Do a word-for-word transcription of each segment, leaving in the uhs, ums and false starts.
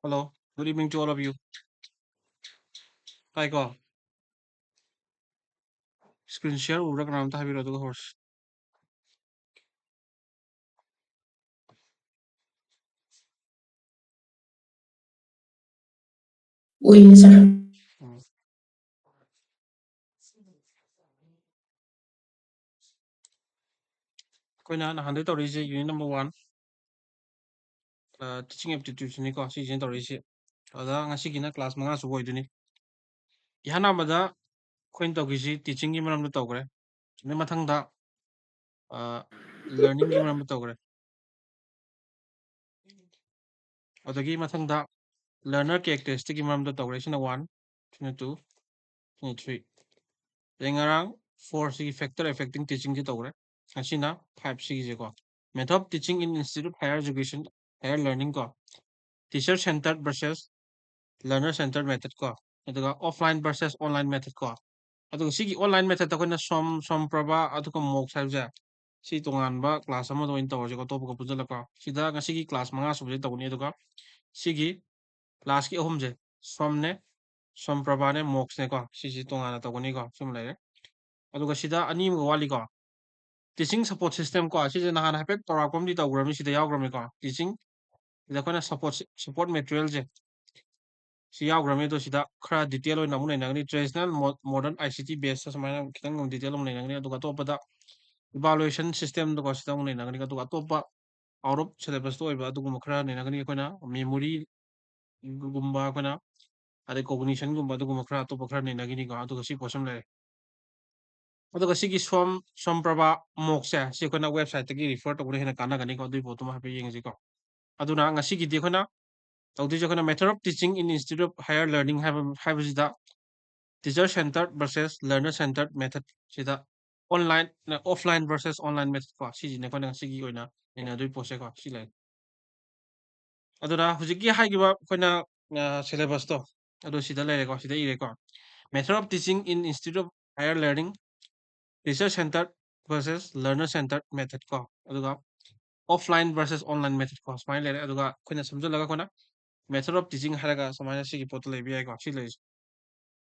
Hello, good evening to all of you. ꯇꯥꯏꯀꯣ? Screen share ꯎꯕ꯭ꯔꯥ? ꯀꯅꯥꯝꯇ ꯍꯥꯏꯕꯤꯔꯣ, ꯑꯗꯨꯒ ꯍꯧꯔꯁꯤ꯫ ꯎꯏꯌꯦ, sir꯫ ꯎꯝ꯫ ꯑꯩꯈꯣꯏꯅ ꯅꯍꯥꯟꯗꯩ ꯇꯧꯔꯛꯏꯁꯦ unit number one, ꯑ, teaching aptitudeꯁꯤꯅꯤꯀꯣ, ꯁꯤꯁꯤꯅ ꯇꯧꯔꯛꯏꯁꯦ꯫ ꯑꯗ ꯉꯁꯤꯒꯤꯅ class ꯃꯉꯥ ꯁꯨꯕ ꯑꯣꯏꯗꯣꯏꯅꯤ꯫ ꯏꯍꯥꯟ ꯍꯥꯟꯕꯗ ꯑꯩꯈꯣꯏꯅ ꯇꯧꯈꯤꯁꯤ teachingꯒꯤ ꯃꯔꯝꯗ ꯇꯧꯈ꯭ꯔꯦ꯫ ꯑꯗꯩ ꯃꯊꯪꯗ, ꯑ, learningꯒꯤ ꯃꯔꯝꯗ ꯇꯧꯈ꯭ꯔꯦ꯫ ꯑꯗꯒꯤ ꯃꯊꯪꯗ learner characteristicꯀꯤ ꯃꯔꯝꯗ ꯇꯧꯈ꯭ꯔꯦ꯫ ꯁꯤꯅ one, ꯁꯤꯅ two, ꯁꯤꯅ three꯫ ꯑꯗꯩ ꯉꯔꯥꯡ four ꯁꯤꯒꯤ factor affecting teachingꯁꯤ ꯇꯧꯈ꯭ꯔꯦ꯫ ꯉꯁꯤꯅ five ꯁꯤꯒꯤꯁꯦꯀꯣ, method of teaching in institute of higher education, higher learning ꯀꯣ, teacher centered versus learner centered method ꯀꯣ, ꯑꯗꯨꯒ offline versus online method ꯀꯣ꯫ ꯑꯗꯨꯒ ꯁꯤꯒꯤ online methodꯇ ꯑꯩꯈꯣꯏꯅ ꯁꯣꯝ, ꯁꯣꯝ ꯄ꯭ꯔꯚꯥ, ꯑꯗꯨꯒ mocks ꯍꯥꯏꯕꯁꯦ, ꯁꯤ ꯇꯣꯉꯥꯟꯕ class ꯑꯃꯗ ꯑꯣꯏꯅ ꯇꯧꯔꯁꯤꯀꯣ, ꯑꯇꯣꯞꯄꯒ ꯄꯨꯟꯁꯤꯜꯂꯒ꯫ ꯁꯤꯗ ꯉꯁꯤꯒꯤ class ꯃꯉꯥ ꯁꯨꯕꯁꯦ ꯇꯧꯒꯅꯤ꯫ ꯑꯗꯨꯒ ꯁꯤꯒꯤ classꯀꯤ ꯑꯍꯨꯝꯁꯦ, ꯁꯣꯝꯅꯦ, ꯁꯣꯝ ꯄ꯭ꯔꯚꯥꯅꯦ, mocksꯅꯦꯀꯣ, ꯁꯤꯁꯤ ꯇꯣꯉꯥꯟꯅ ꯇꯧꯒꯅꯤꯀꯣ꯫ ꯁꯤꯃ ꯂꯩꯔꯦ꯫ ꯑꯗꯨꯒ ꯁꯤꯗ ꯑꯅꯤ ꯑꯃꯒ ꯋꯥꯠꯂꯤꯀꯣ, teaching support system ꯀꯣ, ꯁꯤꯁꯦ ꯅꯍꯥꯟ ꯍꯥꯏꯐꯦꯠ ꯇꯧꯔꯛꯄ ꯑꯃꯗꯤ ꯇꯧꯈ꯭ꯔꯕꯅꯤ, ꯁꯤꯗ ꯌꯥꯎꯈ꯭ꯔꯕꯅꯤꯀꯣ꯫ Teaching ꯁꯤꯗ ꯑꯩꯈꯣꯏꯅ support, support materialꯁꯦ ꯁꯤ ꯌꯥꯎꯈ꯭ꯔꯕꯅꯤ꯫ ꯑꯗꯣ ꯁꯤꯗ ꯈꯔ detail ꯑꯣꯏꯅ ꯑꯃꯨꯛ ꯅꯩꯅꯒꯅꯤ, traditional, mo-, modern, ICT based ꯁꯨꯃꯥꯏꯅ ꯈꯤꯇꯪ ꯑꯃꯨꯛ detail ꯑꯃꯨꯛ ꯅꯩꯅꯒꯅꯤ꯫ ꯑꯗꯨꯒ ꯑꯇꯣꯞꯄꯗ evaluation systemꯗꯀꯣ, ꯁꯤꯗ ꯑꯃꯨꯛ ꯅꯩꯅꯒꯅꯤ꯫ ꯑꯗꯨꯒ ꯑꯇꯣꯞꯄ out of syllabusꯇ ꯑꯣꯏꯕ ꯑꯗꯨꯒꯨꯝꯕ ꯈꯔ ꯅꯩꯅꯒꯅꯤ꯫ ꯑꯩꯈꯣꯏꯅ memory ꯒꯨꯝꯕ, ꯑꯩꯈꯣꯏꯅ ꯑꯗꯩ cognitionꯒꯨꯝꯕ, ꯑꯗꯨꯒꯨꯝꯕ ꯈꯔ, ꯑꯇꯣꯞꯄ ꯈꯔ ꯅꯩꯅꯒꯅꯤꯀꯣ꯫ ꯑꯗꯨꯒ ꯁꯤ course ꯑꯃ ꯂꯩꯔꯦ꯫ ꯑꯗꯨꯒ ꯁꯤꯒꯤ ꯁꯣꯝ, ꯁꯣꯝ ꯄ꯭ꯔꯚꯥ mockꯁꯦ, ꯁꯤ ꯑꯩꯈꯣꯏꯅ websiteꯇꯒꯤ refer ꯇꯧꯕꯅ ꯍꯦꯟꯅ ꯀꯥꯟꯅꯒꯅꯤꯀꯣ꯫ ꯑꯗꯨꯒꯤ ꯄꯣꯠꯇꯨꯃ ꯍꯥꯏꯐꯦꯠ ꯌꯦꯡꯉꯁꯤꯀꯣ꯫ ꯑꯗꯨꯅ ꯉꯁꯤꯒꯤꯗꯤ ꯑꯩꯈꯣꯏꯅ ꯇꯧꯗꯣꯏꯁꯦ, ꯑꯩꯈꯣꯏꯅ method of teaching in institute of higher learning ꯍꯥꯏꯕ, ꯍꯥꯏꯕꯁꯤꯗ teacher centered versus learner centered method ꯁꯤꯗ online, offline versus online method ꯀꯣ, ꯁꯤꯁꯤꯅꯦ ꯑꯩꯈꯣꯏꯅ ꯉꯁꯤꯒꯤ ꯑꯣꯏꯅ ꯅꯩꯅꯗꯣꯏ ꯄꯣꯠꯁꯦꯀꯣ꯫ ꯁꯤ ꯂꯩꯔꯦ꯫ ꯑꯗꯨꯅ ꯍꯧꯖꯤꯛꯀꯤ ꯍꯥꯏꯈꯤꯕ ꯑꯩꯈꯣꯏꯅ, ꯑ, syllabusꯇꯣ, ꯑꯗꯨ ꯁꯤꯗ ꯂꯩꯔꯦꯀꯣ, ꯁꯤꯗ ꯏꯔꯦꯀꯣ꯫ Method of teaching in institute of higher learning, teacher centered versus learner centered method ꯀꯣ, ꯑꯗꯨꯒ offline versus online method ꯀꯣ, ꯁꯨꯃꯥꯏꯅ ꯂꯩꯔꯦ꯫ ꯑꯗꯨꯒ ꯑꯩꯈꯣꯏꯅ ꯁꯝꯖꯜꯂꯒ ꯑꯩꯈꯣꯏꯅ method of teaching ꯍꯥꯏꯔꯒ ꯁꯨꯃꯥꯏꯅ ꯁꯤꯒꯤ ꯄꯣꯠꯇ ꯂꯩꯕ ꯌꯥꯏꯀꯣ꯫ ꯁꯤ ꯂꯩꯔꯤꯁꯦ꯫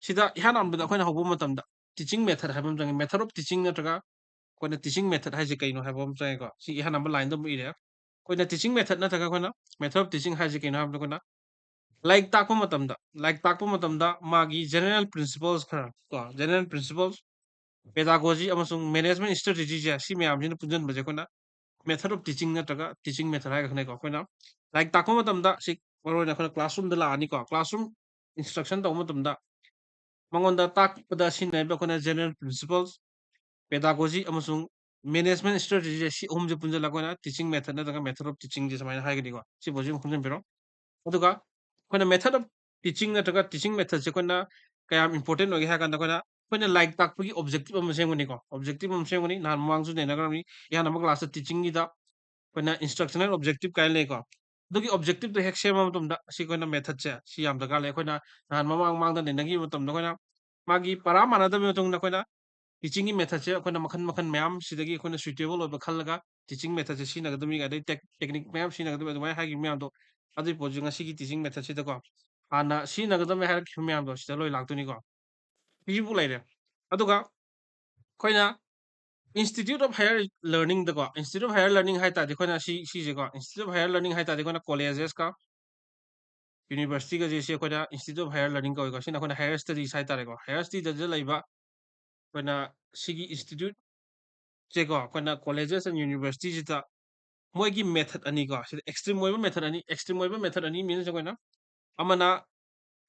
ꯁꯤꯗ ꯏꯍꯥꯟ ꯍꯥꯟꯕꯗ ꯑꯩꯈꯣꯏꯅ ꯍꯧꯕ ꯃꯇꯝꯗ teaching method ꯍꯥꯏꯕ ꯑꯃ ꯆꯪꯉꯤ꯫ Method of teaching ꯅꯠꯇ꯭ꯔꯒ ꯑꯩꯈꯣꯏꯅ teaching method ꯍꯥꯏꯁꯦ ꯀꯩꯅꯣ ꯍꯥꯏꯕ ꯑꯃ ꯆꯪꯉꯤꯀꯣ꯫ ꯁꯤ ꯏꯍꯥꯟ ꯍꯥꯟꯕ ꯂꯥꯏꯟꯗ ꯑꯃꯨꯛ ꯏꯔꯦ꯫ ꯑꯩꯈꯣꯏꯅ teaching method ꯅꯠꯇ꯭ꯔꯒ ꯑꯩꯈꯣꯏꯅ method of teaching ꯍꯥꯏꯁꯦ ꯀꯩꯅꯣ ꯍꯥꯏꯕꯗ ꯑꯩꯈꯣꯏꯅ ꯂꯥꯏꯔꯤꯛ ꯇꯥꯛꯄ ꯃꯇꯝꯗ, ꯂꯥꯏꯔꯤꯛ ꯇꯥꯛꯄ ꯃꯇꯝꯗ ꯃꯥꯒꯤ general principles ꯈꯔ ꯀꯣ, general principles, pedagogy ꯑꯃꯁꯨꯡ management strategy ꯁꯦ, ꯁꯤ ꯃꯌꯥꯝꯁꯤꯅ ꯄꯨꯟꯁꯤꯟꯕꯁꯦ ꯑꯩꯈꯣꯏꯅ method of teaching ꯅꯠꯇ꯭ꯔꯒ teaching method ꯍꯥꯏꯔꯒ ꯈꯪꯅꯩꯀꯣ꯫ ꯑꯩꯈꯣꯏꯅ ꯂꯥꯏꯔꯤꯛ ꯇꯥꯛꯄ ꯃꯇꯝꯗ ꯁꯤ ꯃꯔꯨꯑꯣꯏꯅ ꯑꯩꯈꯣꯏꯅ classroom ꯗ ꯂꯥꯛꯑꯅꯤꯀꯣ꯫ Classroom instruction ꯇꯧꯕ ꯃꯇꯝꯗ ꯃꯉꯣꯟꯗ ꯇꯥꯛꯄꯗ ꯁꯤꯖꯤꯟꯅꯔꯤꯕ ꯑꯩꯈꯣꯏꯅ general principles, pedagogy ꯑꯃꯁꯨꯡ management strategy ꯁꯦ, ꯁꯤ ꯑꯍꯨꯝꯁꯦ ꯄꯨꯟꯁꯤꯜꯂꯒ ꯑꯩꯈꯣꯏꯅ teaching method ꯅꯠꯇ꯭ꯔꯒ method of teaching ꯁꯦ ꯁꯨꯃꯥꯏꯅ ꯍꯥꯏꯒꯅꯤꯀꯣ꯫ ꯁꯤꯐꯥꯎꯁꯤ ꯑꯃꯨꯛ ꯈꯪꯖꯤꯟꯕꯤꯔꯣ꯫ ꯑꯗꯨꯒ ꯑꯩꯈꯣꯏꯅ method of teaching ꯅꯠꯇ꯭ꯔꯒ teaching method ꯁꯦ ꯑꯩꯈꯣꯏꯅ ꯀꯌꯥꯝ important ꯑꯣꯏꯒꯦ ꯍꯥꯏ ꯀꯥꯟꯗ ꯑꯩꯈꯣꯏꯅ, ꯑꯩꯈꯣꯏꯅ ꯂꯥꯏꯔꯤꯛ ꯇꯥꯛꯄꯒꯤ objective ꯑꯃ ꯁꯦꯝꯒꯅꯤꯀꯣ꯫ Objective ꯑꯃ ꯁꯦꯝꯒꯅꯤ꯫ ꯅꯍꯥꯟ ꯃꯃꯥꯡꯁꯨ ꯅꯩꯅꯈ꯭ꯔꯕꯅꯤ꯫ ꯏꯍꯥꯟ ꯍꯥꯟꯕ class ꯇ teaching ꯒꯤꯗ ꯑꯩꯈꯣꯏꯅ instructional objective ꯀꯥꯏꯅ ꯂꯩꯀꯣ꯫ ꯑꯗꯨꯒꯤ objective ꯇꯣ ꯍꯦꯛ ꯁꯦꯝꯕ ꯃꯇꯝꯗ ꯁꯤ ꯑꯩꯈꯣꯏꯅ method ꯁꯦ ꯁꯤ ꯌꯥꯝ ꯗꯔꯀꯥꯔ ꯂꯩ꯫ ꯑꯩꯈꯣꯏꯅ ꯅꯍꯥꯟ ꯃꯃꯥꯡ ꯃꯃꯥꯡꯗ ꯅꯩꯅꯈꯤꯕ ꯃꯇꯝꯗ ꯑꯩꯈꯣꯏꯅ ꯃꯥꯒꯤ ꯄꯔꯥ ꯃꯥꯟꯅꯗꯕꯒꯤ ꯃꯇꯨꯡꯗ ꯑꯩꯈꯣꯏꯅ teaching ꯒꯤ method ꯁꯦ ꯑꯩꯈꯣꯏꯅ ꯃꯈꯜ ꯃꯈꯜ ꯃꯌꯥꯝ ꯁꯤꯗꯒꯤ ꯑꯩꯈꯣꯏꯅ suitable ꯑꯣꯏꯕ ꯈꯜꯂꯒ teaching method ꯁꯦ ꯁꯤꯖꯤꯟꯅꯒꯗꯕꯅꯤ, ꯑꯗꯩ tech-, technique ꯃꯌꯥꯝ ꯁꯤꯖꯤꯟꯅꯒꯗꯕꯅꯤ, ꯑꯗꯨꯃꯥꯏꯅ ꯍꯥꯏꯈꯤꯕ ꯃꯌꯥꯝꯗꯣ, ꯑꯗꯨꯒꯤ ꯄꯣꯠꯁꯦ ꯉꯁꯤꯒꯤ teaching method ꯁꯤꯗꯀꯣ ꯍꯥꯟꯅ ꯁꯤꯖꯤꯟꯅꯒꯗꯕꯅꯤ ꯍꯥꯏꯔꯛꯈꯤꯕ ꯃꯌꯥꯝꯗꯣ ꯁꯤꯗ ꯂꯣꯏ ꯂꯥꯛꯇꯣꯏꯅꯤꯀꯣ꯫ ꯁꯤꯁꯤꯕꯨ ꯂꯩꯔꯦ꯫ ꯑꯗꯨꯒ ꯑꯩꯈꯣꯏꯅ Institute of Higher Learning ꯗꯀꯣ, Institute of Higher Learning ꯍꯥꯏ ꯇꯥꯔꯗꯤ ꯑꯩꯈꯣꯏꯅ ꯁꯤ, ꯁꯤꯁꯦꯀꯣ, Institute of Higher Learning ꯍꯥꯏ ꯇꯥꯔꯗꯤ ꯑꯩꯈꯣꯏꯅ colleges ꯀ university ꯒꯁꯦ ꯁꯤ ꯑꯩꯈꯣꯏꯅ Institute of Higher Learning ꯀꯧꯏꯀꯣ꯫ ꯁꯤꯅ ꯑꯩꯈꯣꯏꯅ higher studies ꯍꯥꯏ ꯇꯥꯔꯦꯀꯣ꯫ Higher studies ꯗ ꯂꯩꯕ ꯑꯩꯈꯣꯏꯅ ꯁꯤꯒꯤ institute ꯁꯦꯀꯣ, ꯑꯩꯈꯣꯏꯅ colleges and university ꯁꯤꯗ ꯃꯣꯏꯒꯤ method ꯑꯅꯤꯀꯣ, ꯁꯤꯗ extreme ꯑꯣꯏꯕ method ꯑꯅꯤ, extreme ꯑꯣꯏꯕ method ꯑꯅꯤ means ꯑꯩꯈꯣꯏꯅ ꯑꯃꯅ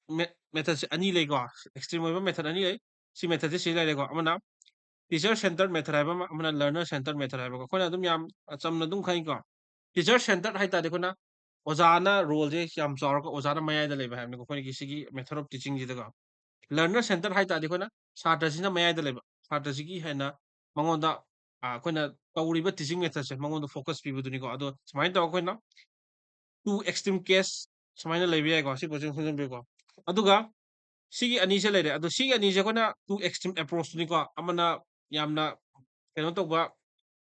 me-, method ꯁꯦ ꯑꯅꯤ ꯂꯩꯀꯣ, extreme ꯑꯣꯏꯕ method ꯑꯅꯤ ꯂꯩ꯫ ꯁꯤ method ꯁꯦ ꯁꯤ ꯂꯩꯔꯦꯀꯣ꯫ ꯑꯃꯅ teacher centered method ꯍꯥꯏꯕ ꯑꯃ, ꯑꯃꯅ learner centered method ꯍꯥꯏꯕꯀꯣ꯫ ꯑꯩꯈꯣꯏꯅ ꯑꯗꯨꯝ ꯌꯥꯝ ꯆꯝꯅ ꯑꯗꯨꯝ ꯈꯪꯉꯤꯀꯣ꯫ Teacher centered ꯍꯥꯏ ꯇꯥꯔꯗꯤ ꯑꯩꯈꯣꯏꯅ ꯑꯣꯖꯥꯅ role ꯁꯦ ꯌꯥꯝ ꯆꯥꯎꯔꯒ ꯑꯣꯖꯥꯅ ꯃꯌꯥꯏꯗ ꯂꯩꯕ ꯍꯥꯏꯕꯅꯤꯀꯣ, ꯑꯩꯈꯣꯏꯒꯤ ꯁꯤꯒꯤ method of teaching ꯁꯤꯗꯀꯣ꯫ Learner centered ꯍꯥꯏ ꯇꯥꯔꯗꯤ ꯑꯩꯈꯣꯏꯅ ꯁꯥꯇ꯭ꯔꯁꯤꯅ ꯃꯌꯥꯏꯗ ꯂꯩꯕ, ꯁꯥꯇ꯭ꯔꯁꯤꯒꯤ ꯍꯦꯟꯅ ꯃꯉꯣꯟꯗ, ꯑ, ꯑꯩꯈꯣꯏꯅ ꯇꯧꯔꯤꯕ teaching method ꯁꯦ ꯃꯉꯣꯟꯗ focus ꯄꯤꯕꯗꯨꯅꯤꯀꯣ꯫ ꯑꯗꯣ ꯁꯨꯃꯥꯏꯅ ꯇꯧꯔꯒ ꯑꯩꯈꯣꯏꯅ two extreme case ꯁꯨꯃꯥꯏꯅ ꯂꯩꯕ ꯌꯥꯏꯀꯣ꯫ ꯁꯤ ꯄꯣꯠꯁꯦ ꯈꯪꯖꯤꯟꯕꯤꯌꯨꯀꯣ꯫ ꯑꯗꯨꯒ ꯁꯤꯒꯤ ꯑꯅꯤꯁꯦ ꯂꯩꯔꯦ꯫ ꯑꯗꯣ ꯁꯤꯒꯤ ꯑꯅꯤꯁꯦ ꯑꯩꯈꯣꯏꯅ two extreme approach ꯇꯨꯅꯤꯀꯣ꯫ ꯑꯃꯅ ꯌꯥꯝꯅ ꯀꯩꯅꯣ ꯇꯧꯕ,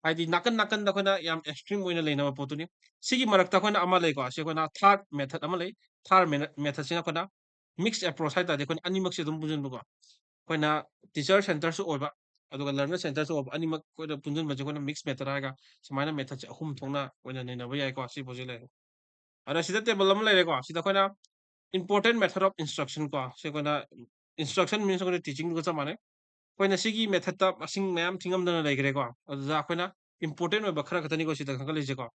ꯍꯥꯏꯗꯤ ꯅꯥꯀꯟ ꯅꯥꯀꯟꯗ ꯑꯩꯈꯣꯏꯅ ꯌꯥꯝ extreme ꯑꯣꯏꯅ ꯂꯩꯅꯕ ꯄꯣꯠꯇꯨꯅꯤ꯫ ꯁꯤꯒꯤ ꯃꯔꯛꯇ ꯑꯩꯈꯣꯏꯅ ꯑꯃ ꯂꯩꯀꯣ, ꯁꯤ ꯑꯩꯈꯣꯏꯅ third method ꯑꯃ ꯂꯩ꯫ Third method ꯁꯤꯅ ꯑꯩꯈꯣꯏꯅ mix approach ꯍꯥꯏ ꯇꯥꯔꯗꯤ ꯑꯩꯈꯣꯏꯅ ꯑꯅꯤꯃꯛꯁꯦ ꯑꯗꯨꯝ ꯄꯨꯟꯁꯤꯟꯕꯀꯣ꯫ ꯑꯩꯈꯣꯏꯅ teacher centre ꯁꯨ ꯑꯣꯏꯕ, ꯑꯗꯨꯒ learner centre ꯁꯨ ꯑꯣꯏꯕ, ꯑꯅꯤꯃꯛ ꯑꯩꯈꯣꯏꯅ ꯄꯨꯟꯁꯤꯟꯕꯁꯦ ꯑꯩꯈꯣꯏꯅ mix method ꯍꯥꯏꯔꯒ ꯁꯨꯃꯥꯏꯅ method ꯁꯦ ꯑꯍꯨꯝ ꯊꯣꯛꯅ ꯑꯣꯏꯅ ꯅꯩꯅꯕ ꯌꯥꯏꯀꯣ꯫ ꯁꯤ ꯄꯣꯠꯁꯤ ꯂꯩꯔꯦ꯫ ꯑꯗ ꯁꯤꯗ table ꯑꯃ ꯂꯩꯔꯦꯀꯣ꯫ ꯁꯤꯗ ꯑꯩꯈꯣꯏꯅ important method of instruction ꯀꯣ꯫ ꯁꯤ ꯑꯩꯈꯣꯏꯅ instruction means ꯑꯩꯈꯣꯏꯅ teaching ꯗꯨꯒ ꯆꯞ ꯃꯥꯟꯅꯩ꯫ ꯑꯩꯈꯣꯏꯅ ꯁꯤꯒꯤ method ꯇ ꯃꯁꯤꯡ ꯃꯌꯥꯝ ꯊꯤꯉꯝꯗꯅ ꯂꯩꯈ꯭ꯔꯦꯀꯣ꯫ ꯑꯗꯨꯗ ꯑꯩꯈꯣꯏꯅ important ꯑꯣꯏꯕ ꯈꯔ ꯈꯛꯇꯅꯤꯀꯣ ꯁꯤꯗ ꯈꯟꯒꯠꯂꯤꯁꯦꯀꯣ꯫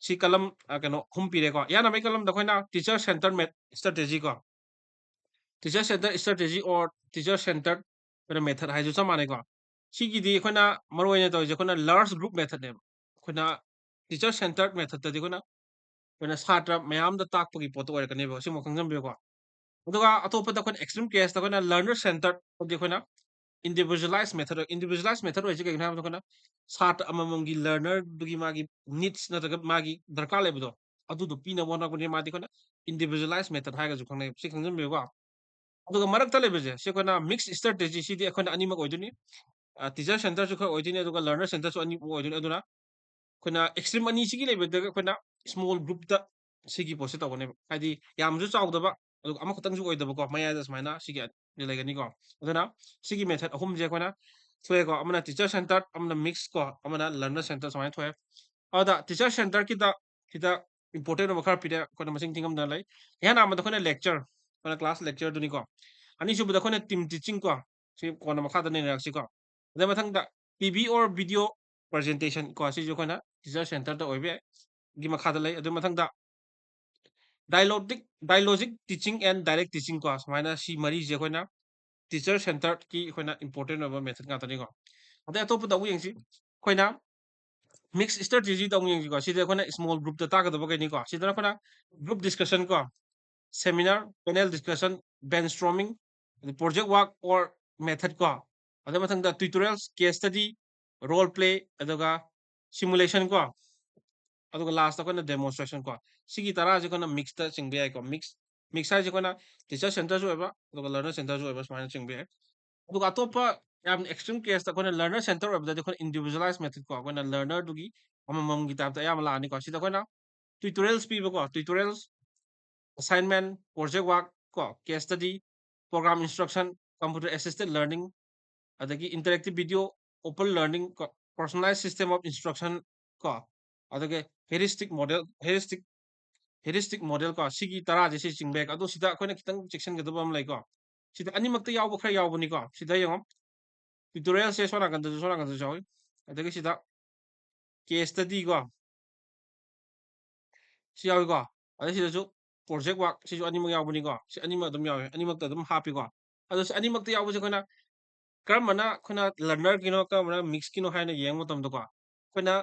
ꯁꯤ column, ꯑ, ꯀꯩꯅꯣ ꯑꯍꯨꯝ ꯄꯤꯔꯦꯀꯣ꯫ ꯏꯍꯥꯟ ꯑꯃꯒꯤ column ꯗ ꯑꯩꯈꯣꯏꯅ teacher centre ꯃꯦꯠ-, strategy ꯀꯣ꯫ Teacher centre strategy or teacher centre ꯑꯩꯈꯣꯏꯅ method ꯍꯥꯏꯁꯨ ꯆꯞ ꯃꯥꯟꯅꯩꯀꯣ꯫ ꯁꯤꯒꯤꯗꯤ ꯑꯩꯈꯣꯏꯅ ꯃꯔꯨ ꯑꯣꯏꯅ ꯇꯧꯔꯤꯁꯦ ꯑꯩꯈꯣꯏꯅ large group method ꯅꯦꯕ꯫ ꯑꯩꯈꯣꯏꯅ teacher centre method ꯇꯗꯤ ꯑꯩꯈꯣꯏꯅ, ꯑꯩꯈꯣꯏꯅ ꯁꯥꯇ꯭ꯔ ꯃꯌꯥꯝꯗ ꯇꯥꯛꯄꯒꯤ ꯄꯣꯠꯇꯣ ꯑꯣꯏꯔꯛꯀꯅꯦꯕ꯫ ꯁꯤꯃ ꯈꯪꯖꯟꯕꯤꯌꯨꯀꯣ꯫ ꯑꯗꯨꯒ ꯑꯇꯣꯞꯄꯗ ꯑꯩꯈꯣꯏꯅ extreme case ꯇ ꯑꯩꯈꯣꯏꯅ learner centre ꯍꯥꯏꯗꯤ ꯑꯩꯈꯣꯏꯅ individualized method ꯑꯣꯏ꯫ Individualized method ꯑꯣꯏꯁꯦ ꯀꯩꯒꯤꯅꯣ ꯍꯥꯏꯕꯗ ꯑꯩꯈꯣꯏꯅ ꯁꯥꯇ꯭ꯔ ꯑꯃꯃꯝꯒꯤ learner ꯗꯨꯒꯤ ꯃꯥꯒꯤ needs ꯅꯠꯇ꯭ꯔꯒ ꯃꯥꯒꯤ ꯗꯔꯀꯥꯔ ꯂꯩꯕꯗꯣ ꯑꯗꯨꯗꯣ ꯄꯤꯅꯕ ꯍꯣꯠꯅꯔꯛꯄꯅꯤꯅ ꯃꯥꯗꯤ ꯑꯩꯈꯣꯏꯅ individualized method ꯍꯥꯏꯔꯒꯁꯨ ꯈꯪꯅꯩ꯫ ꯁꯤ ꯈꯪꯖꯟꯕꯤꯌꯨꯀꯣ꯫ ꯑꯗꯨꯒ ꯃꯔꯛꯇ ꯂꯩꯕꯁꯦ ꯁꯤ ꯑꯩꯈꯣꯏꯅ mix strategy, ꯁꯤꯗꯤ ꯑꯩꯈꯣꯏꯅ ꯑꯅꯤꯃꯛ ꯑꯣꯏꯗꯣꯏꯅꯤ꯫ ꯑ, teacher centre ꯁꯨ ꯈꯔ ꯑꯣꯏꯗꯣꯏꯅꯤ, ꯑꯗꯨꯒ learner centre ꯁꯨ ꯑꯅꯤꯃꯛ ꯑꯣꯏꯗꯣꯏꯅꯤ꯫ ꯑꯗꯨꯅ ꯑꯩꯈꯣꯏꯅ extreme ꯑꯅꯤꯁꯤꯒꯤ ꯂꯩꯕꯗ ꯑꯩꯈꯣꯏꯅ small group ꯇ ꯁꯤꯒꯤ ꯄꯣꯠꯁꯦ ꯇꯧꯒꯅꯦꯕ꯫ ꯍꯥꯏꯗꯤ ꯌꯥꯝꯁꯨ ꯆꯥꯎꯗꯕ, ꯑꯗꯨꯒ ꯑꯃꯈꯛꯇꯪꯁꯨ ꯑꯣꯏꯗꯕꯀꯣ, ꯃꯌꯥꯏꯗ ꯁꯨꯃꯥꯏꯅ ꯁꯤꯒꯤ ꯑꯅꯤ ꯂꯩꯒꯅꯤꯀꯣ꯫ ꯑꯗꯨꯅ ꯁꯤꯒꯤ method ꯑꯍꯨꯝꯁꯦ ꯑꯩꯈꯣꯏꯅ ꯊꯣꯛꯑꯦꯀꯣ꯫ ꯑꯃꯅ teacher centre, ꯑꯃꯅ mix ꯀꯣ, ꯑꯃꯅ learner centre ꯁꯨꯃꯥꯏꯅ ꯊꯣꯛꯑꯦ꯫ ꯑꯗ teacher centre ꯒꯤꯗ ꯁꯤꯗ important ꯑꯣꯏꯕ ꯈꯔ ꯄꯤꯔꯦ, ꯑꯩꯈꯣꯏꯅ ꯃꯁꯤꯡ ꯊꯤꯉꯝꯗꯅ ꯂꯩ꯫ ꯏꯍꯥꯟ ꯑꯍꯥꯟꯕꯗ ꯑꯩꯈꯣꯏꯅ lecture, ꯑꯩꯈꯣꯏꯅ class lecture ꯗꯨꯅꯤꯀꯣ꯫ ꯑꯅꯤꯁꯨꯕꯗ ꯑꯩꯈꯣꯏꯅ team teaching ꯀꯣ, ꯁꯤ ꯀꯣꯟꯅ ꯃꯈꯥꯗ ꯅꯩꯅꯔꯛꯁꯤꯀꯣ꯫ ꯑꯗꯩ ꯃꯊꯪꯗ T V or video presentation ꯀꯣ, ꯁꯤꯁꯨ ꯑꯩꯈꯣꯏꯅ teacher centre ꯗ ꯑꯣꯏꯕ ꯌꯥꯏ꯫ ꯒꯤ ꯃꯈꯥꯗ ꯂꯩ꯫ ꯑꯗꯨ ꯃꯊꯪꯗ dialogic, dialogic teaching and direct teaching ꯀꯣ, ꯁꯨꯃꯥꯏꯅ ꯁꯤ ꯃꯔꯤꯁꯦ ꯑꯩꯈꯣꯏꯅ teacher centre ꯒꯤ ꯑꯩꯈꯣꯏꯅ important ꯑꯣꯏꯕ method ꯉꯥꯛꯇꯅꯤꯀꯣ꯫ ꯑꯗꯩ ꯑꯇꯣꯞꯄꯗ ꯑꯃꯨꯛ ꯌꯦꯡꯁꯤ꯫ ꯑꯩꯈꯣꯏꯅ mix strategy ꯗ ꯑꯃꯨꯛ ꯌꯦꯡꯁꯤꯀꯣ꯫ ꯁꯤꯗ ꯑꯩꯈꯣꯏꯅ small group ꯇ ꯇꯥꯛꯀꯗꯕꯈꯩꯅꯤꯀꯣ꯫ ꯁꯤꯗꯅ ꯑꯩꯈꯣꯏꯅ group discussion ꯀꯣ, seminar, panel discussion, brainstorming, ꯑꯗꯩ project work or method ꯀꯣ꯫ ꯑꯗꯨ ꯃꯊꯪꯗ tutorials, case study, role play, ꯑꯗꯨꯒ simulation ꯀꯣ꯫ ꯑꯗꯨꯒ last ꯇ ꯑꯩꯈꯣꯏꯅ demonstration ꯀꯣ꯫ ꯁꯤꯒꯤ ꯇꯔꯥꯁꯦ ꯑꯩꯈꯣꯏꯅ mix ꯇ ꯆꯤꯡꯕ ꯌꯥꯏꯀꯣ꯫ Mix, mix ꯍꯥꯏꯁꯦ ꯑꯩꯈꯣꯏꯅ teacher centre ꯁꯨ ꯑꯣꯏꯕ, ꯑꯗꯨꯒ learner centre ꯁꯨ ꯑꯣꯏꯕ, ꯁꯨꯃꯥꯏꯅ ꯆꯤꯡꯕ ꯌꯥꯏ꯫ ꯑꯗꯨꯒ ꯑꯇꯣꯞꯄ ꯌꯥꯝꯅ extreme case ꯇ ꯑꯩꯈꯣꯏꯅ learner center ꯑꯣꯏꯕꯗꯗꯤ ꯑꯩꯈꯣꯏꯅ individualized method ꯀꯣ, ꯑꯩꯈꯣꯏꯅ learner ꯗꯨꯒꯤ ꯑꯃꯃꯝꯒꯤ type ꯇ ꯑꯌꯥꯝꯕ ꯂꯥꯛꯑꯅꯤꯀꯣ꯫ ꯁꯤꯗ ꯑꯩꯈꯣꯏꯅ tutorials ꯄꯤꯕꯀꯣ, tutorials, assignment, project work ꯀꯣ, case study, program instruction, computer assisted learning, ꯑꯗꯒꯤ interactive video, open learning ꯀꯣ, personalized system of instruction ꯀꯣ, ꯑꯗꯨꯒ heuristic model, heuristic, heuristic model ꯀꯣ, ꯁꯤꯒꯤ ꯇꯔꯥꯁꯦ ꯁꯤ ꯆꯤꯡꯕ ꯌꯥꯏ꯫ ꯑꯗꯣ ꯁꯤꯗ ꯑꯩꯈꯣꯏꯅ ꯈꯤꯇꯪ ꯆꯦꯛꯁꯤꯟꯒꯗꯕ ꯑꯃ ꯂꯩꯀꯣ꯫ ꯁꯤꯗ ꯑꯅꯤꯃꯛꯇ ꯌꯥꯎꯕ ꯈꯔ ꯌꯥꯎꯕꯅꯤꯀꯣ꯫ ꯁꯤꯗ ꯌꯦꯡꯉꯣ, tutorial ꯁꯦ ꯁꯣꯝ ꯅꯥꯀꯟꯗꯁꯨ, ꯁꯣꯝ ꯅꯥꯀꯟꯗꯁꯨ ꯌꯥꯎꯏ꯫ ꯑꯗꯒꯤ ꯁꯤꯗ case study ꯀꯣ, ꯁꯤ ꯌꯥꯎꯏꯀꯣ꯫ ꯑꯗꯩ ꯁꯤꯗꯁꯨ project work ꯁꯤꯁꯨ ꯑꯅꯤꯃꯛ ꯌꯥꯎꯕꯅꯤꯀꯣ꯫ ꯁꯤ ꯑꯅꯤꯃꯛ ꯑꯗꯨꯝ ꯌꯥꯎꯏ, ꯑꯅꯤꯃꯛꯇ ꯑꯗꯨꯝ ꯍꯥꯞꯄꯤꯀꯣ꯫ ꯑꯗꯣ ꯁꯤ ꯑꯅꯤꯃꯛꯇ ꯌꯥꯎꯕꯁꯦ ꯑꯩꯈꯣꯏꯅ ꯀꯔꯝꯕꯅ ꯑꯩꯈꯣꯏꯅ learner ꯒꯤꯅꯣ, ꯀꯔꯝꯕꯅ mix ꯀꯤꯅꯣ ꯍꯥꯏꯅ ꯌꯦꯡꯕ ꯃꯇꯝꯗꯀꯣ, ꯑꯩꯈꯣꯏꯅ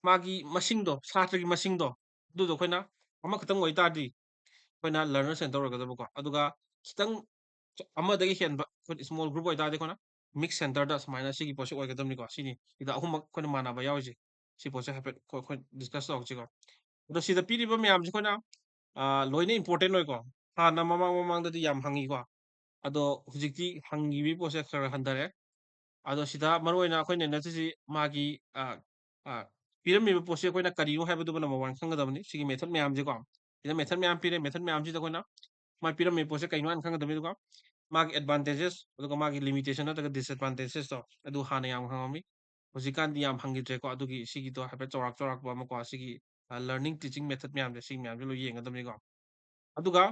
ꯃꯥꯒꯤ ꯃꯁꯤꯡꯗꯣ, ꯁꯥꯇ꯭ꯔꯒꯤ ꯃꯁꯤꯡꯗꯣ, ꯑꯗꯨꯗꯣ ꯑꯩꯈꯣꯏꯅ ꯑꯃꯈꯛꯇꯪ ꯑꯣꯏꯇꯥꯔꯗꯤ ꯑꯩꯈꯣꯏꯅ learner center ꯑꯣꯏꯒꯗꯕꯀꯣ꯫ ꯑꯗꯨꯒ ꯈꯤꯇꯪ ꯑꯃꯗꯒꯤ ꯍꯦꯟꯕ ꯑꯩꯈꯣꯏ small group ꯑꯣꯏꯇꯥꯔꯗꯤ ꯑꯩꯈꯣꯏꯅ mix center ꯗ ꯁꯨꯃꯥꯏꯅ ꯁꯤꯒꯤ ꯄꯣꯠꯁꯦ ꯑꯣꯏꯒꯗꯕꯅꯤꯀꯣ꯫ ꯁꯤꯅꯤ, ꯁꯤꯗ ꯑꯍꯨꯝꯃꯛ ꯑꯩꯈꯣꯏꯅ ꯃꯥꯟꯅꯕ ꯌꯥꯎꯔꯤꯁꯦ꯫ ꯁꯤ ꯄꯣꯠꯁꯦ ꯍꯥꯏꯐꯦꯠ ꯑꯩꯈꯣꯏ, ꯑꯩꯈꯣꯏ discuss ꯇꯧꯍꯧꯁꯤꯀꯣ꯫ ꯑꯗꯣ ꯁꯤꯗ ꯄꯤꯔꯤꯕ ꯃꯌꯥꯝꯁꯦ ꯑꯩꯈꯣꯏꯅ, ꯑꯥ, ꯂꯣꯏꯅ important ꯑꯣꯏꯀꯣ꯫ ꯍꯥꯟꯅ ꯃꯃꯥꯡ ꯃꯃꯥꯡꯗꯗꯤ ꯌꯥꯝ ꯍꯪꯉꯤꯀꯣ꯫ ꯑꯗꯣ ꯍꯧꯖꯤꯛꯇꯤ ꯍꯪꯉꯤꯕꯒꯤ ꯄꯣꯠꯁꯦ ꯈꯔ ꯈꯔ ꯍꯟꯊꯔꯦ꯫ ꯑꯗꯣ ꯁꯤꯗ ꯃꯔꯨꯑꯣꯏꯅ ꯑꯩꯈꯣꯏꯅ ꯅꯩꯅꯗꯣꯏꯁꯤ ꯃꯥꯒꯤ, ꯑꯥ, ꯑꯥ, ꯄꯤꯔꯝꯃꯤꯕ ꯄꯣꯠꯁꯦ ꯑꯩꯈꯣꯏꯅ ꯀꯔꯤꯅꯣ ꯍꯥꯏꯕꯗꯨꯃ number one ꯈꯪꯒꯗꯕꯅꯤ꯫ ꯁꯤꯒꯤ method ꯃꯌꯥꯝꯁꯦꯀꯣ꯫ ꯁꯤꯗ method ꯃꯌꯥꯝ ꯄꯤꯔꯦ, method ꯃꯌꯥꯝꯁꯤꯗ ꯑꯩꯈꯣꯏꯅ ꯃꯥꯏ ꯄꯤꯔꯝꯃꯤꯕ ꯄꯣꯠꯁꯦ ꯀꯩꯅꯣ ꯍꯥꯏꯅ ꯈꯪꯒꯗꯕꯅꯤ, ꯑꯗꯨꯒ ꯃꯥꯒꯤ advantages, ꯑꯗꯨꯒ ꯃꯥꯒꯤ limitation ꯅꯠꯇ꯭ꯔꯒ disadvantages ꯇꯣ ꯑꯗꯨ ꯍꯥꯟꯅ ꯌꯥꯝ ꯍꯪꯉꯝꯃꯤ꯫ ꯍꯧꯖꯤꯛꯀꯥꯟꯗꯤ ꯌꯥꯝ ꯍꯪꯈꯤꯗ꯭ꯔꯦꯀꯣ꯫ ꯑꯗꯨꯒꯤ ꯁꯤꯒꯤꯗꯣ ꯍꯥꯏꯐꯦꯠ ꯆꯥꯎꯔꯥꯛ ꯆꯥꯎꯔꯥꯛꯄ ꯑꯃꯀꯣ, ꯁꯤꯒꯤ, ꯑ, learning teaching method ꯃꯌꯥꯝꯁꯦ, ꯁꯤ ꯃꯌꯥꯝꯁꯦ ꯂꯣꯏ ꯌꯦꯡꯒꯗꯕꯅꯤꯀꯣ꯫ ꯑꯗꯨꯒ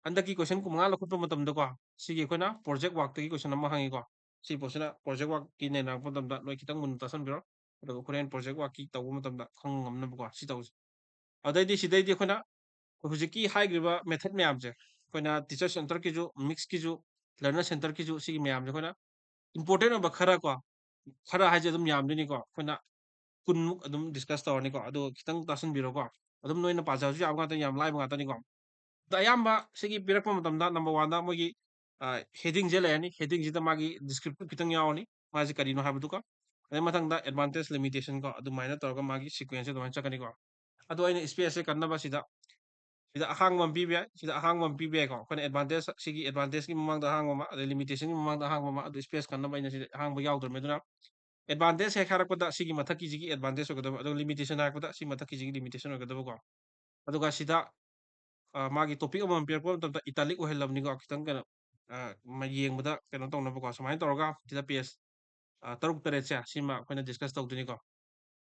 ꯍꯟꯗꯛꯀꯤ question ꯀꯨꯟꯃꯉꯥ ꯂꯧꯈꯠꯄ ꯃꯇꯝꯗꯀꯣ, ꯁꯤꯒꯤ ꯑꯩꯈꯣꯏꯅ project work ꯇꯒꯤ question ꯑꯃ ꯍꯪꯉꯤꯀꯣ꯫ ꯁꯤ ꯄꯣꯠꯁꯤꯅ project work ꯀꯤ ꯅꯩꯅꯔꯛꯄ ꯃꯇꯝꯗ ꯅꯣꯏ ꯈꯤꯇꯪ ꯃꯨꯟꯅ ꯇꯥꯁꯟꯕꯤꯔꯣ꯫ ꯑꯗꯨꯒ ꯍꯣꯔꯦꯟ project work ꯀꯤ ꯇꯧꯕ ꯃꯇꯝꯗ ꯈꯪꯕ ꯉꯝꯅꯕꯀꯣ, ꯁꯤ ꯇꯧꯁꯦ꯫ ꯑꯗꯩꯗꯤ ꯁꯤꯗꯩꯗꯤ ꯑꯩꯈꯣꯏꯅ ꯍꯧꯖꯤꯛꯀꯤ ꯍꯥꯏꯈ꯭ꯔꯤꯕ method ꯃꯌꯥꯝꯁꯦ, ꯑꯩꯈꯣꯏꯅ teacher center ꯀꯤꯁꯨ, mix ꯀꯤꯁꯨ, learner center ꯀꯤꯁꯨ, ꯁꯤꯒꯤ ꯃꯌꯥꯝꯁꯦ ꯑꯩꯈꯣꯏꯅ important ꯑꯣꯏꯕ ꯈꯔ ꯀꯣ, ꯈꯔ ꯍꯥꯏꯁꯦ ꯑꯗꯨꯝ ꯌꯥꯝꯗꯣꯏꯅꯤꯀꯣ꯫ ꯑꯩꯈꯣꯏꯅ ꯀꯨꯟꯃꯨꯛ ꯑꯗꯨꯝ discuss ꯇꯧꯔꯅꯤꯀꯣ꯫ ꯑꯗꯨ ꯈꯤꯇꯪ ꯇꯥꯁꯟꯕꯤꯔꯣꯀꯣ꯫ ꯑꯗꯨꯝ ꯅꯣꯏꯅ ꯄꯥꯖꯕꯁꯨ ꯌꯥꯕ ꯉꯥꯛꯇꯅꯤ, ꯌꯥꯝ ꯂꯥꯏꯕ ꯉꯥꯛꯇꯅꯤꯀꯣ꯫ ꯑꯗꯣ ꯑꯌꯥꯝꯕ ꯁꯤꯒꯤ ꯄꯤꯔꯛꯄ ꯃꯇꯝꯗ number one ꯗ ꯃꯣꯏꯒꯤ, ꯑ, heading ꯁꯦ ꯂꯩꯔꯅꯤ꯫ Heading ꯁꯤꯗ ꯃꯥꯒꯤ descriptive ꯈꯤꯇꯪ ꯌꯥꯎꯔꯅꯤ, ꯃꯥꯁꯦ ꯀꯔꯤꯅꯣ ꯍꯥꯏꯕꯗꯨꯒ꯫ ꯑꯗꯩ ꯃꯊꯪꯗ advantage, limitation ꯀꯣ, ꯑꯗꯨꯃꯥꯏꯅ ꯇꯧꯔꯒ ꯃꯥꯒꯤ sequence ꯁꯦ ꯑꯗꯨꯃꯥꯏꯅ ꯆꯠꯀꯅꯤꯀꯣ꯫ ꯑꯗꯣ ꯑꯩꯅ space ꯁꯦ ꯀꯟꯅꯕ ꯁꯤꯗ ꯁꯤꯗ ꯑꯍꯥꯡꯕ ꯑꯃ ꯄꯤꯕ ꯌꯥꯏ, ꯁꯤꯗ ꯑꯍꯥꯡꯕ ꯑꯃ ꯄꯤꯕ ꯌꯥꯏꯀꯣ꯫ ꯑꯩꯈꯣꯏꯅ advantage, ꯁꯤꯒꯤ advantageꯀꯤ ꯃꯃꯥꯡꯗ ꯑꯍꯥꯡꯕ ꯑꯃ, ꯑꯗꯩ limitationꯒꯤ ꯃꯃꯥꯡꯗ ꯑꯍꯥꯡꯕ ꯑꯃ, ꯑꯗꯨ space ꯀꯟꯅꯕ ꯑꯩꯅ ꯁꯤꯗ ꯑꯍꯥꯡꯕ ꯌꯥꯎꯗ꯭ꯔꯕꯅꯤ꯫ ꯑꯗꯨꯅ advantage ꯍꯦꯛ ꯍꯥꯏꯔꯛꯄꯗ ꯁꯤꯒꯤ ꯃꯊꯛꯀꯤꯁꯤꯒꯤ advantage ꯑꯣꯏꯒꯗꯕ, ꯑꯗꯨꯒ limitation ꯍꯥꯏꯔꯛꯄꯗ ꯁꯤ ꯃꯊꯛꯀꯤꯁꯤꯒꯤ limitation ꯑꯣꯏꯒꯗꯕꯀꯣ꯫ ꯑꯗꯨꯒ ꯁꯤꯗ, ꯑ, ꯃꯥꯒꯤ topic ꯑꯃꯃꯝ ꯄꯤꯔꯛꯄ ꯃꯇꯝꯗ italic ꯑꯣꯏꯍꯜꯂꯕꯅꯤꯀꯣ, ꯈꯤꯇꯪ ꯀꯩꯅꯣ, ꯑ, ꯃ-, ꯌꯦꯡꯕꯗ ꯀꯩꯅꯣ ꯇꯧꯅꯕꯀꯣ꯫ ꯁꯨꯃꯥꯏꯅ ꯇꯧꯔꯒ ꯁꯤꯗ page, ꯑ, ꯇꯔꯨꯛ ꯇꯔꯦꯠꯁꯦ ꯁꯤꯃ ꯑꯩꯈꯣꯏꯅ discuss ꯇꯧꯗꯣꯏꯅꯤꯀꯣ꯫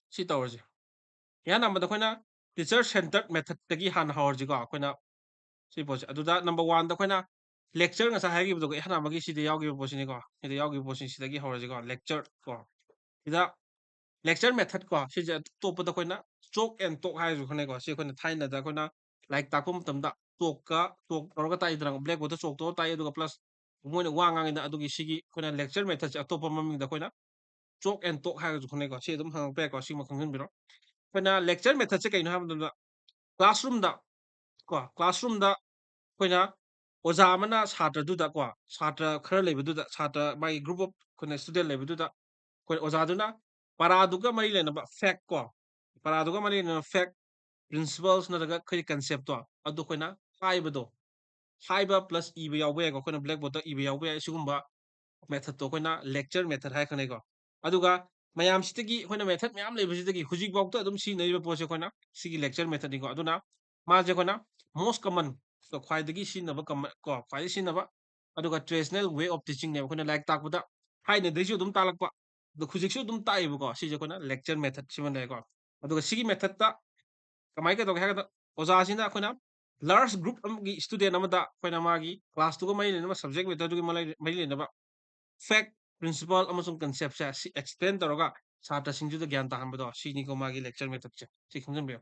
ꯁꯤ ꯇꯧꯔꯁꯦ꯫ ꯏꯍꯥꯟ ꯍꯥꯟꯕꯗ ꯑꯩꯈꯣꯏꯅ teacher centered methodꯇꯒꯤ ꯍꯥꯟꯅ ꯍꯧꯔꯁꯤꯀꯣ꯫ ꯑꯩꯈꯣꯏꯅ ꯁꯤ ꯄꯣꯠꯁꯦ꯫ ꯑꯗꯨꯗ number oneꯗ ꯑꯩꯈꯣꯏꯅ lecture ꯉꯁꯥꯏ ꯍꯥꯏꯈꯤꯕꯗꯣ, ꯏꯍꯥꯟ ꯍꯥꯟꯕꯒꯤ ꯁꯤꯗ ꯌꯥꯎꯈꯤꯕ ꯄꯣꯠꯁꯤꯅꯤꯀꯣ꯫ ꯁꯤꯗ ꯌꯥꯎꯈꯤꯕ ꯄꯣꯠꯁꯤꯡꯁꯤꯗꯒꯤ ꯍꯧꯔꯁꯤꯀꯣ꯫ Lecture ꯀꯣ꯫ ꯁꯤꯗ lecture method ꯀꯣ꯫ ꯁꯤꯁꯦ ꯑꯇꯣꯞꯄꯗ ꯑꯩꯈꯣꯏꯅ chalk and talk ꯍꯥꯏꯔꯁꯨ ꯈꯪꯅꯩꯀꯣ꯫ ꯁꯤ ꯑꯩꯈꯣꯏꯅ ꯊꯥꯏꯅꯗ ꯑꯩꯈꯣꯏꯅ ꯂꯥꯏꯔꯤꯛ ꯇꯥꯛꯄ ꯃꯇꯝꯗ chalkꯀ, chalk ꯇꯧꯔꯒ ꯇꯥꯛꯏꯗꯅ, blackboardꯇ chalk ꯇꯧꯔꯒ ꯇꯥꯛꯏ, ꯑꯗꯨꯒ plus ꯃꯣꯏꯅ ꯋꯥ ꯉꯥꯡꯉꯤꯗꯅ, ꯑꯗꯨꯒꯤ ꯁꯤꯒꯤ ꯑꯩꯈꯣꯏꯅ lecture methodꯁꯦ ꯑꯇꯣꯞꯄ ꯃꯃꯤꯡꯗ ꯑꯩꯈꯣꯏꯅ chalk and talk ꯍꯥꯏꯔꯁꯨ ꯈꯪꯅꯩꯀꯣ꯫ ꯁꯤ ꯑꯗꯨꯝ ꯍꯪꯉꯛꯄ ꯌꯥꯏꯀꯣ꯫ ꯁꯤꯃ ꯈꯪꯖꯤꯟꯕꯤꯔꯣ꯫ ꯑꯩꯈꯣꯏꯅ lecture methodꯁꯦ ꯀꯩꯅꯣ ꯍꯥꯏꯕ ꯃꯇꯝꯗ classroomꯗ ꯀꯣ, classroomꯗ ꯑꯩꯈꯣꯏꯅ ꯑꯣꯖꯥ ꯑꯃꯅ ꯁꯥꯇ꯭ꯔꯗꯨꯗ ꯀꯣ, ꯁꯥꯇ꯭ꯔ ꯈꯔ ꯂꯩꯕꯗꯨꯗ, ꯁꯥꯇ꯭ꯔ ꯃꯥꯒꯤ group of ꯑꯩꯈꯣꯏꯅ student ꯂꯩꯕꯗꯨꯗ ꯑꯩꯈꯣꯏ ꯑꯣꯖꯥꯗꯨꯅ ꯄꯔꯥꯗꯨꯒ ꯃꯔꯤ ꯂꯩꯅꯕ fact ꯀꯣ, ꯄꯔꯥꯗꯨꯒ ꯃꯔꯤ ꯂꯩꯅꯕ fact, principles ꯅꯠꯇ꯭ꯔꯒ ꯑꯩꯈꯣꯏꯒꯤ conceptꯇꯣ ꯑꯗꯨ ꯑꯩꯈꯣꯏꯅ ꯍꯥꯏꯕꯗꯣ, ꯍꯥꯏꯕ plus ꯏꯕ ꯌꯥꯎꯕ ꯌꯥꯏꯀꯣ꯫ ꯑꯩꯈꯣꯏꯅ blackboardꯇ ꯏꯕ ꯌꯥꯎꯕ ꯌꯥꯏ꯫ ꯁꯤꯒꯨꯝꯕ methodꯇꯣ ꯑꯩꯈꯣꯏꯅ lecture method ꯍꯥꯏꯔ ꯈꯪꯅꯩꯀꯣ꯫ ꯑꯗꯨꯒ ꯃꯌꯥꯝꯁꯤꯗꯒꯤ ꯑꯩꯈꯣꯏꯅ method ꯃꯌꯥꯝ ꯂꯩꯕꯁꯤꯗꯒꯤ ꯍꯧꯖꯤꯛꯐꯥꯎꯗ ꯑꯗꯨꯝ ꯁꯤꯖꯤꯟꯅꯔꯤꯕ ꯄꯣꯠꯁꯦ ꯑꯩꯈꯣꯏꯅ ꯁꯤꯒꯤ lecture methodꯅꯤꯀꯣ꯫ ꯑꯗꯨꯅ ꯃꯥꯁꯦ ꯑꯩꯈꯣꯏꯅ most common ꯀꯣ, ꯈ꯭ꯋꯥꯏꯗꯒꯤ ꯁꯤꯖꯤꯟꯅꯕ common ꯀꯣ, ꯈ꯭ꯋꯥꯏꯗꯒꯤ ꯁꯤꯖꯤꯟꯅꯕ, ꯑꯗꯨꯒ traditional way of teachingꯅꯦꯕ꯫ ꯑꯩꯈꯣꯏꯅ ꯂꯥꯏꯔꯤꯛ ꯇꯥꯛꯄꯗ ꯊꯥꯏꯅꯗꯩꯁꯨ ꯑꯗꯨꯝ ꯇꯥꯛꯂꯛꯄ, ꯑꯗꯣ ꯍꯧꯖꯤꯛꯁꯨ ꯑꯗꯨꯝ ꯇꯥꯛꯏꯕꯀꯣ꯫ ꯁꯤꯁꯦ ꯑꯩꯈꯣꯏꯅ lecture method ꯁꯤꯃ ꯂꯩꯔꯦꯀꯣ꯫ ꯑꯗꯨꯒ ꯁꯤꯒꯤ methodꯇ ꯀꯃꯥꯏꯅ ꯀꯩꯗꯧꯒꯦ ꯍꯥꯏ ꯀꯥꯟꯗ, ꯑꯣꯖꯥꯁꯤꯅ ꯑꯩꯈꯣꯏꯅ large group ꯑꯃꯒꯤ student ꯑꯃꯗ ꯑꯩꯈꯣꯏꯅ ꯃꯥꯒꯤ classꯇꯨꯒ ꯃꯔꯤ ꯂꯩꯅꯕ, subject matterꯗꯨꯒꯤ ꯃꯔꯤ, ꯃꯔꯤ ꯂꯩꯅꯕ fact, principle ꯑꯃꯁꯨꯡ conceptꯁꯦ ꯁꯤ explain ꯇꯧꯔꯒ ꯁꯥꯇ꯭ꯔꯁꯤꯡꯗꯨꯗ ꯒ꯭ꯌꯥꯟ ꯇꯥꯍꯟꯕꯗꯣ, ꯁꯤꯅꯤꯀꯣ ꯃꯥꯒꯤ lecture methodꯁꯦ꯫ ꯁꯤ ꯈꯪꯖꯟꯕꯤꯌꯨ꯫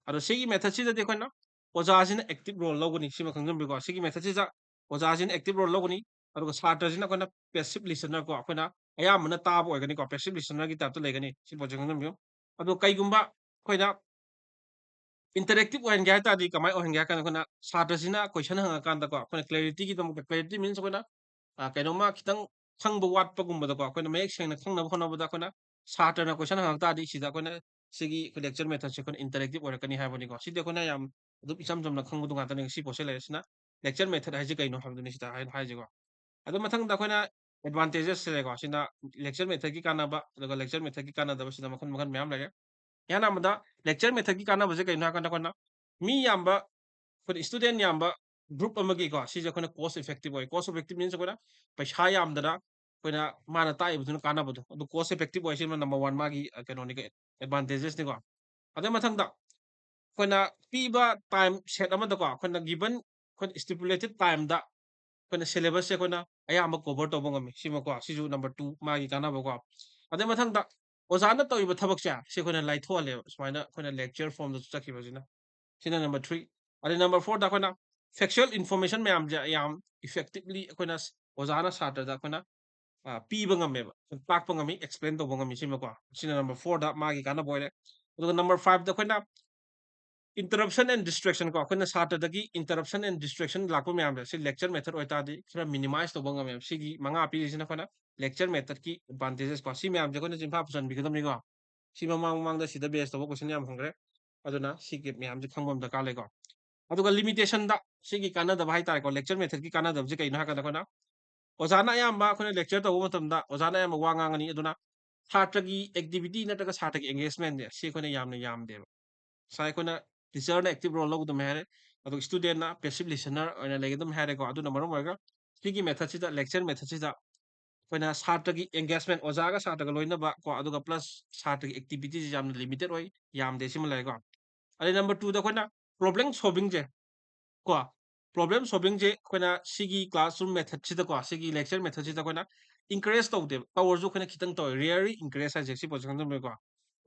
ꯑꯗꯣ ꯁꯤꯒꯤ methodꯁꯤꯗꯗꯤ ꯑꯩꯈꯣꯏꯅ ꯑꯣꯖꯥꯁꯤꯅ active role ꯂꯧꯒꯅꯤ, ꯁꯤꯃ ꯈꯪꯖꯟꯕꯤꯌꯨꯀꯣ꯫ ꯁꯤꯒꯤ methodꯁꯤꯗ ꯑꯣꯖꯥꯁꯤꯅ active role ꯂꯧꯒꯅꯤ, ꯑꯗꯨꯒ ꯁꯥꯇ꯭ꯔꯁꯤꯅ ꯑꯩꯈꯣꯏꯅ passive listener ꯀꯣ, ꯑꯩꯈꯣꯏꯅ ꯑꯌꯥꯝꯕꯅ ꯇꯥꯕ ꯑꯣꯏꯒꯅꯤꯀꯣ, passive listenerꯒꯤ typeꯇ ꯂꯩꯒꯅꯤ꯫ ꯁꯤ ꯄꯣꯠꯁꯦ ꯈꯪꯖꯟꯕꯤꯌꯨ꯫ ꯑꯗꯣ ꯀꯩꯒꯨꯝꯕ ꯑꯩꯈꯣꯏꯅ interactive ꯑꯣꯏꯍꯟꯒꯦ ꯍꯥꯏ ꯇꯥꯔꯗꯤ ꯀꯃꯥꯏꯅ ꯑꯣꯏꯍꯟꯒꯦ ꯍꯥꯏ ꯀꯥꯟꯗ, ꯑꯩꯈꯣꯏꯅ ꯁꯥꯇ꯭ꯔꯁꯤꯅ question ꯍꯪꯉꯀꯥꯟꯗꯀꯣ, ꯑꯩꯈꯣꯏꯅ clarityꯒꯤꯗꯃꯛꯇ, clarity means ꯑꯩꯈꯣꯏꯅ, ꯑ, ꯀꯩꯅꯣꯝꯃ ꯈꯤꯇꯪ ꯈꯪꯕ ꯋꯥꯠꯄꯒꯨꯝꯕꯗꯀꯣ, ꯑꯩꯈꯣꯏꯅ ꯃꯌꯦꯛ ꯁꯦꯡꯅ ꯈꯪꯅꯕ ꯍꯣꯠꯅꯕꯗ ꯑꯩꯈꯣꯏꯅ ꯁꯥꯇ꯭ꯔꯅ question ꯍꯪꯉꯛ ꯇꯥꯔꯗꯤ ꯁꯤꯗ ꯑꯩꯈꯣꯏꯅ ꯁꯤꯒꯤ ꯑꯩꯈꯣꯏ lecture methodꯁꯦ ꯑꯩꯈꯣꯏꯅ interactive ꯑꯣꯏꯔꯛꯀꯅꯤ ꯍꯥꯏꯕꯅꯤꯀꯣ꯫ ꯁꯤꯗꯤ ꯑꯩꯈꯣꯏꯅ ꯌꯥꯝ ꯑꯗꯨꯝ ꯏꯆꯝ ꯆꯝꯅ ꯈꯪꯕꯗꯣ ꯉꯥꯛꯇꯅꯦ ꯁꯤ ꯄꯣꯠꯁꯦ ꯂꯩꯔꯦ꯫ ꯁꯤꯅ lecture method ꯍꯥꯏꯁꯦ ꯀꯩꯅꯣ ꯍꯥꯏꯕꯗꯨꯅꯤ ꯁꯤꯗ ꯍꯥꯏ-, ꯍꯥꯏꯁꯦꯀꯣ꯫ ꯑꯗꯨ ꯃꯊꯪꯗ ꯑꯩꯈꯣꯏꯅ advantages ꯁꯦ ꯂꯩꯀꯣ꯫ ꯁꯤꯅ lecture method ꯀꯤ ꯀꯥꯟꯅꯕ, ꯑꯗꯨꯒ lecture method ꯀꯤ ꯀꯥꯟꯅꯗꯕ, ꯁꯤꯗ ꯃꯈꯜ ꯃꯈꯜ ꯃꯌꯥꯝ ꯂꯩꯔꯦ꯫ ꯏꯍꯥꯟ ꯍꯥꯟꯕꯗ lecture method ꯀꯤ ꯀꯥꯟꯅꯕꯁꯦ ꯀꯩꯅꯣ ꯍꯥꯏꯔꯀꯥꯟꯗ ꯑꯩꯈꯣꯏꯅ ꯃꯤ ꯌꯥꯝꯕ, ꯑꯩꯈꯣꯏꯅ student ꯌꯥꯝꯕ group ꯑꯃꯒꯤꯀꯣ, ꯁꯤꯁꯦ ꯑꯩꯈꯣꯏꯅ cost effective ꯑꯣꯏ꯫ Cost effective means ꯑꯩꯈꯣꯏꯅ ꯄꯩꯁꯥ ꯌꯥꯝꯗꯅ ꯑꯩꯈꯣꯏꯅ ꯃꯥꯅ ꯇꯥꯛꯏꯕꯗꯨꯅ ꯀꯥꯟꯅꯕꯗꯣ, ꯑꯗꯨ cost effective ꯑꯣꯏ꯫ ꯁꯤꯃ number one ꯃꯥꯒꯤ, ꯑ, ꯀꯩꯅꯣꯅꯤ, advantages ꯅꯤꯀꯣ꯫ ꯑꯗꯨ ꯃꯊꯪꯗ ꯑꯩꯈꯣꯏꯅ ꯄꯤꯕ time set ꯑꯃꯗꯀꯣ, ꯑꯩꯈꯣꯏꯅ given, ꯑꯩꯈꯣꯏꯅ stipulated time ꯗ ꯑꯩꯈꯣꯏꯅ syllabus ꯁꯦ ꯑꯩꯈꯣꯏꯅ ꯑꯌꯥꯝꯕ cover ꯇꯧꯕ ꯉꯝꯃꯤ꯫ ꯁꯤꯃꯀꯣ, ꯁꯤꯁꯨ number two ꯃꯥꯒꯤ ꯀꯥꯟꯅꯕꯀꯣ꯫ ꯑꯗꯨ ꯃꯊꯪꯗ ꯑꯣꯖꯥꯅ ꯇꯧꯔꯤꯕ ꯊꯕꯛꯁꯦ ꯁꯤ ꯑꯩꯈꯣꯏꯅ ꯂꯥꯏꯊꯣꯛꯍꯜꯂꯦꯕ, ꯁꯨꯃꯥꯏꯅ ꯑꯩꯈꯣꯏꯅ lecture form ꯗꯁꯨ ꯆꯠꯈꯤꯕꯁꯤꯅ꯫ ꯁꯤꯅ number three꯫ ꯑꯗꯩ number four ꯗ ꯑꯩꯈꯣꯏꯅ factual information ꯃꯌꯥꯝꯁꯦ ꯌꯥꯝ effectively ꯑꯩꯈꯣꯏꯅ ꯁ-, ꯑꯣꯖꯥꯅ ꯁꯥꯇ꯭ꯔꯗ ꯑꯩꯈꯣꯏꯅ, ꯑ, ꯄꯤꯕ ꯉꯝꯃꯦꯕ, ꯇꯥꯛꯄ ꯉꯝꯃꯤ, explain ꯇꯧꯕ ꯉꯝꯃꯤ꯫ ꯁꯤꯃꯀꯣ, ꯁꯤꯅ number four ꯗ ꯃꯥꯒꯤ ꯀꯥꯟꯅꯕ ꯑꯣꯏꯔꯦ꯫ ꯑꯗꯨꯒ number five ꯗ ꯑꯩꯈꯣꯏꯅ interruption and distraction ꯀꯣ, ꯑꯩꯈꯣꯏꯅ ꯁꯥꯇ꯭ꯔꯗꯒꯤ interruption and distraction ꯂꯥꯛꯄ ꯃꯌꯥꯝꯁꯦ ꯁꯤ lecture method ꯑꯣꯏꯇꯥꯔꯗꯤ ꯈꯔ minimize ꯇꯧꯕ ꯉꯝꯃꯦꯕ꯫ ꯁꯤꯒꯤ ꯃꯉꯥ ꯄꯤꯔꯤꯁꯤꯅ ꯑꯩꯈꯣꯏꯅ lecture method ꯀꯤ advantages ꯀꯣ꯫ ꯁꯤ ꯃꯌꯥꯝꯁꯦ ꯑꯩꯈꯣꯏꯅ ꯆꯤꯟꯐꯥ ꯄꯨꯁꯟꯕꯤꯒꯗꯕꯅꯤꯀꯣ꯫ ꯁꯤ ꯃꯃꯥꯡ ꯃꯃꯥꯡꯗ ꯁꯤꯗ base ꯇꯧꯕ question ꯌꯥꯝ ꯍꯪꯈ꯭ꯔꯦ꯫ ꯑꯗꯨꯅ ꯁꯤꯒꯤ ꯃꯌꯥꯝꯁꯦ ꯈꯪꯕ ꯑꯃ ꯗꯔꯀꯥꯔ ꯂꯩꯀꯣ꯫ ꯑꯗꯨꯒ limitation ꯗ ꯁꯤꯒꯤ ꯀꯥꯟꯅꯗꯕ ꯍꯥꯏꯇꯥꯔꯦꯀꯣ, lecture method ꯀꯤ ꯀꯥꯟꯅꯗꯕꯁꯦ ꯀꯩꯅꯣ ꯍꯥꯏꯔꯀꯥꯟꯗ ꯑꯩꯈꯣꯏꯅ ꯑꯣꯖꯥꯅ ꯑꯌꯥꯝꯕ ꯑꯩꯈꯣꯏꯅ lecture ꯇꯧꯕ ꯃꯇꯝꯗ ꯑꯣꯖꯥꯅ ꯑꯌꯥꯝꯕ ꯋꯥ ꯉꯥꯡꯉꯅꯤ꯫ ꯑꯗꯨꯅ ꯁꯥꯇ꯭ꯔꯒꯤ activity ꯅꯠꯇ꯭ꯔꯒ ꯁꯥꯇ꯭ꯔꯒꯤ engagement ꯁꯦ ꯁꯤ ꯑꯩꯈꯣꯏꯅ ꯌꯥꯝꯅ ꯌꯥꯝꯗꯦꯕ꯫ ꯉꯁꯥꯏ ꯑꯩꯈꯣꯏꯅ teacher ꯅ active role ꯂꯧꯒꯗꯕꯅꯤ ꯍꯥꯏꯔꯦ, ꯑꯗꯨꯒ student ꯅ passive listener ꯑꯣꯏꯅ ꯂꯩꯒꯗꯕꯅꯤ ꯍꯥꯏꯔꯦꯀꯣ꯫ ꯑꯗꯨꯅ ꯃꯔꯝ ꯑꯣꯏꯔꯒ ꯁꯤꯒꯤ method ꯁꯤꯗ, lecture method ꯁꯤꯗ ꯑꯩꯈꯣꯏꯅ ꯁꯥꯇ꯭ꯔꯒꯤ engagement, ꯑꯣꯖꯥꯒ ꯁꯥꯇ꯭ꯔꯒ ꯂꯣꯏꯅꯕ ꯀꯣ, ꯑꯗꯨꯒ plus ꯁꯥꯇ꯭ꯔꯒꯤ activity ꯁꯤ ꯌꯥꯝꯅ limited ꯑꯣꯏ, ꯌꯥꯝꯗꯦ, ꯁꯤꯃ ꯂꯩꯔꯦꯀꯣ꯫ ꯑꯗꯩ number two ꯗ ꯑꯩꯈꯣꯏꯅ problem solving ꯁꯦ ꯀꯣ, problem solving ꯁꯦ ꯑꯩꯈꯣꯏꯅ ꯁꯤꯒꯤ classroom method ꯁꯤꯗꯀꯣ, ꯁꯤꯒꯤ lecture method ꯁꯤꯗ ꯑꯩꯈꯣꯏꯅ encourage ꯇꯧꯗꯦꯕ, ꯇꯧꯔꯁꯨ ꯑꯩꯈꯣꯏꯅ ꯈꯤꯇꯪ ꯇꯧꯋꯦ, rarely encourage ꯍꯥꯏꯁꯦ ꯁꯤ ꯄꯣꯠꯁꯦ ꯈꯪꯖꯟꯕꯤꯌꯨꯀꯣ꯫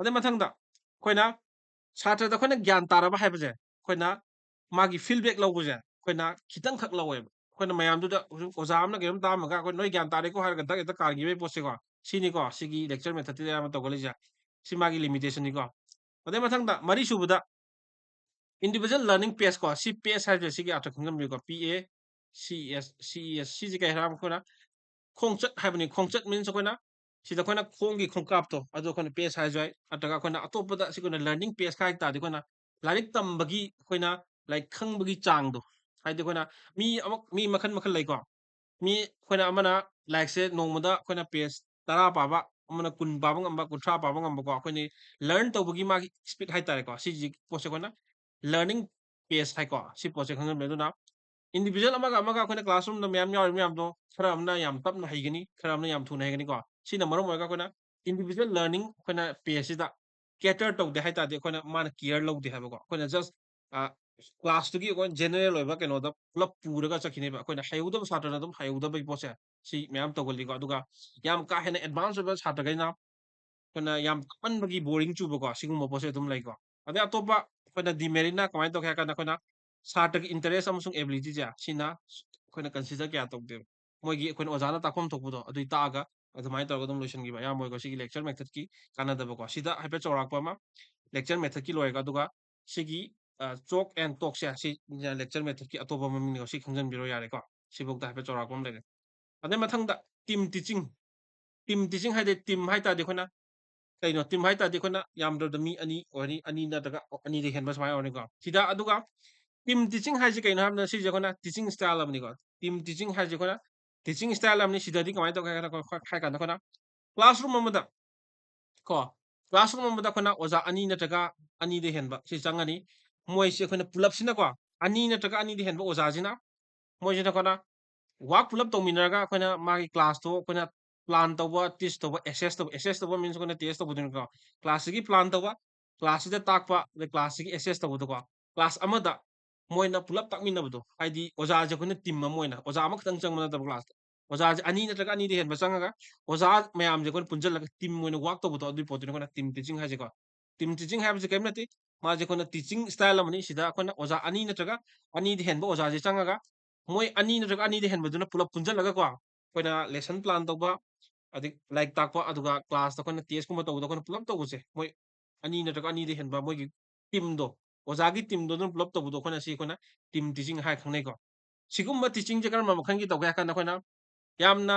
ꯑꯗꯩ ꯃꯊꯪꯗ ꯑꯩꯈꯣꯏꯅ ꯁꯥꯇ꯭ꯔꯗ ꯑꯩꯈꯣꯏꯅ ꯒ꯭ꯌꯥꯟ ꯇꯥꯔꯕ ꯍꯥꯏꯕꯁꯦ ꯑꯩꯈꯣꯏꯅ ꯃꯥꯒꯤ feedback ꯂꯧꯕꯁꯦ ꯑꯩꯈꯣꯏꯅ ꯈꯤꯇꯪꯈꯛ ꯂꯧꯋꯦꯕ꯫ ꯑꯩꯈꯣꯏꯅ ꯃꯌꯥꯝꯗꯨꯗ ꯍꯧꯖꯤꯛ ꯑꯣꯖꯥ ꯑꯃꯅ ꯀꯩꯅꯣꯝ ꯇꯥꯛꯑꯝꯃꯒ ꯑꯩꯈꯣꯏ ꯅꯣꯏ ꯒ꯭ꯌꯥꯟ ꯇꯥꯔꯦꯀꯣ ꯍꯥꯏꯔꯒ ꯗꯛ ꯍꯦꯛꯇ ꯀꯥꯟꯈꯤꯕꯒꯤ ꯄꯣꯠꯁꯦꯀꯣ, ꯁꯤꯅꯤꯀꯣ ꯁꯤꯒꯤ lecture method ꯁꯤꯗ ꯑꯌꯥꯝꯕ ꯇꯧꯒꯜꯂꯤꯁꯦ꯫ ꯁꯤ ꯃꯥꯒꯤ limitation ꯅꯤꯀꯣ꯫ ꯑꯗꯩ ꯃꯊꯪꯗ ꯃꯔꯤꯁꯨꯕꯗ individual learning pace ꯀꯣ, ꯁꯤ pace ꯍꯥꯏꯕꯁꯦ ꯁꯤꯒꯤ ꯑꯥꯔꯊ ꯈꯪꯖꯟꯕꯤꯌꯨꯀꯣ꯫ P A C E S, C E S, ꯁꯤꯁꯦ ꯀꯩ ꯍꯥꯏꯔ ꯑꯩꯈꯣꯏꯅ ꯈꯣꯡꯆꯠ ꯍꯥꯏꯕꯅꯤ꯫ ꯈꯣꯡꯆꯠ means ꯑꯩꯈꯣꯏꯅ ꯁꯤꯗ ꯑꯩꯈꯣꯏꯅ ꯈꯣꯡꯒꯤ ꯈꯣꯡꯀꯥꯞꯇꯣ, ꯑꯗꯨ ꯑꯩꯈꯣꯏꯅ pace ꯍꯥꯏꯔꯁꯨ ꯌꯥꯏ, ꯅꯠꯇ꯭ꯔꯒ ꯑꯩꯈꯣꯏꯅ ꯑꯇꯣꯞꯄꯗ ꯁꯤ ꯑꯩꯈꯣꯏꯅ learning pace ꯍꯥꯏ ꯇꯥꯔꯗꯤ ꯑꯩꯈꯣꯏꯅ ꯂꯥꯏꯔꯤꯛ ꯇꯝꯕꯒꯤ ꯑꯩꯈꯣꯏꯅ ꯂꯥꯏꯔꯤꯛ ꯈꯪꯕꯒꯤ ꯆꯥꯡꯗꯣ, ꯍꯥꯏꯗꯤ ꯑꯩꯈꯣꯏꯅ ꯃꯤ ꯑꯃ, ꯃꯤ ꯃꯈꯜ ꯃꯈꯜ ꯂꯩꯀꯣ꯫ ꯃꯤ ꯑꯩꯈꯣꯏꯅ ꯑꯃꯅ ꯂꯥꯏꯔꯤꯛꯁꯦ ꯅꯣꯡꯃꯗ ꯑꯩꯈꯣꯏꯅ page ꯇꯔꯥ ꯄꯥꯕ, ꯑꯃꯅ ꯀꯨꯟ ꯄꯥꯕ ꯉꯝꯕ, ꯀꯨꯟꯊ꯭ꯔꯥ ꯄꯥꯕ ꯉꯝꯕꯀꯣ꯫ ꯑꯩꯈꯣꯏꯅ learn ꯇꯧꯕꯒꯤ ꯃꯥꯒꯤ speed ꯍꯥꯏꯇꯥꯔꯦꯀꯣ꯫ ꯁꯤꯁꯤ ꯄꯣꯠꯁꯦ ꯑꯩꯈꯣꯏꯅ learning pace ꯍꯥꯏꯀꯣ꯫ ꯁꯤ ꯄꯣꯠꯁꯦ ꯈꯪꯖꯟꯕ꯫ ꯑꯗꯨꯅ individual ꯑꯃꯒ ꯑꯃꯒ ꯑꯩꯈꯣꯏꯅ classroomꯗ ꯃꯌꯥꯝ ꯌꯥꯎꯔꯤ ꯃꯌꯥꯝꯗꯣ, ꯈꯔ ꯑꯃꯅ ꯌꯥꯝ ꯇꯞꯅ ꯍꯩꯒꯅꯤ, ꯈꯔ ꯑꯃꯅ ꯌꯥꯝ ꯊꯨꯅ ꯍꯩꯒꯅꯤꯀꯣ꯫ ꯁꯤꯅ ꯃꯔꯝ ꯑꯣꯏꯔꯒ ꯑꯩꯈꯣꯏꯅ individual learning ꯑꯩꯈꯣꯏꯅ pace ꯁꯤꯗ cater ꯇꯧꯗꯦ ꯍꯥꯏ ꯇꯥꯔꯗꯤ, ꯑꯩꯈꯣꯏꯅ ꯃꯥꯅ care ꯂꯧꯗꯦ ꯍꯥꯏꯕꯀꯣ꯫ ꯑꯩꯈꯣꯏꯅ just, ꯑ, class ꯇꯨꯒꯤ ꯑꯩꯈꯣꯏ general ꯑꯣꯏꯕ ꯀꯩꯅꯣꯗ ꯄꯨꯂꯞ ꯄꯨꯔꯒ ꯆꯠꯈꯤꯅꯦꯕ꯫ ꯑꯩꯈꯣꯏꯅ ꯍꯩꯍꯧꯗꯕ ꯁꯥꯇ꯭ꯔꯅ ꯑꯗꯨꯝ ꯍꯩꯍꯧꯗꯕꯒꯤ ꯄꯣꯠꯁꯦ ꯁꯤ ꯃꯌꯥꯝ ꯇꯧꯒꯜꯂꯤꯀꯣ꯫ ꯑꯗꯨꯒ ꯌꯥꯝ ꯀꯥ ꯍꯦꯟꯅ advance ꯑꯣꯏꯕ ꯁꯥꯇ꯭ꯔꯈꯩꯅ ꯑꯩꯈꯣꯏꯅ ꯌꯥꯝ ꯇꯞꯃꯟꯕꯒꯤ boring ꯆꯨꯕꯀꯣ, ꯁꯤꯒꯨꯝꯕ ꯄꯣꯠꯁꯦ ꯑꯗꯨꯝ ꯂꯩꯀꯣ꯫ ꯑꯗꯩ ꯑꯇꯣꯞꯄ ꯑꯩꯈꯣꯏꯅ demeritꯅ ꯀꯃꯥꯏꯅ ꯇꯧꯒꯦ ꯍꯥꯏ ꯀꯥꯟꯗ, ꯑꯩꯈꯣꯏꯅ ꯁꯥꯇ꯭ꯔꯒꯤ interest ꯑꯃꯁꯨꯡ abilityꯁꯦ ꯁꯤꯅ ꯑꯩꯈꯣꯏꯅ consider ꯀꯌꯥ ꯇꯧꯗꯦꯕ꯫ ꯃꯣꯏꯒꯤ ꯑꯩꯈꯣꯏꯅ ꯑꯣꯖꯥꯅ ꯇꯥꯛꯐꯝ ꯊꯣꯛꯄꯗꯣ ꯑꯗꯨꯏ ꯇꯥꯛꯑꯒ ꯑꯗꯨꯃꯥꯏꯅ ꯇꯧꯔꯒ ꯑꯗꯨꯝ ꯂꯣꯏꯁꯤꯟꯈꯤꯕ ꯑꯌꯥꯝꯕ ꯑꯣꯏꯀꯣ꯫ ꯁꯤꯒꯤ lecture methodꯀꯤ ꯀꯥꯟꯅꯗꯕꯀꯣ꯫ ꯁꯤꯗ ꯍꯥꯏꯐꯦꯠ ꯆꯥꯎꯔꯥꯛꯄ ꯑꯃ lecture methodꯀꯤ ꯂꯣꯏꯔꯒ, ꯑꯗꯨꯒ ꯁꯤꯒꯤ, ꯑ, chalk and talkꯁꯦ ꯁꯤ lecture methodꯀꯤ ꯑꯇꯣꯞꯄ ꯃꯃꯤꯡꯅꯤꯀꯣ꯫ ꯁꯤ ꯈꯪꯖꯟꯕꯤꯔꯣ ꯌꯥꯔꯦꯀꯣ꯫ ꯁꯤꯐꯧꯗ ꯍꯥꯏꯐꯦꯠ ꯆꯥꯎꯔꯥꯛꯄ ꯑꯃ ꯂꯩꯔꯦ꯫ ꯑꯗꯩ ꯃꯊꯪꯗ team teaching꯫ Team teaching ꯍꯥꯏꯗꯤ, team ꯍꯥꯏ ꯇꯥꯔꯗꯤ ꯑꯩꯈꯣꯏꯅ ꯀꯩꯅꯣ, team ꯍꯥꯏ ꯇꯥꯔꯗꯤ ꯑꯩꯈꯣꯏꯅ ꯌꯥꯝꯗ꯭ꯔꯕꯗ ꯃꯤ ꯑꯅꯤ ꯑꯣꯏꯔꯅꯤ, ꯑꯅꯤ ꯅꯠꯇ꯭ꯔꯒ ꯑꯅꯤꯗꯩ ꯍꯦꯟꯕ ꯁꯨꯃꯥꯏꯅ ꯑꯣꯏꯔꯅꯤꯀꯣ꯫ ꯁꯤꯗ ꯑꯗꯨꯒ team teaching ꯍꯥꯏꯁꯦ ꯀꯩꯅꯣ ꯍꯥꯏꯕꯗ, ꯁꯤꯁꯦ ꯑꯩꯈꯣꯏꯅ teaching style ꯑꯃꯅꯤꯀꯣ꯫ Team teaching ꯍꯥꯏꯁꯦ ꯑꯩꯈꯣꯏꯅ teaching style ꯑꯃꯅꯤ꯫ ꯁꯤꯗꯗꯤ ꯀꯃꯥꯏꯅ ꯇꯧꯒꯦ ꯍꯥꯏ ꯀꯥꯟꯗ, ꯍꯥꯏ ꯀꯥꯟꯗ ꯑꯩꯈꯣꯏꯅ classroom ꯑꯃꯗ ꯀꯣ, classroom ꯑꯃꯗ ꯑꯩꯈꯣꯏꯅ ꯑꯣꯖꯥ ꯑꯅꯤ ꯅꯠꯇ꯭ꯔꯒ ꯑꯅꯤꯗꯩ ꯍꯦꯟꯕ ꯁꯤ ꯆꯪꯉꯅꯤ꯫ ꯃꯣꯏꯁꯦ ꯑꯩꯈꯣꯏꯅ ꯄꯨꯂꯞꯁꯤꯅꯀꯣ, ꯑꯅꯤ ꯅꯠꯇ꯭ꯔꯒ ꯑꯅꯤꯗꯩ ꯍꯦꯟꯕ ꯑꯣꯖꯥꯁꯤꯅ, ꯃꯣꯏꯁꯤꯅ ꯑꯩꯈꯣꯏꯅ work ꯄꯨꯂꯞ ꯇꯧꯃꯤꯟꯅꯔꯒ ꯑꯩꯈꯣꯏꯅ ꯃꯥꯒꯤ classꯇꯣ ꯑꯩꯈꯣꯏꯅ plan ꯇꯧꯕ, teach ꯇꯧꯕ, assess ꯇꯧꯕ꯫ Assess ꯇꯧꯕ means ꯑꯩꯈꯣꯏꯅ test ꯇꯧꯕꯗꯨꯅꯤꯀꯣ꯫ Classꯁꯤꯒꯤ plan ꯇꯧꯕ, classꯁꯤꯗ ꯇꯥꯛꯄ, ꯑꯗꯩ classꯁꯤꯒꯤ assess ꯇꯧꯕꯗꯣꯀꯣ꯫ Class ꯑꯃꯗ ꯃꯣꯏꯅ ꯄꯨꯂꯞ ꯇꯥꯛꯃꯤꯟꯅꯕꯗꯣ, ꯍꯥꯏꯗꯤ ꯑꯣꯖꯥꯁꯦ ꯑꯩꯈꯣꯏꯅ team ꯑꯃ ꯑꯣꯏꯅ, ꯑꯣꯖꯥ ꯑꯃꯈꯛꯇꯪ ꯆꯪꯕ ꯅꯠꯇꯕ classꯇ꯫ ꯑꯣꯖꯥꯁꯦ ꯑꯅꯤ ꯅꯠꯇ꯭ꯔꯒ ꯑꯅꯤꯗꯩ ꯍꯦꯟꯕ ꯆꯪꯉꯒ ꯑꯣꯖꯥ ꯃꯌꯥꯝꯁꯦ ꯑꯩꯈꯣꯏꯅ ꯄꯨꯟꯁꯤꯜꯂꯒ team ꯑꯣꯏꯅ work ꯇꯧꯕꯗꯣ, ꯑꯗꯨꯒꯤ ꯄꯣꯠꯇꯨꯅꯤ ꯑꯩꯈꯣꯏꯅ team teaching ꯍꯥꯏꯁꯦꯀꯣ꯫ Team teaching ꯍꯥꯏꯕꯁꯦ ꯀꯔꯤꯝ ꯅꯠꯇꯦ, ꯃꯥꯁꯦ ꯑꯩꯈꯣꯏꯅ teaching style ꯑꯃꯅꯤ꯫ ꯁꯤꯗ ꯑꯩꯈꯣꯏꯅ ꯑꯣꯖꯥ ꯑꯅꯤ ꯅꯠꯇ꯭ꯔꯒ ꯑꯅꯤꯗꯩ ꯍꯦꯟꯕ ꯑꯣꯖꯥꯁꯦ ꯆꯪꯉꯒ ꯃꯣꯏ ꯑꯅꯤ ꯅꯠꯇ꯭ꯔꯒ ꯑꯅꯤꯗꯩ ꯍꯦꯟꯕꯗꯨꯅ ꯄꯨꯂꯞ ꯄꯨꯟꯁꯤꯜꯂꯒꯀꯣ, ꯑꯩꯈꯣꯏꯅ lesson plan ꯇꯧꯕ, ꯑꯗꯩ ꯂꯥꯏꯔꯤꯛ ꯇꯥꯛꯄ, ꯑꯗꯨꯒ classꯇ ꯑꯩꯈꯣꯏꯅ testꯀꯨꯝꯕ ꯇꯧꯕꯗ ꯑꯩꯈꯣꯏꯅ ꯄꯨꯂꯞ ꯇꯧꯕꯁꯦ, ꯃꯣꯏ ꯑꯅꯤ ꯅꯠꯇ꯭ꯔꯒ ꯑꯅꯤꯗꯩ ꯍꯦꯟꯕ ꯃꯣꯏꯒꯤ teamꯗꯣ, ꯑꯣꯖꯥꯒꯤ teamꯗꯣ ꯑꯗꯨꯝ ꯄꯨꯂꯞ ꯇꯧꯕꯗꯣ ꯑꯩꯈꯣꯏꯅ, ꯁꯤ ꯑꯩꯈꯣꯏꯅ team teaching ꯍꯥꯏ ꯈꯪꯅꯩꯀꯣ꯫ ꯁꯤꯒꯨꯝꯕ teachingꯁꯦ ꯀꯔꯝꯕ ꯃꯈꯜꯒꯤ ꯇꯧꯒꯦ ꯍꯥꯏ ꯀꯥꯟꯗ, ꯑꯩꯈꯣꯏꯅ ꯌꯥꯝꯅ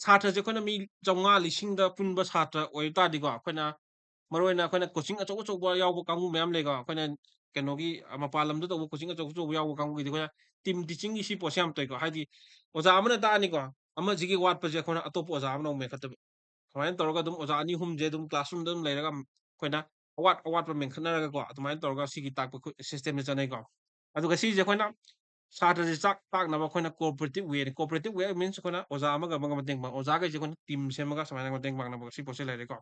ꯁꯥꯇ꯭ꯔꯁꯦ ꯑꯩꯈꯣꯏꯅ ꯃꯤ ꯆꯥꯝꯃꯉꯥ, ꯂꯤꯁꯤꯡꯗ ꯄꯨꯟꯕ ꯁꯥꯇ꯭ꯔ ꯑꯣꯏ ꯇꯥꯔꯗꯤꯀꯣ, ꯑꯩꯈꯣꯏꯅ ꯃꯔꯨꯑꯣꯏꯅ ꯑꯩꯈꯣꯏꯅ coaching ꯑꯆꯧ ꯑꯆꯧꯕ ꯌꯥꯎꯕ ꯀꯥꯡꯕꯨ ꯃꯌꯥꯝ ꯂꯩꯀꯣ꯫ ꯑꯩꯈꯣꯏꯅ ꯀꯩꯅꯣꯒꯤ, ꯑ, ꯃꯄꯥꯟ ꯂꯝꯗ ꯇꯧꯕ coaching ꯑꯆꯧ ꯑꯆꯧꯕ ꯌꯥꯎꯕ ꯀꯥꯡꯕꯨꯒꯤꯗꯤ ꯑꯩꯈꯣꯏꯅ team teachingꯒꯤ ꯁꯤ ꯄꯣꯠꯁꯦ ꯌꯥꯝ ꯇꯧꯏꯀꯣ꯫ ꯍꯥꯏꯗꯤ ꯑꯣꯖꯥ ꯑꯃꯅ ꯇꯥꯛꯑꯅꯤꯀꯣ, ꯑꯃꯁꯤꯒꯤ ꯋꯥꯠꯄꯁꯦ ꯑꯩꯈꯣꯏꯅ ꯑꯇꯣꯞꯄ ꯑꯣꯖꯥ ꯑꯃꯅ ꯑꯃꯨꯛ ꯃꯦꯟꯈꯠꯇꯕ꯫ ꯁꯨꯃꯥꯏꯅ ꯇꯧꯔꯒ ꯑꯗꯨꯝ ꯑꯣꯖꯥ ꯑꯅꯤ ꯑꯍꯨꯝꯁꯦ ꯑꯗꯨꯝ classroomꯗ ꯑꯗꯨꯝ ꯂꯩꯔꯒ ꯑꯩꯈꯣꯏꯅ ꯑꯋꯥꯠ ꯑꯋꯥꯠꯄ ꯃꯦꯟꯈꯠꯅꯔꯒꯀꯣ, ꯑꯗꯨꯃꯥꯏꯅ ꯇꯧꯔꯒ ꯁꯤꯒꯤ ꯇꯥꯛꯄ ꯈꯨ-, systemꯁꯦ ꯆꯠꯅꯩꯀꯣ꯫ ꯑꯗꯨꯒ ꯁꯤꯁꯦ ꯑꯩꯈꯣꯏꯅ ꯁꯥꯇ꯭ꯔꯁꯦ ꯆꯥꯛ ꯇꯥꯛꯅꯕ ꯑꯩꯈꯣꯏꯅ cooperative wayꯅꯤ꯫ Cooperative way means ꯑꯩꯈꯣꯏꯅ ꯑꯣꯖꯥ ꯑꯃꯒ ꯑꯃꯒ ꯃꯇꯦꯡ ꯄꯥꯡ-, ꯑꯣꯖꯥꯈꯩꯁꯦ ꯑꯩꯈꯣꯏꯅ team ꯁꯦꯝꯃꯒ ꯁꯨꯃꯥꯏꯅ ꯃꯇꯦꯡ ꯄꯥꯡꯅꯕ ꯁꯤ ꯄꯣꯠꯁꯦ ꯂꯩꯔꯦꯀꯣ꯫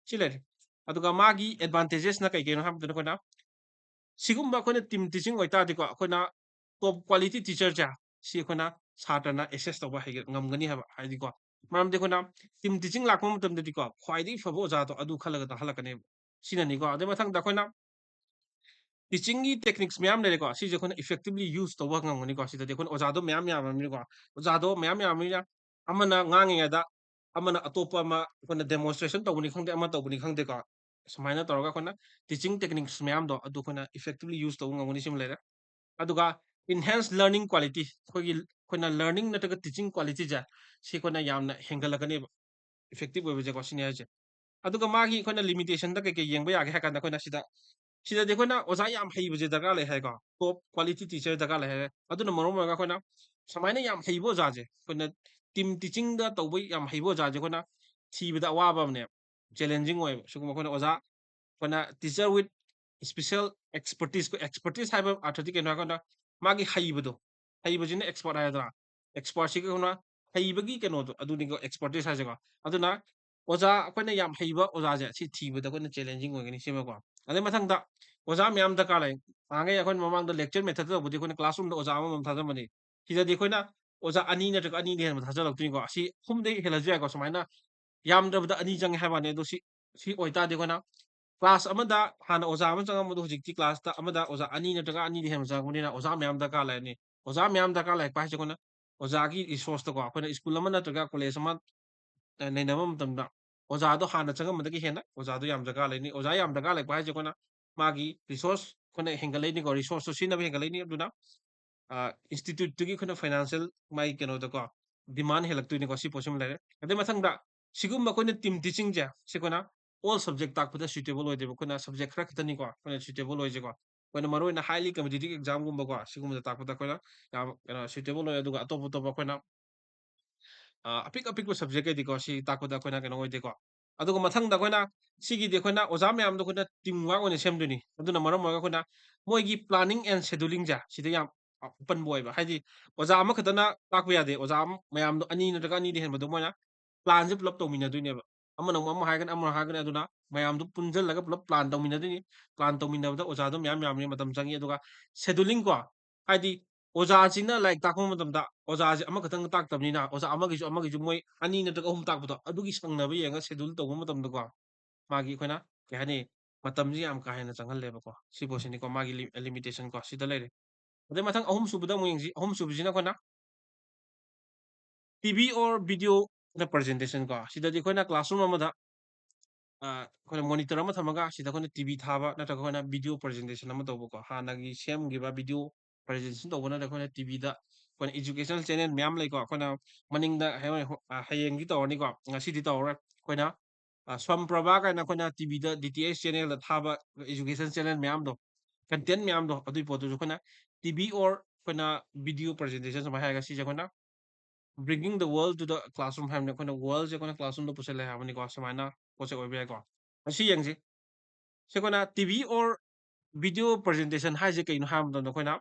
ꯁꯤ ꯂꯩꯔꯦ꯫ ꯑꯗꯨꯒ ꯃꯥꯒꯤ advantagesꯅ ꯀꯩ ꯀꯩꯅꯣ ꯍꯥꯏꯕ ꯃꯇꯝꯗ ꯑꯩꯈꯣꯏꯅ ꯁꯤꯒꯨꯝꯕ ꯑꯩꯈꯣꯏꯅ team teaching ꯑꯣꯏꯇꯥꯔꯗꯤꯀꯣ, ꯑꯩꯈꯣꯏꯅ top quality teacherꯁꯦ ꯁꯤ ꯑꯩꯈꯣꯏꯅ ꯁꯥꯇ꯭ꯔꯅ access ꯇꯧꯕ ꯍꯩꯒ-, ꯉꯝꯒꯅꯤ ꯍꯥꯏꯕ꯫ ꯍꯥꯏꯗꯤꯀꯣ, ꯃꯔꯝꯗꯤ ꯑꯩꯈꯣꯏꯅ team teaching ꯂꯥꯛꯄ ꯃꯇꯝꯗꯗꯤꯀꯣ, ꯈ꯭ꯋꯥꯏꯗꯒꯤ ꯐꯕ ꯑꯣꯖꯥꯗꯣ ꯑꯗꯨ ꯈꯜꯂꯒ ꯇꯥꯛꯍꯜꯂꯛꯀꯅꯦꯕ꯫ ꯁꯤꯅꯅꯤꯀꯣ꯫ ꯑꯗꯩ ꯃꯊꯪꯗ ꯑꯩꯈꯣꯏꯅ teachingꯒꯤ techniques ꯃꯌꯥꯝ ꯂꯩꯔꯦꯀꯣ꯫ ꯁꯤꯁꯦ ꯑꯩꯈꯣꯏꯅ effectively use ꯇꯧꯕ ꯉꯝꯒꯅꯤꯀꯣ꯫ ꯁꯤꯗꯗꯤ ꯑꯩꯈꯣꯏꯅ ꯑꯣꯖꯥꯗꯣ ꯃꯌꯥꯝ ꯌꯥꯝꯃꯕꯅꯤꯀꯣ꯫ ꯑꯣꯖꯥꯗꯣ ꯃꯌꯥꯝ ꯌꯥꯝꯃꯕꯅꯤꯅ ꯑꯃꯅ ꯉꯥꯡꯉꯤꯉꯩꯗ ꯑꯃꯅ ꯑꯇꯣꯞꯄ ꯑꯃ ꯑꯩꯈꯣꯏꯅ demonstration ꯇꯧꯕꯅꯤ ꯈꯪꯗꯦ, ꯑꯃ ꯇꯧꯕꯅꯤ ꯈꯪꯗꯦꯀꯣ꯫ ꯁꯨꯃꯥꯏꯅ ꯇꯧꯔꯒ ꯑꯩꯈꯣꯏꯅ teaching techniques ꯃꯌꯥꯝꯗꯣ ꯑꯗꯨ ꯑꯩꯈꯣꯏꯅ effectively use ꯇꯧꯕ ꯉꯝꯒꯅꯤ꯫ ꯁꯤꯃ ꯂꯩꯔꯦ꯫ ꯑꯗꯨꯒ enhance learning quality, ꯑꯩꯈꯣꯏꯒꯤ, ꯑꯩꯈꯣꯏꯅ learning ꯅꯠꯇ꯭ꯔꯒ teaching qualityꯁꯦ ꯁꯤ ꯑꯩꯈꯣꯏꯅ ꯌꯥꯝꯅ ꯍꯦꯟꯒꯠꯂꯛꯀꯅꯦꯕ, effective ꯑꯣꯏꯕꯁꯦꯀꯣ꯫ ꯁꯤꯅꯤ ꯍꯥꯏꯁꯦ꯫ ꯑꯗꯨꯒ ꯃꯥꯒꯤ ꯑꯩꯈꯣꯏꯅ limitationꯗ ꯀꯩ ꯀꯩ ꯌꯦꯡꯕ ꯌꯥꯒꯦ ꯍꯥꯏ ꯀꯥꯟꯗ, ꯑꯩꯈꯣꯏꯅ ꯁꯤꯗ, ꯁꯤꯗꯗꯤ ꯑꯩꯈꯣꯏꯅ ꯑꯣꯖꯥ ꯌꯥꯝ ꯍꯩꯕꯁꯦ ꯗꯔꯀꯥꯔ ꯂꯩ ꯍꯥꯏꯀꯣ, top quality teacher ꯗꯔꯀꯥꯔ ꯂꯩ ꯍꯥꯏꯔꯦ꯫ ꯑꯗꯨꯅ ꯃꯔꯝ ꯑꯣꯏꯔꯒ ꯑꯩꯈꯣꯏꯅ ꯁꯨꯃꯥꯏꯅ ꯌꯥꯝ ꯍꯩꯕ ꯑꯣꯖꯥꯁꯦ, ꯑꯩꯈꯣꯏꯅ team teachingꯗ ꯇꯧꯕ ꯌꯥꯝ ꯍꯩꯕ ꯑꯣꯖꯥꯁꯦ ꯑꯩꯈꯣꯏꯅ ꯊꯤꯕꯗ ꯑꯋꯥꯕ ꯑꯃꯅꯦꯕ, challenging ꯑꯣꯏꯌꯦꯕ꯫ ꯁꯤꯒꯨꯝꯕ ꯑꯩꯈꯣꯏꯅ ꯑꯣꯖꯥ, ꯑꯩꯈꯣꯏꯅ teacher with special expertise, ꯑꯩꯈꯣꯏ expertise ꯍꯥꯏꯕ ꯑꯥꯔꯊꯗꯤ ꯀꯩꯅꯣ ꯍꯥꯏ ꯀꯥꯟꯗ ꯃꯥꯒꯤ ꯍꯩꯕꯗꯣ, ꯍꯩꯕꯁꯤꯅ expert ꯍꯥꯏꯒꯗ꯭ꯔꯥ, expertꯁꯤꯒ ꯑꯩꯈꯣꯏꯅ ꯍꯩꯕꯒꯤ ꯀꯩꯅꯣꯗꯣ ꯑꯗꯨꯅꯤꯀꯣ expertise ꯍꯥꯏꯁꯦꯀꯣ꯫ ꯑꯗꯨꯅ ꯑꯣꯖꯥ ꯑꯩꯈꯣꯏꯅ ꯌꯥꯝ ꯍꯩꯕ ꯑꯣꯖꯥꯁꯦ ꯁꯤ ꯊꯤꯕꯗ ꯑꯩꯈꯣꯏꯅ challenging ꯑꯣꯏꯒꯅꯤ ꯁꯤꯃꯀꯣ꯫ ꯑꯗꯩ ꯃꯊꯪꯗ ꯑꯣꯖꯥ ꯃꯌꯥꯝ ꯗꯔꯀꯥꯔ ꯂꯩ꯫ ꯅꯍꯥꯟꯈꯩ ꯑꯩꯈꯣꯏꯅ ꯃꯃꯥꯡꯗ lecture methodꯇ ꯇꯧꯕꯗꯤ ꯑꯩꯈꯣꯏꯅ classroomꯗ ꯑꯣꯖꯥ ꯑꯃꯃꯝ ꯊꯥꯖꯟꯕꯅꯤ꯫ ꯁꯤꯗꯗꯤ ꯑꯩꯈꯣꯏꯅ ꯑꯣꯖꯥ ꯑꯅꯤ ꯅꯠꯇ꯭ꯔꯒ ꯑꯅꯤꯗꯤ ꯍꯦꯟꯕ ꯊꯥꯖꯜꯂꯛꯇꯣꯏꯅꯤꯀꯣ꯫ ꯑꯁꯤ ꯑꯍꯨꯝꯗꯩ ꯍꯦꯜꯂꯁꯨ ꯌꯥꯏꯀꯣ꯫ ꯁꯨꯃꯥꯏꯅ ꯌꯥꯝꯗ꯭ꯔꯕꯗ ꯑꯅꯤ ꯆꯪꯉꯦ ꯍꯥꯏꯕ ꯋꯥꯅꯤ꯫ ꯑꯗꯣ ꯁꯤ, ꯁꯤ ꯑꯣꯏꯇꯥꯔꯗꯤ ꯑꯩꯈꯣꯏꯅ class ꯑꯃꯗ ꯍꯥꯟꯅ ꯑꯣꯖꯥ ꯑꯃ ꯆꯪꯉꯝꯕꯗꯣ ꯍꯧꯖꯤꯛꯇꯤ classꯇ ꯑꯃꯗ ꯑꯣꯖꯥ ꯑꯅꯤ ꯅꯠꯇ꯭ꯔꯒ ꯑꯅꯤꯗꯤ ꯍꯦꯟꯕ ꯆꯪꯉꯛꯄꯅꯤꯅ ꯑꯣꯖꯥ ꯃꯌꯥꯝ ꯗꯔꯀꯥꯔ ꯂꯩꯔꯅꯤ꯫ ꯑꯣꯖꯥ ꯃꯌꯥꯝ ꯗꯔꯀꯥꯔ ꯂꯩꯔꯛꯄ ꯍꯥꯏꯁꯦ ꯑꯩꯈꯣꯏꯅ ꯑꯣꯖꯥꯒꯤ resourceꯇꯀꯣ, ꯑꯩꯈꯣꯏꯅ school ꯑꯃ ꯅꯠꯇ꯭ꯔꯒ college ꯑꯃ, ꯑ, ꯅꯩꯅꯕ ꯃꯇꯝꯗ ꯑꯣꯖꯥꯗꯣ ꯍꯥꯟꯅ ꯆꯪꯉꯝꯕꯗꯒꯤ ꯍꯦꯟꯅ ꯑꯣꯖꯥꯗꯣ ꯌꯥꯝ ꯗꯔꯀꯥꯔ ꯂꯩꯅꯤ꯫ ꯑꯣꯖꯥ ꯌꯥꯝ ꯗꯔꯀꯥꯔ ꯂꯩꯔꯛꯄ ꯍꯥꯏꯁꯦ ꯑꯩꯈꯣꯏꯅ ꯃꯥꯒꯤ resource ꯑꯩꯈꯣꯏꯅ ꯍꯦꯟꯒꯠꯂꯛꯏꯅꯤꯀꯣ, resourceꯇꯣ ꯁꯤꯖꯤꯟꯅꯕ ꯍꯦꯟꯒꯠꯂꯛꯏꯅꯤ꯫ ꯑꯗꯨꯅ, ꯑ, instituteꯇꯨꯒꯤ ꯑꯩꯈꯣꯏꯅ financial ꯃꯥꯒꯤ ꯀꯩꯅꯣꯗꯀꯣ demand ꯍꯦꯜꯂꯛꯇꯣꯏꯅꯤꯀꯣ꯫ ꯁꯤ ꯄꯣꯠꯁꯤꯃ ꯂꯩꯔꯦ꯫ ꯑꯗꯩ ꯃꯊꯪꯗ ꯁꯤꯒꯨꯝꯕ ꯑꯩꯈꯣꯏꯅ team teachingꯁꯦ ꯁꯤ ꯑꯩꯈꯣꯏꯅ all subject ꯇꯥꯛꯄꯗ suitable ꯑꯣꯏꯗꯦꯕ꯫ ꯑꯩꯈꯣꯏꯅ subject ꯈꯔ ꯈꯛꯇꯅꯤꯀꯣ ꯑꯩꯈꯣꯏꯅ suitable ꯑꯣꯏꯁꯦꯀꯣ꯫ ꯑꯩꯈꯣꯏꯅ ꯃꯔꯨꯑꯣꯏꯅ highly competitive examꯒꯨꯝꯕꯀꯣ, ꯁꯤꯒꯨꯝꯕꯗ ꯇꯥꯛꯄꯗ ꯑꯩꯈꯣꯏꯅ ꯌꯥꯝ, ꯀꯩꯅꯣ, suitable ꯑꯣꯏ꯫ ꯑꯗꯨꯒ ꯑꯇꯣꯞ ꯑꯇꯣꯞꯄ ꯑꯩꯈꯣꯏꯅ, ꯑ, ꯑꯄꯤꯛ ꯑꯄꯤꯛꯄ subjectꯀꯩꯗꯤꯀꯣ, ꯁꯤ ꯇꯥꯛꯄꯗ ꯑꯩꯈꯣꯏꯅ ꯀꯩꯅꯣ ꯑꯣꯏꯗꯦꯀꯣ꯫ ꯑꯗꯨꯒ ꯃꯊꯪꯗ ꯑꯩꯈꯣꯏꯅ ꯁꯤꯒꯤꯗꯤ ꯑꯩꯈꯣꯏꯅ ꯑꯣꯖꯥ ꯃꯌꯥꯝꯗꯣ ꯑꯩꯈꯣꯏꯅ team work ꯑꯣꯏꯅ ꯁꯦꯝꯗꯣꯏꯅꯤ꯫ ꯑꯗꯨꯅ ꯃꯔꯝ ꯑꯣꯏꯔꯒ ꯑꯩꯈꯣꯏꯅ ꯃꯣꯏꯒꯤ planning and schedulingꯁꯦ ꯁꯤꯗ ꯌꯥꯝ ꯑꯄꯟꯕ ꯑꯣꯏꯕ꯫ ꯍꯥꯏꯗꯤ ꯑꯣꯖꯥ ꯑꯃꯈꯛꯇꯅ ꯇꯥꯛꯄ ꯌꯥꯗꯦ꯫ ꯑꯣꯖꯥ ꯑꯃ, ꯃꯌꯥꯝꯗꯣ ꯑꯅꯤ ꯅꯠꯇ꯭ꯔꯒ ꯑꯅꯤꯗꯩ ꯍꯦꯟꯕꯗꯣ ꯃꯣꯏꯅ planꯁꯦ ꯄꯨꯂꯞ ꯇꯧꯃꯤꯟꯅꯗꯣꯏꯅꯦꯕ꯫ ꯑꯃꯅ ꯑꯃꯨꯛ ꯑꯃ ꯍꯥꯏꯒꯅꯤ, ꯑꯃꯅ ꯍꯥꯏꯒꯅꯤ, ꯑꯗꯨꯅ ꯃꯌꯥꯝꯗꯣ ꯄꯨꯟꯁꯤꯜꯂꯒ ꯄꯨꯂꯞ plan ꯇꯧꯃꯤꯟꯅꯗꯣꯏꯅꯤ꯫ Plan ꯇꯧꯃꯤꯟꯅꯕꯗ ꯑꯣꯖꯥꯗꯣ ꯃꯌꯥꯝ ꯌꯥꯝꯃꯤ, ꯃꯇꯝ ꯆꯪꯉꯤ꯫ ꯑꯗꯨꯒ scheduling ꯀꯣ, ꯍꯥꯏꯗꯤ ꯑꯣꯖꯥꯁꯤꯅ ꯂꯥꯏꯔꯤꯛ ꯇꯥꯛꯄ ꯃꯇꯝꯗ ꯑꯣꯖꯥꯁꯦ ꯑꯃꯈꯛꯇꯪ ꯇꯥꯛꯇꯕꯅꯤꯅ, ꯑꯣꯖꯥ ꯑꯃꯒꯤꯁꯨ ꯑꯃꯒꯤꯁꯨ ꯃꯣꯏ ꯑꯅꯤ ꯅꯠꯇ꯭ꯔꯒ ꯑꯍꯨꯝ ꯇꯥꯛꯄꯗꯣ, ꯑꯗꯨꯒꯤ ꯁꯪꯅꯕ ꯌꯦꯡꯉꯒ schedule ꯇꯧꯕ ꯃꯇꯝꯗꯀꯣ, ꯃꯥꯒꯤ ꯑꯩꯈꯣꯏꯅ ꯀꯩ ꯍꯥꯏꯅꯤ, ꯃꯇꯝꯁꯤ ꯌꯥꯝ ꯀꯥ ꯍꯦꯟꯅ ꯆꯪꯍꯜꯂꯦꯕꯀꯣ꯫ ꯁꯤ ꯄꯣꯠꯁꯤꯅꯤꯀꯣ ꯃꯥꯒꯤ ꯂꯤ-, limitation ꯀꯣ, ꯁꯤꯗ ꯂꯩꯔꯦ꯫ ꯑꯗꯩ ꯃꯊꯪ ꯑꯍꯨꯝꯁꯨꯕꯗ ꯑꯃꯨꯛ ꯌꯦꯡꯁꯤ꯫ ꯑꯍꯨꯝꯁꯨꯕꯁꯤꯅ ꯑꯩꯈꯣꯏꯅ T V or video presentation ꯀꯣ꯫ ꯁꯤꯗꯗꯤ ꯑꯩꯈꯣꯏꯅ classroom ꯑꯃꯗ, ꯑ, ꯑꯩꯈꯣꯏꯅ monitor ꯑꯃ ꯊꯝꯃꯒ ꯁꯤꯗ ꯑꯩꯈꯣꯏꯅ T V ꯊꯥꯕ ꯅꯠꯇ꯭ꯔꯒ ꯑꯩꯈꯣꯏꯅ video presentation ꯑꯃ ꯇꯧꯕꯀꯣ꯫ ꯍꯥꯟꯅꯒꯤ ꯁꯦꯝꯈꯤꯕ video presentation ꯇꯧꯕ ꯅꯠꯇ꯭ꯔꯒ ꯑꯩꯈꯣꯏꯅ T Vꯗ ꯑꯩꯈꯣꯏꯅ educational channel ꯃꯌꯥꯝ ꯂꯩꯀꯣ꯫ ꯑꯩꯈꯣꯏꯅ ꯃꯅꯤꯡꯗ ꯍꯌꯦꯡ, ꯑ, ꯍꯌꯦꯡꯗꯤ ꯇꯧꯔꯅꯤꯀꯣ, ꯉꯁꯤꯗꯤ ꯇꯧꯔꯔꯣꯏ꯫ ꯑꯩꯈꯣꯏꯅ, ꯑ, ꯁ꯭ꯋꯝ ꯄ꯭ꯔꯚꯥ ꯀꯥꯏꯅ ꯑꯩꯈꯣꯏꯅ T Vꯗ D T H channelꯗ ꯊꯥꯕ education channel ꯃꯌꯥꯝꯗꯣ, content ꯃꯌꯥꯝꯗꯣ, ꯑꯗꯨꯒꯤ ꯄꯣꯠꯇꯨꯁꯨ ꯑꯩꯈꯣꯏꯅ T V or ꯑꯩꯈꯣꯏꯅ video presentation ꯁꯨꯃꯥꯏꯅ ꯍꯥꯏꯔꯒ ꯁꯤꯁꯦ ꯑꯩꯈꯣꯏꯅ bringing the world to the classroom ꯍꯥꯏꯕꯅꯤ꯫ ꯑꯩꯈꯣꯏꯅ worldꯁꯦ ꯑꯩꯈꯣꯏꯅ classroomꯗ ꯄꯨꯁꯜꯂꯦ ꯍꯥꯏꯕꯅꯤꯀꯣ꯫ ꯁꯨꯃꯥꯏꯅ ꯄꯣꯠꯁꯦ ꯑꯣꯏꯕ ꯌꯥꯏꯀꯣ꯫ ꯑꯁꯤ ꯌꯦꯡꯁꯤ꯫ ꯁꯤ ꯑꯩꯈꯣꯏꯅ T V or video presentation ꯍꯥꯏꯁꯦ ꯀꯩꯅꯣ ꯍꯥꯏꯕ ꯃꯇꯝꯗ ꯑꯩꯈꯣꯏꯅ,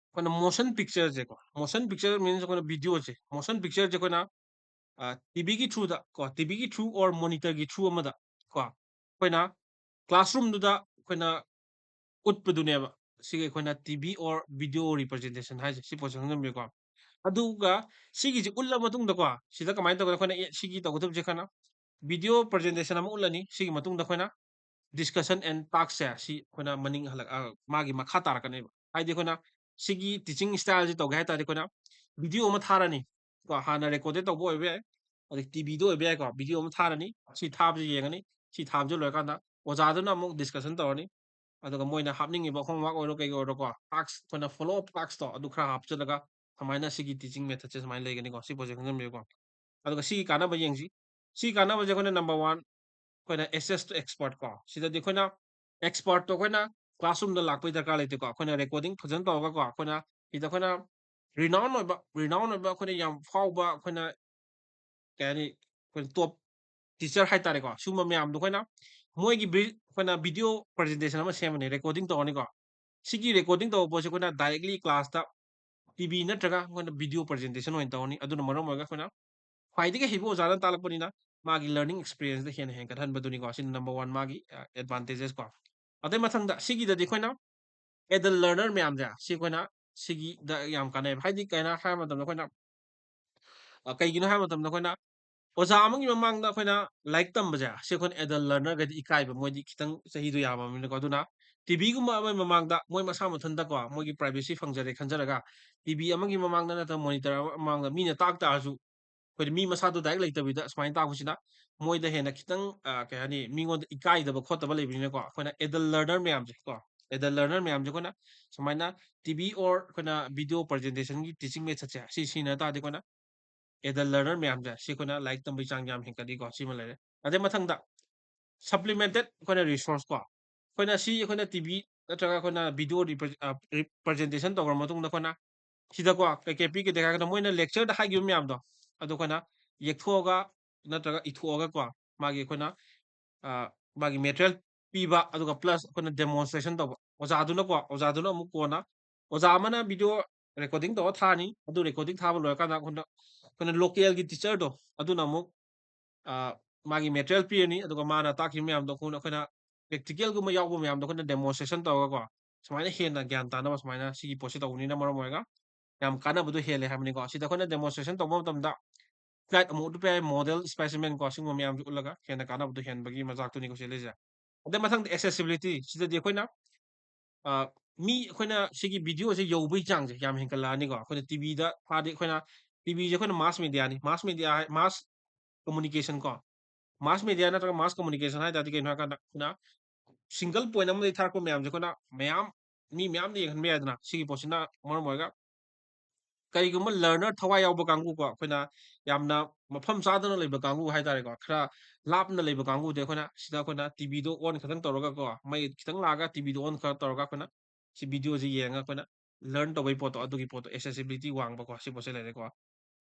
ꯑꯩꯈꯣꯏꯅ motion pictureꯁꯦꯀꯣ, motion picture means ꯑꯩꯈꯣꯏꯅ videoꯁꯦ, motion pictureꯁꯦ ꯑꯩꯈꯣꯏꯅ, ꯑ, T Vꯒꯤ throughꯗ ꯀꯣ, T Vꯒꯤ through or monitorꯒꯤ through ꯑꯃꯗ ꯀꯣ, ꯑꯩꯈꯣꯏꯅ classroomꯗꯨꯗ ꯑꯩꯈꯣꯏꯅ ꯎꯠꯄꯗꯨꯅꯦꯕ ꯁꯤꯒꯤ ꯑꯩꯈꯣꯏꯅ T V or video representation ꯍꯥꯏꯁꯦ꯫ ꯁꯤ ꯄꯣꯠꯁꯦ ꯈꯪꯖꯟꯕꯤꯌꯨꯀꯣ꯫ ꯑꯗꯨꯒ ꯁꯤꯒꯤꯁꯤ ꯎꯠꯂ ꯃꯇꯨꯡꯗꯀꯣ, ꯁꯤꯗ ꯀꯃꯥꯏꯅ ꯇꯧꯒꯅꯤ? ꯑꯩꯈꯣꯏꯅ ꯑꯦ, ꯁꯤꯒꯤ ꯇꯧꯒꯗꯕꯁꯦ ꯑꯩꯈꯣꯏꯅ video presentation ꯑꯃ ꯎꯠꯂꯅꯤ꯫ ꯁꯤꯒꯤ ꯃꯇꯨꯡꯗ ꯑꯩꯈꯣꯏꯅ discussion and talkꯁꯦ ꯁꯤ ꯑꯩꯈꯣꯏꯅ ꯃꯅꯤꯡ ꯍꯜꯂꯛ-, ꯑ, ꯃꯥꯒꯤ ꯃꯈꯥ ꯇꯥꯔꯛꯀꯅꯦꯕ꯫ ꯍꯥꯏꯗꯤ ꯑꯩꯈꯣꯏꯅ ꯁꯤꯒꯤ teaching styleꯁꯤ ꯇꯧꯒꯦ ꯍꯥꯏ ꯇꯥꯔꯗꯤ ꯑꯩꯈꯣꯏꯅ video ꯑꯃ ꯊꯥꯔꯅꯤ ꯀꯣ, ꯍꯥꯟꯅ recorded ꯇꯧꯕ ꯑꯣꯏꯕ ꯌꯥꯏ, ꯑꯗꯩ T Vꯗ ꯑꯣꯏꯕ ꯌꯥꯏꯀꯣ꯫ Video ꯑꯃ ꯊꯥꯔꯅꯤ, ꯁꯤ ꯊꯥꯕꯁꯤ ꯌꯦꯡꯉꯅꯤ, ꯁꯤ ꯊꯥꯕꯁꯤ ꯂꯣꯏꯔꯀꯥꯟꯗ ꯑꯣꯖꯥꯗꯨꯅ ꯑꯃꯨꯛ discussion ꯇꯧꯔꯅꯤ꯫ ꯑꯗꯨꯒ ꯃꯣꯏꯅ ꯍꯥꯞꯅꯤꯡꯉꯤꯕ homework ꯑꯣꯏꯔꯣ ꯀꯩ ꯑꯣꯏꯔꯣꯀꯣ, task ꯑꯩꯈꯣꯏꯅ follow up taskꯇꯣ ꯑꯗꯨ ꯈꯔ ꯍꯥꯞꯆꯤꯜꯂꯒ ꯁꯨꯃꯥꯏꯅ ꯁꯤꯒꯤ teaching methodꯁꯦ ꯁꯨꯃꯥꯏꯅ ꯂꯩꯒꯅꯤꯀꯣ꯫ ꯁꯤ ꯄꯣꯠꯁꯦ ꯈꯪꯖꯟꯕꯤꯌꯨꯀꯣ꯫ ꯑꯗꯨꯒ ꯁꯤꯒꯤ ꯀꯥꯟꯅꯕ ꯌꯦꯡꯁꯤ꯫ ꯁꯤꯒꯤ ꯀꯥꯟꯅꯕꯁꯦ ꯑꯩꯈꯣꯏꯅ number one, ꯑꯩꯈꯣꯏꯅ access to expert ꯀꯣ꯫ ꯁꯤꯗꯗꯤ ꯑꯩꯈꯣꯏꯅ expertꯇꯣ ꯑꯩꯈꯣꯏꯅ classroomꯗ ꯂꯥꯛꯄꯩ ꯗꯔꯀꯥꯔ ꯂꯩꯇꯦꯀꯣ꯫ ꯑꯩꯈꯣꯏꯅ recording ꯐꯖꯅ ꯇꯧꯔꯒꯀꯣ, ꯑꯩꯈꯣꯏꯅ ꯁꯤꯗ ꯑꯩꯈꯣꯏꯅ renown ꯑꯣꯏꯕ, renown ꯑꯣꯏꯕ ꯑꯩꯈꯣꯏꯅ ꯌꯥꯝ ꯐꯥꯎꯕ, ꯑꯩꯈꯣꯏꯅ ꯀꯩ ꯍꯥꯏꯅꯤ, ꯑꯩꯈꯣꯏꯅ top teacher ꯍꯥꯏꯇꯥꯔꯦꯀꯣ, ꯁꯤꯒꯨꯝꯕ ꯃꯌꯥꯝꯗꯣ ꯑꯩꯈꯣꯏꯅ ꯃꯣꯏꯒꯤ ꯕ꯭ꯔꯤ-, ꯑꯩꯈꯣꯏꯅ video presentation ꯑꯃ ꯁꯦꯝꯃꯅꯤ, recording ꯇꯧꯔꯅꯤꯀꯣ꯫ ꯁꯤꯒꯤ recording ꯇꯧꯕ ꯄꯣꯠꯁꯦ ꯑꯩꯈꯣꯏꯅ directly classꯇ T V ꯅꯠꯇ꯭ꯔꯒ ꯑꯩꯈꯣꯏꯅ video presentation ꯑꯣꯏꯅ ꯇꯧꯔꯅꯤ꯫ ꯑꯗꯨꯅ ꯃꯔꯝ ꯑꯣꯏꯔꯒ ꯑꯩꯈꯣꯏꯅ ꯈ꯭ꯋꯥꯏꯗꯒꯤ ꯍꯩꯕ ꯑꯣꯖꯥꯅ ꯇꯥꯛꯂꯛꯄꯅꯤꯅ ꯃꯥꯒꯤ learning experienceꯇ ꯍꯦꯟꯅ ꯍꯦꯟꯒꯠꯍꯟꯕꯗꯨꯅꯤꯀꯣ꯫ ꯁꯤꯅ number one ꯃꯥꯒꯤ, ꯑ, advantagesꯀꯣ꯫ ꯑꯗꯩ ꯃꯊꯪꯗ ꯁꯤꯒꯤꯗꯗꯤ ꯑꯩꯈꯣꯏꯅ adult learner ꯃꯌꯥꯝꯁꯦ ꯁꯤ ꯑꯩꯈꯣꯏꯅ ꯁꯤꯒꯤꯗ ꯌꯥꯝ ꯀꯥꯟꯅꯩꯕ꯫ ꯍꯥꯏꯗꯤ ꯀꯩꯅꯣ ꯍꯥꯏꯕ ꯃꯇꯝꯗ ꯑꯩꯈꯣꯏꯅ, ꯑ, ꯀꯩꯒꯤꯅꯣ ꯍꯥꯏꯕ ꯃꯇꯝꯗ ꯑꯩꯈꯣꯏꯅ ꯑꯣꯖꯥ ꯑꯃꯒꯤ ꯃꯃꯥꯡꯗ ꯑꯩꯈꯣꯏꯅ ꯂꯥꯏꯔꯤꯛ ꯇꯝꯕꯁꯦ ꯁꯤ ꯑꯩꯈꯣꯏꯅ adult learnerꯒꯗꯤ ꯏꯀꯥꯏꯕ, ꯃꯣꯏꯗꯤ ꯈꯤꯇꯪ ꯆꯍꯤꯗꯣ ꯌꯥꯝꯃꯕꯅꯤꯅꯀꯣ꯫ ꯑꯗꯨꯅ T Vꯒꯨꯝꯕ ꯑꯃꯒꯤ ꯃꯃꯥꯡꯗ ꯃꯣꯏ ꯃꯁꯥ ꯃꯊꯟꯇꯀꯣ ꯃꯣꯏꯒꯤ privacy ꯐꯪꯖꯔꯦ ꯈꯟꯖꯔꯒ T V ꯑꯃꯒꯤ ꯃꯃꯥꯡꯗ ꯅꯠꯇ꯭ꯔꯒ monitor ꯑꯃ ꯃꯃꯥꯡꯗ ꯃꯤꯅ ꯇꯥꯛ ꯇꯥꯔꯁꯨ ꯑꯩꯈꯣꯏꯗꯤ ꯃꯤ ꯃꯁꯥꯗꯣ direct ꯂꯩꯇꯕꯤꯗ ꯁꯨꯃꯥꯏꯅ ꯇꯥꯛꯄꯁꯤꯅ ꯃꯣꯏꯗ ꯍꯦꯟꯅ ꯈꯤꯇꯪ, ꯑ, ꯀꯩ ꯍꯥꯏꯅꯤ, ꯃꯤꯉꯣꯟꯗ ꯏꯀꯥꯏꯗꯕ ꯈꯣꯠꯇꯕ ꯂꯩꯕꯅꯤꯅꯀꯣ꯫ ꯑꯩꯈꯣꯏꯅ adult learner ꯃꯌꯥꯝꯁꯦ ꯀꯣ, adult learner ꯃꯌꯥꯝꯁꯦ ꯑꯩꯈꯣꯏꯅ ꯁꯨꯃꯥꯏꯅ T V or ꯑꯩꯈꯣꯏꯅ video presentationꯒꯤ teaching methodꯁꯦ ꯁꯤ ꯁꯤꯖꯤꯟꯅ ꯇꯥꯔꯗꯤ ꯑꯩꯈꯣꯏꯅ adult learner ꯃꯌꯥꯝꯁꯦ ꯁꯤ ꯑꯩꯈꯣꯏꯅ ꯂꯥꯏꯔꯤꯛ ꯇꯝꯕꯒꯤ ꯆꯥꯡ ꯌꯥꯝ ꯍꯦꯟꯒꯠꯂꯤꯀꯣ꯫ ꯁꯤꯃ ꯂꯩꯔꯦ꯫ ꯑꯗꯩ ꯃꯊꯪꯗ supplemented ꯑꯩꯈꯣꯏꯅ resource ꯀꯣ, ꯑꯩꯈꯣꯏꯅ ꯁꯤ ꯑꯩꯈꯣꯏꯅ T V ꯅꯠꯇ꯭ꯔꯒ ꯑꯩꯈꯣꯏꯅ video repre-, ꯑ, re-, presentation ꯇꯧꯈ꯭ꯔ ꯃꯇꯨꯡꯗ ꯑꯩꯈꯣꯏꯅ ꯁꯤꯗꯀꯣ ꯀꯩ ꯀꯩ ꯄꯤꯒꯗꯦ ꯍꯥꯏꯔꯒꯅ ꯃꯣꯏꯅ lectureꯗ ꯍꯥꯏꯈꯤꯕ ꯃꯌꯥꯝꯗꯣ ꯑꯗꯨ ꯑꯩꯈꯣꯏꯅ ꯌꯦꯛꯊꯣꯛꯑꯒ ꯅꯠꯇ꯭ꯔꯒ ꯏꯊꯣꯛꯑꯒꯀꯣ ꯃꯥꯒꯤ ꯑꯩꯈꯣꯏꯅ, ꯑ, ꯃꯥꯒꯤ material ꯄꯤꯕ, ꯑꯗꯨꯒ plus ꯑꯩꯈꯣꯏꯅ demonstration ꯇꯧꯕ꯫ ꯑꯣꯖꯥꯗꯨꯅꯀꯣ, ꯑꯣꯖꯥꯗꯨꯅ ꯑꯃꯨꯛ ꯀꯣꯟꯅ ꯑꯣꯖꯥ ꯑꯃꯅ video recording ꯇꯧꯔ ꯊꯥꯔꯅꯤ, ꯑꯗꯨ recording ꯊꯥꯕ ꯂꯣꯏꯔꯀꯥꯟꯗ ꯑꯩꯈꯣꯏꯅ, ꯑꯩꯈꯣꯏꯅ localꯒꯤ teacherꯗꯣ ꯑꯗꯨꯅ ꯑꯃꯨꯛ, ꯑ, ꯃꯥꯒꯤ material ꯄꯤꯔꯅꯤ, ꯑꯗꯨꯒ ꯃꯥꯅ ꯇꯥꯛꯈꯤꯕ ꯃꯌꯥꯝꯗꯣ ꯑꯩꯈꯣꯏꯅ, ꯑꯩꯈꯣꯏꯅ practicalꯒꯨꯝꯕ ꯌꯥꯎꯕ ꯃꯌꯥꯝꯗꯣ ꯑꯩꯈꯣꯏꯅ demonstration ꯇꯧꯔꯒꯀꯣ, ꯁꯨꯃꯥꯏꯅ ꯍꯦꯟꯅ ꯒ꯭ꯌꯥꯟ ꯇꯥꯅꯕ ꯁꯨꯃꯥꯏꯅ ꯁꯤꯒꯤ ꯄꯣꯠꯁꯦ ꯇꯧꯕꯅꯤꯅ ꯃꯔꯝ ꯑꯣꯏꯔꯒ ꯌꯥꯝ ꯀꯥꯟꯅꯕꯗꯣ ꯍꯦꯜꯂꯦ ꯍꯥꯏꯕꯅꯤꯀꯣ꯫ ꯁꯤꯗ ꯑꯩꯈꯣꯏꯅ demonstration ꯇꯧꯕ ꯃꯇꯝꯗ slide ꯑꯃꯨꯛ ꯎꯠꯄ ꯌꯥꯏ, model, specimen ꯀꯣ, ꯁꯤꯒꯨꯝꯕ ꯃꯌꯥꯝꯁꯦ ꯎꯠꯂꯒ ꯍꯦꯟꯅ ꯀꯥꯟꯅꯕꯗꯣ ꯍꯦꯟꯕꯒꯤ ꯃꯆꯥꯛꯇꯨꯅꯤꯀꯣ ꯁꯤ ꯂꯩꯖꯦ꯫ ꯑꯗꯩ ꯃꯊꯪꯗ accessibility, ꯁꯤꯗꯗꯤ ꯑꯩꯈꯣꯏꯅ, ꯑ, ꯃꯤ ꯑꯩꯈꯣꯏꯅ ꯁꯤꯒꯤ videoꯁꯦ ꯌꯧꯕꯒꯤ ꯆꯥꯡꯁꯦ ꯌꯥꯝ ꯍꯦꯟꯒꯠꯂꯛꯑꯅꯤꯀꯣ꯫ ꯑꯩꯈꯣꯏꯅ TVꯗ ꯐꯥꯗꯤ ꯑꯩꯈꯣꯏꯅ, TVꯁꯦ ꯑꯩꯈꯣꯏꯅ mass mediaꯅꯤ, mass media ꯍꯥꯏ, mass communication ꯀꯣ, mass media ꯅꯠꯇ꯭ꯔꯒ mass communication ꯍꯥꯏ ꯇꯥꯔꯗꯤ ꯀꯩꯅꯣ ꯍꯥꯏꯔꯀꯥꯟꯗ ꯑꯩꯈꯣꯏꯅ single point ꯑꯃꯗꯒꯤ ꯊꯥꯔꯛꯄ ꯃꯌꯥꯝꯁꯦ ꯑꯩꯈꯣꯏꯅ ꯃꯌꯥꯝ, ꯃꯤ ꯃꯌꯥꯝꯗ ꯌꯦꯡꯍꯟꯕ ꯌꯥꯏꯗꯅ꯫ ꯁꯤꯒꯤ ꯄꯣꯠꯁꯤꯅ ꯃꯔꯝ ꯑꯣꯏꯔꯒ ꯀꯔꯤꯒꯨꯝꯕ learner ꯊꯋꯥꯏ ꯌꯥꯎꯕ ꯀꯥꯡꯕꯨꯀꯣ, ꯑꯩꯈꯣꯏꯅ ꯌꯥꯝꯅ ꯃꯐꯝ ꯆꯥꯗꯅ ꯂꯩꯕ ꯀꯥꯡꯕꯨ ꯍꯥꯏꯇꯥꯔꯦꯀꯣ, ꯈꯔ ꯂꯥꯞꯅ ꯂꯩꯕ ꯀꯥꯡꯕꯨꯗꯤ ꯑꯩꯈꯣꯏꯅ ꯁꯤꯗ ꯑꯩꯈꯣꯏꯅ ꯇꯤꯚꯤꯗꯣ on ꯈꯛꯇꯪ ꯇꯧꯔꯒꯀꯣ, ꯃꯩ ꯈꯤꯇꯪ ꯂꯥꯛꯑꯒ ꯇꯤꯚꯤꯗꯣ on ꯈꯔ ꯇꯧꯔꯒ ꯑꯩꯈꯣꯏꯅ ꯁꯤ videoꯁꯦ ꯌꯦꯡꯉꯒ ꯑꯩꯈꯣꯏꯅ learn ꯇꯧꯕꯒꯤ ꯄꯣꯠꯇꯣ, ꯑꯗꯨꯒꯤ ꯄꯣꯠꯇꯣ accessibility ꯋꯥꯡꯕꯀꯣ, ꯁꯤ ꯄꯣꯠꯁꯦ ꯂꯩꯔꯦꯀꯣ꯫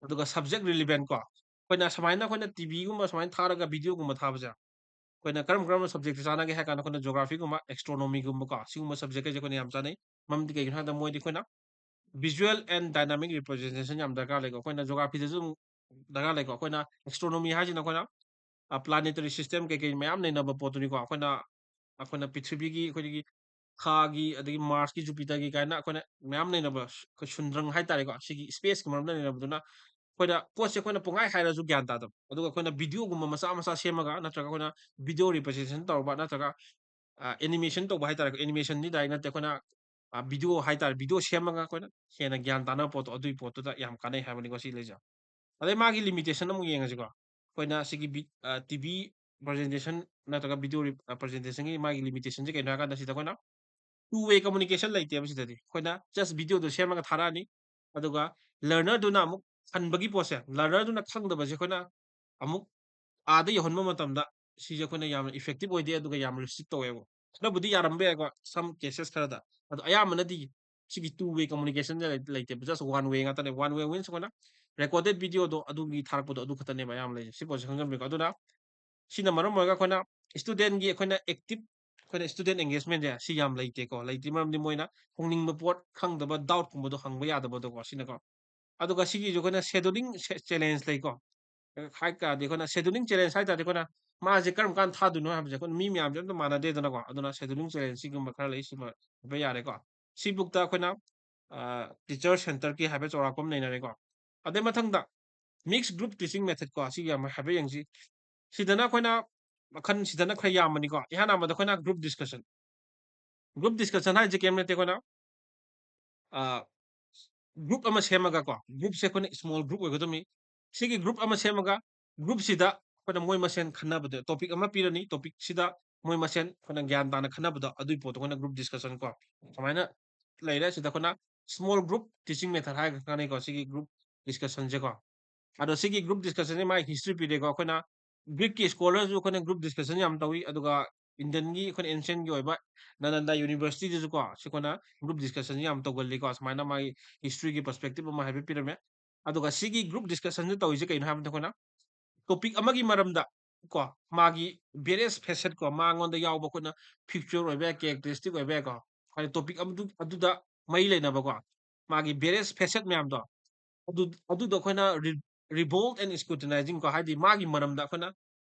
ꯑꯗꯨꯒ subject relevant ꯀꯣ, ꯑꯩꯈꯣꯏꯅ ꯁꯨꯃꯥꯏꯅ ꯑꯩꯈꯣꯏꯅ ꯇꯤꯚꯤꯒꯨꯝꯕ ꯁꯨꯃꯥꯏꯅ ꯊꯥꯔꯒ videoꯒꯨꯝꯕ ꯊꯥꯕꯁꯦ, ꯑꯩꯈꯣꯏꯅ ꯀꯔꯝ ꯀꯔꯝꯕ subjecꯇ ꯆꯥꯟꯅꯒꯦ ꯍꯥꯏ ꯀꯥꯟꯗ ꯑꯩꯈꯣꯏꯅ geographyꯒꯨꯝꯕ, astronomyꯒꯨꯝꯕꯀꯣ, ꯁꯤꯒꯨꯝꯕ subjectꯀꯩꯁꯦ ꯑꯩꯈꯣꯏꯅ ꯌꯥꯝ ꯆꯥꯟꯅꯩ꯫ ꯃꯔꯝꯗꯤ ꯀꯩꯒꯤꯅꯣ ꯍꯥꯏꯕꯗ ꯃꯣꯏꯗꯤ ꯑꯩꯈꯣꯏꯅ visual and dynamic representation ꯌꯥꯝ ꯗꯔꯀꯥꯔ ꯂꯩꯀꯣ꯫ ꯑꯩꯈꯣꯏꯅ geographyꯗꯁꯨ ꯑꯗꯨꯝ ꯗꯔꯀꯥꯔ ꯂꯩꯀꯣ꯫ ꯑꯩꯈꯣꯏꯅ astronomy ꯍꯥꯏꯁꯤꯅ ꯑꯩꯈꯣꯏꯅ, ꯑ, planetary system ꯀꯩꯀꯩ ꯃꯌꯥꯝ ꯅꯩꯅꯕ ꯄꯣꯠꯇꯨꯅꯤꯀꯣ꯫ ꯑꯩꯈꯣꯏꯅ, ꯑꯩꯈꯣꯏꯅ ꯄ꯭ꯔꯤꯊꯤꯕꯤꯒꯤ, ꯑꯩꯈꯣꯏꯒꯤ ꯊꯥꯒꯤ, ꯑꯗꯒꯤ Marsꯀꯤ, Jupiterꯒꯤ ꯀꯥꯏꯅ ꯑꯩꯈꯣꯏꯅ ꯃꯌꯥꯝ ꯅꯩꯅꯕ ꯁ-, ꯑꯩꯈꯣꯏ ꯁꯨꯟꯗ꯭ꯔꯪ ꯍꯥꯏꯇꯥꯔꯦꯀꯣ꯫ ꯁꯤꯒꯤ spaceꯀꯤ ꯃꯔꯝꯗ ꯅꯩꯅꯕꯗꯨꯅ ꯑꯩꯈꯣꯏꯅ ꯄꯣꯠꯁꯦ ꯑꯩꯈꯣꯏꯅ ꯄꯨꯡꯍꯥꯏ ꯍꯥꯏꯔꯁꯨ ꯒ꯭ꯌꯥꯟ ꯇꯥꯗꯕ꯫ ꯑꯗꯨꯒ ꯑꯩꯈꯣꯏꯅ videoꯒꯨꯝꯕ ꯃꯆꯥ ꯃꯆꯥ ꯁꯦꯝꯃꯒ, ꯅꯠꯇ꯭ꯔꯒ ꯑꯩꯈꯣꯏꯅ video representation ꯇꯧꯕ, ꯅꯠꯇ꯭ꯔꯒ, ꯑ, animation ꯇꯧꯕ ꯍꯥꯏꯇꯥꯔꯦꯀꯣ꯫ Animationꯗꯤ direct ꯅꯠꯇꯦ, ꯑꯩꯈꯣꯏꯅ, ꯑ, video ꯍꯥꯏꯇꯥꯔꯦ, video ꯁꯦꯝꯃꯒ ꯑꯩꯈꯣꯏꯅ ꯍꯦꯟꯅ ꯒ꯭ꯌꯥꯟ ꯇꯥꯅꯕ ꯄꯣꯠꯇꯣ, ꯑꯗꯨꯒꯤ ꯄꯣꯠꯇꯨꯗ ꯌꯥꯝ ꯀꯥꯟꯅꯩ ꯍꯥꯏꯕꯅꯤꯀꯣ ꯁꯤ ꯂꯩꯖꯦ꯫ ꯑꯗꯩ ꯃꯥꯒꯤ limitation ꯑꯃꯨꯛ ꯌꯦꯡꯉꯁꯤꯀꯣ꯫ ꯑꯩꯈꯣꯏꯅ ꯁꯤꯒꯤ ꯚꯤ-, ꯑ, ꯇꯤꯚꯤ presentation ꯅꯠꯇ꯭ꯔꯒ video ꯔꯤ-, ꯑ, presentationꯒꯤ ꯃꯥꯒꯤ limitationꯁꯦ ꯀꯩꯅꯣ ꯍꯥꯏꯔꯀꯥꯟꯗ ꯁꯤꯗ ꯑꯩꯈꯣꯏꯅ two way communication ꯂꯩꯇꯦꯕ ꯁꯤꯗꯗꯤ꯫ ꯑꯩꯈꯣꯏꯅ just videoꯗꯣ ꯁꯦꯝꯃꯒ ꯊꯥꯔꯛꯑꯅꯤ꯫ ꯑꯗꯨꯒ learnerꯗꯨꯅ ꯑꯃꯨꯛ ꯍꯟꯕꯒꯤ ꯄꯣꯠꯁꯦ, learnerꯗꯨꯅ ꯈꯪꯗꯕꯁꯦ ꯑꯩꯈꯣꯏꯅ ꯑꯃꯨꯛ ꯑꯥꯗ ꯌꯧꯍꯟꯕ ꯃꯇꯝꯗ ꯁꯤꯁꯦ ꯑꯩꯈꯣꯏꯅ ꯌꯥꯝꯅ effective ꯑꯣꯏꯗꯦ, ꯑꯗꯨꯒ ꯌꯥꯝ restrict ꯇꯧꯋꯦꯕ꯫ ꯈꯔꯕꯨꯗꯤ ꯌꯥꯔꯝꯕ ꯌꯥꯏꯀꯣ, some cases ꯈꯔꯗ꯫ ꯑꯗꯣ ꯑꯌꯥꯝꯕꯅꯗꯤ ꯁꯤꯒꯤ two way communicationꯁꯦ ꯂꯩ-, ꯂꯩꯇꯦꯕ, just one way ꯉꯥꯛꯇꯅꯦ꯫ One way means ꯑꯩꯈꯣꯏꯅ recorded videoꯗꯣ ꯑꯗꯨꯒꯤ ꯊꯥꯔꯛꯄꯗꯣ ꯑꯗꯨ ꯈꯛꯇꯅꯦꯕ ꯑꯌꯥꯝꯕ ꯂꯩꯁꯦ꯫ ꯁꯤ ꯄꯣꯠꯁꯦ ꯈꯪꯖꯟꯕꯤꯀꯣ꯫ ꯑꯗꯨꯅ ꯁꯤꯅ ꯃꯔꯝ ꯑꯣꯏꯔꯒ ꯑꯩꯈꯣꯏꯅ studentꯒꯤ ꯑꯩꯈꯣꯏꯅ active, ꯑꯩꯈꯣꯏꯅ student engagementꯁꯦ ꯁꯤ ꯌꯥꯝ ꯂꯩꯇꯦꯀꯣ꯫ ꯂꯩꯇ꯭ꯔꯤ ꯃꯔꯝꯗꯤ ꯃꯣꯏꯅ ꯈꯪꯅꯤꯡꯕ ꯄꯣꯠ, ꯈꯪꯗꯕ doubtꯀꯨꯝꯕꯗꯣ ꯍꯪꯕ ꯌꯥꯗꯕꯗꯣꯀꯣ, ꯁꯤꯅꯀꯣ꯫ ꯑꯗꯨꯒ ꯁꯤꯒꯤꯁꯨ ꯑꯩꯈꯣꯏꯅ scheduling ꯁꯦ-, challenge ꯂꯩꯀꯣ꯫ ꯍꯥꯏ ꯇꯥꯔꯗꯤ ꯑꯩꯈꯣꯏꯅ scheduling challenge ꯍꯥꯏ ꯇꯥꯔꯗꯤ ꯑꯩꯈꯣꯏꯅ ꯃꯥꯁꯦ ꯀꯔꯝ ꯀꯥꯟꯗ ꯊꯥꯗꯣꯏꯅꯣ ꯍꯥꯏꯕꯁꯦ ꯑꯩꯈꯣꯏꯅ ꯃꯤ ꯃꯌꯥꯝꯁꯦ ꯑꯝꯇ ꯃꯥꯟꯅꯗꯦꯗꯅꯀꯣ꯫ ꯑꯗꯨꯅ scheduling challenge ꯁꯤꯒꯨꯝꯕ ꯈꯔ ꯂꯩ, ꯁꯤꯃ ꯍꯥꯏꯐꯦꯠ ꯌꯥꯔꯦꯀꯣ꯫ ꯁꯤꯕꯨꯛꯇ ꯑꯩꯈꯣꯏꯅ, ꯑ, teacher centreꯀꯤ ꯍꯥꯏꯐꯦꯠ ꯆꯥꯎꯔꯥꯛꯄ ꯑꯃ ꯅꯩꯅꯔꯦꯀꯣ꯫ ꯑꯗꯩ ꯃꯊꯪꯗ mixed group teaching methodꯀꯣ, ꯁꯤꯒꯤ ꯌꯥꯝ ꯍꯥꯏꯐꯦꯠ ꯌꯦꯡꯁꯤ꯫ ꯁꯤꯗꯅ ꯑꯩꯈꯣꯏꯅ ꯃꯈꯜ ꯁꯤꯗꯅ ꯈꯔ ꯌꯥꯝꯕꯅꯤꯀꯣ꯫ ꯏꯍꯥꯟ ꯍꯥꯟꯕꯗ ꯑꯩꯈꯣꯏꯅ group discussion꯫ Group discussion ꯍꯥꯏꯁꯦ ꯀꯩꯝ ꯅꯠꯇꯦ, ꯑꯩꯈꯣꯏꯅ, ꯑ, group ꯑꯃ ꯁꯦꯝꯃꯒꯀꯣ, groupꯁꯦ ꯑꯩꯈꯣꯏꯅ small group ꯑꯣꯏꯒꯗꯕꯅꯤ꯫ ꯁꯤꯒꯤ group ꯑꯃ ꯁꯦꯝꯃꯒ groupꯁꯤꯗ ꯑꯩꯈꯣꯏꯅ ꯃꯣꯏ ꯃꯁꯦꯟ ꯈꯟꯅꯕꯗ topic ꯑꯃ ꯄꯤꯔꯅꯤ, topicꯁꯤꯗ ꯃꯣꯏ ꯃꯁꯦꯟ ꯑꯩꯈꯣꯏꯅ ꯒ꯭ꯌꯥꯟ ꯇꯥꯅ ꯈꯟꯅꯕꯗꯣ ꯑꯗꯨꯒꯤ ꯄꯣꯠꯇꯣ ꯑꯩꯈꯣꯏꯅ group discussion ꯀꯣ꯫ ꯁꯨꯃꯥꯏꯅ ꯂꯩꯔꯦ꯫ ꯁꯤꯗ ꯑꯩꯈꯣꯏꯅ small group teaching method ꯍꯥꯏꯔꯒ ꯈꯪꯅꯩꯀꯣ, ꯁꯤꯒꯤ group discussion ꯁꯦꯀꯣ꯫ ꯑꯗꯣ ꯁꯤꯒꯤ group discussion ꯁꯦ ꯃꯥꯒꯤ history ꯄꯤꯔꯦꯀꯣ꯫ ꯑꯩꯈꯣꯏꯅ Greek ꯀꯤ scholar ꯁꯨ ꯑꯩꯈꯣꯏꯅ group discussion ꯌꯥꯝ ꯇꯧꯏ, ꯑꯗꯨꯒ Indian ꯒꯤ ꯑꯩꯈꯣꯏꯅ ancient ꯒꯤ ꯑꯣꯏꯕ ꯅꯥꯂꯟꯗ University ꯗꯁꯨꯀꯣ ꯁꯤ ꯑꯩꯈꯣꯏꯅ group discussion ꯁꯦ ꯌꯥꯝ ꯇꯧꯒꯜꯂꯤꯀꯣ꯫ ꯁꯨꯃꯥꯏꯅ ꯃꯥꯒꯤ history ꯒꯤ perspective ꯑꯃ ꯍꯥꯏꯐꯦꯠ ꯄꯤꯔꯝꯃꯦ꯫ ꯑꯗꯨꯒ ꯁꯤꯒꯤ group discussion ꯁꯦ ꯇꯧꯔꯤꯁꯦ ꯀꯩꯅꯣ ꯍꯥꯏꯕꯗ ꯑꯩꯈꯣꯏꯅ topic ꯑꯃꯒꯤ ꯃꯔꯝꯗ ꯀꯣ, ꯃꯥꯒꯤ various facet ꯀꯣ, ꯃꯉꯣꯟꯗ ꯌꯥꯎꯕ ꯑꯩꯈꯣꯏꯅ feature ꯑꯣꯏꯕ ꯌꯥꯏ, characteristic ꯑꯣꯏꯕ ꯌꯥꯏꯀꯣ, ꯍꯥꯏꯗꯤ topic ꯑꯃꯗꯨ, ꯑꯗꯨꯗ ꯃꯔꯤ ꯂꯩꯅꯕꯀꯣ, ꯃꯥꯒꯤ various facet ꯃꯌꯥꯝꯗꯣ, ꯑꯗꯨ, ꯑꯗꯨꯗꯣ ꯑꯩꯈꯣꯏꯅ re-, revolve and scrutinizing ꯀꯣ, ꯍꯥꯏꯗꯤ ꯃꯥꯒꯤ ꯃꯔꯝꯗ ꯑꯩꯈꯣꯏꯅ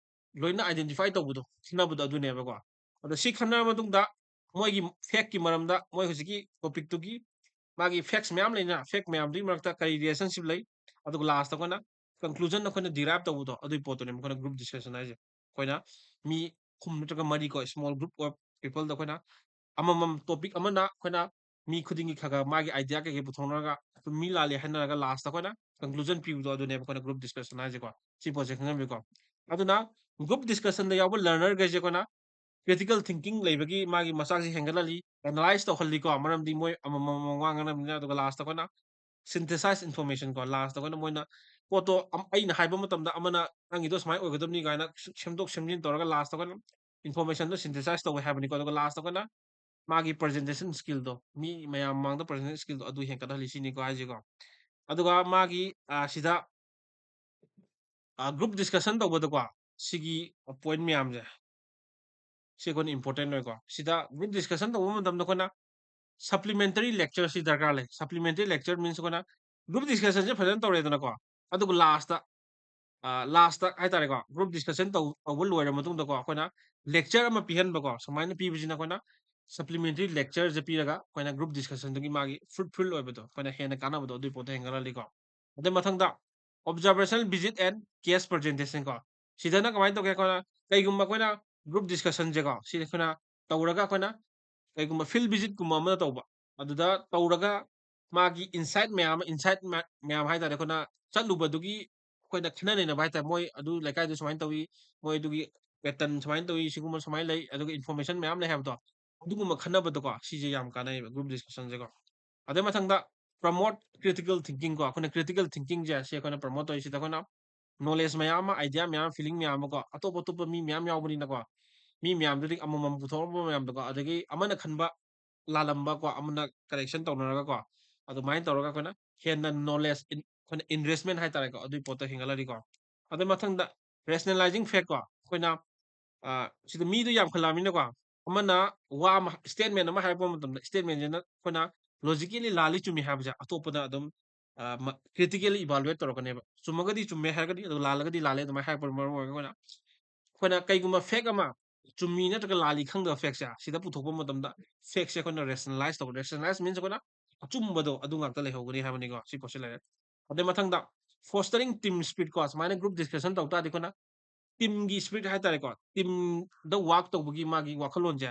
ꯂꯣꯏꯅ identify ꯇꯧꯕꯗꯣ, ꯈꯟꯅꯕꯗꯣ ꯑꯗꯨꯅꯦꯕꯀꯣ꯫ ꯑꯗꯣ ꯁꯤ ꯈꯟꯅꯔ ꯃꯇꯨꯡꯗ ꯃꯣꯏꯒꯤ fact ꯀꯤ ꯃꯔꯝꯗ, ꯃꯣꯏ ꯍꯧꯖꯤꯛꯀꯤ topic ꯇꯨꯒꯤ ꯃꯥꯒꯤ facts ꯃꯌꯥꯝ ꯂꯩꯅ, fact ꯃꯌꯥꯝꯗꯨꯒꯤ ꯃꯔꯛꯇ ꯀꯔꯤ relationship ꯂꯩ, ꯑꯗꯨꯒ last ꯇ ꯑꯩꯈꯣꯏꯅ conclusion ꯑꯩꯈꯣꯏꯅ derive ꯇꯧꯕꯗꯣ, ꯑꯗꯨꯒꯤ ꯄꯣꯠꯇꯨꯅꯦꯕ ꯑꯩꯈꯣꯏꯅ group discussion ꯍꯥꯏꯁꯦ꯫ ꯑꯩꯈꯣꯏꯅ ꯃꯤ ꯑꯍꯨꯝ ꯅꯠꯇ꯭ꯔꯒ ꯃꯔꯤ ꯀꯣ, small group of people ꯗ ꯑꯩꯈꯣꯏꯅ ꯑꯃꯃꯝ topic ꯑꯃꯅ ꯑꯩꯈꯣꯏꯅ ꯃꯤ ꯈꯨꯗꯤꯡꯒꯤ ꯈꯔ ꯈꯔ ꯃꯥꯒꯤ idea ꯀꯩꯀꯩ ꯄꯨꯊꯣꯛꯅꯔꯒ, ꯑꯗꯨꯝ ꯃꯤ ꯂꯥꯜꯂꯦ ꯍꯥꯏꯅꯔꯒ last ꯇ ꯑꯩꯈꯣꯏꯅ conclusion ꯄꯤꯕꯗꯣ, ꯑꯗꯨꯅꯦꯕ ꯑꯩꯈꯣꯏꯅ group discussion ꯍꯥꯏꯁꯦꯀꯣ꯫ ꯁꯤ ꯄꯣꯠꯁꯦ ꯈꯪꯍꯟꯕꯤꯀꯣ꯫ ꯑꯗꯨꯅ group discussion ꯗ ꯌꯥꯎꯕ learner ꯈꯩꯁꯦ ꯑꯩꯈꯣꯏꯅ critical thinking ꯂꯩꯕꯒꯤ ꯃꯥꯒꯤ ꯃꯆꯥꯛꯁꯦ ꯍꯦꯟꯒꯠꯍꯜꯂꯤ, analyze ꯇꯧꯍꯜꯂꯤꯀꯣ, ꯃꯔꯝꯗꯤ ꯃꯣꯏ ꯑꯃꯃꯝ ꯑꯃꯃꯝ ꯋꯥ ꯉꯥꯡꯅꯕꯅꯤꯅ꯫ ꯑꯗꯨꯒ last ꯇ ꯑꯩꯈꯣꯏꯅ synthesize information ꯀꯣ, last ꯇ ꯑꯩꯈꯣꯏꯅ ꯃꯣꯏꯅ ꯄꯣꯠꯇꯣ ꯑꯝ-, ꯑꯩꯅ ꯍꯥꯏꯕ ꯃꯇꯝꯗ ꯑꯃꯅ ꯅꯪꯒꯤꯗꯣ ꯁꯨꯃꯥꯏꯅ ꯑꯣꯏꯒꯗꯕꯅꯤ ꯀꯥꯏꯅ ꯁꯦꯝꯗꯣꯛ ꯁꯦꯝꯖꯤꯟ ꯇꯧꯔꯒ last ꯇ ꯑꯩꯈꯣꯏꯅ information ꯗꯣ synthesize ꯇꯧꯋꯦ ꯍꯥꯏꯕꯅꯤꯀꯣ꯫ ꯑꯗꯨꯒ last ꯇ ꯑꯩꯈꯣꯏꯅ ꯃꯥꯒꯤ presentation skill ꯗꯣ, ꯃꯤ ꯃꯌꯥꯝ ꯃꯃꯥꯡꯗ presentation skill ꯗꯣ ꯑꯗꯨ ꯍꯦꯟꯒꯠꯍꯜꯂꯤ ꯁꯤꯅꯤꯀꯣ ꯍꯥꯏꯁꯦꯀꯣ꯫ ꯑꯗꯨꯒ ꯃꯥꯒꯤ, ꯑ, ꯁꯤꯗ, ꯑ, group discussion ꯇꯧꯕꯗꯀꯣ, ꯁꯤꯒꯤ point ꯃꯌꯥꯝꯁꯦ, ꯁꯤ ꯑꯩꯈꯣꯏꯅ important ꯑꯣꯏꯀꯣ꯫ ꯁꯤꯗ group discussion ꯇꯧꯕ ꯃꯇꯝꯗ ꯑꯩꯈꯣꯏꯅ supplementary lecture ꯁꯤ ꯗꯔꯀꯥꯔ ꯂꯩ꯫ Supplementary lecture means ꯑꯩꯈꯣꯏꯅ group discussion ꯁꯦ ꯐꯖꯅ ꯇꯧꯔꯦꯗꯅꯀꯣ, ꯑꯗꯨꯒ last ꯇ, ꯑ, last ꯇ ꯍꯥꯏꯇꯥꯔꯦꯀꯣ, group discussion ꯇꯧ-, ꯇꯧꯕ ꯂꯣꯏꯔ ꯃꯇꯨꯡꯗꯀꯣ, ꯑꯩꯈꯣꯏꯅ lecture ꯑꯃ ꯄꯤꯍꯟꯕꯀꯣ, ꯁꯨꯃꯥꯏꯅ ꯄꯤꯕꯁꯤꯅ ꯑꯩꯈꯣꯏꯅ supplementary lecture ꯁꯦ ꯄꯤꯔꯒ ꯑꯩꯈꯣꯏꯅ group discussion ꯗꯨꯒꯤ ꯃꯥꯒꯤ fruitful ꯑꯣꯏꯕꯗꯣ, ꯑꯩꯈꯣꯏꯅ ꯍꯦꯟꯅ ꯀꯥꯟꯅꯕꯗꯣ ꯑꯗꯨꯒꯤ ꯄꯣꯠꯇꯣ ꯍꯦꯟꯒꯠꯍꯜꯂꯤꯀꯣ꯫ ꯑꯗꯩ ꯃꯊꯪꯗ observational visit and case presentation ꯀꯣ꯫ ꯁꯤꯗꯅ ꯀꯃꯥꯏꯅ ꯇꯧꯒꯦ? ꯑꯩꯈꯣꯏꯅ ꯀꯩꯒꯨꯝꯕ ꯑꯩꯈꯣꯏꯅ group discussion ꯁꯦꯀꯣ, ꯁꯤ ꯑꯩꯈꯣꯏꯅ ꯇꯧꯔꯒ ꯑꯩꯈꯣꯏꯅ ꯀꯩꯒꯨꯝꯕ field visit ꯀꯨꯝꯕ ꯑꯃ ꯇꯧꯕ, ꯑꯗꯨꯗ ꯇꯧꯔꯒ ꯃꯥꯒꯤ insight ꯃꯌꯥꯝ ꯑꯃ, insight ꯃ-, ꯃꯌꯥꯝ ꯍꯥꯏꯇꯥꯔꯦ, ꯑꯩꯈꯣꯏꯅ ꯆꯠꯂꯨꯕꯗꯨꯒꯤ ꯑꯩꯈꯣꯏꯅ ꯈꯟꯅ ꯅꯩꯅꯕ ꯍꯥꯏꯇꯥꯔꯦ, ꯃꯣꯏ ꯑꯗꯨ ꯂꯩꯀꯥꯏꯗꯨ ꯁꯨꯃꯥꯏꯅ ꯇꯧꯏ, ꯃꯣꯏ ꯑꯗꯨꯒꯤ pattern ꯁꯨꯃꯥꯏꯅ ꯇꯧꯏ, ꯁꯤꯒꯨꯝꯕ ꯁꯨꯃꯥꯏꯅ ꯂꯩ, ꯑꯗꯨꯒ information ꯃꯌꯥꯝ ꯂꯩ ꯍꯥꯏꯕꯗꯣ, ꯑꯗꯨꯒꯨꯝꯕ ꯈꯟꯅꯕꯗꯀꯣ, ꯁꯤꯁꯦ ꯌꯥꯝ ꯀꯥꯟꯅꯩꯌꯦꯕ group discussion ꯁꯦꯀꯣ꯫ ꯑꯗꯩ ꯃꯊꯪꯗ promote critical thinking ꯀꯣ, ꯑꯩꯈꯣꯏꯅ critical thinking ꯁꯦ, ꯁꯤ ꯑꯩꯈꯣꯏꯅ promote ꯇꯧꯔꯤꯁꯤꯗ ꯑꯩꯈꯣꯏꯅ knowledge ꯃꯌꯥꯝ ꯑꯃ, idea ꯃꯌꯥꯝ, feeling ꯃꯌꯥꯝ ꯑꯃ ꯀꯣ, ꯑꯇꯣꯞ ꯑꯇꯣꯞꯄ ꯃꯤ ꯃꯌꯥꯝ ꯌꯥꯎꯕꯅꯤꯅꯀꯣ, ꯃꯤ ꯃꯌꯥꯝꯗꯨꯗꯒꯤ ꯑꯃꯃꯝ ꯄꯨꯊꯣꯔꯛꯄ ꯃꯌꯥꯝꯗꯀꯣ, ꯑꯗꯒꯤ ꯑꯃꯅ ꯈꯟꯕ ꯂꯥꯜꯂꯝꯕ ꯀꯣ, ꯑꯃꯅ correction ꯇꯧꯅꯔꯒ ꯀꯣ, ꯑꯗꯨꯃꯥꯏꯅ ꯇꯧꯔꯒ ꯑꯩꯈꯣꯏꯅ ꯍꯦꯟꯅ knowledge in-, ꯑꯩꯈꯣꯏꯅ enrichment ꯍꯥꯏꯇꯥꯔꯦꯀꯣ, ꯑꯗꯨꯒꯤ ꯄꯣꯠꯇꯣ ꯍꯦꯟꯒꯠꯍꯜꯂꯤꯀꯣ꯫ ꯑꯗꯩ ꯃꯊꯪꯗ rationalizing fact ꯀꯣ, ꯑꯩꯈꯣꯏꯅ, ꯑ, ꯁꯤꯗ ꯃꯤꯗꯣ ꯌꯥꯝꯈꯠꯂꯛꯑꯕꯅꯤꯅꯀꯣ, ꯑꯃꯅ ꯋꯥ ꯑꯃ, statement ꯑꯃ ꯍꯥꯏꯔꯛꯄ ꯃꯇꯝꯗ, statement ꯁꯤꯅ ꯑꯩꯈꯣꯏꯅ logically ꯂꯥꯜꯂꯤ ꯆꯨꯝꯃꯤ ꯍꯥꯏꯕꯁꯦ ꯑꯇꯣꯞꯄꯗ ꯑꯗꯨꯝ, ꯑ, ꯃ-, critically evaluate ꯇꯧꯔꯛꯀꯅꯦꯕ꯫ ꯆꯨꯝꯃꯒꯗꯤ ꯆꯨꯝꯃꯦ ꯍꯥꯏꯔꯒꯗꯤ, ꯑꯗꯨ ꯂꯥꯜꯂꯒꯗꯤ ꯂꯥꯜꯂꯦ ꯑꯗꯨꯃꯥꯏꯅ ꯍꯥꯏꯔꯛꯄꯅ ꯃꯔꯝ ꯑꯣꯏꯔꯒ ꯑꯩꯈꯣꯏꯅ, ꯑꯩꯈꯣꯏꯅ ꯀꯩꯒꯨꯝꯕ fact ꯑꯃ ꯆꯨꯝꯃꯤ ꯅꯠꯇ꯭ꯔꯒ ꯂꯥꯜꯂꯤ ꯈꯪꯗꯕ fact ꯁꯦ ꯁꯤꯗ ꯄꯨꯊꯣꯛꯄ ꯃꯇꯝꯗ, fact ꯁꯦ ꯑꯩꯈꯣꯏꯅ rationalize ꯇꯧꯕ꯫ Rationalize means ꯑꯩꯈꯣꯏꯅ ꯑꯆꯨꯝꯕꯗꯣ ꯑꯗꯨ ꯉꯥꯛꯇ ꯂꯩꯍꯧꯒꯅꯤ ꯍꯥꯏꯕꯅꯤꯀꯣ꯫ ꯁꯤ ꯄꯣꯠꯁꯤ ꯂꯩꯔꯦ꯫ ꯑꯗꯩ ꯃꯊꯪꯗ fostering team spirit ꯀꯣ, ꯁꯨꯃꯥꯏꯅ group discussion ꯇꯧ ꯇꯥꯔꯗꯤ ꯑꯩꯈꯣꯏꯅ team ꯒꯤ spirit ꯍꯥꯏꯇꯥꯔꯦꯀꯣ, team ꯗ work ꯇꯧꯕꯒꯤ ꯃꯥꯒꯤ ꯋꯥꯈꯜꯂꯣꯟꯁꯦ,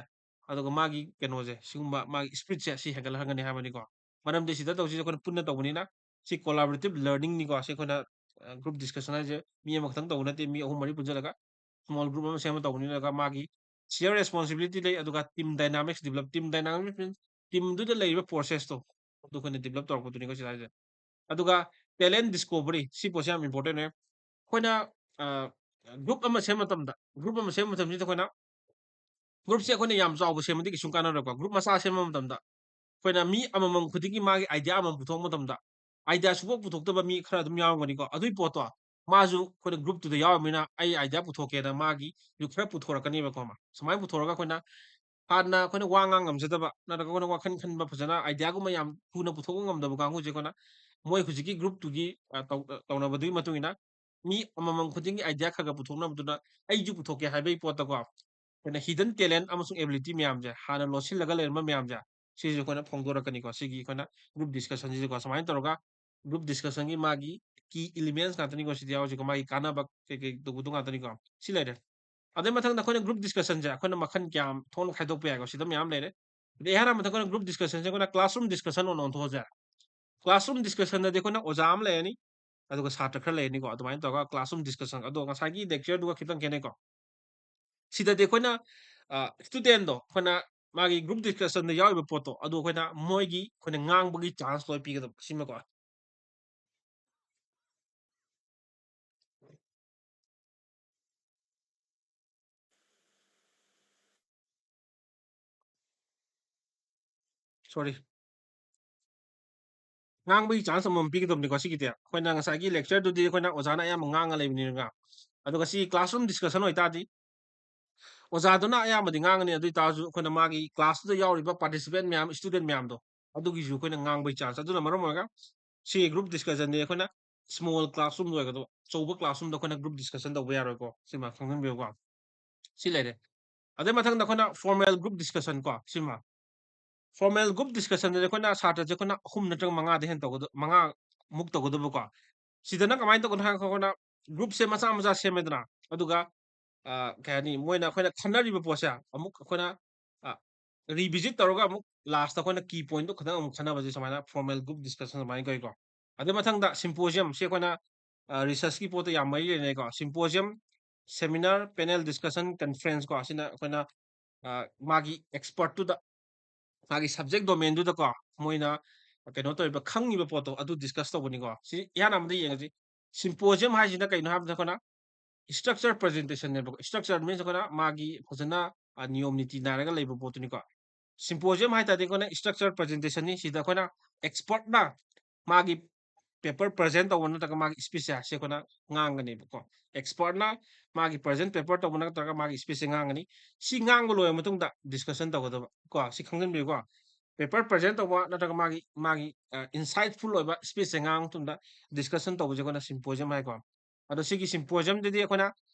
ꯑꯗꯨꯒ ꯃꯥꯒꯤ ꯀꯩꯅꯣꯁꯦ, ꯁꯤꯒꯨꯝꯕ ꯃꯥꯒꯤ spirit ꯁꯦ ꯁꯤ ꯍꯦꯟꯒꯠꯍꯟꯒꯅꯤ ꯍꯥꯏꯕꯅꯤꯀꯣ꯫ ꯃꯔꯝꯗꯤ ꯁꯤꯗ ꯇꯧꯁꯤꯁꯦ ꯑꯩꯈꯣꯏꯅ ꯄꯨꯟꯅ ꯇꯧꯕꯅꯤꯅ, ꯁꯤ collaborative learning ꯅꯤꯀꯣ꯫ ꯁꯤ ꯑꯩꯈꯣꯏꯅ, ꯑ, group discussion ꯍꯥꯏꯁꯦ ꯃꯤ ꯑꯃꯈꯛꯇꯪ ꯇꯧꯕ ꯅꯠꯇꯦ, ꯃꯤ ꯑꯍꯨꯝ ꯃꯔꯤ ꯄꯨꯟꯁꯤꯜꯂꯒ small group ꯑꯃ ꯁꯦꯝꯃ ꯇꯧꯕꯅꯤꯅ, ꯃꯥꯒꯤ share responsibility ꯂꯩ, ꯑꯗꯨꯒ team dynamics develop, team dynamics means team ꯗꯨꯗ ꯂꯩꯔꯤꯕ process ꯇꯣ, ꯑꯗꯨ ꯑꯩꯈꯣꯏꯅ develop ꯇꯧꯔꯛꯄꯗꯨꯅꯤꯀꯣ ꯁꯤꯗ ꯍꯥꯏꯁꯦ꯫ ꯑꯗꯨꯒ talent discovery, ꯁꯤ ꯄꯣꯠꯁꯦ ꯌꯥꯝ important ꯑꯣꯏ꯫ ꯑꯩꯈꯣꯏꯅ, ꯑ, group ꯑꯃ ꯁꯦꯝꯕ ꯃꯇꯝꯗ, group ꯑꯃ ꯁꯦꯝꯕ ꯃꯇꯝꯁꯤꯗ ꯑꯩꯈꯣꯏꯅ group ꯁꯦ ꯑꯩꯈꯣꯏꯅ ꯌꯥꯝ ꯆꯥꯎꯕ ꯁꯦꯝꯕꯗꯤ ꯀꯩꯁꯨꯝ ꯀꯥꯟꯅꯔꯣꯏꯀꯣ꯫ Group ꯃꯆꯥ ꯁꯦꯝꯕ ꯃꯇꯝꯗ ꯑꯩꯈꯣꯏꯅ ꯃꯤ ꯑꯃꯃꯝ ꯈꯨꯗꯤꯡꯒꯤ ꯃꯥꯒꯤ idea ꯑꯃꯃꯝ ꯄꯨꯊꯣꯛꯄ ꯃꯇꯝꯗ, idea ꯁꯨꯡꯄꯨ ꯄꯨꯊꯣꯛꯇꯕ ꯃꯤ ꯈꯔ ꯑꯗꯨꯝ ꯌꯥꯎꯔꯝꯒꯅꯤꯀꯣ꯫ ꯑꯗꯨꯒꯤ ꯄꯣꯠꯇꯣ ꯃꯥꯁꯨ ꯑꯩꯈꯣꯏꯅ group ꯇꯨꯗ ꯌꯥꯎꯔꯕꯅꯤꯅ ꯑꯩ idea ꯄꯨꯊꯣꯛꯀꯦꯅ ꯃꯥꯒꯤꯁꯨ ꯈꯔ ꯄꯨꯊꯣꯔꯛꯀꯅꯦꯕꯀꯣ꯫ ꯃꯥ ꯁꯨꯃꯥꯏꯅ ꯄꯨꯊꯣꯔꯒ ꯑꯩꯈꯣꯏꯅ ꯍꯥꯟꯅ ꯑꯩꯈꯣꯏꯅ ꯋꯥ ꯉꯥꯡ ꯉꯝꯖꯗꯕ ꯅꯠꯇ꯭ꯔꯒ ꯑꯩꯈꯣꯏꯅ ꯋꯥꯈꯜ ꯈꯟꯕ ꯐꯖꯅ idea ꯒꯨꯝꯕ ꯌꯥꯝ ꯊꯨꯅ ꯄꯨꯊꯣꯛꯄ ꯉꯝꯗꯕ ꯀꯥꯡꯕꯨꯁꯦ ꯑꯩꯈꯣꯏꯅ ꯃꯣꯏ ꯍꯧꯖꯤꯛꯀꯤ group ꯇꯨꯒꯤ, ꯑ, ꯇꯧ-, ꯇꯧꯅꯕꯗꯨꯒꯤ ꯃꯇꯨꯡ ꯏꯟꯅ ꯃꯤ ꯑꯃꯃꯝ ꯈꯨꯗꯤꯡꯒꯤ idea ꯈꯔ ꯈꯔ ꯄꯨꯊꯣꯛꯅꯕꯗꯨꯅ ꯑꯩꯁꯨ ꯄꯨꯊꯣꯛꯀꯦ ꯍꯥꯏꯕꯒꯤ ꯄꯣꯠꯇꯀꯣ, ꯑꯩꯈꯣꯏꯅ hidden talent ꯑꯃꯁꯨꯡ ability ꯃꯌꯥꯝꯁꯦ, ꯍꯥꯟꯅ ꯂꯣꯠꯁꯤꯜꯂꯒ ꯂꯩꯔꯝꯕ ꯃꯌꯥꯝꯁꯦ, ꯁꯤꯁꯨ ꯑꯩꯈꯣꯏꯅ ꯐꯣꯡꯗꯣꯔꯛꯀꯅꯤꯀꯣ꯫ ꯁꯤꯒꯤ ꯑꯩꯈꯣꯏꯅ group discussion ꯁꯤꯗꯀꯣ, ꯁꯨꯃꯥꯏꯅ ꯇꯧꯔꯒ group discussion ꯒꯤ ꯃꯥꯒꯤ key elements ꯉꯥꯛꯇꯅꯤꯀꯣ ꯁꯤꯗ ꯌꯥꯎꯔꯤꯁꯦꯀꯣ, ꯃꯥꯒꯤ ꯀꯥꯟꯅꯕ ꯀꯩ ꯀꯩ ꯇꯧꯕꯗꯣ ꯉꯥꯛꯇꯅꯤꯀꯣ꯫ ꯁꯤ ꯂꯩꯔꯦ꯫ ꯑꯗꯩ ꯃꯊꯪꯗ ꯑꯩꯈꯣꯏꯅ group discussion ꯁꯦ ꯑꯩꯈꯣꯏꯅ ꯃꯈꯜ ꯀꯌꯥ ꯊꯣꯛꯅ ꯈꯥꯏꯗꯣꯛꯄ ꯌꯥꯏꯀꯣ꯫ ꯁꯤꯗ ꯃꯌꯥꯝ ꯂꯩꯔꯦ꯫ ꯑꯗꯩ ꯑꯩꯍꯥꯟꯅ ꯃꯊꯪ ꯑꯩꯈꯣꯏꯅ group discussion ꯁꯦ ꯑꯩꯈꯣꯏꯅ classroom discussion ꯑꯣꯏꯅ ꯑꯣꯟꯊꯣꯛꯑꯁꯦ꯫ Classroom discussion ꯗꯗꯤ ꯑꯩꯈꯣꯏꯅ ꯑꯣꯖꯥ ꯑꯃ ꯂꯩꯔꯅꯤ, ꯑꯗꯨꯒ ꯁꯥꯇ꯭ꯔ ꯈꯔ ꯂꯩꯔꯅꯤꯀꯣ꯫ ꯑꯗꯨꯃꯥꯏꯅ ꯇꯧꯔꯒ classroom discussion, ꯑꯗꯣ ꯉꯁꯥꯏꯒꯤ lecture ꯗꯨꯒ ꯈꯤꯇꯪ ꯈꯦꯠꯅꯩꯀꯣ꯫ ꯁꯤꯗꯗꯤ ꯑꯩꯈꯣꯏꯅ, ꯑ, student ꯗꯣ ꯑꯩꯈꯣꯏꯅ ꯃꯥꯒꯤ group discussionꯗ ꯌꯥꯎꯔꯤꯕ ꯄꯣꯠꯇꯣ ꯑꯗꯨ ꯑꯩꯈꯣꯏꯅ ꯃꯣꯏꯒꯤ ꯑꯩꯈꯣꯏꯅ ꯉꯥꯡꯕꯒꯤ chance ꯂꯣꯏ ꯄꯤꯒꯗꯕ ꯁꯤꯃꯀꯣ꯫ Sorry, ꯉꯥꯡꯕꯒꯤ chance ꯑꯃꯃꯝ ꯄꯤꯒꯗꯕꯅꯤꯀꯣ꯫ ꯁꯤꯒꯤꯗꯤ ꯑꯩꯈꯣꯏꯅ ꯉꯁꯥꯏꯒꯤ lectureꯗꯨꯗꯤ ꯑꯩꯈꯣꯏꯅ ꯑꯣꯖꯥꯅ ꯑꯌꯥꯝꯕ ꯉꯥꯡꯉ ꯂꯩꯕꯅꯤꯅ, ꯑꯗꯨꯒ ꯁꯤ classroom discussion ꯑꯣꯏꯇꯥꯔꯗꯤ ꯑꯣꯖꯥꯗꯨꯅ ꯑꯌꯥꯝꯕꯗꯤ ꯉꯥꯡꯉꯅꯤ꯫ ꯑꯗꯨ ꯑꯣꯏꯇꯥꯔꯁꯨ ꯑꯩꯈꯣꯏꯅ ꯃꯥꯒꯤ classꯇꯨꯗ ꯌꯥꯎꯔꯤꯕ participant ꯃꯌꯥꯝ, student ꯃꯌꯥꯝꯗꯣ, ꯑꯗꯨꯒꯤꯁꯨ ꯑꯩꯈꯣꯏꯅ ꯉꯥꯡꯕꯒꯤ chance꯫ ꯑꯗꯨꯅ ꯃꯔꯝ ꯑꯣꯏꯔꯒ ꯁꯤ group discussionꯗꯤ ꯑꯩꯈꯣꯏꯅ small classroomꯗ ꯑꯣꯏꯒꯗꯕ, ꯑꯆꯧꯕ classroomꯗ ꯑꯩꯈꯣꯏꯅ group discussion ꯇꯧꯕ ꯌꯥꯔꯣꯏꯀꯣ꯫ ꯁꯤꯃ ꯈꯪꯖꯤꯟꯕꯤꯌꯨꯀꯣ꯫ ꯁꯤ ꯂꯩꯔꯦ꯫ ꯑꯗꯩ ꯃꯊꯪꯗ ꯑꯩꯈꯣꯏꯅ formal group discussion ꯀꯣ, ꯁꯤꯃ꯫ Formal group discussionꯗꯗꯤ ꯑꯩꯈꯣꯏꯅ ꯁꯥꯇ꯭ꯔꯁꯦ ꯑꯩꯈꯣꯏꯅ ꯑꯍꯨꯝ ꯅꯠꯇ꯭ꯔꯒ ꯃꯉꯥꯗ ꯍꯦꯟ ꯇꯧꯒꯗ-, ꯃꯉꯥ ꯃꯨꯛ ꯇꯧꯒꯗꯕꯀꯣ꯫ ꯁꯤꯗꯅ ꯀꯃꯥꯏꯅ ꯇꯧꯒꯅꯣ ꯍꯥꯏꯔꯒ ꯑꯩꯈꯣꯏꯅ groupꯁꯦ ꯃꯆꯥ ꯃꯆꯥ ꯁꯦꯝꯃꯦꯗꯅ, ꯑꯗꯨꯒ, ꯑ, ꯀꯩ ꯍꯥꯏꯅꯤ, ꯃꯣꯏꯅ ꯑꯩꯈꯣꯏꯅ ꯈꯟꯅꯔꯤꯕ ꯄꯣꯠꯁꯦ ꯑꯃꯨꯛ ꯑꯩꯈꯣꯏꯅ, ꯑ, revisit ꯇꯧꯔꯒ ꯑꯃꯨꯛ lastꯇ ꯑꯩꯈꯣꯏꯅ key pointꯇꯣ ꯈꯤꯇꯪ ꯑꯃꯨꯛ ꯈꯟꯅꯕꯁꯦ ꯁꯨꯃꯥꯏꯅ formal group discussion ꯑꯗꯨꯃꯥꯏꯅ ꯀꯧꯏꯀꯣ꯫ ꯑꯗꯩ ꯃꯊꯪꯗ symposium, ꯁꯤ ꯑꯩꯈꯣꯏꯅ, ꯑ, researchꯀꯤ ꯄꯣꯠꯇ ꯌꯥꯝ ꯃꯔꯤ ꯂꯩꯅꯩꯀꯣ꯫ Symposium, seminar, panel discussion, conference ꯀꯣ, ꯑꯁꯤꯅ ꯑꯩꯈꯣꯏꯅ, ꯑ, ꯃꯥꯒꯤ expertꯇꯨꯗ, ꯃꯥꯒꯤ subject domainꯗꯨꯗꯀꯣ, ꯃꯣꯏꯅ ꯀꯩꯅꯣ ꯇꯧꯔꯤꯕ, ꯈꯪꯉꯤꯕ ꯄꯣꯠꯇꯣ ꯑꯗꯨ discuss ꯇꯧꯕꯅꯤꯀꯣ꯫ ꯁꯤ ꯏꯍꯥꯟ ꯍꯥꯟꯕꯗ ꯌꯦꯡꯉꯁꯤ꯫ Symposium ꯍꯥꯏꯁꯤꯅ ꯀꯩꯅꯣ ꯍꯥꯏꯕꯗ ꯑꯩꯈꯣꯏꯅ structure presentationꯅꯦꯕꯀꯣ꯫ Structure means ꯑꯩꯈꯣꯏꯅ ꯃꯥꯒꯤ ꯐꯖꯅ, ꯑ, ꯅꯤꯌꯣꯝ ꯅꯤꯇꯤ ꯅꯥꯏꯔꯒ ꯂꯩꯕ ꯄꯣꯠꯇꯨꯅꯤꯀꯣ꯫ Symposium ꯍꯥꯏ ꯇꯥꯔꯗꯤ ꯑꯩꯈꯣꯏꯅ structure presentationꯅꯤ꯫ ꯁꯤꯗ ꯑꯩꯈꯣꯏꯅ expertꯅ ꯃꯥꯒꯤ paper present ꯇꯧꯕ ꯅꯠꯇ꯭ꯔꯒ ꯃꯥꯒꯤ speechꯁꯦ ꯁꯤ ꯑꯩꯈꯣꯏꯅ ꯉꯥꯡꯒꯅꯦꯕꯀꯣ꯫ Expertꯅ ꯃꯥꯒꯤ present paper ꯇꯧꯕ ꯅꯠꯇ꯭ꯔꯒ ꯃꯥꯒꯤ speechꯁꯦ ꯉꯥꯡꯒꯅꯤ꯫ ꯁꯤ ꯉꯥꯡꯕ ꯂꯣꯏꯔꯕ ꯃꯇꯨꯡꯗ discussion ꯇꯧꯒꯗꯕ ꯀꯣ꯫ ꯁꯤ ꯈꯪꯖꯤꯟꯕꯤꯌꯨꯀꯣ꯫ Paper present ꯇꯧꯕ ꯅꯠꯇ꯭ꯔꯒ ꯃꯥꯒꯤ, ꯃꯥꯒꯤ, ꯑ, insightful ꯑꯣꯏꯕ speechꯁꯦ ꯉꯥꯡꯕ ꯃꯇꯨꯡꯗ discussion ꯇꯧꯕꯁꯦ ꯑꯩꯈꯣꯏꯅ symposium ꯍꯥꯏꯀꯣ꯫ ꯑꯗꯣ ꯁꯤꯒꯤ symphoseumꯗꯗꯤ ꯑꯩꯈꯣꯏꯅ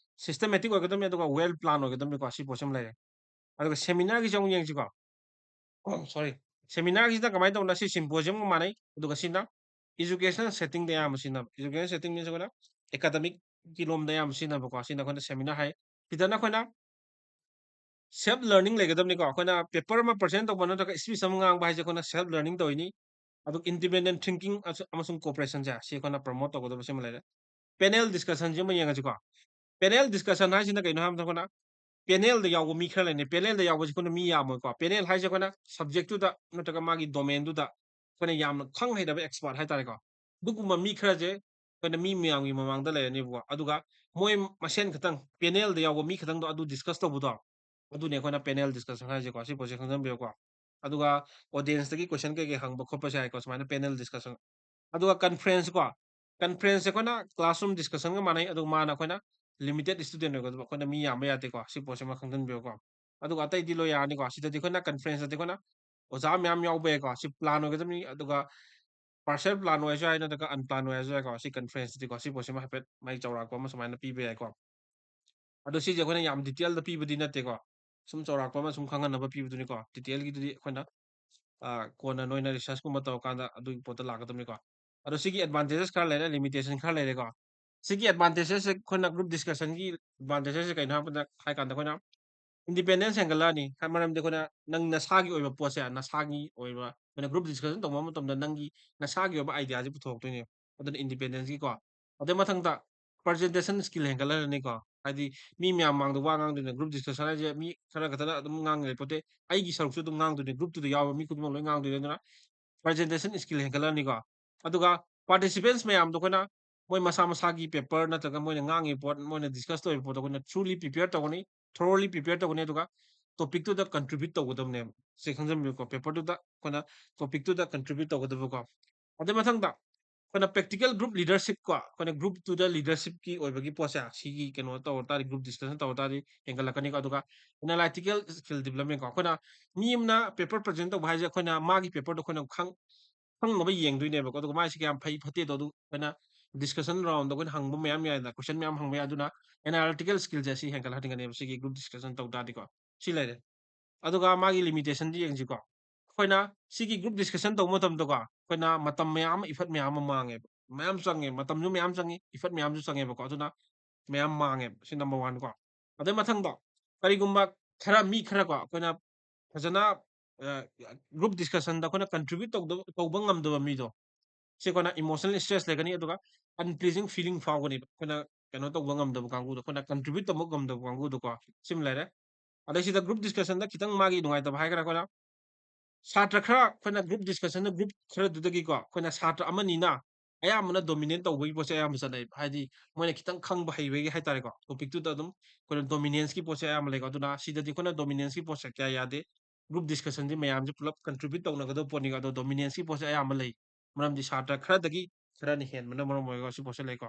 systematic ꯑꯣꯏꯒꯗꯕꯅꯤ, ꯑꯗꯨꯒ well plan ꯑꯣꯏꯒꯗꯕꯅꯤꯀꯣ꯫ ꯁꯤ ꯄꯣꯠꯁꯤꯃ ꯂꯩꯔꯦ꯫ ꯑꯗꯨꯒ seminarꯒꯤꯁꯦ ꯑꯃꯨꯛ ꯌꯦꯡꯁꯤꯀꯣ꯫ Sorry, seminarꯒꯤꯁꯤꯅ ꯀꯃꯥꯏꯅ ꯇꯧꯕꯅꯣ? ꯁꯤ symposiumꯒ ꯃꯥꯟꯅꯩ, ꯑꯗꯨꯒ ꯁꯤꯅ educational settingꯗ ꯑꯌꯥꯝꯕ ꯁꯤꯖꯤꯟꯅꯕ꯫ Educational setting means ꯑꯩꯈꯣꯏꯅ academicꯀꯤ ꯂꯣꯝꯗ ꯑꯌꯥꯝꯕ ꯁꯤꯖꯤꯟꯅꯕꯀꯣ꯫ ꯁꯤꯅ ꯑꯩꯈꯣꯏꯅ seminar ꯍꯥꯏ꯫ ꯁꯤꯗꯅ ꯑꯩꯈꯣꯏꯅ self learning ꯂꯩꯒꯗꯕꯅꯤꯀꯣ꯫ ꯑꯩꯈꯣꯏꯅ paper ꯑꯃ present ꯇꯧꯕ ꯅꯠꯇ꯭ꯔꯒ speech ꯑꯃ ꯉꯥꯡꯕ ꯍꯥꯏꯁꯦ ꯑꯩꯈꯣꯏꯅ self learning ꯇꯧꯔꯤꯅꯤ꯫ ꯑꯗꯨꯒ independent thinking ꯑꯃꯁꯨ-, ꯑꯃꯁꯨꯡ cooperation ꯁꯦ ꯁꯤ ꯑꯩꯈꯣꯏꯅ promote ꯇꯧꯒꯗꯕ ꯁꯤꯃ ꯂꯩꯔꯦ꯫ Panel discussion ꯁꯤꯃ ꯌꯦꯡꯉꯁꯤꯀꯣ꯫ Panel discussion ꯍꯥꯏꯁꯤꯅ ꯀꯩꯅꯣ ꯍꯥꯏꯕꯗ ꯑꯩꯈꯣꯏꯅ ꯄꯦꯅꯦꯜꯗ ꯌꯥꯎꯕ ꯃꯤ ꯈꯔ ꯂꯩꯅꯤ꯫ ꯄꯦꯅꯦꯜꯗ ꯌꯥꯎꯕꯁꯤ ꯑꯩꯈꯣꯏꯅ ꯃꯤ ꯌꯥꯝꯃꯣꯏꯀꯣ꯫ ꯄꯦꯅꯦꯜ ꯍꯥꯏꯁꯦ ꯑꯩꯈꯣꯏꯅ ꯁꯕꯖꯦꯛꯇꯨꯗ ꯅꯠꯇ꯭ꯔꯒ ꯃꯥꯒꯤ ꯗꯣꯃꯦꯟꯗꯨꯗ ꯑꯩꯈꯣꯏꯅ ꯌꯥꯝꯅ ꯈꯪ ꯍꯩꯔꯕ ꯑꯦꯛꯁꯄꯔꯠ ꯍꯥꯏꯇꯥꯔꯦꯀꯣ꯫ ꯑꯗꯨꯒꯨꯝꯕ ꯃꯤ ꯈꯔꯁꯦ ꯑꯩꯈꯣꯏꯅ ꯃꯤ ꯃꯌꯥꯝꯒꯤ ꯃꯃꯥꯡꯗ ꯂꯩꯔꯅꯦꯕꯀꯣ꯫ ꯑꯗꯨꯒ ꯃꯣꯏ ꯃꯁꯦꯟ ꯈꯛꯇꯪ, ꯄꯦꯅꯦꯜꯗ ꯌꯥꯎꯕ ꯃꯤ ꯈꯛꯇꯪꯗꯣ ꯑꯗꯨ ꯗꯤꯁꯀꯁ ꯇꯧꯕꯗꯣ, ꯑꯗꯨꯅꯦ ꯑꯩꯈꯣꯏꯅ ꯄꯦꯅꯦꯜ ꯗꯤꯁꯀꯁꯟ ꯍꯥꯏꯁꯦꯀꯣ꯫ ꯁꯤ ꯄꯣꯠꯁꯦ ꯈꯪꯖꯟꯕꯤꯌꯨꯀꯣ꯫ ꯑꯗꯨꯒ ꯑꯣꯗꯤꯌꯦꯟꯁꯇꯒꯤ ꯀꯣꯏꯁꯟ ꯀꯩꯀꯩ ꯍꯪꯕ ꯈꯣꯠꯄꯁꯦ ꯍꯥꯏꯀꯣ, ꯁꯨꯃꯥꯏꯅ ꯄꯦꯅꯦꯜ ꯗꯤꯁꯀꯁꯟ꯫ ꯑꯗꯨꯒ ꯀꯟꯐ꯭ꯔꯦꯟꯁ ꯀꯣ, ꯀꯟꯐ꯭ꯔꯦꯟꯁꯁꯦ ꯑꯩꯈꯣꯏꯅ ꯀ꯭ꯂꯥꯁꯔꯨꯝ ꯗꯤꯁꯀꯁꯟꯒ ꯃꯥꯟꯅꯩ꯫ ꯑꯗꯨꯒ ꯃꯥꯅ ꯑꯩꯈꯣꯏꯅ ꯂꯤꯃꯤꯇꯦꯠ ꯁ꯭ꯇꯨꯗꯦꯟ ꯑꯣꯏꯒꯗꯕ, ꯑꯩꯈꯣꯏꯅ ꯃꯤ ꯌꯥꯝꯕ ꯌꯥꯗꯦꯀꯣ꯫ ꯁꯤ ꯄꯣꯠꯁꯤꯃ ꯈꯪꯖꯟꯕꯤꯌꯨꯀꯣ꯫ ꯑꯗꯨꯒ ꯑꯇꯩꯗꯤ ꯂꯣꯏ ꯌꯥꯔꯅꯤꯀꯣ꯫ ꯁꯤꯗꯗꯤ ꯑꯩꯈꯣꯏꯅ ꯀꯟꯐ꯭ꯔꯦꯟꯁꯇꯗꯤ ꯑꯩꯈꯣꯏꯅ ꯑꯣꯖꯥ ꯃꯌꯥꯝ ꯌꯥꯎꯕ ꯌꯥꯏꯀꯣ꯫ ꯁꯤ ꯄ꯭ꯂꯥꯟ ꯑꯣꯏꯒꯗꯕꯅꯤ꯫ ꯑꯗꯨꯒ ꯄꯥꯔꯁꯦꯜ ꯄ꯭ꯂꯥꯟ ꯑꯣꯏꯔꯁꯨ ꯌꯥꯏ, ꯅꯠꯇ꯭ꯔꯒ ꯑꯟꯄ꯭ꯂꯥꯟ ꯑꯣꯏꯔꯁꯨ ꯌꯥꯏꯀꯣ꯫ ꯁꯤ ꯀꯟꯐ꯭ꯔꯦꯟꯁꯇꯗꯤꯀꯣ꯫ ꯁꯤ ꯄꯣꯠꯁꯤꯃ ꯍꯥꯏꯐꯦꯠ ꯃꯥꯒꯤ ꯆꯥꯎꯔꯥꯛꯄ ꯑꯃ ꯁꯨꯃꯥꯏꯅ ꯄꯤꯕ ꯌꯥꯏꯀꯣ꯫ ꯑꯗꯣ ꯁꯤꯁꯦ ꯑꯩꯈꯣꯏꯅ ꯌꯥꯝ ꯗꯤꯇꯦꯜꯗ ꯄꯤꯕꯗꯤ ꯅꯠꯇꯦꯀꯣ꯫ ꯁꯨꯝ ꯆꯥꯎꯔꯥꯛꯄ ꯑꯃ ꯁꯨꯝ ꯈꯪꯍꯟꯅꯕ ꯄꯤꯕꯗꯨꯅꯤꯀꯣ꯫ ꯗꯤꯇꯦꯜꯒꯤꯗꯨꯗꯤ ꯑꯩꯈꯣꯏꯅ, ꯑ, ꯀꯣꯟꯅ ꯅꯣꯏꯅ ꯔꯤꯁꯔꯁꯀꯨꯝꯕ ꯇꯧꯔꯀꯥꯟꯗ ꯑꯗꯨꯒꯤ ꯄꯣꯠꯇꯣ ꯂꯥꯛꯀꯗꯕꯅꯤꯀꯣ꯫ ꯑꯗꯣ ꯁꯤꯒꯤ ꯑꯦꯗꯚꯥꯟꯇꯦꯖꯦꯁ ꯈꯔ ꯂꯩꯔꯦ, ꯂꯤꯃꯤꯇꯦꯁꯟ ꯈꯔ ꯂꯩꯔꯦꯀꯣ꯫ ꯁꯤꯒꯤ ꯑꯦꯗꯚꯥꯟꯇꯦꯖꯦꯁꯁꯦ ꯑꯩꯈꯣꯏꯅ ꯒ꯭ꯔꯨꯞ ꯗꯤꯁꯀꯁꯟꯒꯤ ꯑꯦꯗꯚꯥꯟꯇꯦꯖꯦꯁꯁꯦ ꯀꯩꯅꯣ ꯍꯥꯏꯕꯗ, ꯍꯥꯏ ꯀꯥꯟꯗ ꯑꯩꯈꯣꯏꯅ ꯏꯟꯗꯤꯄꯦꯟꯗꯦꯟꯁ ꯍꯦꯟꯒꯠꯂꯛꯑꯅꯤ꯫ ꯍꯥꯏ ꯃꯔꯝꯗꯤ ꯑꯩꯈꯣꯏꯅ ꯅꯪ ꯅꯁꯥꯒꯤ ꯑꯣꯏꯕ ꯄꯣꯠꯁꯦ, ꯅꯁꯥꯒꯤ ꯑꯣꯏꯕ, ꯑꯩꯈꯣꯏꯅ ꯒ꯭ꯔꯨꯞ ꯗꯤꯁꯀꯁꯟ ꯇꯧꯕ ꯃꯇꯝꯗ ꯅꯪꯒꯤ ꯅꯁꯥꯒꯤ ꯑꯣꯏꯕ ꯑꯥꯏꯗꯤꯌꯥꯁꯦ ꯄꯨꯊꯣꯔꯛꯇꯣꯏꯅꯦ꯫ ꯑꯗꯨꯅ ꯏꯟꯗꯤꯄꯦꯟꯗꯦꯟꯁꯀꯤꯀꯣ꯫ ꯑꯗꯩ ꯃꯊꯪꯗ ꯄ꯭ꯔꯖꯦꯟꯇꯦꯁꯟ ꯁ꯭ꯀꯤꯜ ꯍꯦꯟꯒꯠꯍꯜꯂꯅꯤꯀꯣ꯫ ꯍꯥꯏꯗꯤ ꯃꯤ ꯃꯌꯥꯝ ꯃꯥꯡꯗ ꯋꯥ ꯉꯥꯡꯗꯣꯏꯅꯦ꯫ ꯒ꯭ꯔꯨꯞ ꯗꯤꯁꯀꯁꯟ ꯍꯥꯏꯁꯦ ꯃꯤ ꯈꯔ ꯈꯛꯇꯅ ꯑꯗꯨꯝ ꯉꯥꯡ ꯂꯩꯄꯣꯠꯇꯦ꯫ ꯑꯩꯒꯤ ꯁꯔꯨꯛꯁꯨ ꯑꯗꯨꯝ ꯉꯥꯡꯗꯣꯏꯅꯦ꯫ ꯒ꯭ꯔꯨꯞꯇꯨꯗ ꯌꯥꯎꯕ ꯃꯤ ꯈꯨꯗꯤꯡꯃꯛ ꯂꯣꯏ ꯉꯥꯡꯗꯣꯏꯅꯦ꯫ ꯑꯗꯨꯅ ꯄ꯭ꯔꯖꯦꯟꯇꯦꯁꯟ ꯁ꯭ꯀꯤꯜ ꯍꯦꯟꯒꯠꯂꯅꯤꯀꯣ꯫ ꯑꯗꯨꯒ ꯄꯥꯔꯇꯤꯁꯤꯄꯦꯟꯠꯁ ꯃꯌꯥꯝꯗꯣ ꯑꯩꯈꯣꯏꯅ ꯃꯣꯏ ꯃꯁꯥ ꯃꯁꯥꯒꯤ ꯄꯦꯄꯔ ꯅꯠꯇ꯭ꯔꯒ ꯃꯣꯏꯅ ꯉꯥꯡꯉꯤꯕ ꯄꯣꯠ, ꯃꯣꯏꯅ ꯗꯤꯁꯀꯁ ꯇꯧꯔꯤꯕ ꯄꯣꯠꯇꯣ ꯑꯩꯈꯣꯏꯅ ꯊ꯭ꯔꯨꯂꯤ ꯄ꯭ꯔꯤꯄꯦꯌꯔ ꯇꯧꯒꯅꯤ, ꯊꯣꯔꯣꯂꯤ ꯄ꯭ꯔꯤꯄꯦꯌꯔ ꯇꯧꯒꯅꯤ, ꯑꯗꯨꯒ ꯇꯣꯄꯤꯛꯇꯨꯗ ꯀꯟꯇ꯭ꯔꯤꯕ꯭ꯌꯨꯠ ꯇꯧꯒꯗꯕꯅꯦꯕ꯫ ꯁꯤ ꯈꯪꯖꯟꯕꯤꯌꯨꯀꯣ, ꯄꯦꯄꯔꯗꯨꯗ ꯑꯩꯈꯣꯏꯅ ꯇꯣꯄꯤꯛꯇꯨꯗ ꯀꯟꯇ꯭ꯔꯤꯕ꯭ꯌꯨꯠ ꯇꯧꯒꯗꯕꯀꯣ꯫ ꯑꯗꯩ ꯃꯊꯪꯗ ꯑꯩꯈꯣꯏꯅ ꯄ꯭ꯔꯦꯛꯇꯤꯀꯦꯜ ꯒ꯭ꯔꯨꯞ ꯂꯤꯗꯔꯁꯤꯞ ꯀꯣ, ꯑꯩꯈꯣꯏꯅ ꯒ꯭ꯔꯨꯞꯇꯨꯗ ꯂꯤꯗꯔꯁꯤꯞꯀꯤ ꯑꯣꯏꯕꯒꯤ ꯄꯣꯠꯁꯦ, ꯁꯤꯒꯤ ꯀꯩꯅꯣ ꯇꯧꯔ ꯇꯥꯔꯗꯤ, ꯒ꯭ꯔꯨꯞ ꯗꯤꯁꯀꯁꯟ ꯇꯧꯔ ꯇꯥꯔꯗꯤ ꯍꯦꯟꯒꯠꯂꯛꯀꯅꯤꯀꯣ꯫ ꯑꯗꯨꯒ ꯑꯦꯅꯥꯂꯥꯏꯇꯤꯀꯦꯜ ꯁ꯭ꯀꯤꯜ ꯗꯤꯕ꯭ꯂꯞꯃꯦꯟꯠ ꯀꯣ, ꯑꯩꯈꯣꯏꯅ ꯃꯤ ꯑꯃꯅ ꯄꯦꯄꯔ ꯄ꯭ꯔꯖꯦꯟꯠ ꯇꯧꯕ ꯍꯥꯏꯁꯦ ꯑꯩꯈꯣꯏꯅ ꯃꯥꯒꯤ ꯄꯦꯄꯔꯗꯣ ꯑꯩꯈꯣꯏꯅ ꯈꯪ-, ꯈꯪꯅꯕ ꯌꯦꯡꯗꯣꯏꯅꯦꯕꯀꯣ꯫ ꯑꯗꯨꯒ ꯃꯥꯏꯁꯦ ꯀꯌꯥꯝ ꯐꯩ ꯐꯠꯇꯦꯗꯣ ꯑꯗꯨ ꯑꯩꯈꯣꯏꯅ ꯗꯤꯁꯀꯁꯟ ꯔꯥꯎꯟꯗ ꯑꯩꯈꯣꯏꯅ ꯍꯪꯕ ꯃꯌꯥꯝ ꯌꯥꯏꯗꯅ, ꯀꯣꯏꯁꯟ ꯃꯌꯥꯝ ꯍꯪꯕ ꯌꯥꯏ꯫ ꯑꯗꯨꯅ ꯑꯦꯅꯥꯂꯥꯏꯇꯤꯀꯦꯜ ꯁ꯭ꯀꯤꯜꯁꯦ ꯁꯤ ꯍꯦꯟꯒꯠꯍꯟꯒꯅꯦꯕ ꯁꯤꯒꯤ ꯒ꯭ꯔꯨꯞ ꯗꯤꯁꯀꯁꯟ ꯇꯧ ꯇꯥꯔꯗꯤꯀꯣ꯫ ꯁꯤ ꯂꯩꯔꯦ꯫ ꯑꯗꯨꯒ ꯃꯥꯒꯤ ꯂꯤꯃꯤꯇꯦꯁꯟꯗꯤ ꯌꯦꯡꯁꯤꯀꯣ꯫ ꯑꯩꯈꯣꯏꯅ ꯁꯤꯒꯤ ꯒ꯭ꯔꯨꯞ ꯗꯤꯁꯀꯁꯟ ꯇꯧꯕ ꯃꯇꯝꯗꯀꯣ, ꯑꯩꯈꯣꯏꯅ ꯃꯇꯝ ꯃꯌꯥꯝ ꯑꯃ, ꯏꯐꯔꯠ ꯃꯌꯥꯝ ꯑꯃ ꯃꯥꯡꯉꯦꯕ꯫ ꯃꯌꯥꯝ ꯆꯪꯉꯦ, ꯃꯇꯝꯁꯨ ꯃꯌꯥꯝ ꯆꯪꯉꯤ, ꯏꯐꯔꯠ ꯃꯌꯥꯝꯁꯨ ꯆꯪꯉꯦꯕꯀꯣ꯫ ꯑꯗꯨꯅ ꯃꯌꯥꯝ ꯃꯥꯡꯉꯦꯕ꯫ ꯁꯤ ꯅꯝꯕꯔ ꯋꯥꯟ ꯀꯣ꯫ ꯑꯗꯩ ꯃꯊꯪꯗ ꯀꯔꯤꯒꯨꯝꯕ ꯈꯔ, ꯃꯤ ꯈꯔꯀꯣ, ꯑꯩꯈꯣꯏꯅ ꯐꯖꯅ, ꯑ, ꯒ꯭ꯔꯨꯞ ꯗꯤꯁꯀꯁꯟꯗ ꯑꯩꯈꯣꯏꯅ ꯀꯟꯇ꯭ꯔꯤꯕ꯭ꯌꯨꯠ ꯇꯧꯗꯕ, ꯇꯧꯕ ꯉꯝꯗꯕ ꯃꯤꯗꯣ, ꯁꯤ ꯑꯩꯈꯣꯏꯅ ꯏꯃꯣꯁꯅꯦꯜ ꯁ꯭ꯇ꯭ꯔꯦꯁ ꯂꯩꯒꯅꯤ, ꯑꯗꯨꯒ ꯑꯟꯄ꯭ꯂꯤꯖꯤꯡ ꯐꯤꯂꯤꯡ ꯐꯥꯎꯒꯅꯤꯕ꯫ ꯑꯩꯈꯣꯏꯅ ꯀꯩꯅꯣ ꯇꯧꯕ ꯉꯝꯗꯕ ꯀꯥꯡꯕꯨꯗꯣ, ꯑꯩꯈꯣꯏꯅ contribute ꯇꯧꯕ ꯉꯝꯗꯕ ꯀꯥꯡꯕꯨꯗꯣꯀꯣ, ꯁꯤꯃ ꯂꯩꯔꯦ꯫ ꯑꯗꯩ ꯁꯤꯗ group discussion ꯗ ꯈꯤꯇꯪ ꯃꯥꯒꯤ ꯅꯨꯡꯉꯥꯏꯇꯕ ꯍꯥꯏꯒꯗ꯭ꯔꯥ, ꯑꯩꯈꯣꯏꯅ ꯁꯥꯇ꯭ꯔ ꯈꯔ, ꯑꯩꯈꯣꯏꯅ group discussion ꯗ group ꯈꯔꯗꯨꯗꯒꯤꯀꯣ, ꯑꯩꯈꯣꯏꯅ ꯁꯥꯇ꯭ꯔ ꯑꯃꯅꯤꯅ ꯑꯌꯥꯝꯕꯅ dominate ꯇꯧꯕꯒꯤ ꯄꯣꯠꯁꯦ ꯑꯌꯥꯝꯕ ꯆꯠꯅꯩꯕ꯫ ꯍꯥꯏꯗꯤ ꯃꯣꯏꯅ ꯈꯤꯇꯪ ꯈꯪꯕ ꯍꯩꯕꯒꯤ ꯍꯥꯏꯇꯥꯔꯦꯀꯣ, topic ꯇꯨꯗ ꯑꯗꯨꯝ ꯑꯩꯈꯣꯏꯅ dominance ꯀꯤ ꯄꯣꯠꯁꯦ ꯑꯌꯥꯝꯕ ꯂꯩꯀꯣ꯫ ꯑꯗꯨꯅ ꯁꯤꯗꯗꯤ ꯑꯩꯈꯣꯏꯅ dominance ꯀꯤ ꯄꯣꯠꯁꯦ ꯀꯌꯥ ꯌꯥꯗꯦ꯫ Group discussion ꯗꯤ ꯃꯌꯥꯝꯁꯦ ꯄꯨꯂꯞ contribute ꯇꯧꯅꯒꯗꯕ ꯄꯣꯠꯅꯤꯀꯣ, ꯑꯗꯣ dominance ꯀꯤ ꯄꯣꯠꯁꯦ ꯑꯌꯥꯝꯕ ꯂꯩ꯫ ꯃꯔꯝꯗꯤ ꯁꯥꯇ꯭ꯔ ꯈꯔꯗꯒꯤ ꯈꯔꯅ ꯍꯦꯟꯕꯅ ꯃꯔꯝ ꯑꯣꯏꯔꯒ ꯁꯤ ꯄꯣꯠꯁꯦ ꯂꯩꯀꯣ꯫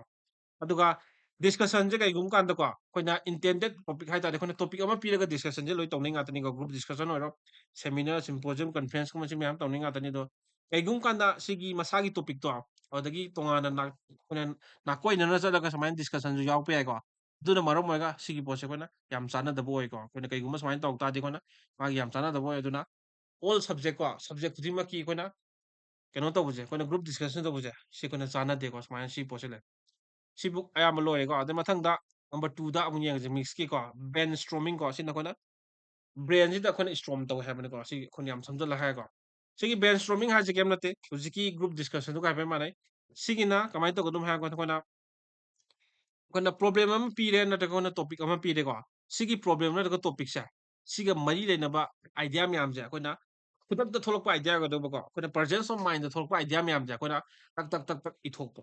ꯑꯗꯨꯒ discussion ꯁꯦ ꯀꯩꯒꯨꯝꯕ ꯀꯥꯟꯗꯀꯣ, ꯑꯩꯈꯣꯏꯅ intended topic ꯍꯥꯏ ꯇꯥꯔꯗꯤ, ꯑꯩꯈꯣꯏꯅ topic ꯑꯃ ꯄꯤꯔꯒ discussion ꯁꯦ ꯂꯣꯏ ꯇꯧꯅꯩ ꯉꯥꯛꯇꯅꯤꯀꯣ꯫ Group discussion ꯑꯣꯏꯔꯣ, seminar, symposium, conference ꯀꯨꯝꯕꯁꯤ ꯃꯌꯥꯝ ꯇꯧꯅꯩ ꯉꯥꯛꯇꯅꯤ꯫ ꯑꯗꯣ ꯀꯩꯒꯨꯝꯕ ꯀꯥꯟꯗ ꯁꯤꯒꯤ ꯃꯁꯥꯒꯤ topic ꯇꯣ, ꯑꯗꯒꯤ ꯇꯣꯉꯥꯟꯅ ꯅꯥ-, ꯑꯩꯈꯣꯏꯅ ꯅꯥꯀꯣꯏꯅꯅ ꯆꯠꯂꯒ ꯁꯨꯃꯥꯏꯅ discussion ꯁꯨ ꯌꯥꯎꯔꯛꯄ ꯌꯥꯏꯀꯣ꯫ ꯑꯗꯨꯅ ꯃꯔꯝ ꯑꯣꯏꯔꯒ ꯁꯤꯒꯤ ꯄꯣꯠꯁꯦ ꯑꯩꯈꯣꯏꯅ ꯌꯥꯝ ꯆꯥꯟꯅꯗꯕ ꯑꯣꯏꯀꯣ꯫ ꯑꯩꯈꯣꯏꯅ ꯀꯩꯒꯨꯝꯕ ꯁꯨꯃꯥꯏꯅ ꯇꯧ ꯇꯥꯔꯗꯤ, ꯑꯩꯈꯣꯏꯅ ꯃꯥꯒꯤ ꯌꯥꯝ ꯆꯥꯟꯅꯗꯕ ꯑꯣꯏ꯫ ꯑꯗꯨꯅ all subject ꯀꯣ, subject ꯈꯨꯗꯤꯡꯃꯛꯀꯤ ꯑꯩꯈꯣꯏꯅ ꯀꯩꯅꯣ ꯇꯧꯕꯁꯦ, ꯑꯩꯈꯣꯏꯅ group discussion ꯇꯧꯕꯁꯦ, ꯁꯤ ꯑꯩꯈꯣꯏꯅ ꯆꯥꯟꯅꯗꯦꯀꯣ꯫ ꯁꯨꯃꯥꯏꯅ ꯁꯤ ꯄꯣꯠꯁꯦ ꯂꯩ꯫ ꯁꯤꯕꯨ ꯑꯌꯥꯝꯕ ꯂꯣꯏꯔꯦꯀꯣ꯫ ꯑꯗꯩ ꯃꯊꯪꯗ number two ꯗ ꯑꯃꯨꯛ ꯌꯦꯡꯉꯁꯦ, mix ꯀꯤꯀꯣ, brainstorming ꯀꯣ꯫ ꯁꯤꯅ ꯑꯩꯈꯣꯏꯅ brain ꯁꯤꯗ ꯑꯩꯈꯣꯏꯅ storm ꯇꯧꯋꯦ ꯍꯥꯏꯕꯅꯤꯀꯣ꯫ ꯁꯤ ꯑꯩꯈꯣꯏꯅ ꯌꯥꯝ ꯁꯝꯖꯜꯂ ꯍꯥꯏꯔꯦꯀꯣ꯫ ꯁꯤꯒꯤ brainstorming ꯍꯥꯏꯁꯦ ꯀꯩꯝ ꯅꯠꯇꯦ, ꯍꯧꯖꯤꯛꯀꯤ group discussion ꯗꯨꯒ ꯍꯥꯏꯐꯦꯠ ꯃꯥꯟꯅꯩ꯫ ꯁꯤꯒꯤꯅ ꯀꯃꯥꯏꯅ ꯇꯧꯒꯗꯕꯅꯣ ꯍꯥꯏꯔ ꯀꯥꯟꯗ, ꯑꯩꯈꯣꯏꯅ, ꯑꯩꯈꯣꯏꯅ problem ꯑꯃ ꯄꯤꯔꯦ, ꯅꯠꯇ꯭ꯔꯒ ꯑꯩꯈꯣꯏꯅ topic ꯑꯃ ꯄꯤꯔꯦꯀꯣ꯫ ꯁꯤꯒꯤ problem ꯅꯠꯇ꯭ꯔꯒ topic ꯁꯦ, ꯁꯤꯒ ꯃꯔꯤ ꯂꯩꯅꯕ idea ꯃꯌꯥꯝꯁꯦ, ꯑꯩꯈꯣꯏꯅ ꯈꯨꯗꯛꯇ ꯊꯣꯛꯂꯛꯄ idea ꯑꯣꯏꯒꯗꯧꯕꯀꯣ, ꯑꯩꯈꯣꯏꯅ presence of mind ꯗ ꯊꯣꯛꯂꯛꯄ idea ꯃꯌꯥꯝꯁꯦ ꯑꯩꯈꯣꯏꯅ ꯇꯛ ꯇꯛ ꯇꯛ ꯇꯛ ꯏꯊꯣꯛꯄ꯫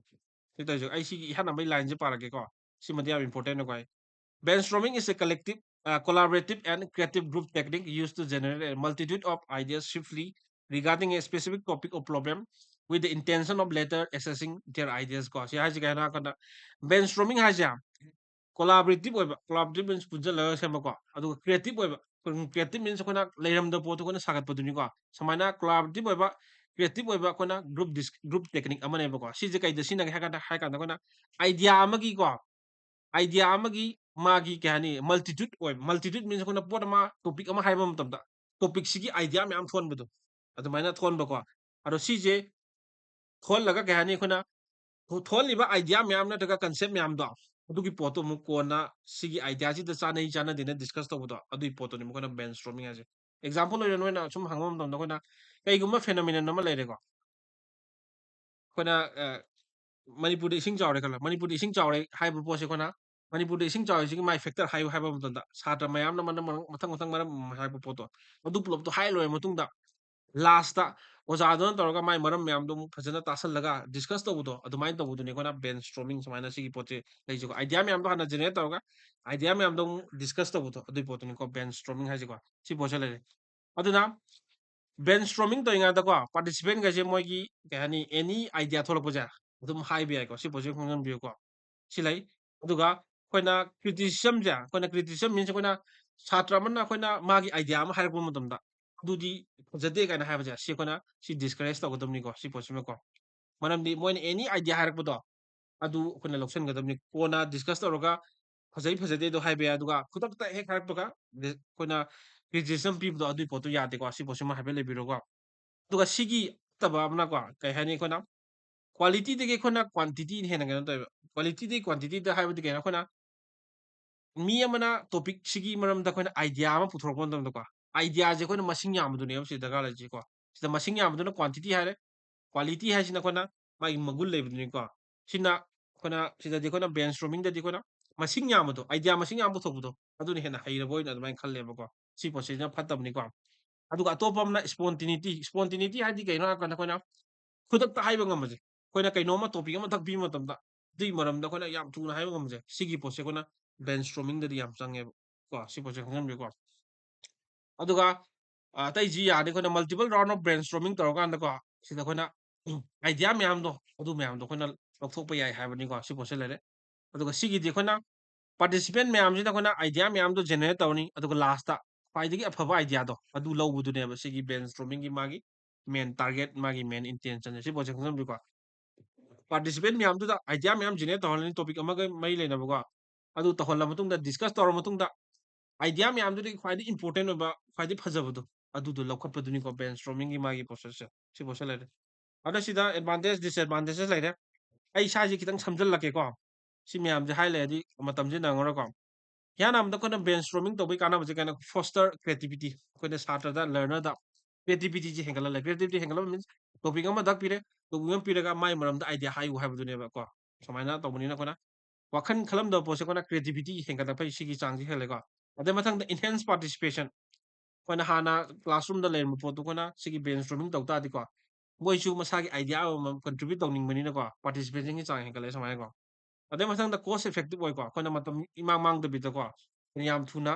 ꯁꯤ ꯇꯧꯔꯤꯁꯦ꯫ ꯑꯩ ꯁꯤꯒꯤ ꯏꯍꯥꯟ ꯑꯃꯒꯤ line ꯁꯦ ꯄꯥꯔꯛꯀꯦꯀꯣ꯫ ꯁꯤꯃꯗꯤ ꯌꯥꯝ important ꯑꯣꯏꯀꯣ꯫ Brainstorming is a collective, uh, collaborative and creative group technique used to generate a multitude of ideas swiftly regarding a specific topic or problem with the intention of later assessing their ideas ꯀꯣ꯫ ꯁꯤ ꯍꯥꯏꯁꯦ ꯀꯩ ꯍꯥꯏꯅꯣ ꯍꯥꯏ ꯀꯥꯟꯗ, brainstorming ꯍꯥꯏꯁꯦ collaborative ꯑꯣꯏꯕ, collaborative means ꯄꯨꯟꯁꯤꯜꯂꯒ ꯁꯦꯝꯕꯀꯣ, ꯑꯗꯨꯒ creative ꯑꯣꯏꯕ, creative means ꯑꯩꯈꯣꯏꯅ ꯂꯩꯔꯝꯗꯕ ꯄꯣꯠꯇꯣ ꯑꯩꯈꯣꯏꯅ ꯁꯥꯒꯠꯄꯗꯨꯅꯤꯀꯣ꯫ ꯁꯨꯃꯥꯏꯅ collaborative ꯑꯣꯏꯕ, creative ꯑꯣꯏꯕ ꯑꯩꯈꯣꯏꯅ group dis-, group technique ꯑꯃꯅꯦꯕꯀꯣ꯫ ꯁꯤꯁꯦ ꯀꯩꯗ ꯁꯤꯖꯤꯟꯅꯒꯦ ꯍꯥꯏ ꯀꯥꯟꯗ, ꯍꯥꯏ ꯀꯥꯟꯗ ꯑꯩꯈꯣꯏꯅ idea ꯑꯃꯒꯤꯀꯣ, idea ꯑꯃꯒꯤ ꯃꯥꯒꯤ ꯀꯩ ꯍꯥꯏꯅꯤ, multitude ꯑꯣꯏꯕ, multitude means ꯑꯩꯈꯣꯏꯅ ꯄꯣꯠ ꯑꯃ, topic ꯑꯃ ꯍꯥꯏꯕ ꯃꯇꯝꯗ topic ꯁꯤꯒꯤ idea ꯃꯌꯥꯝ ꯊꯣꯛꯍꯟꯕꯗꯣ, ꯑꯗꯨꯃꯥꯏꯅ ꯊꯣꯛꯍꯟꯕꯀꯣ꯫ ꯑꯗꯣ ꯁꯤꯁꯦ ꯊꯣꯛꯍꯜꯂꯒ ꯀꯩ ꯍꯥꯏꯅꯤ, ꯑꯩꯈꯣꯏꯅ ꯊꯣ-, ꯊꯣꯛꯍꯜꯂꯤꯕ idea ꯃꯌꯥꯝ ꯅꯠꯇ꯭ꯔꯒ concept ꯃꯌꯥꯝꯗꯣ, ꯑꯗꯨꯒꯤ ꯄꯣꯠꯇꯣ ꯑꯃꯨꯛ ꯀꯣꯟꯅ ꯁꯤꯒꯤ idea ꯁꯤꯗ ꯆꯥꯅꯩ ꯆꯥꯅꯗꯦꯅ discuss ꯇꯧꯕꯗꯣ, ꯑꯗꯨꯒꯤ ꯄꯣꯠꯇꯨꯅꯤ ꯑꯩꯈꯣꯏꯅ brainstorming ꯍꯥꯏꯁꯦ꯫ Example ꯑꯣꯏꯅ ꯅꯣꯏꯅ ꯁꯨꯝ ꯍꯪꯕ ꯃꯇꯝꯗ, ꯑꯩꯈꯣꯏꯅ ꯀꯩꯒꯨꯝꯕ phenomenon ꯑꯃ ꯂꯩꯔꯦꯀꯣ, ꯑꯩꯈꯣꯏꯅ, ꯑ, ꯃꯅꯤꯄꯨꯔꯗ ꯏꯁꯤꯡ ꯆꯥꯎꯔꯦ ꯈꯜꯂꯣ, ꯃꯅꯤꯄꯨꯔꯗ ꯏꯁꯤꯡ ꯆꯥꯎꯔꯦ ꯍꯥꯏꯕ ꯄꯣꯠꯁꯦ ꯑꯩꯈꯣꯏꯅ ꯃꯅꯤꯄꯨꯔꯗ ꯏꯁꯤꯡ ꯆꯥꯎꯔꯤꯁꯤꯒꯤ ꯃꯥꯏ ꯐꯦꯛꯇꯔ ꯍꯥꯏꯌꯨ ꯍꯥꯏꯕ ꯃꯇꯝꯗ ꯁꯥꯇ꯭ꯔ ꯃꯌꯥꯝꯅ ꯃꯅꯝ-, ꯃꯅꯝ-, ꯃꯊꯪ ꯃꯊꯪ ꯃꯔꯝ ꯑꯃ ꯍꯥꯏꯔꯛꯄ ꯄꯣꯠꯇꯣ ꯑꯗꯨ ꯄꯨꯂꯞꯇꯣ ꯍꯥꯏ ꯂꯣꯏꯔ ꯃꯇꯨꯡꯗ ꯂꯥꯁꯇ ꯑꯣꯖꯥꯗꯨꯅ ꯇꯧꯔꯒ ꯃꯥꯏ ꯃꯔꯝ ꯃꯌꯥꯝꯗꯣ ꯑꯃꯨꯛ ꯐꯖꯅ ꯇꯥꯁꯜꯂꯒ ꯗꯤꯁꯀꯁ ꯇꯧꯕꯗꯣ ꯑꯗꯨꯃꯥꯏꯅ ꯇꯧꯕꯗꯨꯅꯦ ꯑꯩꯈꯣꯏꯅ ꯕ꯭ꯔꯦꯟ ꯁ꯭ꯇꯣꯔꯃꯤꯡ ꯁꯨꯃꯥꯏꯅ ꯁꯤꯒꯤ ꯄꯣꯠꯁꯦ ꯂꯩꯁꯤꯀꯣ꯫ ꯑꯥꯏꯗꯤꯌꯥ ꯃꯌꯥꯝꯗꯣ ꯍꯥꯟꯅ ꯖꯦꯅꯦꯔꯦꯠ ꯇꯧꯔꯒ ꯑꯥꯏꯗꯤꯌꯥ ꯃꯌꯥꯝꯗꯣ ꯑꯃꯨꯛ ꯗꯤꯁꯀꯁ ꯇꯧꯕꯗꯣ ꯑꯗꯨꯒꯤ ꯄꯣꯠꯇꯨꯅꯤꯀꯣ ꯕ꯭ꯔꯦꯟ ꯁ꯭ꯇꯣꯔꯃꯤꯡ ꯍꯥꯏꯁꯤꯀꯣ꯫ ꯁꯤ ꯄꯣꯠꯁꯦ ꯂꯩꯔꯦ꯫ ꯑꯗꯨꯅ ꯕ꯭ꯔꯦꯟ ꯁ꯭ꯇꯣꯔꯃꯤꯡ ꯇꯧꯔꯤꯉꯩꯗꯀꯣ ꯄꯥꯔꯇꯤꯁꯤꯄꯦꯟꯈꯩꯁꯦ ꯃꯣꯏꯒꯤ ꯀꯩ ꯍꯥꯏꯅꯤ ꯑꯦꯅꯤ ꯑꯥꯏꯗꯤꯌꯥ ꯊꯣꯛꯂꯛꯄꯁꯦ ꯑꯗꯨꯝ ꯍꯥꯏꯕ ꯌꯥꯏꯀꯣ꯫ ꯁꯤ ꯄꯣꯠꯁꯦ ꯈꯪꯖꯟꯕꯤꯌꯨꯀꯣ꯫ ꯁꯤ ꯂꯩ꯫ ꯑꯗꯨꯒ ꯑꯩꯈꯣꯏꯅ ꯀ꯭ꯔꯤꯇꯤꯁꯤꯖꯝꯁꯦ ꯑꯩꯈꯣꯏꯅ ꯀ꯭ꯔꯤꯇꯤꯁꯤꯖꯝ ꯃꯤꯟꯁ ꯑꯩꯈꯣꯏꯅ ꯁꯥꯇ꯭ꯔ ꯑꯃꯅ ꯑꯩꯈꯣꯏꯅ ꯃꯥꯒꯤ ꯑꯥꯏꯗꯤꯌꯥ ꯑꯃ ꯍꯥꯏꯔꯛꯄ ꯃꯇꯝꯗ ꯑꯗꯨꯗꯤ ꯐꯖꯗꯦ ꯀꯥꯏꯅ ꯍꯥꯏꯕꯁꯦ ꯁꯤ ꯑꯩꯈꯣꯏꯅ ꯁꯤ ꯗꯤꯁꯀꯔꯦꯖ ꯇꯧꯒꯗꯕꯅꯤꯀꯣ꯫ ꯁꯤ ꯄꯣꯠꯁꯤꯃꯀꯣ꯫ ꯃꯔꯝꯗꯤ ꯃꯣꯏꯅ ꯑꯦꯅꯤ ꯑꯥꯏꯗꯤꯌꯥ ꯍꯥꯏꯔꯛꯄꯗꯣ ꯑꯗꯨ ꯑꯩꯈꯣꯏꯅ ꯂꯧꯁꯤꯟꯒꯗꯕꯅꯤ꯫ ꯀꯣꯟꯅ ꯗꯤꯁꯀꯁ ꯇꯧꯔꯒ ꯐꯖꯩ ꯐꯖꯗꯦꯗꯣ ꯍꯥꯏꯕ ꯌꯥꯏ꯫ ꯑꯗꯨꯒ ꯈꯨꯗꯛꯇ ꯍꯦꯛ ꯍꯥꯏꯔꯛꯄꯒ ꯑꯩꯈꯣꯏꯅ ꯀ꯭ꯔꯤꯇꯤꯁꯤꯖꯝ ꯄꯤꯕꯗꯣ ꯑꯗꯨꯒꯤ ꯄꯣꯠꯇꯣ ꯌꯥꯗꯦꯀꯣ꯫ ꯁꯤ ꯄꯣꯠꯁꯤꯃ ꯍꯥꯏꯐꯦꯠ ꯂꯩꯕꯤꯔꯣꯀꯣ꯫ ꯑꯗꯨꯒ ꯁꯤꯒꯤ ꯐꯠꯇꯕ ꯑꯃꯅꯀꯣ ꯀꯩ ꯍꯥꯏꯅꯤ ꯑꯩꯈꯣꯏꯅ ꯀ꯭ꯋꯥꯂꯤꯇꯤꯗꯒꯤ ꯑꯩꯈꯣꯏꯅ ꯀ꯭ꯋꯥꯟꯇꯤꯇꯤꯅ ꯍꯦꯟꯅ ꯀꯩꯅꯣ ꯇꯧꯋꯦꯕ꯫ ꯀ꯭ꯋꯥꯂꯤꯇꯤꯗꯒꯤ ꯀ꯭ꯋꯥꯟꯇꯤꯇꯤꯗ ꯍꯥꯏꯕꯗꯤ ꯀꯩꯅꯣ ꯑꯩꯈꯣꯏꯅ ꯃꯤ ꯑꯃꯅ ꯇꯣꯄꯤꯛꯁꯤꯒꯤ ꯃꯔꯝꯗ ꯑꯩꯈꯣꯏꯅ ꯑꯥꯏꯗꯤꯌꯥ ꯑꯃ ꯄꯨꯊꯣꯔꯛꯄ ꯃꯇꯝꯗꯀꯣ ꯑꯥꯏꯗꯤꯌꯥꯁꯦ ꯑꯩꯈꯣꯏꯅ ꯃꯁꯤꯡ ꯌꯥꯝꯕꯗꯨꯅꯦꯕ ꯁꯤꯗ ꯗꯔꯀꯥꯔ ꯂꯩꯔꯤꯁꯦꯀꯣ꯫ ꯁꯤꯗ ꯃꯁꯤꯡ ꯌꯥꯝꯕꯗꯨꯅ ꯀ꯭ꯋꯥꯟꯇꯤꯇꯤ ꯍꯥꯏꯔꯦ꯫ ꯀ꯭ꯋꯥꯂꯤꯇꯤ ꯍꯥꯏꯁꯤꯅ ꯑꯩꯈꯣꯏꯅ ꯃꯥꯒꯤ ꯃꯒꯨꯟ ꯂꯩꯕꯗꯨꯅꯤꯀꯣ꯫ ꯁꯤꯅ ꯑꯩꯈꯣꯏꯅ ꯁꯤꯗꯗꯤ ꯑꯩꯈꯣꯏꯅ ꯕ꯭ꯔꯦꯟ ꯁ꯭ꯇꯣꯔꯃꯤꯡꯗꯗꯤ ꯑꯩꯈꯣꯏꯅ ꯃꯁꯤꯡ ꯌꯥꯝꯕꯗꯣ ꯑꯥꯏꯗꯤꯌꯥ ꯃꯁꯤꯡ ꯌꯥꯝ ꯄꯨꯊꯣꯛꯄꯗꯣ ꯑꯗꯨꯅ ꯍꯦꯟꯅ ꯍꯩꯔꯕ ꯑꯣꯏꯅ ꯑꯗꯨꯃꯥꯏꯅ ꯈꯜꯂꯦꯕꯀꯣ꯫ ꯁꯤ ꯄꯣꯠꯁꯤꯅ ꯐꯠꯇꯕꯅꯤꯀꯣ꯫ ꯑꯗꯨꯒ ꯑꯇꯣꯞꯄ ꯑꯃꯅ ꯁ꯭ꯄꯣꯟꯇꯤꯅꯤꯇꯤ꯫ ꯁ꯭ꯄꯣꯟꯇꯤꯅꯤꯇꯤ ꯍꯥꯏꯗꯤ ꯀꯩꯅꯣ ꯍꯥꯏꯔꯀꯥꯟꯗ ꯑꯩꯈꯣꯏꯅ ꯈꯨꯗꯛꯇ ꯍꯥꯏꯕ ꯉꯝꯕꯁꯦ꯫ ꯑꯩꯈꯣꯏꯅ ꯀꯩꯅꯣꯝꯃ ꯇꯣꯄꯤꯛ ꯑꯃ ꯊꯛꯄꯤꯕ ꯃꯇꯝꯗ ꯑꯗꯨꯒꯤ ꯃꯔꯝꯗ ꯑꯩꯈꯣꯏꯅ ꯌꯥꯝ ꯊꯨꯅ ꯍꯥꯏꯕ ꯉꯝꯕꯁꯦ꯫ ꯁꯤꯒꯤ ꯄꯣꯠꯁꯦ ꯑꯩꯈꯣꯏꯅ ꯕ꯭ꯔꯦꯟ ꯁ꯭ꯇꯣꯔꯃꯤꯡꯗꯗꯤ ꯌꯥꯝ ꯆꯪꯉꯦꯕ ꯀꯣ꯫ ꯁꯤ ꯄꯣꯠꯁꯦ ꯈꯪꯖꯟꯕꯤꯌꯨꯀꯣ꯫ ꯑꯗꯨꯒ ꯑ, ꯑꯇꯩꯁꯤ ꯌꯥꯔꯗꯤ ꯑꯩꯈꯣꯏꯅ multiple round of brainstorming ꯇꯧꯔꯀꯥꯟꯗꯀꯣ ꯁꯤꯗ ꯑꯩꯈꯣꯏꯅ ꯑꯥꯏꯗꯤꯌꯥ ꯃꯌꯥꯝꯗꯣ ꯑꯗꯨ ꯃꯌꯥꯝꯗꯣ ꯑꯩꯈꯣꯏꯅ ꯂꯧꯊꯣꯛꯄ ꯌꯥꯏ ꯍꯥꯏꯕꯅꯤꯀꯣ꯫ ꯁꯤ ꯄꯣꯠꯁꯦ ꯂꯩꯔꯦ꯫ ꯑꯗꯨꯒ ꯁꯤꯒꯤꯗꯤ ꯑꯩꯈꯣꯏꯅ ꯄꯥꯔꯇꯤꯁꯤꯄꯦꯟ ꯃꯌꯥꯝꯁꯤꯅ ꯑꯩꯈꯣꯏꯅ ꯑꯥꯏꯗꯤꯌꯥ ꯃꯌꯥꯝꯗꯣ ꯖꯦꯅꯦꯔꯦꯠ ꯇꯧꯔꯅꯤ꯫ ꯑꯗꯨꯒ ꯂꯥꯁꯇ ꯈ꯭ꯋꯥꯏꯗꯒꯤ ꯑꯐꯕ ꯑꯥꯏꯗꯤꯌꯥꯗꯣ ꯑꯗꯨ ꯂꯧꯕꯗꯨꯅꯦꯕ ꯁꯤꯒꯤ ꯕ꯭ꯔꯦꯟ ꯁ꯭ꯇꯣꯔꯃꯤꯡꯒꯤ ꯃꯥꯒꯤ ꯃꯦꯟ ꯇꯥꯔꯒꯦꯠ, ꯃꯥꯒꯤ ꯃꯦꯟ ꯏꯟꯇꯦꯟꯁꯟꯁꯦ꯫ ꯁꯤ ꯄꯣꯠꯁꯦ ꯈꯪꯖꯟꯕꯤꯀꯣ꯫ ꯄꯥꯔꯇꯤꯁꯤꯄꯦꯟ ꯃꯌꯥꯝꯗꯨꯗ ꯑꯥꯏꯗꯤꯌꯥ ꯃꯌꯥꯝ ꯖꯦꯅꯦꯔꯦꯠ ꯇꯧꯍꯜꯂꯅꯤ ꯇꯣꯄꯤꯛ ꯑꯃꯒ ꯃꯔꯤ ꯂꯩꯅꯕꯀꯣ꯫ ꯑꯗꯨ ꯇꯧꯍꯜꯂ ꯃꯇꯨꯡꯗ ꯗꯤꯁꯀꯁ ꯇꯧꯔ ꯃꯇꯨꯡꯗ ꯑꯥꯏꯗꯤꯌꯥ ꯃꯌꯥꯝꯗꯨꯗꯒꯤ ꯈ꯭ꯋꯥꯏꯗꯒꯤ ꯏꯝꯄꯣꯔꯇꯦꯟ ꯑꯣꯏꯕ ꯈ꯭ꯋꯥꯏꯗꯒꯤ ꯐꯖꯕꯗꯣ ꯑꯗꯨꯗꯣ ꯂꯧꯈꯠꯄꯗꯨꯅꯤꯀꯣ ꯕ꯭ꯔꯦꯟ ꯁ꯭ꯇꯣꯔꯃꯤꯡꯒꯤ ꯃꯥꯒꯤ ꯄ꯭ꯔꯣꯁꯦꯁꯁꯦ꯫ ꯁꯤ ꯄꯣꯠꯁꯦ ꯂꯩꯔꯦ꯫ ꯑꯗꯣ ꯁꯤꯗ ꯑꯦꯗꯚꯥꯟꯇꯦꯖ ꯗꯤꯁꯑꯦꯗꯚꯥꯟꯇꯦꯖꯦꯁ ꯂꯩꯔꯦ꯫ ꯑꯩ ꯏꯁꯥꯁꯦ ꯈꯤꯇꯪ ꯁꯝꯖꯜꯂꯛꯀꯦꯀꯣ꯫ ꯁꯤ ꯃꯌꯥꯝꯁꯦ ꯍꯥꯏ ꯂꯩꯔꯗꯤ ꯃꯇꯝꯁꯦ ꯅꯪꯉꯔꯣꯏꯀꯣ꯫ ꯍꯤꯌꯥꯅꯥꯃꯗ ꯑꯩꯈꯣꯏꯅ ꯕ꯭ꯔꯦꯟ ꯁ꯭ꯇꯣꯔꯃꯤꯡ ꯇꯧꯕꯒꯤ ꯀꯥꯟꯅꯕꯁꯦ ꯀꯩꯅꯣ ꯐꯣꯁꯇꯔ ꯀ꯭ꯔꯤꯌꯦꯇꯤꯕꯤꯇꯤ꯫ ꯑꯩꯈꯣꯏꯅ ꯁꯥꯇ꯭ꯔꯗ ꯂꯔꯅꯔꯗ ꯀ꯭ꯔꯤꯌꯦꯇꯤꯕꯤꯇꯤꯁꯦ ꯍꯦꯟꯒꯠꯍꯜꯂꯦ꯫ ꯀ꯭ꯔꯤꯌꯦꯇꯤꯕꯤꯇꯤ ꯍꯦꯟꯒꯠꯍꯟꯕ ꯃꯤꯟꯁ ꯇꯣꯄꯤꯛ ꯑꯃ ꯇꯥꯛꯄꯤꯔꯦ, ꯇꯣꯄꯤꯛ ꯑꯃ ꯄꯤꯔꯒ ꯃꯥꯏ ꯃꯔꯝꯗ ꯑꯥꯏꯗꯤꯌꯥ ꯍꯥꯏꯌꯨ ꯍꯥꯏꯕꯗꯨꯅꯦꯕꯀꯣ꯫ ꯁꯨꯃꯥꯏꯅ ꯇꯧꯕꯅꯤꯅ ꯑꯩꯈꯣꯏꯅ ꯋꯥꯈꯜ ꯈꯜꯂꯝꯗꯕ ꯄꯣꯠꯁꯦ ꯑꯩꯈꯣꯏꯅ ꯀ꯭ꯔꯤꯌꯦꯇꯤꯕꯤꯇꯤ ꯍꯦꯟꯒꯠꯂꯛꯄꯒꯤ ꯁꯤꯒꯤ ꯆꯥꯡꯁꯤ ꯍꯦꯜꯂꯦꯀꯣ꯫ ꯑꯗꯩ ꯃꯊꯪꯗ ꯏꯟꯍꯦꯟꯁ ꯄꯥꯔꯇꯤꯁꯤꯄꯦꯁꯟ꯫ ꯑꯩꯈꯣꯏꯅ ꯍꯥꯟꯅ ꯀ꯭ꯂꯥꯁꯔꯨꯝꯗ ꯂꯩꯔꯝꯕ ꯄꯣꯠꯇꯨ ꯑꯩꯈꯣꯏꯅ ꯁꯤꯒꯤ ꯕ꯭ꯔꯦꯟ ꯁ꯭ꯇꯣꯔꯃꯤꯡ ꯇꯧ ꯇꯥꯔꯗꯤꯀꯣ, ꯃꯣꯏꯁꯨ ꯃꯁꯥꯒꯤ ꯑꯥꯏꯗꯤꯌꯥ ꯑꯃꯃꯝ ꯀꯟꯇ꯭ꯔꯤꯕ꯭ꯌꯨꯠ ꯇꯧꯅꯤꯡꯕꯅꯤꯅꯀꯣ, ꯄꯥꯔꯇꯤꯁꯤꯄꯦꯁꯟꯒꯤ ꯆꯥꯡ ꯍꯦꯟꯒꯠꯂꯛꯑꯦ ꯁꯨꯃꯥꯏꯅꯀꯣ꯫ ꯑꯗꯩ ꯃꯊꯪꯗ ꯀꯣꯁ ꯏꯐꯦꯛꯇꯤꯚ ꯑꯣꯏꯀꯣ, ꯑꯩꯈꯣꯏꯅ ꯃꯇꯝ ꯏꯃꯥꯡ ꯃꯥꯡꯗꯕꯤꯗꯀꯣ, ꯑꯩꯈꯣꯏꯅ ꯌꯥꯝ ꯊꯨꯅ,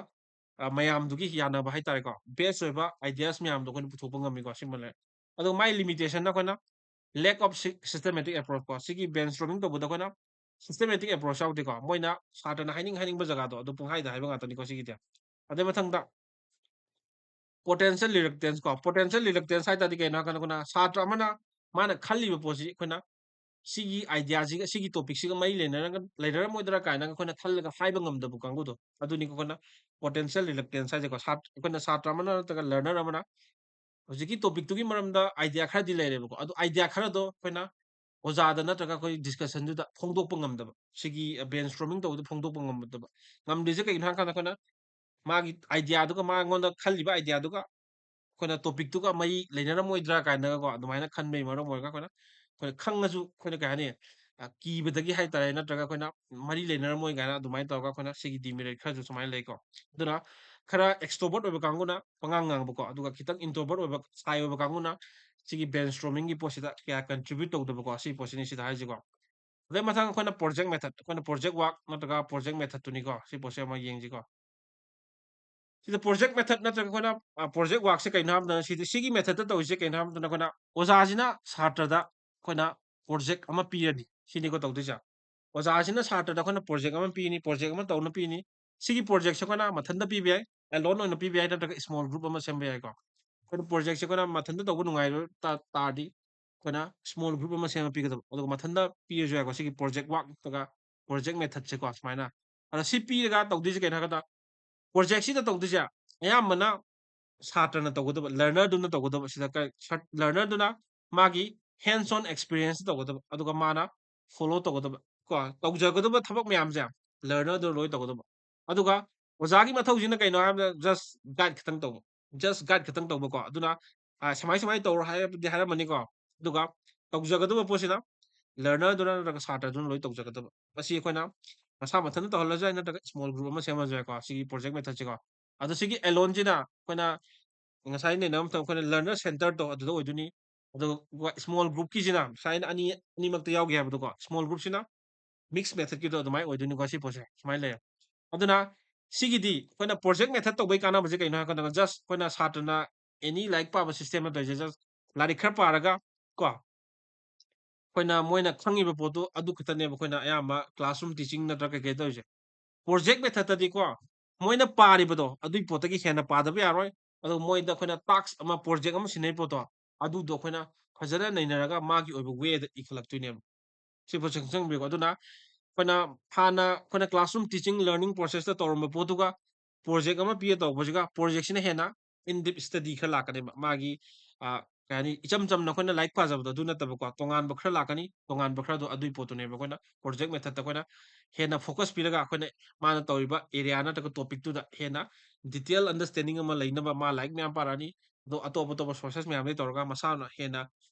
ꯑ, ꯃꯌꯥꯝꯗꯨꯒꯤ ꯌꯥꯅꯕ ꯍꯥꯏꯇꯥꯔꯦꯀꯣ, ꯕꯦꯁ ꯑꯣꯏꯕ ꯑꯥꯏꯗꯤꯌꯥꯁ ꯃꯌꯥꯝꯗꯣ ꯑꯩꯈꯣꯏꯅ ꯄꯨꯊꯣꯛꯄ ꯉꯝꯃꯤꯀꯣ, ꯁꯤꯃ ꯂꯩꯔꯦ꯫ ꯑꯗꯣ ꯃꯥꯏ ꯂꯤꯃꯤꯇꯦꯁꯟꯅ ꯑꯩꯈꯣꯏꯅ lack of sy-, systematic approach ꯀꯣ, ꯁꯤꯒꯤ ꯕ꯭ꯔꯦꯟ ꯁ꯭ꯇꯣꯔꯃꯤꯡ ꯇꯧꯕꯗ ꯑꯩꯈꯣꯏꯅ systematic approach ꯌꯥꯎꯗꯦꯀꯣ, ꯃꯣꯏꯅ ꯁꯥꯇ꯭ꯔꯅ ꯍꯥꯏꯅꯤꯡ ꯍꯥꯏꯅꯤꯡꯕ ꯖꯒꯥꯗꯣ ꯑꯗꯨ ꯄꯨꯡꯍꯥꯏꯗ ꯍꯥꯏꯕ ꯉꯥꯛꯇꯅꯤꯀꯣ ꯁꯤꯒꯤꯗꯤ꯫ ꯑꯗꯩ ꯃꯊꯪꯗ ꯄꯣꯇꯦꯟꯁꯤꯌꯦꯜ ꯔꯤꯂꯛꯇꯦꯟꯁ ꯀꯣ꯫ ꯄꯣꯇꯦꯟꯁꯤꯌꯦꯜ ꯔꯤꯂꯛꯇꯦꯟꯁ ꯍꯥꯏ ꯇꯥꯔꯗꯤ ꯀꯩꯅꯣ ꯍꯥꯏ ꯀꯥꯟꯗ ꯑꯩꯈꯣꯏꯅ ꯁꯥꯇ꯭ꯔ ꯑꯃꯅ ꯃꯥꯅ ꯈꯜꯂꯤꯕ ꯄꯣꯠꯁꯤ ꯑꯩꯈꯣꯏꯅ ꯁꯤꯒꯤ ꯑꯥꯏꯗꯤꯌꯥꯁꯤꯒ, ꯁꯤꯒꯤ ꯇꯣꯄꯤꯛꯁꯤꯒ ꯃꯔꯤ ꯂꯩꯅꯔꯒ, ꯂꯩꯅꯔꯝꯃꯣꯏꯗ꯭ꯔꯥ ꯀꯥꯏꯅ ꯑꯩꯈꯣꯏꯅ ꯈꯜꯂꯒ ꯍꯥꯏꯕ ꯉꯝꯗꯕ ꯀꯥꯡꯕꯨꯗꯣ, ꯑꯗꯨꯅꯤ ꯑꯩꯈꯣꯏꯅ ꯄꯣꯇꯦꯟꯁꯤꯌꯦꯜ ꯔꯤꯂꯛꯇꯦꯟꯁ ꯍꯥꯏꯁꯦꯀꯣ꯫ ꯁꯥꯠ-, ꯑꯩꯈꯣꯏꯅ ꯁꯥꯇ꯭ꯔ ꯑꯃꯅ ꯅꯠꯇ꯭ꯔꯒ ꯂꯔꯅꯔ ꯑꯃꯅ ꯍꯧꯖꯤꯛꯀꯤ ꯇꯣꯄꯤꯛꯇꯨꯒꯤ ꯃꯔꯝꯗ ꯑꯥꯏꯗꯤꯌꯥ ꯈꯔꯗꯤ ꯂꯩꯔꯦꯕꯀꯣ꯫ ꯑꯗꯨ ꯑꯥꯏꯗꯤꯌꯥ ꯈꯔꯗꯣ ꯑꯩꯈꯣꯏꯅ ꯑꯣꯖꯥꯗ ꯅꯠꯇ꯭ꯔꯒ ꯑꯩꯈꯣꯏ ꯗꯤꯁꯀꯁꯟꯗꯨꯗ ꯐꯣꯡꯗꯣꯛꯄ ꯉꯝꯗꯕ, ꯁꯤꯒꯤ ꯕ꯭ꯔꯦꯟ ꯁ꯭ꯇꯣꯔꯃꯤꯡ ꯇꯧꯕꯗ ꯐꯣꯡꯗꯣꯛꯄ ꯉꯝꯗꯕ꯫ ꯉꯝꯗ꯭ꯔꯤꯁꯦ ꯀꯩꯒꯤꯅꯣ ꯍꯥꯏ ꯀꯥꯟꯗ ꯑꯩꯈꯣꯏꯅ ꯃꯥꯒꯤ ꯑꯥꯏꯗꯤꯌꯥꯗꯨꯒ, ꯃꯉꯣꯟꯗ ꯈꯜꯂꯤꯕ ꯑꯥꯏꯗꯤꯌꯥꯗꯨꯒ ꯑꯩꯈꯣꯏꯅ ꯇꯣꯄꯤꯛꯇꯨꯒ ꯃꯔꯤ ꯂꯩꯅꯔꯝꯃꯣꯏꯗ꯭ꯔꯥ ꯀꯥꯏꯅꯒꯀꯣ, ꯑꯗꯨꯃꯥꯏꯅ ꯈꯟꯕꯒꯤ ꯃꯔꯝ ꯑꯣꯏꯔꯒ ꯑꯩꯈꯣꯏꯅ, ꯑꯩꯈꯣꯏꯅ ꯈꯪꯉꯁꯨ ꯑꯩꯈꯣꯏꯅ ꯀꯩ ꯍꯥꯏꯅꯤ, ꯑ, ꯀꯤꯕꯗꯒꯤ ꯍꯥꯏ ꯇꯥꯔꯦ, ꯅꯠꯇ꯭ꯔꯒ ꯑꯩꯈꯣꯏꯅ ꯃꯔꯤ ꯂꯩꯅꯔꯝꯃꯣꯏ ꯀꯥꯏꯅ ꯑꯗꯨꯃꯥꯏꯅ ꯇꯧꯔꯒ ꯑꯩꯈꯣꯏꯅ ꯁꯤꯒꯤ ꯗꯤꯃꯦꯔꯤꯠ ꯈꯔꯁꯨ ꯁꯨꯃꯥꯏꯅ ꯂꯩꯀꯣ꯫ ꯑꯗꯨꯅ ꯈꯔ ꯑꯦꯛꯁꯇ꯭ꯔꯣꯕꯔꯠ ꯑꯣꯏꯕ ꯀꯥꯡꯕꯨꯅ ꯄꯉꯥꯡ ꯉꯥꯡꯕꯀꯣ, ꯑꯗꯨꯒ ꯈꯤꯇꯪ ꯏꯟꯇ꯭ꯔꯣꯕꯔꯠ ꯑꯣꯏꯕ, ꯁꯥꯏ ꯑꯣꯏꯕ ꯀꯥꯡꯕꯨꯅ ꯁꯤꯒꯤ ꯕ꯭ꯔꯦꯟ ꯁ꯭ꯇꯣꯔꯃꯤꯡꯒꯤ ꯄꯣꯠꯁꯤꯗ ꯀꯌꯥ ꯀꯟꯇ꯭ꯔꯤꯕ꯭ꯌꯨꯠ ꯇꯧꯗꯕꯀꯣ, ꯁꯤ ꯄꯣꯠꯁꯤꯅꯤ ꯁꯤꯗ ꯍꯥꯏꯁꯤꯀꯣ꯫ ꯑꯗꯩ ꯃꯊꯪ ꯑꯩꯈꯣꯏꯅ ꯄ꯭ꯔꯣꯖꯦꯛ ꯃꯦꯊꯠ, ꯑꯩꯈꯣꯏꯅ ꯄ꯭ꯔꯣꯖꯦꯛ ꯋꯥꯔꯛ ꯅꯠꯇ꯭ꯔꯒ ꯄ꯭ꯔꯣꯖꯦꯛ ꯃꯦꯊꯠꯇꯨꯅꯤꯀꯣ, ꯁꯤ ꯄꯣꯠꯁꯦ ꯑꯃ ꯌꯦꯡꯁꯤꯀꯣ꯫ ꯁꯤꯗ ꯄ꯭ꯔꯣꯖꯦꯛ ꯃꯦꯊꯠ ꯅꯠꯇ꯭ꯔꯒ ꯑꯩꯈꯣꯏꯅ, ꯑ, ꯄ꯭ꯔꯣꯖꯦꯛ ꯋꯥꯔꯛꯁꯦ ꯀꯩꯅꯣ ꯍꯥꯏꯕꯗ, ꯁꯤꯗꯤ, ꯁꯤꯒꯤ ꯃꯦꯊꯠꯇ ꯇꯧꯔꯤꯁꯦ ꯀꯩꯅꯣ ꯍꯥꯏꯕꯗ, ꯑꯩꯈꯣꯏꯅ ꯑꯣꯖꯥꯁꯤꯅ ꯁꯥꯇ꯭ꯔꯗ ꯑꯩꯈꯣꯏꯅ ꯄ꯭ꯔꯣꯖꯦꯛ ꯑꯃ ꯄꯤꯔꯅꯤ, ꯁꯤꯅꯤꯀꯣ ꯇꯧꯗꯣꯏꯁꯦ꯫ ꯑꯣꯖꯥꯁꯤꯅ ꯁꯥꯇ꯭ꯔꯗ ꯑꯩꯈꯣꯏꯅ ꯄ꯭ꯔꯣꯖꯦꯛ ꯑꯃ ꯄꯤꯅꯤ, ꯄ꯭ꯔꯣꯖꯦꯛ ꯑꯃ ꯇꯧꯅ ꯄꯤꯅꯤ꯫ ꯁꯤꯒꯤ ꯄ꯭ꯔꯣꯖꯦꯛꯁꯦ ꯑꯩꯈꯣꯏꯅ ꯃꯊꯟꯇ ꯄꯤꯕ ꯌꯥꯏ, ꯑꯦꯂꯣꯟ ꯑꯣꯏꯅ ꯄꯤꯕ ꯌꯥꯏ, ꯅꯠꯇ꯭ꯔꯒ ꯁ꯭ꯃꯣꯜ ꯒ꯭ꯔꯨꯞ ꯑꯃ ꯁꯦꯝꯕ ꯌꯥꯏꯀꯣ꯫ ꯑꯩꯈꯣꯏꯅ ꯄ꯭ꯔꯣꯖꯦꯛꯁꯦ ꯑꯩꯈꯣꯏꯅ ꯃꯊꯟꯇ ꯇꯧꯕ ꯅꯨꯡꯉꯥꯏꯔꯣꯏ ꯇꯥ-, ꯇꯥꯔꯗꯤ ꯑꯩꯈꯣꯏꯅ ꯁ꯭ꯃꯣꯜ ꯒ꯭ꯔꯨꯞ ꯑꯃ ꯁꯦꯝꯃ ꯄꯤꯒꯗꯕ꯫ ꯑꯗꯨꯒ ꯃꯊꯟꯇ ꯄꯤꯔꯁꯨ ꯌꯥꯏꯀꯣ, ꯁꯤꯒꯤ ꯄ꯭ꯔꯣꯖꯦꯛ ꯋꯥꯔꯛ ꯅꯠꯇ꯭ꯔꯒ ꯄ꯭ꯔꯣꯖꯦꯛ ꯃꯦꯊꯠꯁꯦꯀꯣ, ꯁꯨꯃꯥꯏꯅ꯫ ꯑꯗꯣ ꯁꯤ ꯄꯤꯔꯒ ꯇꯧꯗꯣꯏꯁꯦ ꯀꯩꯅꯣ ꯍꯥꯏ ꯀꯥꯟꯗ, ꯄ꯭ꯔꯣꯖꯦꯛꯁꯤꯗ ꯇꯧꯗꯣꯏꯁꯦ ꯑꯌꯥꯝꯕꯅ ꯁꯥꯇ꯭ꯔꯅ ꯇꯧꯒꯗꯕ, ꯂꯔꯅꯔꯗꯨꯅ ꯇꯧꯒꯗꯕ, ꯁꯤꯗ ꯀ-, ꯁꯠ-, ꯂꯔꯅꯔꯗꯨꯅ ꯃꯥꯒꯤ ꯍꯦꯟꯁ ꯑꯣꯟ ꯑꯦꯛꯁꯄꯤꯔꯤꯌꯦꯟꯁ ꯇꯧꯒꯗꯕ, ꯑꯗꯨꯒ ꯃꯥꯅ ꯐꯣꯂꯣ ꯇꯧꯒꯗꯕ ꯀꯣ, ꯇꯧꯖꯒꯗꯕ ꯊꯕꯛ ꯃꯌꯥꯝꯁꯦ ꯂꯔꯅꯔꯗꯨꯅ ꯂꯣꯏ ꯇꯧꯒꯗꯕ꯫ ꯑꯗꯨꯒ ꯑꯣꯖꯥꯒꯤ ꯃꯊꯧꯁꯤꯅ ꯀꯩꯅꯣ ꯍꯥꯏꯕꯗ, ꯖꯁ ꯒꯥꯏꯗ ꯈꯤꯇꯪ ꯇꯧꯕ, ꯖꯁ ꯒꯥꯏꯗ ꯈꯤꯇꯪ ꯇꯧꯕꯀꯣ꯫ ꯑꯗꯨꯅ ꯑ, ꯁꯨꯃꯥꯏ ꯁꯨꯃꯥꯏ ꯇꯧꯔꯣ ꯍꯥꯏꯕꯗꯤ ꯍꯥꯏꯔꯝꯃꯅꯤꯀꯣ꯫ ꯑꯗꯨꯒ ꯇꯧꯖꯒꯗꯕ ꯄꯣꯠꯁꯤꯅ learnerꯗꯨꯅ ꯅꯠꯇ꯭ꯔꯒ ꯁꯥꯇ꯭ꯔꯗꯨꯅ ꯂꯣꯏ ꯇꯧꯖꯒꯗꯕ꯫ ꯃꯁꯤ ꯑꯩꯈꯣꯏꯅ ꯃꯁꯥ ꯃꯊꯟꯇ ꯇꯧꯍꯜꯂꯁꯨ ꯌꯥꯏ, ꯅꯠꯇ꯭ꯔꯒ small group ꯑꯃ ꯁꯦꯝꯃꯁꯨ ꯌꯥꯏꯀꯣ, ꯁꯤꯒꯤ project methodꯁꯤꯀꯣ꯫ ꯑꯗꯣ ꯁꯤꯒꯤ alone ꯁꯤꯅ ꯑꯩꯈꯣꯏꯅ ꯉꯁꯥꯏ ꯅꯩꯅꯕ ꯃꯇꯝ ꯑꯩꯈꯣꯏꯅ learner centeredꯇꯣ ꯑꯗꯨꯗ ꯑꯣꯏꯗꯣꯏꯅꯤ꯫ ꯑꯗꯨꯒ small groupꯀꯤꯁꯤꯅ ꯉꯁꯥꯏ ꯑꯩꯅ ꯑꯅꯤ, ꯑꯅꯤꯃꯛꯇ ꯌꯥꯎꯒꯦ ꯍꯥꯏꯕꯗꯣꯀꯣ, small groupꯁꯤꯅ mix methodꯀꯤꯗꯣ ꯑꯗꯨꯃꯥꯏꯅ ꯑꯣꯏꯗꯣꯏꯅꯤꯀꯣ, ꯁꯤ ꯄꯣꯠꯁꯦ ꯁꯨꯃꯥꯏꯅ ꯂꯩꯔꯦ꯫ ꯑꯗꯨꯅ ꯁꯤꯒꯤꯗꯤ ꯑꯩꯈꯣꯏꯅ project method ꯇꯧꯕꯩ ꯀꯥꯟꯅꯕꯁꯦ ꯀꯩꯅꯣ ꯍꯥꯏꯔ ꯀꯥꯟꯗ, just ꯑꯩꯈꯣꯏꯅ ꯁꯥꯇ꯭ꯔꯅ any ꯂꯥꯏꯔꯤꯛ ꯄꯥꯕ system ꯅꯠꯇ꯭ꯔꯤꯁꯦ, just ꯂꯥꯏꯔꯤꯛ ꯈꯔ ꯄꯥꯔꯒ ꯀꯣ, ꯑꯩꯈꯣꯏꯅ ꯃꯣꯏꯅ ꯈꯪꯉꯤꯕ ꯄꯣꯠꯇꯣ ꯑꯗꯨ ꯈꯛꯇꯅꯦꯕ ꯑꯩꯈꯣꯏꯅ ꯑꯌꯥꯝꯕ classroom teaching ꯅꯠꯇ꯭ꯔꯒ ꯀꯩꯀꯩ ꯇꯧꯔꯤꯁꯦ꯫ Project methodꯇꯗꯤꯀꯣ, ꯃꯣꯏꯅ ꯄꯥꯔꯤꯕꯗꯣ ꯑꯗꯨꯒꯤ ꯄꯣꯠꯇꯒꯤ ꯍꯦꯟꯅ ꯄꯥꯗꯕ ꯌꯥꯔꯣꯏ꯫ ꯑꯗꯨꯒ ꯃꯣꯏꯗ ꯑꯩꯈꯣꯏꯅ task ꯑꯃ, project ꯑꯃ ꯁꯤꯟꯅꯩ ꯄꯣꯠꯇꯣ, ꯑꯗꯨꯗꯣ ꯑꯩꯈꯣꯏꯅ ꯐꯖꯅ ꯅꯩꯅꯔꯒ ꯃꯥꯒꯤ ꯑꯣꯏꯕ wayꯗ ꯏꯈꯠꯂꯛꯇꯣꯏꯅꯦꯕ꯫ ꯁꯤ ꯄꯣꯠꯁꯦ ꯈꯪꯖꯟꯕꯤꯌꯨꯀꯣ꯫ ꯑꯗꯨꯅ ꯑꯩꯈꯣꯏꯅ ꯍꯥꯟꯅ ꯑꯩꯈꯣꯏꯅ classroom teaching learning processꯇ ꯇꯧꯔꯝꯕ ꯄꯣꯠꯇꯨꯒ project ꯑꯃ ꯄꯤꯔ ꯇꯧꯕꯁꯤꯒ, projectꯁꯤꯅ ꯍꯦꯟꯅ in depth study ꯈꯔ ꯂꯥꯛꯀꯅꯦꯕ꯫ ꯃꯥꯒꯤ, ꯑ, ꯀꯩ ꯍꯥꯏꯅꯤ, ꯏꯆꯝ ꯆꯝꯅ ꯑꯩꯈꯣꯏꯅ ꯂꯥꯏꯔꯤꯛ ꯄꯥꯖꯕꯗꯣ ꯑꯗꯨ ꯅꯠꯇꯕꯀꯣ, ꯇꯣꯉꯥꯟꯕ ꯈꯔ ꯂꯥꯛꯀꯅꯤ꯫ ꯇꯣꯉꯥꯟꯕ ꯈꯔꯗꯣ ꯑꯗꯨꯒꯤ ꯄꯣꯠꯇꯨꯅꯦꯕ ꯑꯩꯈꯣꯏꯅ project methodꯇ ꯑꯩꯈꯣꯏꯅ ꯍꯦꯟꯅ focus ꯄꯤꯔꯒ ꯑꯩꯈꯣꯏꯅ ꯃꯥꯅ ꯇꯧꯔꯤꯕ area ꯅꯠꯇ꯭ꯔꯒ topicꯇꯨꯗ ꯍꯦꯟꯅ detail understanding ꯑꯃ ꯂꯩꯅꯕ꯫ ꯃꯥ ꯂꯥꯏꯔꯤꯛ ꯃꯌꯥꯝ ꯄꯥꯔꯛꯑꯅꯤ, ꯑꯗꯣ ꯑꯇꯣꯞ ꯑꯇꯣꯞꯄ sources ꯃꯌꯥꯝꯗꯒꯤ ꯇꯧꯔꯒ ꯃꯁꯥꯅ ꯍꯦꯟꯅ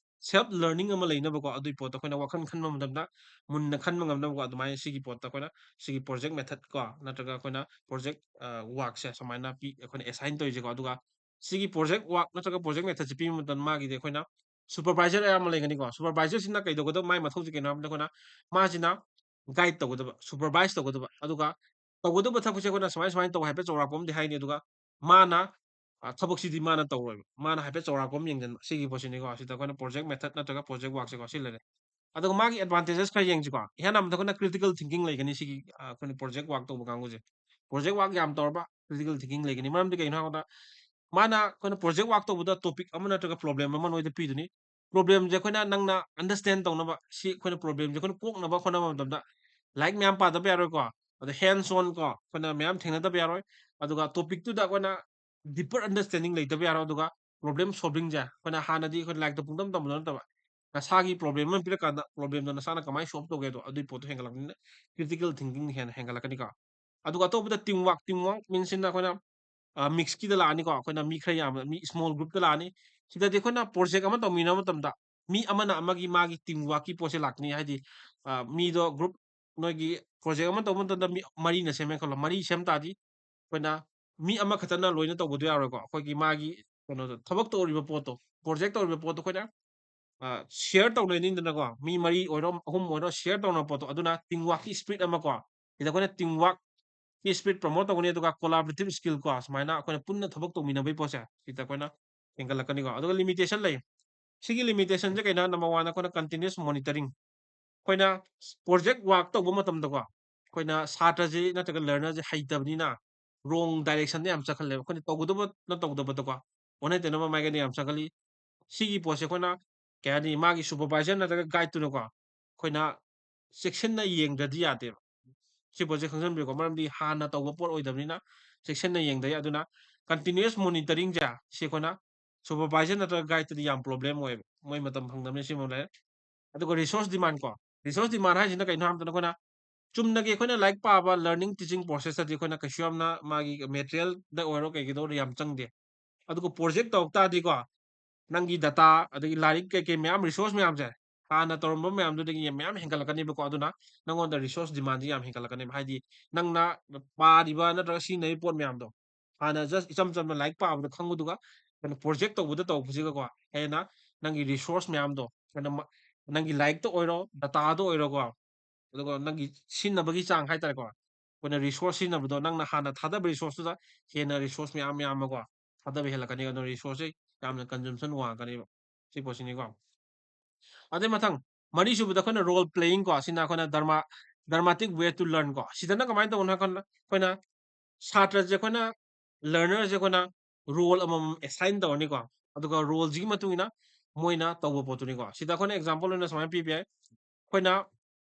self learning ꯑꯃ ꯂꯩꯅꯕꯀꯣ, ꯑꯗꯨꯒꯤ ꯄꯣꯠꯇꯣ ꯑꯩꯈꯣꯏꯅ ꯋꯥꯈꯜ ꯈꯟꯕ ꯃꯇꯝꯗ ꯃꯨꯟꯅ ꯈꯟꯕ ꯉꯝꯅꯕꯀꯣ, ꯑꯗꯨꯃꯥꯏꯅ ꯁꯤꯒꯤ ꯄꯣꯠꯇ ꯑꯩꯈꯣꯏꯅ ꯁꯤꯒꯤ project method ꯀꯣ, ꯅꯠꯇ꯭ꯔꯒ ꯑꯩꯈꯣꯏꯅ project, ꯑ, workꯁꯦ ꯁꯨꯃꯥꯏꯅ ꯄꯤ, ꯑꯩꯈꯣꯏꯅ assign ꯇꯧꯔꯤꯁꯦꯀꯣ꯫ ꯑꯗꯨꯒ ꯁꯤꯒꯤ project work ꯅꯠꯇ꯭ꯔꯒ project methodꯁꯦ ꯄꯤꯕ ꯃꯇꯝꯗ ꯃꯥꯒꯤꯗꯤ ꯑꯩꯈꯣꯏꯅ supervisor ꯑꯌꯥꯝꯕ ꯂꯩꯒꯅꯤꯀꯣ꯫ Supervisorꯁꯤꯅ ꯀꯩꯗꯧꯒꯗꯕ, ꯃꯥꯏ ꯃꯊꯧꯁꯦ ꯀꯩꯅꯣ ꯍꯥꯏꯕꯗ ꯑꯩꯈꯣꯏꯅ ꯃꯥꯁꯤꯅ guide ꯇꯧꯒꯗꯕ, supervise ꯇꯧꯒꯗꯕ, ꯑꯗꯨꯒ ꯇꯧꯒꯗꯕ ꯊꯕꯛꯁꯦ ꯑꯩꯈꯣꯏꯅ ꯁꯨꯃꯥꯏ ꯁꯨꯃꯥꯏꯅ ꯇꯧ ꯍꯥꯏꯐꯦꯠ ꯆꯥꯎꯔꯥꯛꯄ ꯑꯃꯗꯤ ꯍꯥꯏꯅꯤ, ꯑꯗꯨꯒ ꯃꯥꯅ, ꯑ, ꯊꯕꯛꯁꯤꯗꯤ ꯃꯥꯅ ꯇꯧꯔꯣꯏꯕ꯫ ꯃꯥꯅ ꯍꯥꯏꯐꯦꯠ ꯆꯥꯎꯔꯥꯛꯄ ꯑꯃ ꯌꯦꯡꯁꯤꯟꯕ, ꯁꯤꯒꯤ ꯄꯣꯠꯁꯤꯅꯤꯀꯣ꯫ ꯁꯤꯗ ꯑꯩꯈꯣꯏꯅ project method ꯅꯠꯇ꯭ꯔꯒ project workꯁꯦꯀꯣ, ꯁꯤ ꯂꯩꯔꯦ꯫ ꯑꯗꯨꯒ ꯃꯥꯒꯤ advantages ꯈꯔ ꯌꯦꯡꯁꯤꯀꯣ꯫ ꯏꯍꯥꯟ ꯍꯥꯟꯕꯗ ꯑꯩꯈꯣꯏꯅ critical thinking ꯂꯩꯒꯅꯤ ꯁꯤꯒꯤ, ꯑ, ꯑꯩꯈꯣꯏꯅ project work ꯇꯧꯕ ꯀꯥꯡꯕꯨꯁꯦ꯫ Project work ꯌꯥꯝ ꯇꯧꯔꯕ critical thinking ꯂꯩꯒꯅꯤ꯫ ꯃꯔꯝꯗꯤ ꯀꯩꯒꯤꯅꯣ ꯍꯥꯏꯕꯗ ꯃꯥꯅ, ꯑꯩꯈꯣꯏꯅ project work ꯇꯧꯕꯗ topic ꯑꯃ ꯅꯠꯇ꯭ꯔꯒ problem ꯑꯃ ꯅꯣꯏꯗ ꯄꯤꯗꯣꯏꯅꯤ꯫ Problemꯁꯦ ꯑꯩꯈꯣꯏꯅ ꯅꯪꯅ understand ꯇꯧꯅꯕ, ꯁꯤ ꯑꯩꯈꯣꯏꯅ problemꯁꯦ ꯑꯩꯈꯣꯏꯅ ꯀꯣꯛꯅꯕ ꯍꯣꯠꯅꯕ ꯃꯇꯝꯗ ꯂꯥꯏꯔꯤꯛ ꯃꯌꯥꯝ ꯄꯥꯗꯕ ꯌꯥꯔꯣꯏꯀꯣ꯫ ꯑꯗ hands on ꯀꯣ, ꯑꯩꯈꯣꯏꯅ ꯃꯌꯥꯝ ꯊꯦꯡꯅꯗꯕ ꯌꯥꯔꯣꯏ꯫ ꯑꯗꯨꯒ topicꯇꯨꯗ ꯑꯩꯈꯣꯏꯅ deeper understanding ꯂꯩꯇꯕ ꯌꯥꯔꯣꯏ꯫ ꯑꯗꯨꯒ problem solvingꯁꯦ ꯑꯩꯈꯣꯏꯅ ꯍꯥꯟꯅꯗꯤ ꯑꯩꯈꯣꯏ ꯂꯥꯏꯔꯤꯛꯇ ꯄꯨꯡꯇꯝ ꯇꯝꯕꯗꯣ ꯅꯠꯇꯕ, ꯅꯁꯥꯒꯤ problem ꯑꯃ ꯄꯤꯔꯀꯥꯟꯗ problemꯗꯣ ꯅꯁꯥꯅ ꯀꯃꯥꯏꯅ solve ꯇꯧꯒꯦꯗꯣ, ꯑꯗꯨꯒꯤ ꯄꯣꯠꯇꯣ ꯍꯦꯟꯒꯠꯂꯛꯄꯅꯤꯅ critical thinking ꯍꯦꯟꯅ ꯍꯦꯟꯒꯠꯂꯛꯀꯅꯤꯀꯣ꯫ ꯑꯗꯨꯒ ꯑꯇꯣꯞꯄꯗ team work, team work meansꯁꯤꯅ ꯑꯩꯈꯣꯏꯅ, ꯑ, mixꯀꯤꯗ ꯂꯥꯛꯑꯅꯤꯀꯣ꯫ ꯑꯩꯈꯣꯏꯅ ꯃꯤ ꯈꯔ ꯌꯥꯝꯕ, ꯃꯤ small groupꯇ ꯂꯥꯛꯑꯅꯤ꯫ ꯁꯤꯗꯗꯤ ꯑꯩꯈꯣꯏꯅ ꯄ꯭ꯔꯣꯖꯦꯛ ꯑꯃ ꯇꯧꯃꯤꯟꯅꯕ ꯃꯇꯝꯗ ꯃꯤ ꯑꯃꯅ ꯑꯃꯒꯤ ꯃꯥꯒꯤ ꯇꯤꯝ ꯋꯥꯔꯛꯀꯤ ꯄꯣꯠꯁꯦ ꯂꯥꯛꯀꯅꯤ꯫ ꯍꯥꯏꯗꯤ, ꯑ, ꯃꯤꯗꯣ ꯒ꯭ꯔꯨꯞ ꯅꯣꯏꯒꯤ ꯄ꯭ꯔꯣꯖꯦꯛ ꯑꯃ ꯇꯧꯕ ꯃꯇꯝꯗ ꯃꯤ ꯃꯔꯤꯅ ꯁꯦꯝꯃꯦ ꯈꯜꯂꯣ꯫ ꯃꯔꯤ ꯁꯦꯝ ꯇꯥꯔꯗꯤ ꯑꯩꯈꯣꯏꯅ ꯃꯤ ꯑꯃꯈꯛꯇꯅ ꯂꯣꯏꯅ ꯇꯧꯕꯗꯣ ꯌꯥꯔꯣꯏꯀꯣ꯫ ꯑꯩꯈꯣꯏꯒꯤ ꯃꯥꯒꯤ ꯀꯩꯅꯣꯗꯣ, ꯊꯕꯛ ꯇꯧꯔꯤꯕ ꯄꯣꯠꯇꯣ, ꯄ꯭ꯔꯣꯖꯦꯛ ꯇꯧꯔꯤꯕ ꯄꯣꯠꯇꯣ ꯑꯩꯈꯣꯏꯅ, ꯑ, ꯁꯤꯌꯔ ꯇꯧꯅꯅꯤꯡꯗꯅꯀꯣ꯫ ꯃꯤ ꯃꯔꯤ ꯑꯣꯏꯔꯣ, ꯑꯍꯨꯝ ꯑꯣꯏꯔꯣ, ꯁꯤꯌꯔ ꯇꯧꯅꯕ ꯄꯣꯠꯇꯣ, ꯑꯗꯨꯅ ꯇꯤꯝ ꯋꯥꯔꯛꯀꯤ ꯁ꯭ꯄꯤꯔꯤꯠ ꯑꯃ ꯀꯣ, ꯁꯤꯗ ꯑꯩꯈꯣꯏꯅ ꯇꯤꯝ ꯋꯥꯔꯛꯀꯤ ꯁ꯭ꯄꯤꯔꯤꯠ ꯄ꯭ꯔꯣꯃꯣꯠ ꯇꯧꯒꯅꯤ, ꯑꯗꯨꯒ ꯀꯣꯂꯥꯕꯣꯔꯦꯇꯤꯚ ꯁ꯭ꯀꯤꯜ ꯀꯣ, ꯁꯨꯃꯥꯏꯅ ꯑꯩꯈꯣꯏꯅ ꯄꯨꯟꯅ ꯊꯕꯛ ꯇꯧꯃꯤꯟꯅꯕꯒꯤ ꯄꯣꯠꯁꯦ, ꯁꯤꯗ ꯑꯩꯈꯣꯏꯅ ꯍꯦꯟꯒꯠꯂꯛꯀꯅꯤꯀꯣ꯫ ꯑꯗꯨꯒ ꯂꯤꯃꯤꯇꯦꯁꯟ ꯂꯩ꯫ ꯁꯤꯒꯤ ꯂꯤꯃꯤꯇꯦꯁꯟꯁꯦ ꯀꯩꯅꯣ? ꯅꯝꯕꯔ ꯋꯥꯟꯗ ꯑꯩꯈꯣꯏꯅ ꯀꯟꯇꯤꯅ꯭ꯌꯨꯁ ꯃꯣꯅꯤꯇꯔꯤꯡ꯫ ꯑꯩꯈꯣꯏꯅ ꯄ꯭ꯔꯣꯖꯦꯛ ꯋꯥꯔꯛ ꯇꯧꯕ ꯃꯇꯝꯗꯀꯣ, ꯑꯩꯈꯣꯏꯅ ꯁꯥꯇ꯭ꯔꯁꯤ ꯅꯠꯇ꯭ꯔꯒ ꯂꯔꯅꯔꯁꯤ ꯍꯩꯇꯕꯅꯤꯅ ꯔꯣꯡ ꯗꯥꯏꯔꯦꯛꯁꯟꯗ ꯌꯥꯝ ꯆꯠꯈꯜꯂꯦꯕ꯫ ꯑꯩꯈꯣꯏꯅ ꯇꯧꯒꯗꯕꯅ ꯇꯧꯗꯕꯗꯀꯣ, ꯑꯣꯟꯅ ꯇꯩꯅꯕ ꯃꯥꯏꯀꯩꯗ ꯌꯥꯝ ꯆꯠꯈꯜꯂꯤ꯫ ꯁꯤꯒꯤ ꯄꯣꯠꯁꯦ ꯑꯩꯈꯣꯏꯅ, ꯀꯩ ꯍꯥꯏꯅꯤ, ꯃꯥꯒꯤ ꯁꯨꯄꯔꯚꯥꯏꯖꯔ ꯅꯠꯇ꯭ꯔꯒ ꯒꯥꯏꯗꯇꯨꯅꯀꯣ, ꯑꯩꯈꯣꯏꯅ ꯆꯦꯛꯁꯤꯟꯅ ꯌꯦꯡꯗ꯭ꯔꯗꯤ ꯌꯥꯗꯦꯕ꯫ ꯁꯤ ꯄꯣꯠꯁꯦ ꯈꯪꯖꯟꯕꯤꯌꯨꯀꯣ, ꯃꯔꯝꯗꯤ ꯍꯥꯟꯅ ꯇꯧꯕ ꯄꯣꯠ ꯑꯣꯏꯗꯕꯅꯤꯅ ꯆꯦꯛꯁꯤꯟꯅ ꯌꯦꯡꯗ ꯌꯥꯏ꯫ ꯑꯗꯨꯅ ꯀꯟꯇꯤꯅ꯭ꯌꯨꯁ ꯃꯣꯅꯤꯇꯔꯤꯡꯁꯦ ꯁꯤ ꯑꯩꯈꯣꯏꯅ ꯁꯨꯄꯔꯚꯥꯏꯖꯔ ꯅꯠꯇ꯭ꯔꯒ ꯒꯥꯏꯗꯇꯗꯤ ꯌꯥꯝ ꯄ꯭ꯔꯣꯕ꯭ꯂꯦꯝ ꯑꯣꯏꯌꯦꯕ, ꯃꯣꯏ ꯃꯇꯝ ꯐꯪꯗꯕꯅꯤꯅ ꯁꯤꯃ ꯂꯩꯔꯦ꯫ ꯑꯗꯨꯒ ꯔꯤꯁꯣꯔꯁ ꯗꯤꯃꯥꯟ ꯀꯣ, ꯔꯤꯁꯣꯔꯁ ꯗꯤꯃꯥꯟ ꯍꯥꯏꯁꯤꯅ ꯀꯩꯅꯣ ꯍꯥꯏꯕ ꯃꯇꯝꯗ ꯑꯩꯈꯣꯏꯅ ꯆꯨꯝꯅꯒꯤ ꯑꯩꯈꯣꯏꯅ ꯂꯥꯏꯔꯤꯛ ꯄꯥꯕ ꯂꯔꯅꯤꯡ ꯇꯤꯆꯤꯡ ꯄ꯭ꯔꯣꯁꯦꯁꯇꯗꯤ ꯑꯩꯈꯣꯏꯅ ꯀꯩꯁꯨ ꯌꯥꯝꯅ ꯃꯥꯒꯤ ꯃꯦꯇꯔꯤꯌꯦꯜꯗ ꯑꯣꯏꯔꯣ ꯀꯩꯒꯤꯗ ꯑꯣꯏꯔꯣ ꯌꯥꯝ ꯆꯪꯗꯦ꯫ ꯑꯗꯨꯒ ꯄ꯭ꯔꯣꯖꯦꯛ ꯇꯧꯔꯛ ꯇꯥꯔꯗꯤꯀꯣ, ꯅꯪꯒꯤ ꯗꯇꯥ ꯑꯗꯒꯤ ꯂꯥꯏꯔꯤꯛ ꯀꯩꯀꯩ ꯃꯌꯥꯝ ꯔꯤꯁꯣꯔꯁ ꯃꯌꯥꯝꯁꯦ ꯍꯥꯟꯅ ꯇꯧꯔꯝꯕ ꯃꯌꯥꯝꯗꯨꯗꯒꯤ ꯃꯌꯥꯝ ꯍꯦꯟꯒꯠꯂꯛꯀꯅꯦꯕꯀꯣ꯫ ꯑꯗꯨꯅ ꯅꯪꯉꯣꯟꯗ ꯔꯤꯁꯣꯔꯁ ꯗꯤꯃꯥꯟꯁꯦ ꯌꯥꯝ ꯍꯦꯟꯒꯠꯂꯛꯀꯅꯦꯕ꯫ ꯍꯥꯏꯗꯤ ꯅꯪꯅ ꯄꯥꯔꯤꯕ ꯅꯠꯇ꯭ꯔꯒ ꯁꯤꯖꯤꯟꯅꯔꯤꯕ ꯄꯣꯠ ꯃꯌꯥꯝꯗꯣ ꯍꯥꯟꯅ ꯖꯁ ꯏꯆꯝ ꯆꯝꯅ ꯂꯥꯏꯔꯤꯛ ꯄꯥꯕꯗ ꯈꯪꯕꯗꯨꯒ ꯀꯩꯅꯣ ꯄ꯭ꯔꯣꯖꯦꯛ ꯇꯧꯕꯗ ꯇꯧꯕꯁꯤꯒꯀꯣ ꯍꯦꯟꯅ ꯅꯪꯒꯤ ꯔꯤꯁꯣꯔꯁ ꯃꯌꯥꯝꯗꯣ ꯀꯩꯅꯣ ꯃ-, ꯅꯪꯒꯤ ꯂꯥꯏꯔꯤꯛꯇ ꯑꯣꯏꯔꯣ, ꯗꯇꯥꯗ ꯑꯣꯏꯔꯣꯀꯣ, ꯑꯗꯨꯒ ꯅꯪꯒꯤ ꯁꯤꯖꯤꯟꯅꯕꯒꯤ ꯆꯥꯡ ꯍꯥꯏꯇꯥꯔꯦꯀꯣ, ꯑꯩꯈꯣꯏꯅ ꯔꯤꯁꯣꯔꯁ ꯁꯤꯖꯤꯟꯅꯕꯗꯣ ꯅꯪꯅ ꯍꯥꯟꯅ ꯊꯥꯗꯕ ꯔꯤꯁꯣꯔꯁꯇꯨꯗ ꯍꯦꯟꯅ ꯔꯤꯁꯣꯔꯁ ꯃꯌꯥꯝ ꯌꯥꯝ ꯑꯃꯀꯣ ꯊꯥꯗꯕ ꯍꯦꯜꯂꯛꯀꯅꯤ꯫ ꯑꯗꯨꯅ ꯔꯤꯁꯣꯔꯁꯁꯦ ꯌꯥꯝꯅ ꯀꯟꯖꯨꯝꯁꯟ ꯋꯥꯡꯉꯛꯀꯅꯦꯕ꯫ ꯁꯤ ꯄꯣꯠꯁꯤꯅꯤꯀꯣ꯫ ꯑꯗꯩ ꯃꯊꯪ ꯃꯔꯤꯁꯨꯕꯗ ꯑꯩꯈꯣꯏꯅ ꯔꯣꯜ ꯄ꯭ꯂꯦꯌꯤꯡ ꯀꯣ, ꯁꯤꯅ ꯑꯩꯈꯣꯏꯅ drama-, dramatic way to learn ꯀꯣ꯫ ꯁꯤꯗꯅ ꯀꯃꯥꯏꯅ ꯇꯧꯕꯅꯣ ꯍꯥꯏ ꯀꯥꯟꯗ ꯑꯩꯈꯣꯏꯅ ꯁꯥꯇ꯭ꯔꯁꯦ ꯑꯩꯈꯣꯏꯅ, ꯂꯔꯅꯔꯁꯦ ꯑꯩꯈꯣꯏꯅ ꯔꯣꯜ ꯑꯃꯃꯝ ꯑꯦꯁꯥꯏꯟ ꯇꯧꯔꯅꯤꯀꯣ꯫ ꯑꯗꯨꯒ ꯔꯣꯜꯁꯤꯒꯤ ꯃꯇꯨꯡ ꯏꯟꯅ ꯃꯣꯏꯅ ꯇꯧꯕ ꯄꯣꯠꯇꯨꯅꯤꯀꯣ꯫ ꯁꯤꯗ ꯑꯩꯈꯣꯏꯅ ꯑꯦꯛꯖꯥꯝꯄꯜ ꯑꯣꯏꯅ ꯁꯨꯃꯥꯏꯅ ꯄꯤꯕ ꯌꯥꯏ꯫ ꯑꯩꯈꯣꯏꯅ,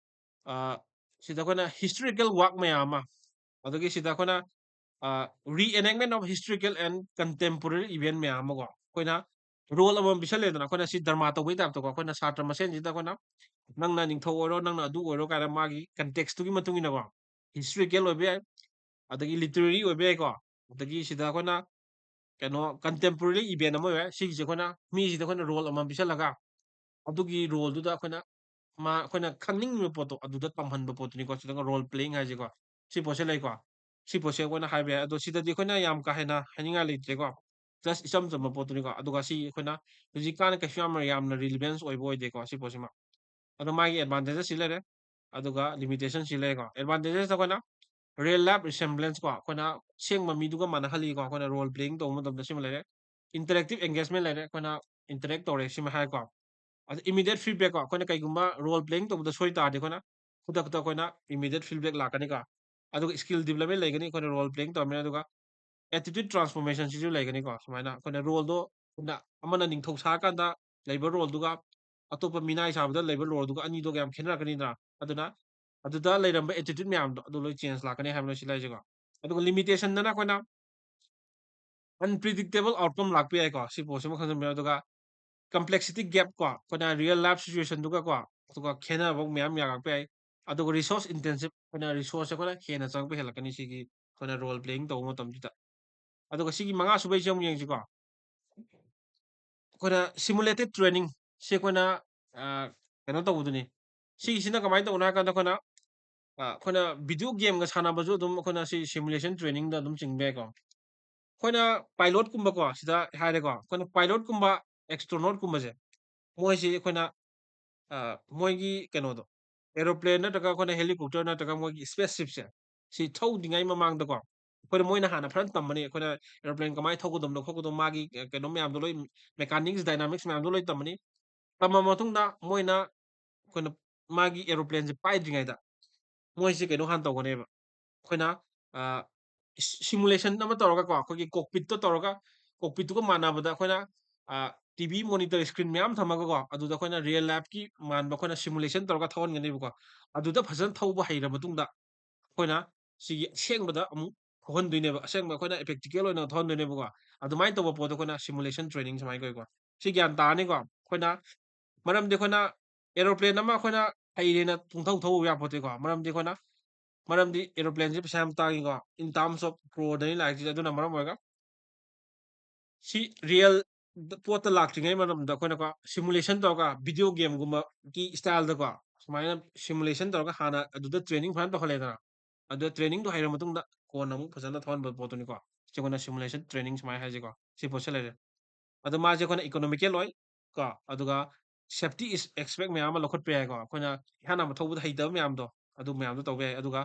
ꯑ, ꯁꯤꯗ ꯑꯩꯈꯣꯏꯅ ꯍꯤꯁꯇꯣꯔꯤꯀꯦꯜ ꯋꯥꯔꯛ ꯃꯌꯥꯝ ꯑꯃ, ꯑꯗꯒꯤ ꯁꯤꯗ ꯑꯩꯈꯣꯏꯅ, ꯑ, reenactment of historical and contemporary event ꯃꯌꯥꯝ ꯑꯃꯀꯣ꯫ ꯑꯩꯈꯣꯏꯅ ꯔꯣꯜ ꯑꯃꯃꯝ ꯄꯤꯁꯜꯂꯦꯗꯅ, ꯑꯩꯈꯣꯏꯅ ꯁꯤ ꯗ꯭ꯔꯃꯥ ꯇꯧꯕꯩ ꯇꯥꯏꯞꯇꯀꯣ꯫ ꯑꯩꯈꯣꯏꯅ ꯁꯥꯇ꯭ꯔ ꯃꯁꯦꯟꯁꯤꯗ ꯑꯩꯈꯣꯏꯅ ꯅꯪꯅ ꯅꯤꯡꯊꯧ ꯑꯣꯏꯔꯣ, ꯅꯪꯅ ꯑꯗꯨ ꯑꯣꯏꯔꯣ ꯀꯥꯏꯅ ꯃꯥꯒꯤ ꯀꯟꯇꯦꯛꯁꯇꯨꯒꯤ ꯃꯇꯨꯡ ꯏꯟꯅꯀꯣ, ꯍꯤꯁꯇꯣꯔꯤꯀꯦꯜ ꯑꯣꯏꯕ ꯌꯥꯏ, ꯑꯗꯒꯤ ꯂꯤꯇꯔꯦꯔꯤ ꯑꯣꯏꯕ ꯌꯥꯏꯀꯣ, ꯑꯗꯒꯤ ꯁꯤꯗ ꯑꯩꯈꯣꯏꯅ ꯀꯩꯅꯣ contemporary event ꯑꯃ ꯑꯣꯏꯔꯦ꯫ ꯁꯤꯒꯤꯁꯦ ꯑꯩꯈꯣꯏꯅ ꯃꯤꯁꯤꯗ ꯑꯩꯈꯣꯏꯅ role ꯑꯃꯃꯝ ꯄꯤꯁꯜꯂꯒ ꯑꯗꯨꯒꯤ role ꯗꯨꯗ ꯑꯩꯈꯣꯏꯅ ꯃꯥ, ꯑꯩꯈꯣꯏꯅ ꯈꯪꯅꯤꯡꯉꯤꯕ ꯄꯣꯠꯇꯣ ꯑꯗꯨꯗ ꯇꯝꯍꯟꯕ ꯄꯣꯠꯇꯨꯅꯤꯀꯣ꯫ ꯁꯤꯗꯒ role playing ꯍꯥꯏꯁꯦꯀꯣ꯫ ꯁꯤ ꯄꯣꯠꯁꯦ ꯂꯩꯀꯣ꯫ ꯁꯤ ꯄꯣꯠꯁꯦ ꯑꯩꯈꯣꯏꯅ ꯍꯥꯏꯕ ꯌꯥꯏ꯫ ꯑꯗꯣ ꯁꯤꯗꯗꯤ ꯑꯩꯈꯣꯏꯅ ꯌꯥꯝ ꯀꯥ ꯍꯦꯟꯅ ꯍꯥꯏꯅꯤꯡꯉꯥꯏ ꯂꯩꯇ꯭ꯔꯦꯀꯣ꯫ Just ꯏꯆꯝ ꯆꯝꯕ ꯄꯣꯠꯇꯨꯅꯤꯀꯣ꯫ ꯑꯗꯨꯒ ꯁꯤ ꯑꯩꯈꯣꯏꯅ ꯍꯧꯖꯤꯛꯀꯥꯟ ꯀꯩꯁꯨ ꯌꯥꯝꯅ, ꯌꯥꯝꯅ relevance ꯑꯣꯏꯕ ꯑꯣꯏꯗꯦꯀꯣ ꯁꯤ ꯄꯣꯠꯁꯤꯃ꯫ ꯑꯗꯣ ꯃꯥꯒꯤ advantages ꯁꯤ ꯂꯩꯔꯦ꯫ ꯑꯗꯨꯒ limitation ꯁꯤ ꯂꯩꯔꯦꯀꯣ꯫ Advantages ꯇ ꯑꯩꯈꯣꯏꯅ real life resemblance ꯀꯣ, ꯑꯩꯈꯣꯏꯅ ꯑꯁꯦꯡꯕ ꯃꯤꯗꯨꯒ ꯃꯥꯟꯅꯍꯜꯂꯤꯀꯣ꯫ ꯑꯩꯈꯣꯏꯅ role playing ꯇꯧꯕ ꯃꯇꯝꯗ ꯁꯤꯃ ꯂꯩꯔꯦ꯫ Interactive engagement ꯂꯩꯔꯦ꯫ ꯑꯩꯈꯣꯏꯅ interact ꯇꯧꯔꯦ ꯁꯤꯃ ꯍꯥꯏꯀꯣ꯫ ꯑꯗ immediate feedback ꯀꯣ, ꯑꯩꯈꯣꯏꯅ ꯀꯩꯒꯨꯝꯕ role playing ꯇꯧꯕꯗ ꯁꯣꯏ ꯇꯥꯔꯗꯤ ꯑꯩꯈꯣꯏꯅ ꯈꯨꯗꯛꯇ ꯑꯩꯈꯣꯏꯅ immediate feedback ꯂꯥꯛꯀꯅꯤꯀꯣ꯫ ꯑꯗꯨꯒ skill development ꯂꯩꯒꯅꯤ, ꯑꯩꯈꯣꯏꯅ role playing ꯇꯧꯔꯝꯃꯤꯅ꯫ ꯑꯗꯨꯒ attitude transformation ꯁꯤꯁꯨ ꯂꯩꯒꯅꯤꯀꯣ꯫ ꯁꯨꯃꯥꯏꯅ ꯑꯩꯈꯣꯏꯅ role ꯗꯣ ꯑꯩꯈꯣꯏꯅ ꯑꯃꯅ ꯅꯤꯡꯊꯧ ꯁꯥꯔꯀꯥꯟꯗ ꯂꯩꯕ role ꯗꯨꯒ ꯑꯇꯣꯞꯄ ꯃꯤꯅꯥꯏ ꯁꯥꯕꯗ ꯂꯩꯕ role ꯗꯨꯒ ꯑꯅꯤꯗꯣ ꯌꯥꯝ ꯈꯦꯠꯅꯔꯛꯀꯅꯤꯗꯅ꯫ ꯑꯗꯨꯅ ꯑꯗꯨꯗ ꯂꯩꯔꯝꯕ attitude ꯃꯌꯥꯝꯗꯣ ꯑꯗꯨ ꯂꯣꯏ change ꯂꯥꯛꯀꯅꯤ ꯍꯥꯏꯕꯅꯤ ꯁꯤ ꯂꯩꯔꯤꯁꯦꯀꯣ꯫ ꯑꯗꯨꯒ limitation ꯗꯅ ꯑꯩꯈꯣꯏꯅ unpredictable outcome ꯂꯥꯛꯄ ꯌꯥꯏꯀꯣ꯫ ꯁꯤ ꯄꯣꯠꯁꯤꯃ ꯈꯪꯖꯟꯕꯤꯌꯨ꯫ ꯑꯗꯨꯒ complexity gap ꯀꯣ, ꯑꯩꯈꯣꯏꯅ real life situation ꯗꯨꯒ ꯀꯣ, ꯑꯗꯨꯒ ꯈꯦꯠꯅꯕ ꯃꯌꯥꯝ ꯌꯥꯔꯛꯄ ꯌꯥꯏ꯫ ꯑꯗꯨꯒ resource intensive, ꯑꯩꯈꯣꯏꯅ resource ꯁꯦ ꯑꯩꯈꯣꯏꯅ ꯍꯦꯟꯅ ꯆꯪꯉꯛꯄ ꯍꯦꯜꯂꯛꯀꯅꯤ ꯁꯤꯒꯤ ꯑꯩꯈꯣꯏꯅ role playing ꯇꯧꯕ ꯃꯇꯝꯁꯤꯗ꯫ ꯑꯗꯨꯒ ꯁꯤꯒꯤ ꯃꯉꯥ ꯁꯨꯕꯩꯁꯦ ꯑꯃꯨꯛ ꯌꯦꯡꯁꯤꯀꯣ꯫ ꯑꯩꯈꯣꯏꯅ simulated training ꯁꯤ ꯑꯩꯈꯣꯏꯅ, ꯑ, ꯀꯩꯅꯣ ꯇꯧꯕꯗꯨꯅꯤ꯫ ꯁꯤꯒꯤꯁꯤꯅ ꯀꯃꯥꯏꯅ ꯇꯧꯕꯅꯣ ꯍꯥꯏ ꯀꯥꯟꯗ ꯑꯩꯈꯣꯏꯅ, ꯑ, ꯑꯩꯈꯣꯏꯅ video game ꯒ ꯁꯥꯟꯅꯕꯁꯨ ꯑꯗꯨꯝ ꯑꯩꯈꯣꯏꯅ ꯁꯤ simulation training ꯗ ꯑꯗꯨꯝ ꯆꯤꯡꯕ ꯌꯥꯏꯀꯣ꯫ ꯑꯩꯈꯣꯏꯅ pilot ꯀꯨꯝꯕꯀꯣ, ꯁꯤꯗ ꯍꯥꯏꯔꯦꯀꯣ, ꯑꯩꯈꯣꯏꯅ pilot ꯀꯨꯝꯕ, astronaut ꯀꯨꯝꯕꯁꯦ, ꯃꯣꯏꯁꯤ ꯑꯩꯈꯣꯏꯅ, ꯑ, ꯃꯣꯏꯒꯤ ꯀꯩꯅꯣꯗꯣ, aeroplane ꯅꯠꯇ꯭ꯔꯒ ꯑꯩꯈꯣꯏꯅ helicopter ꯅꯠꯇ꯭ꯔꯒ ꯃꯣꯏꯒꯤ spaceship ꯁꯦ, ꯁꯤ ꯊꯧꯗ꯭ꯔꯤꯉꯩ ꯃꯃꯥꯡꯗꯀꯣ, ꯑꯩꯈꯣꯏꯅ, ꯃꯣꯏꯅ ꯍꯥꯟꯅ ꯐꯖꯅ ꯇꯝꯃꯅꯤ꯫ ꯑꯩꯈꯣꯏꯅ aeroplane ꯀꯃꯥꯏꯅ ꯊꯧꯒꯗꯕꯅꯣ ꯈꯣꯠꯀꯗꯕꯅꯣ, ꯃꯥꯒꯤ, ꯑ, ꯀꯩꯅꯣ ꯃꯌꯥꯝꯗꯣ ꯂꯣꯏ, mechanics, dynamics ꯃꯌꯥꯝꯗꯣ ꯂꯣꯏ ꯇꯝꯃꯅꯤ꯫ ꯇꯝꯃ ꯃꯇꯨꯡꯗ ꯃꯣꯏꯅ, ꯑꯩꯈꯣꯏꯅ ꯃꯥꯒꯤ aeroplane ꯁꯦ ꯄꯥꯏꯗ꯭ꯔꯤꯉꯩꯗ ꯃꯣꯏꯁꯦ ꯀꯩꯅꯣ ꯍꯥꯟꯅ ꯇꯧꯒꯅꯦꯕ꯫ ꯑꯩꯈꯣꯏꯅ, ꯑ, ꯁꯤ-, simulation ꯑꯃ ꯇꯧꯔꯒꯀꯣ, ꯑꯩꯈꯣꯏꯒꯤ cockpit ꯇꯣ ꯇꯧꯔꯒ, cockpit ꯇꯨꯒ ꯃꯥꯟꯅꯕꯗ ꯑꯩꯈꯣꯏꯅ, ꯑ, T V monitor screen ꯃꯌꯥꯝ ꯊꯝꯃꯒꯀꯣ, ꯑꯗꯨꯗ ꯑꯩꯈꯣꯏꯅ real life ꯀꯤ ꯃꯥꯟꯕ ꯑꯩꯈꯣꯏꯅ simulation ꯇꯧꯔꯒ ꯊꯧꯍꯟꯒꯅꯦꯕꯀꯣ꯫ ꯑꯗꯨꯗ ꯐꯖꯅ ꯊꯧꯕ ꯍꯩꯔ ꯃꯇꯨꯡꯗ ꯑꯩꯈꯣꯏꯅ ꯁꯤꯒꯤ ꯑꯁꯦꯡꯕꯗ ꯑꯃꯨꯛ ꯊꯧꯍꯟꯗꯣꯏꯅꯦꯕ꯫ ꯑꯁꯦꯡꯕ ꯑꯩꯈꯣꯏꯅ practical ꯑꯣꯏꯅ ꯊꯧꯍꯟꯗꯣꯏꯅꯦꯕꯀꯣ꯫ ꯑꯗꯨꯃꯥꯏꯅ ꯇꯧꯕ ꯄꯣꯠꯇꯣ ꯑꯩꯈꯣꯏꯅ simulation training ꯁꯨꯃꯥꯏꯅ ꯀꯧꯏꯀꯣ꯫ ꯁꯤ ꯒ꯭ꯌꯥꯟ ꯇꯥꯔꯅꯤꯀꯣ꯫ ꯑꯩꯈꯣꯏꯅ, ꯃꯔꯝꯗꯤ ꯑꯩꯈꯣꯏꯅ aeroplane ꯑꯃ ꯑꯩꯈꯣꯏꯅ ꯍꯩꯔꯦꯅ ꯄꯨꯡꯊꯧ ꯊꯧꯕ ꯌꯥꯄꯣꯠꯇꯦꯀꯣ꯫ ꯃꯔꯝꯗꯤ ꯑꯩꯈꯣꯏꯅ, ꯃꯔꯝꯗꯤ aeroplane ꯁꯦ ꯄꯩꯁꯥ ꯌꯥꯝ ꯇꯥꯡꯉꯤꯀꯣ, in terms of crore ꯗꯅꯤ ꯂꯥꯛꯏꯁꯦ꯫ ꯑꯗꯨꯅ ꯃꯔꯝ ꯑꯣꯏꯔꯒ ꯁꯤ ꯔꯤꯌꯦꯜ ꯄꯣꯠꯇ ꯂꯥꯛꯇ꯭ꯔꯤꯉꯩ ꯃꯇꯝꯗ ꯑꯩꯈꯣꯏꯅꯀꯣ ꯁꯤꯃꯨꯂꯦꯁꯟ ꯇꯧꯔꯒ ꯚꯤꯗꯤꯑꯣ ꯒꯦꯝꯒꯨꯝꯕꯒꯤ ꯏꯁꯇꯥꯏꯜꯗꯀꯣ ꯁꯨꯃꯥꯏꯅ ꯁꯤꯃꯨꯂꯦꯁꯟ ꯇꯧꯔꯒ ꯍꯥꯟꯅ ꯑꯗꯨꯗ ꯇ꯭ꯔꯦꯅꯤꯡ ꯐꯖꯅ ꯇꯧꯍꯜꯂꯦꯗꯅ꯫ ꯑꯗꯨꯗ ꯇ꯭ꯔꯦꯅꯤꯡꯗꯣ ꯍꯩꯔ ꯃꯇꯨꯡꯗ ꯀꯣꯟꯅ ꯑꯃꯨꯛ ꯐꯖꯅ ꯊꯧꯍꯟꯕ ꯄꯣꯠꯇꯨꯅꯤꯀꯣ꯫ ꯁꯤ ꯑꯩꯈꯣꯏꯅ ꯁꯤꯃꯨꯂꯦꯁꯟ ꯇ꯭ꯔꯦꯅꯤꯡ ꯁꯨꯃꯥꯏꯅ ꯍꯥꯏꯁꯦꯀꯣ꯫ ꯁꯤ ꯄꯣꯠꯁꯦ ꯂꯩꯔꯦ꯫ ꯑꯗꯣ ꯃꯥꯁꯦ ꯑꯩꯈꯣꯏꯅ ꯏꯀꯣꯅꯣꯃꯤꯀꯦꯜ ꯑꯣꯏ ꯀꯣ, ꯑꯗꯨꯒ safety is expect ꯃꯌꯥꯝ ꯑꯃ ꯂꯧꯈꯠꯄ ꯌꯥꯏꯀꯣ꯫ ꯑꯩꯈꯣꯏꯅ ꯏꯍꯥꯟ ꯍꯥꯟꯕ ꯊꯧꯕꯗ ꯍꯩꯇꯕ ꯃꯌꯥꯝꯗꯣ, ꯑꯗꯨ ꯃꯌꯥꯝꯗꯣ ꯇꯧꯕ ꯌꯥꯏ꯫ ꯑꯗꯨꯒ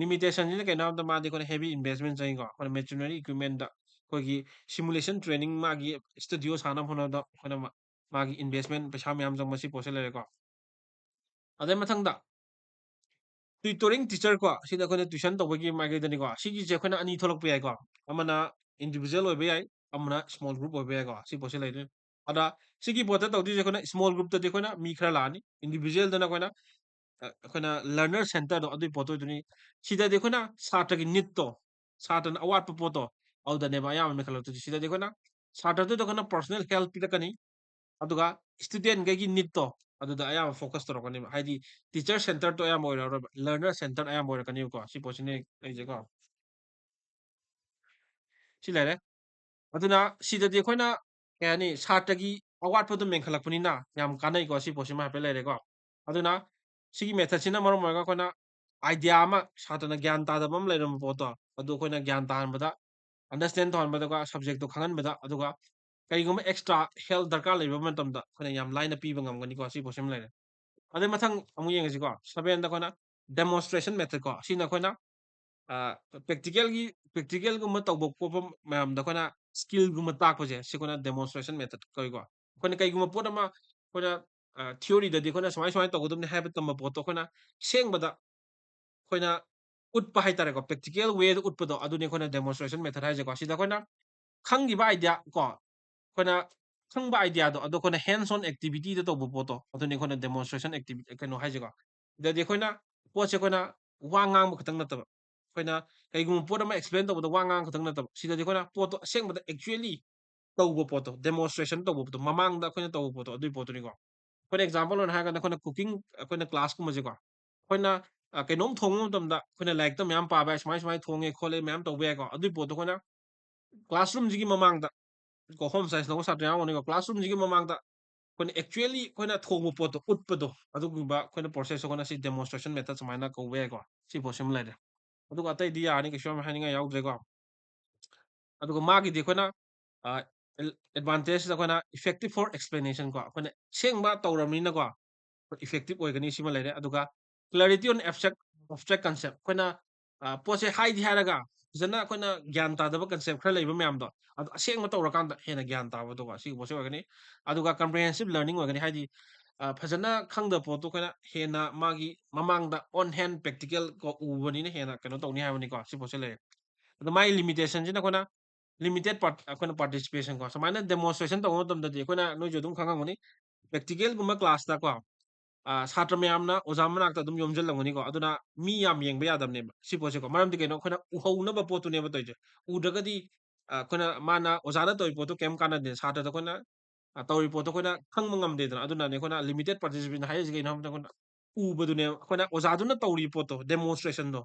limitationꯁꯤꯅ ꯀꯩꯅꯣ ꯍꯥꯏꯕꯗ ꯃꯥꯗꯤ ꯑꯩꯈꯣꯏꯅ heavy investment ꯆꯪꯉꯤꯀꯣ꯫ ꯑꯩꯈꯣꯏꯅ machinery equipmentꯇ ꯑꯩꯈꯣꯏꯒꯤ ꯁꯤꯃꯨꯂꯦꯁꯟ ꯇ꯭ꯔꯦꯅꯤꯡ ꯃꯥꯒꯤ ꯁ꯭ꯇꯨꯗꯤꯑꯣ ꯁꯥꯅꯕ ꯍꯣꯠꯅꯕꯗ ꯑꯩꯈꯣꯏꯅ ꯃꯥ-, ꯃꯥꯒꯤ ꯏꯟꯚꯦꯁꯃꯦꯟ ꯄꯩꯁꯥ ꯃꯌꯥꯝ ꯆꯪꯕ ꯁꯤ ꯄꯣꯠꯁꯦ ꯂꯩꯔꯦꯀꯣ꯫ ꯑꯗꯩ ꯃꯊꯪꯗ tutoring teacher ꯀꯣ, ꯁꯤꯗ ꯑꯩꯈꯣꯏꯅ ꯇ꯭ꯌꯨꯁꯟ ꯇꯧꯕꯒꯤ ꯃꯥꯏꯀꯩꯗꯅꯤꯀꯣ꯫ ꯁꯤꯒꯤꯁꯦ ꯑꯩꯈꯣꯏꯅ ꯑꯅꯤ ꯊꯣꯛꯂꯛꯄ ꯌꯥꯏꯀꯣ꯫ ꯑꯃꯅ individual ꯑꯣꯏꯕ ꯌꯥꯏ, ꯑꯃꯅ small group ꯑꯣꯏꯕ ꯌꯥꯏꯀꯣ꯫ ꯁꯤ ꯄꯣꯠꯁꯦ ꯂꯩꯗꯣꯏꯅꯤ꯫ ꯑꯗ ꯁꯤꯒꯤ ꯄꯣꯠꯇ ꯇꯧꯗꯣꯏꯁꯦ ꯑꯩꯈꯣꯏꯅ small groupꯇꯗꯤ ꯑꯩꯈꯣꯏꯅ ꯃꯤ ꯈꯔ ꯂꯥꯛꯑꯅꯤ꯫ Individualꯗꯅ ꯑꯩꯈꯣꯏꯅ, ꯑ, ꯑꯩꯈꯣꯏꯅ learner centreꯗꯣ ꯑꯗꯨꯒꯤ ꯄꯣꯠꯇꯣ ꯑꯣꯏꯗꯣꯏꯅꯤ꯫ ꯁꯤꯗꯗꯤ ꯑꯩꯈꯣꯏꯅ ꯁꯥꯇ꯭ꯔꯒꯤ needꯇꯣ, ꯁꯥꯇ꯭ꯔꯅ ꯑꯋꯥꯠꯄ ꯄꯣꯠꯇꯣ, ꯑꯗꯨꯗꯅꯦꯕ ꯑꯌꯥꯝꯕ ꯃꯦꯟꯈꯠꯂꯛꯇꯣꯏꯁꯦ꯫ ꯁꯤꯗꯗꯤ ꯑꯩꯈꯣꯏꯅ ꯁꯥꯇ꯭ꯔꯗꯨꯗ ꯑꯩꯈꯣꯏꯅ personal help ꯄꯤꯔꯛꯀꯅꯤ, ꯑꯗꯨꯒ studentꯈꯩꯒꯤ needꯇꯣ ꯑꯗꯨꯗ ꯑꯌꯥꯝꯕ focus ꯇꯧꯔꯛꯀꯅꯦꯕ꯫ ꯍꯥꯏꯗꯤ teacher centreꯗꯣ ꯑꯌꯥꯝꯕ ꯑꯣꯏꯔꯛꯑꯔꯣꯏꯕ, learner centre ꯑꯌꯥꯝꯕ ꯑꯣꯏꯔꯛꯀꯅꯦꯕꯀꯣ꯫ ꯁꯤ ꯄꯣꯠꯁꯤꯅꯦ ꯑꯩꯁꯦꯀꯣ꯫ ꯁꯤ ꯂꯩꯔꯦ꯫ ꯑꯗꯨꯅ ꯁꯤꯗꯗꯤ ꯑꯩꯈꯣꯏꯅ ꯀꯩ ꯍꯥꯏꯅꯤ, ꯁꯥꯇ꯭ꯔꯒꯤ ꯑꯋꯥꯠꯄꯗꯣ ꯃꯦꯟꯈꯠꯂꯛꯄꯅꯤꯅ ꯌꯥꯝ ꯀꯥꯟꯅꯩꯀꯣ꯫ ꯁꯤ ꯄꯣꯠꯁꯤꯃ ꯍꯥꯏꯐꯦꯠ ꯂꯩꯔꯦꯀꯣ꯫ ꯑꯗꯨꯅ ꯁꯤꯒꯤ methodꯁꯤꯅ ꯃꯔꯝ ꯑꯣꯏꯔꯒ ꯑꯩꯈꯣꯏꯅ idea ꯑꯃ, ꯁꯥꯇ꯭ꯔꯅ ꯒ꯭ꯌꯥꯟ ꯇꯥꯗꯕ ꯑꯃ ꯂꯩꯔꯝꯕ ꯄꯣꯠꯇꯣ, ꯑꯗꯨ ꯑꯩꯈꯣꯏꯅ ꯒ꯭ꯌꯥꯟ ꯇꯥꯍꯟꯕꯗ, understand ꯇꯧꯍꯟꯕꯗꯀꯣ, subjectꯇꯣ ꯈꯪꯍꯟꯕꯗ, ꯑꯗꯨꯒ ꯀꯔꯤꯒꯨꯝꯕ extra help ꯗꯔꯀꯥꯔ ꯂꯩꯕ ꯃꯇꯝꯗ ꯑꯩꯈꯣꯏꯅ ꯌꯥꯝ ꯂꯥꯏꯅ ꯄꯤꯕ ꯉꯝꯒꯅꯤꯀꯣ꯫ ꯁꯤ ꯄꯣꯠꯁꯤꯃ ꯂꯩꯔꯦ꯫ ꯑꯗꯩ ꯃꯊꯪ ꯑꯃꯨꯛ ꯌꯦꯡꯉꯁꯤꯀꯣ꯫ Sevenꯗ ꯑꯩꯈꯣꯏꯅ demonstration methodꯀꯣ꯫ ꯁꯤꯅ ꯑꯩꯈꯣꯏꯅ, ꯑ, practicalꯒꯤ, practicalꯒꯨꯝꯕ ꯇꯧꯕ ꯈꯣꯠꯄ ꯃꯌꯥꯝꯗ ꯑꯩꯈꯣꯏꯅ skillꯒꯨꯝꯕ ꯇꯥꯛꯄꯁꯦ, ꯁꯤ ꯑꯩꯈꯣꯏꯅ demonstration method ꯀꯧꯏꯀꯣ꯫ ꯑꯩꯈꯣꯏꯅ ꯀꯩꯒꯨꯝꯕ ꯄꯣꯠ ꯑꯃ ꯑꯩꯈꯣꯏꯅ, ꯑ, theoryꯗꯗꯤ ꯑꯩꯈꯣꯏꯅ ꯁꯨꯃꯥꯏ ꯁꯨꯃꯥꯏꯅ ꯇꯧꯒꯗꯕꯅꯤ ꯍꯥꯏꯕ ꯇꯝꯕ ꯄꯣꯠꯇꯣ ꯑꯩꯈꯣꯏꯅ ꯑꯁꯦꯡꯕꯗ ꯑꯩꯈꯣꯏꯅ ꯎꯠꯄ ꯍꯥꯏꯇꯥꯔꯦꯀꯣ, practical wayꯗ ꯎꯠꯄꯗꯣ, ꯑꯗꯨꯅꯤ ꯑꯩꯈꯣꯏꯅ demonstration method ꯍꯥꯏꯁꯦꯀꯣ꯫ ꯁꯤꯗ ꯑꯩꯈꯣꯏꯅ ꯈꯪꯈꯤꯕ idea ꯀꯣ, ꯑꯩꯈꯣꯏꯅ ꯈꯪꯕ ideaꯗꯣ, ꯑꯗꯣ ꯑꯩꯈꯣꯏꯅ hands on activityꯗ ꯇꯧꯕ ꯄꯣꯠꯇꯣ, ꯑꯗꯨꯅꯤ ꯑꯩꯈꯣꯏꯅ demonstration activi-, ꯀꯩꯅꯣ ꯍꯥꯏꯁꯦꯀꯣ꯫ ꯁꯤꯗꯗꯤ ꯑꯩꯈꯣꯏꯅ ꯄꯣꯠꯁꯦ ꯑꯩꯈꯣꯏꯅ ꯋꯥ ꯉꯥꯡꯕ ꯈꯛꯇꯪ ꯅꯠꯇꯕ, ꯑꯩꯈꯣꯏꯅ ꯀꯩꯒꯨꯝꯕ ꯄꯣꯠ ꯑꯃ explain ꯇꯧꯕꯗ ꯋꯥ ꯉꯥꯡꯕ ꯈꯛꯇꯪ ꯅꯠꯇꯕ, ꯁꯤꯗꯗꯤ ꯑꯩꯈꯣꯏꯅ ꯄꯣꯠꯇꯣ ꯑꯁꯦꯡꯕꯗ actually ꯇꯧꯕ ꯄꯣꯠꯇꯣ, demonstration ꯇꯧꯕ ꯄꯣꯠꯇꯣ, ꯃꯃꯥꯡꯗ ꯑꯩꯈꯣꯏꯅ ꯇꯧꯕ ꯄꯣꯠꯇꯣ, ꯑꯗꯨꯒꯤ ꯄꯣꯠꯇꯨꯅꯤꯀꯣ꯫ ꯑꯩꯈꯣꯏꯅ example ꯑꯣꯏꯅ ꯍꯥꯏꯔꯀꯥꯟꯗ, ꯑꯩꯈꯣꯏꯅ cooking, ꯑꯩꯈꯣꯏꯅ classꯀꯨꯝꯕꯁꯦꯀꯣ, ꯑꯩꯈꯣꯏꯅ, ꯑ, ꯀꯩꯅꯣꯝ ꯊꯣꯡꯕ ꯃꯇꯝꯗ ꯑꯩꯈꯣꯏꯅ ꯂꯥꯏꯔꯤꯛꯇ ꯃꯌꯥꯝ ꯄꯥꯕ ꯌꯥꯏ, ꯁꯨꯃꯥꯏ ꯁꯨꯃꯥꯏꯅ ꯊꯣꯡꯉꯦ ꯈꯣꯠꯂꯦ ꯃꯌꯥꯝ ꯇꯧꯕ ꯌꯥꯏꯀꯣ꯫ ꯑꯗꯨꯒꯤ ꯄꯣꯠꯇꯣ ꯑꯩꯈꯣꯏꯅ classroomꯁꯤꯒꯤ ꯃꯃꯥꯡꯗ ꯀꯣ, ꯍꯣꯝ ꯁꯥꯏꯟꯁ ꯂꯧꯕ ꯁꯥꯇ꯭ꯔ ꯌꯥꯎꯔꯝꯒꯅꯤꯀꯣ꯫ ꯀ꯭ꯂꯥꯁꯔꯨꯝꯁꯤꯒꯤ ꯃꯃꯥꯡꯗ ꯑꯩꯈꯣꯏꯅ actually ꯑꯩꯈꯣꯏꯅ ꯊꯣꯡꯕ ꯄꯣꯠꯇꯣ ꯎꯠꯄꯗꯣ, ꯑꯗꯨꯒꯨꯝꯕ ꯑꯩꯈꯣꯏꯅ ꯄ꯭ꯔꯣꯁꯦꯁ ꯑꯩꯈꯣꯏꯅ ꯁꯤ ꯗꯦꯃꯣꯟꯁꯇ꯭ꯔꯦꯁꯟ ꯃꯦꯊꯗ ꯁꯨꯃꯥꯏꯅ ꯀꯧꯕ ꯌꯥꯏꯀꯣ꯫ ꯁꯤ ꯄꯣꯠꯁꯤꯃ ꯂꯩꯔꯦ꯫ ꯑꯗꯨꯒ ꯑꯇꯩꯗꯤ ꯌꯥꯔꯅꯤ, ꯀꯩꯁꯨ ꯌꯥꯝ ꯍꯥꯏꯅꯤꯡꯉꯥꯏ ꯌꯥꯎꯗ꯭ꯔꯦꯀꯣ꯫ ꯑꯗꯨꯒ ꯃꯥꯒꯤꯗꯤ ꯑꯩꯈꯣꯏꯅ, ꯑ, ꯑꯦꯗ-, ꯑꯦꯗꯚꯥꯟꯇꯦꯖꯁꯤꯗ ꯑꯩꯈꯣꯏꯅ effective for explanation ꯀꯣ, ꯑꯩꯈꯣꯏꯅ ꯑꯁꯦꯡꯕ ꯇꯧꯔꯕꯅꯤꯅꯀꯣ, effective ꯑꯣꯏꯒꯅꯤ, ꯁꯤꯃ ꯂꯩꯔꯦ꯫ ꯑꯗꯨꯒ clarity on abstract, abstract concept, ꯑꯩꯈꯣꯏꯅ, ꯑ, ꯄꯣꯠꯁꯦ ꯍꯥꯏꯗꯤ ꯍꯥꯏꯔꯒ ꯐꯖꯅ ꯑꯩꯈꯣꯏꯅ ꯒ꯭ꯌꯥꯟ ꯇꯥꯗꯕ ꯀꯟꯁꯦꯞ ꯈꯔ ꯂꯩꯕ ꯃꯌꯥꯝꯗꯣ, ꯑꯗꯨ ꯑꯁꯦꯡꯕ ꯇꯧꯔꯀꯥꯟꯗ ꯍꯦꯟꯅ ꯒ꯭ꯌꯥꯟ ꯇꯥꯕꯗꯣꯀꯣ, ꯁꯤꯒꯤ ꯄꯣꯠꯁꯦ ꯑꯣꯏꯒꯅꯤ꯫ ꯑꯗꯨꯒ comprehensive learning ꯑꯣꯏꯒꯅꯤ, ꯍꯥꯏꯗꯤ, ꯑ, ꯐꯖꯅ ꯈꯪꯗꯕ ꯄꯣꯠꯇꯣ ꯑꯩꯈꯣꯏꯅ ꯍꯦꯟꯅ ꯃꯥꯒꯤ ꯃꯃꯥꯡꯗ on hand practical ꯀꯣ ꯎꯕꯅꯤꯅ ꯍꯦꯟꯅ ꯀꯩꯅꯣ ꯇꯧꯅꯤ ꯍꯥꯏꯕꯅꯤꯀꯣ, ꯁꯤ ꯄꯣꯠꯁꯦ ꯂꯩꯔꯦ꯫ ꯑꯗꯣ ꯃꯥꯒꯤ limitationꯁꯤꯅ ꯑꯩꯈꯣꯏꯅ limited part, ꯑꯩꯈꯣꯏꯅ participation ꯀꯣ꯫ ꯁꯨꯃꯥꯏꯅ demonstration ꯇꯧꯕ ꯃꯇꯝꯗꯗꯤ ꯑꯩꯈꯣꯏꯅ, ꯅꯣꯏꯁꯨ ꯑꯗꯨꯝ ꯈꯪꯉꯝꯒꯅꯤ, practicalꯒꯨꯝꯕ classꯇꯀꯣ, ꯑ, ꯁꯥꯇ꯭ꯔ ꯃꯌꯥꯝꯅ ꯑꯣꯖꯥ ꯃꯅꯥꯛꯇ ꯑꯗꯨꯝ ꯌꯣꯝꯁꯤꯜꯂꯝꯒꯅꯤꯀꯣ꯫ ꯑꯗꯨꯅ ꯃꯤ ꯌꯥꯝ ꯌꯦꯡꯕ ꯌꯥꯗꯕꯅꯦꯕ ꯁꯤ ꯄꯣꯠꯁꯦꯀꯣ꯫ ꯃꯔꯝꯗꯤ ꯀꯩꯅꯣ? ꯑꯩꯈꯣꯏꯅ ꯎꯍꯧꯅꯕ ꯄꯣꯠꯇꯨꯅꯦꯕ ꯇꯧꯔꯤꯁꯦ꯫ ꯎꯗ꯭ꯔꯒꯗꯤ, ꯑ, ꯑꯩꯈꯣꯏꯅ, ꯃꯥꯅ, ꯑꯣꯖꯥꯅ ꯇꯧꯔꯤ ꯄꯣꯠꯇꯣ ꯀꯩꯝ ꯀꯥꯟꯅꯗꯦ꯫ ꯁꯥꯇ꯭ꯔꯗ ꯑꯩꯈꯣꯏꯅ, ꯑ, ꯇꯧꯔꯤ ꯄꯣꯠꯇꯣ ꯑꯩꯈꯣꯏꯅ ꯈꯪꯕ ꯉꯝꯗꯦꯗꯅ꯫ ꯑꯗꯨꯅꯅꯦ ꯑꯩꯈꯣꯏꯅ limited participation ꯍꯥꯏꯔꯤꯁꯦ ꯀꯩꯅꯣ ꯍꯥꯏꯕꯗ, ꯑꯩꯈꯣꯏꯅ ꯎꯕꯗꯨꯅꯦꯕ, ꯑꯩꯈꯣꯏꯅ ꯑꯣꯖꯥꯗꯨꯅ ꯇꯧꯔꯤ ꯄꯣꯠꯇꯣ, demonstrationꯗꯣ,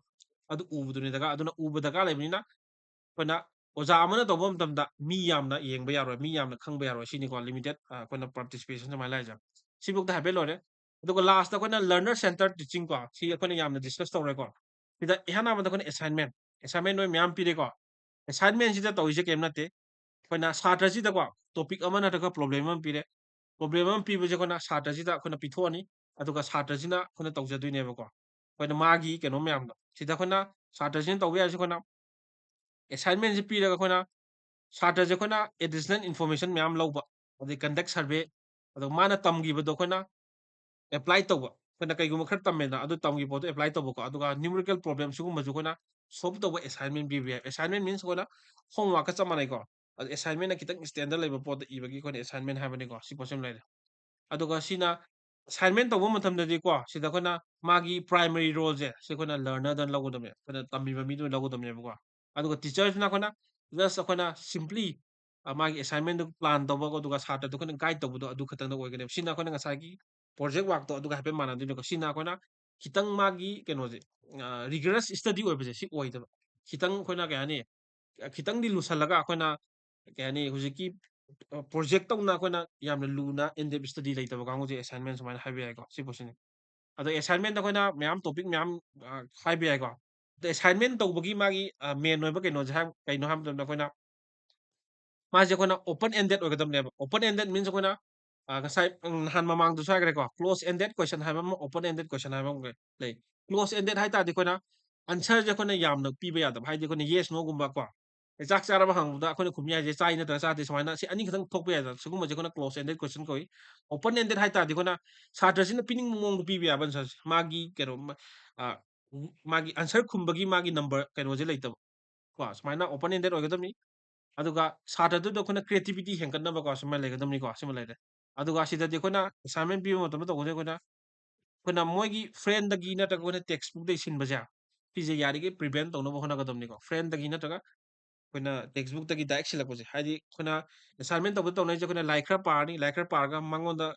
ꯑꯗꯨ ꯎꯕꯗꯨꯅꯦ ꯗꯔꯀꯥꯔ꯫ ꯑꯗꯨꯅ ꯎꯕ ꯗꯔꯀꯥꯔ ꯂꯩꯕꯅꯤꯅ ꯑꯩꯈꯣꯏꯅ ꯑꯣꯖꯥ ꯑꯃꯅ ꯇꯧꯕ ꯃꯇꯝꯗ ꯃꯤ ꯌꯥꯝꯅ ꯌꯦꯡꯕ ꯌꯥꯔꯣꯏ, ꯃꯤ ꯌꯥꯝꯅ ꯈꯪꯕ ꯌꯥꯔꯣꯏ꯫ ꯁꯤꯅꯤꯀꯣ limited, ꯑ, ꯑꯩꯈꯣꯏꯅ participation ꯁꯨꯃꯥꯏꯅ ꯍꯥꯏꯁꯦ꯫ ꯁꯤꯐꯧꯗ ꯍꯥꯏꯐꯦꯠ ꯂꯣꯏꯔꯦ꯫ ꯑꯗꯨꯒ lastꯇ ꯑꯩꯈꯣꯏꯅ learner centered teaching ꯀꯣ, ꯁꯤ ꯑꯩꯈꯣꯏꯅ ꯌꯥꯝꯅ discuss ꯇꯧꯔꯦꯀꯣ꯫ ꯁꯤꯗ ꯏꯍꯥꯟ ꯍꯥꯟꯕꯗ ꯑꯩꯈꯣꯏꯅ assignment, assignment ꯅꯣꯏ ꯃꯌꯥꯝ ꯄꯤꯔꯦꯀꯣ꯫ Assignmentꯁꯤꯗ ꯇꯧꯔꯤꯁꯦ ꯀꯩꯝ ꯅꯠꯇꯦ, ꯑꯩꯈꯣꯏꯅ ꯁꯥꯇ꯭ꯔꯁꯤꯗꯀꯣ topic ꯑꯃ ꯅꯠꯇ꯭ꯔꯒ problem ꯑꯃ ꯄꯤꯔꯦ꯫ Problem ꯑꯃ ꯄꯤꯕꯁꯦ ꯑꯩꯈꯣꯏꯅ ꯁꯥꯇ꯭ꯔꯁꯤꯗ ꯑꯩꯈꯣꯏꯅ ꯄꯤꯊꯣꯛꯑꯅꯤ, ꯑꯗꯨꯒ ꯁꯥꯇ꯭ꯔꯁꯤꯅ ꯑꯩꯈꯣꯏꯅ ꯇꯧꯖꯗꯣꯏꯅꯦꯕꯀꯣ꯫ ꯑꯩꯈꯣꯏꯅ ꯃꯥꯒꯤ ꯀꯩꯅꯣ ꯃꯌꯥꯝꯗꯣ ꯁꯤꯗ ꯑꯩꯈꯣꯏꯅ ꯁꯥꯇ꯭ꯔꯁꯤꯅ ꯇꯧꯕ ꯌꯥꯔꯤꯁꯦ ꯑꯩꯈꯣꯏꯅ assignmentꯁꯦ ꯄꯤꯔꯒ ꯑꯩꯈꯣꯏꯅ ꯁꯥꯇ꯭ꯔꯁꯦ ꯑꯩꯈꯣꯏꯅ additional information ꯃꯌꯥꯝ ꯂꯧꯕ, ꯑꯗꯩ conduct survey, ꯑꯗꯣ ꯃꯥꯅ ꯇꯝꯈꯤꯕꯗꯣ ꯑꯩꯈꯣꯏꯅ apply ꯇꯧꯕ, ꯑꯩꯈꯣꯏꯅ ꯀꯩꯒꯨꯝꯕ ꯈꯔ ꯇꯝꯃꯦꯗꯅ, ꯑꯗꯨ ꯇꯝꯈꯤꯕ ꯄꯣꯠꯇꯣ apply ꯇꯧꯕꯀꯣ꯫ ꯑꯗꯨꯒ numerical problem ꯁꯤꯒꯨꯝꯕꯁꯨ ꯑꯩꯈꯣꯏꯅ solve ꯇꯧꯕ assignment ꯄꯤꯕ ꯌꯥꯏ꯫ Assignment means ꯑꯩꯈꯣꯏꯅ homeworkꯀ ꯆꯞ ꯃꯥꯟꯅꯩꯀꯣ꯫ ꯑꯗꯨ assignmentꯅ ꯈꯤꯇꯪ standard ꯂꯩꯕ ꯄꯣꯠꯇ ꯏꯕꯒꯤ ꯑꯩꯈꯣꯏꯅ assignment ꯍꯥꯏꯕꯅꯤꯀꯣ꯫ ꯁꯤ ꯄꯣꯠꯁꯤꯃ ꯂꯩꯔꯦ꯫ ꯑꯗꯨꯒ ꯁꯤꯅ assignment ꯇꯧꯕ ꯃꯇꯝꯗꯗꯤꯀꯣ, ꯁꯤꯗ ꯑꯩꯈꯣꯏꯅ ꯃꯥꯒꯤ primary roleꯁꯦ ꯁꯤ ꯑꯩꯈꯣꯏꯅ learnerꯗ ꯂꯧꯒꯗꯕꯅꯦ, ꯑꯩꯈꯣꯏꯅ ꯇꯝꯕꯤꯕ ꯃꯤꯗꯨꯅ ꯂꯧꯒꯗꯕꯅꯦꯕꯀꯣ꯫ ꯑꯗꯨꯒ teacherꯁꯤꯅ ꯑꯩꯈꯣꯏꯅ just ꯑꯩꯈꯣꯏꯅ simply, ꯑ, ꯃꯥꯒꯤ assignmentꯗꯨ plan ꯇꯧꯕ, ꯑꯗꯨꯒ ꯁꯥꯇ꯭ꯔꯗꯨ ꯑꯩꯈꯣꯏꯅ guide ꯇꯧꯕꯗꯣ ꯑꯗꯨ ꯈꯛꯇꯪꯗ ꯑꯣꯏꯒꯅꯦꯕ꯫ ꯁꯤꯅ ꯑꯩꯈꯣꯏꯅ ꯉꯁꯥꯏꯒꯤ project workꯇꯣ ꯑꯗꯨꯒ ꯍꯥꯏꯐꯦꯠ ꯃꯥꯟꯅꯗꯣꯏꯅꯦꯀꯣ꯫ ꯁꯤꯅ ꯑꯩꯈꯣꯏꯅ ꯈꯤꯇꯪ ꯃꯥꯒꯤ ꯀꯩꯅꯣꯁꯦ, ꯑ, rigorous study ꯑꯣꯏꯕꯁꯦ ꯁꯤ ꯑꯣꯏꯗꯕ꯫ ꯈꯤꯇꯪ ꯑꯩꯈꯣꯏꯅ ꯀꯩ ꯍꯥꯏꯅꯤ, ꯑ, ꯈꯤꯇꯪꯗꯤ ꯂꯨꯁꯜꯂꯒ ꯑꯩꯈꯣꯏꯅ ꯀꯩ ꯍꯥꯏꯅꯤ, ꯍꯧꯖꯤꯛꯀꯤ, ꯑ, ꯄ꯭ꯔꯣꯖꯦꯛ ꯇꯧꯅ ꯑꯩꯈꯣꯏꯅ ꯌꯥꯝꯅ ꯂꯨꯅ in depth study ꯂꯩꯇꯕ ꯀꯥꯡꯕꯨꯁꯦ assignment ꯁꯨꯃꯥꯏꯅ ꯍꯥꯏꯕ ꯌꯥꯏꯀꯣ꯫ ꯁꯤ ꯄꯣꯠꯁꯤꯅꯤ꯫ ꯑꯗꯣ assignment ꯗ ꯑꯩꯈꯣꯏꯅ ꯃꯌꯥꯝ topic ꯃꯌꯥꯝ, ꯑ, ꯍꯥꯏꯕ ꯌꯥꯏꯀꯣ꯫ ꯑꯗꯣ assignment ꯇꯧꯕꯒꯤ ꯃꯥꯒꯤ, ꯑ, main ꯑꯣꯏꯕ ꯀꯩꯅꯣꯁꯦ ꯍꯥꯏ-, ꯀꯩꯅꯣ ꯍꯥꯏꯕ ꯃꯇꯝꯗ ꯑꯩꯈꯣꯏꯅ ꯃꯥꯁꯦ ꯑꯩꯈꯣꯏꯅ open ended ꯑꯣꯏꯒꯗꯕꯅꯦꯕ꯫ Open ended means ꯑꯩꯈꯣꯏꯅ, ꯑ, ꯉꯁꯥꯏ, ꯎꯝ, ꯅꯍꯥꯟ ꯃꯃꯥꯡꯗꯁꯨ ꯍꯥꯏꯈ꯭ꯔꯦꯀꯣ, close ended question ꯍꯥꯏꯕ ꯑꯃ, open ended question ꯍꯥꯏꯕ ꯑꯃ ꯂꯩ꯫ Close ended ꯍꯥꯏ ꯇꯥꯔꯗꯤ ꯑꯩꯈꯣꯏꯅ answer ꯁꯦ ꯑꯩꯈꯣꯏꯅ ꯌꯥꯝꯅ ꯄꯤꯕ ꯌꯥꯗꯕ, ꯍꯥꯏꯗꯤ ꯑꯩꯈꯣꯏꯅ yes, no ꯒꯨꯝꯕ ꯀꯣ, "ꯑꯦ, ꯆꯥꯛ ꯆꯥꯔꯕ?" ꯍꯪꯕꯗ ꯑꯩꯈꯣꯏꯅ ꯈꯨꯝ ꯌꯥꯏꯁꯦ "ꯆꯥꯏ" ꯅꯠꯇ꯭ꯔꯒ "ꯆꯥꯗꯦ", ꯁꯨꯃꯥꯏꯅ ꯁꯤ ꯑꯅꯤ ꯈꯛꯇꯪ ꯊꯣꯛꯄ ꯌꯥꯏꯗꯅ꯫ ꯁꯤꯒꯨꯝꯕꯁꯦ ꯑꯩꯈꯣꯏꯅ close ended question ꯀꯧꯏ꯫ Open ended ꯍꯥꯏ ꯇꯥꯔꯗꯤ ꯑꯩꯈꯣꯏꯅ ꯁꯥꯇ꯭ꯔꯁꯤꯅ ꯄꯤꯅꯤꯡꯕ ꯃꯑꯣꯡꯗ ꯄꯤꯕ ꯌꯥꯕ answer ꯁꯦ꯫ ꯃꯥꯒꯤ ꯀꯩꯅꯣ, ꯃ-, ꯑ, ꯃꯥꯒꯤ answer ꯈꯨꯝꯕꯒꯤ ꯃꯥꯒꯤ number ꯀꯩꯅꯣꯁꯦ ꯂꯩꯇꯕ꯫ ꯀꯣ, ꯁꯨꯃꯥꯏꯅ open ended ꯑꯣꯏꯒꯗꯕꯅꯤ꯫ ꯑꯗꯨꯒ ꯁꯥꯇ꯭ꯔꯗꯨꯗ ꯑꯩꯈꯣꯏꯅ creativity ꯍꯦꯟꯒꯠꯅꯕꯀꯣ, ꯁꯨꯃꯥꯏꯅ ꯂꯩꯒꯗꯕꯅꯤꯀꯣ, ꯁꯤꯃ ꯂꯩꯔꯦ꯫ ꯑꯗꯨꯒ ꯁꯤꯗꯗꯤ ꯑꯩꯈꯣꯏꯅ assignment ꯄꯤꯕ ꯃꯇꯝꯗ ꯇꯧꯒꯗꯕꯁꯦ ꯑꯩꯈꯣꯏꯅ, ꯑꯩꯈꯣꯏꯅ ꯃꯣꯏꯒꯤ friend ꯗꯒꯤ ꯅꯠꯇ꯭ꯔꯒ ꯑꯩꯈꯣꯏꯅ text book ꯇꯒꯤ ꯁꯤꯟꯕꯁꯦ, ꯁꯤꯁꯦ ꯌꯥꯔꯤꯈꯩ prevent ꯇꯧꯅꯕ ꯍꯣꯠꯅꯒꯗꯕꯅꯤꯀꯣ꯫ Friend ꯗꯒꯤ ꯅꯠꯇ꯭ꯔꯒ ꯑꯩꯈꯣꯏꯅ text book ꯇꯒꯤ direct ꯁꯤꯜꯂꯛꯄꯁꯦ, ꯍꯥꯏꯗꯤ ꯑꯩꯈꯣꯏꯅ assignment ꯇꯧꯕꯗ ꯇꯧꯅꯔꯤꯁꯦ, ꯑꯩꯈꯣꯏꯅ ꯂꯥꯏꯔꯤꯛ ꯈꯔ ꯄꯥꯔꯅꯤ, ꯂꯥꯏꯔꯤꯛ ꯈꯔ ꯄꯥꯔꯒ ꯃꯉꯣꯟꯗ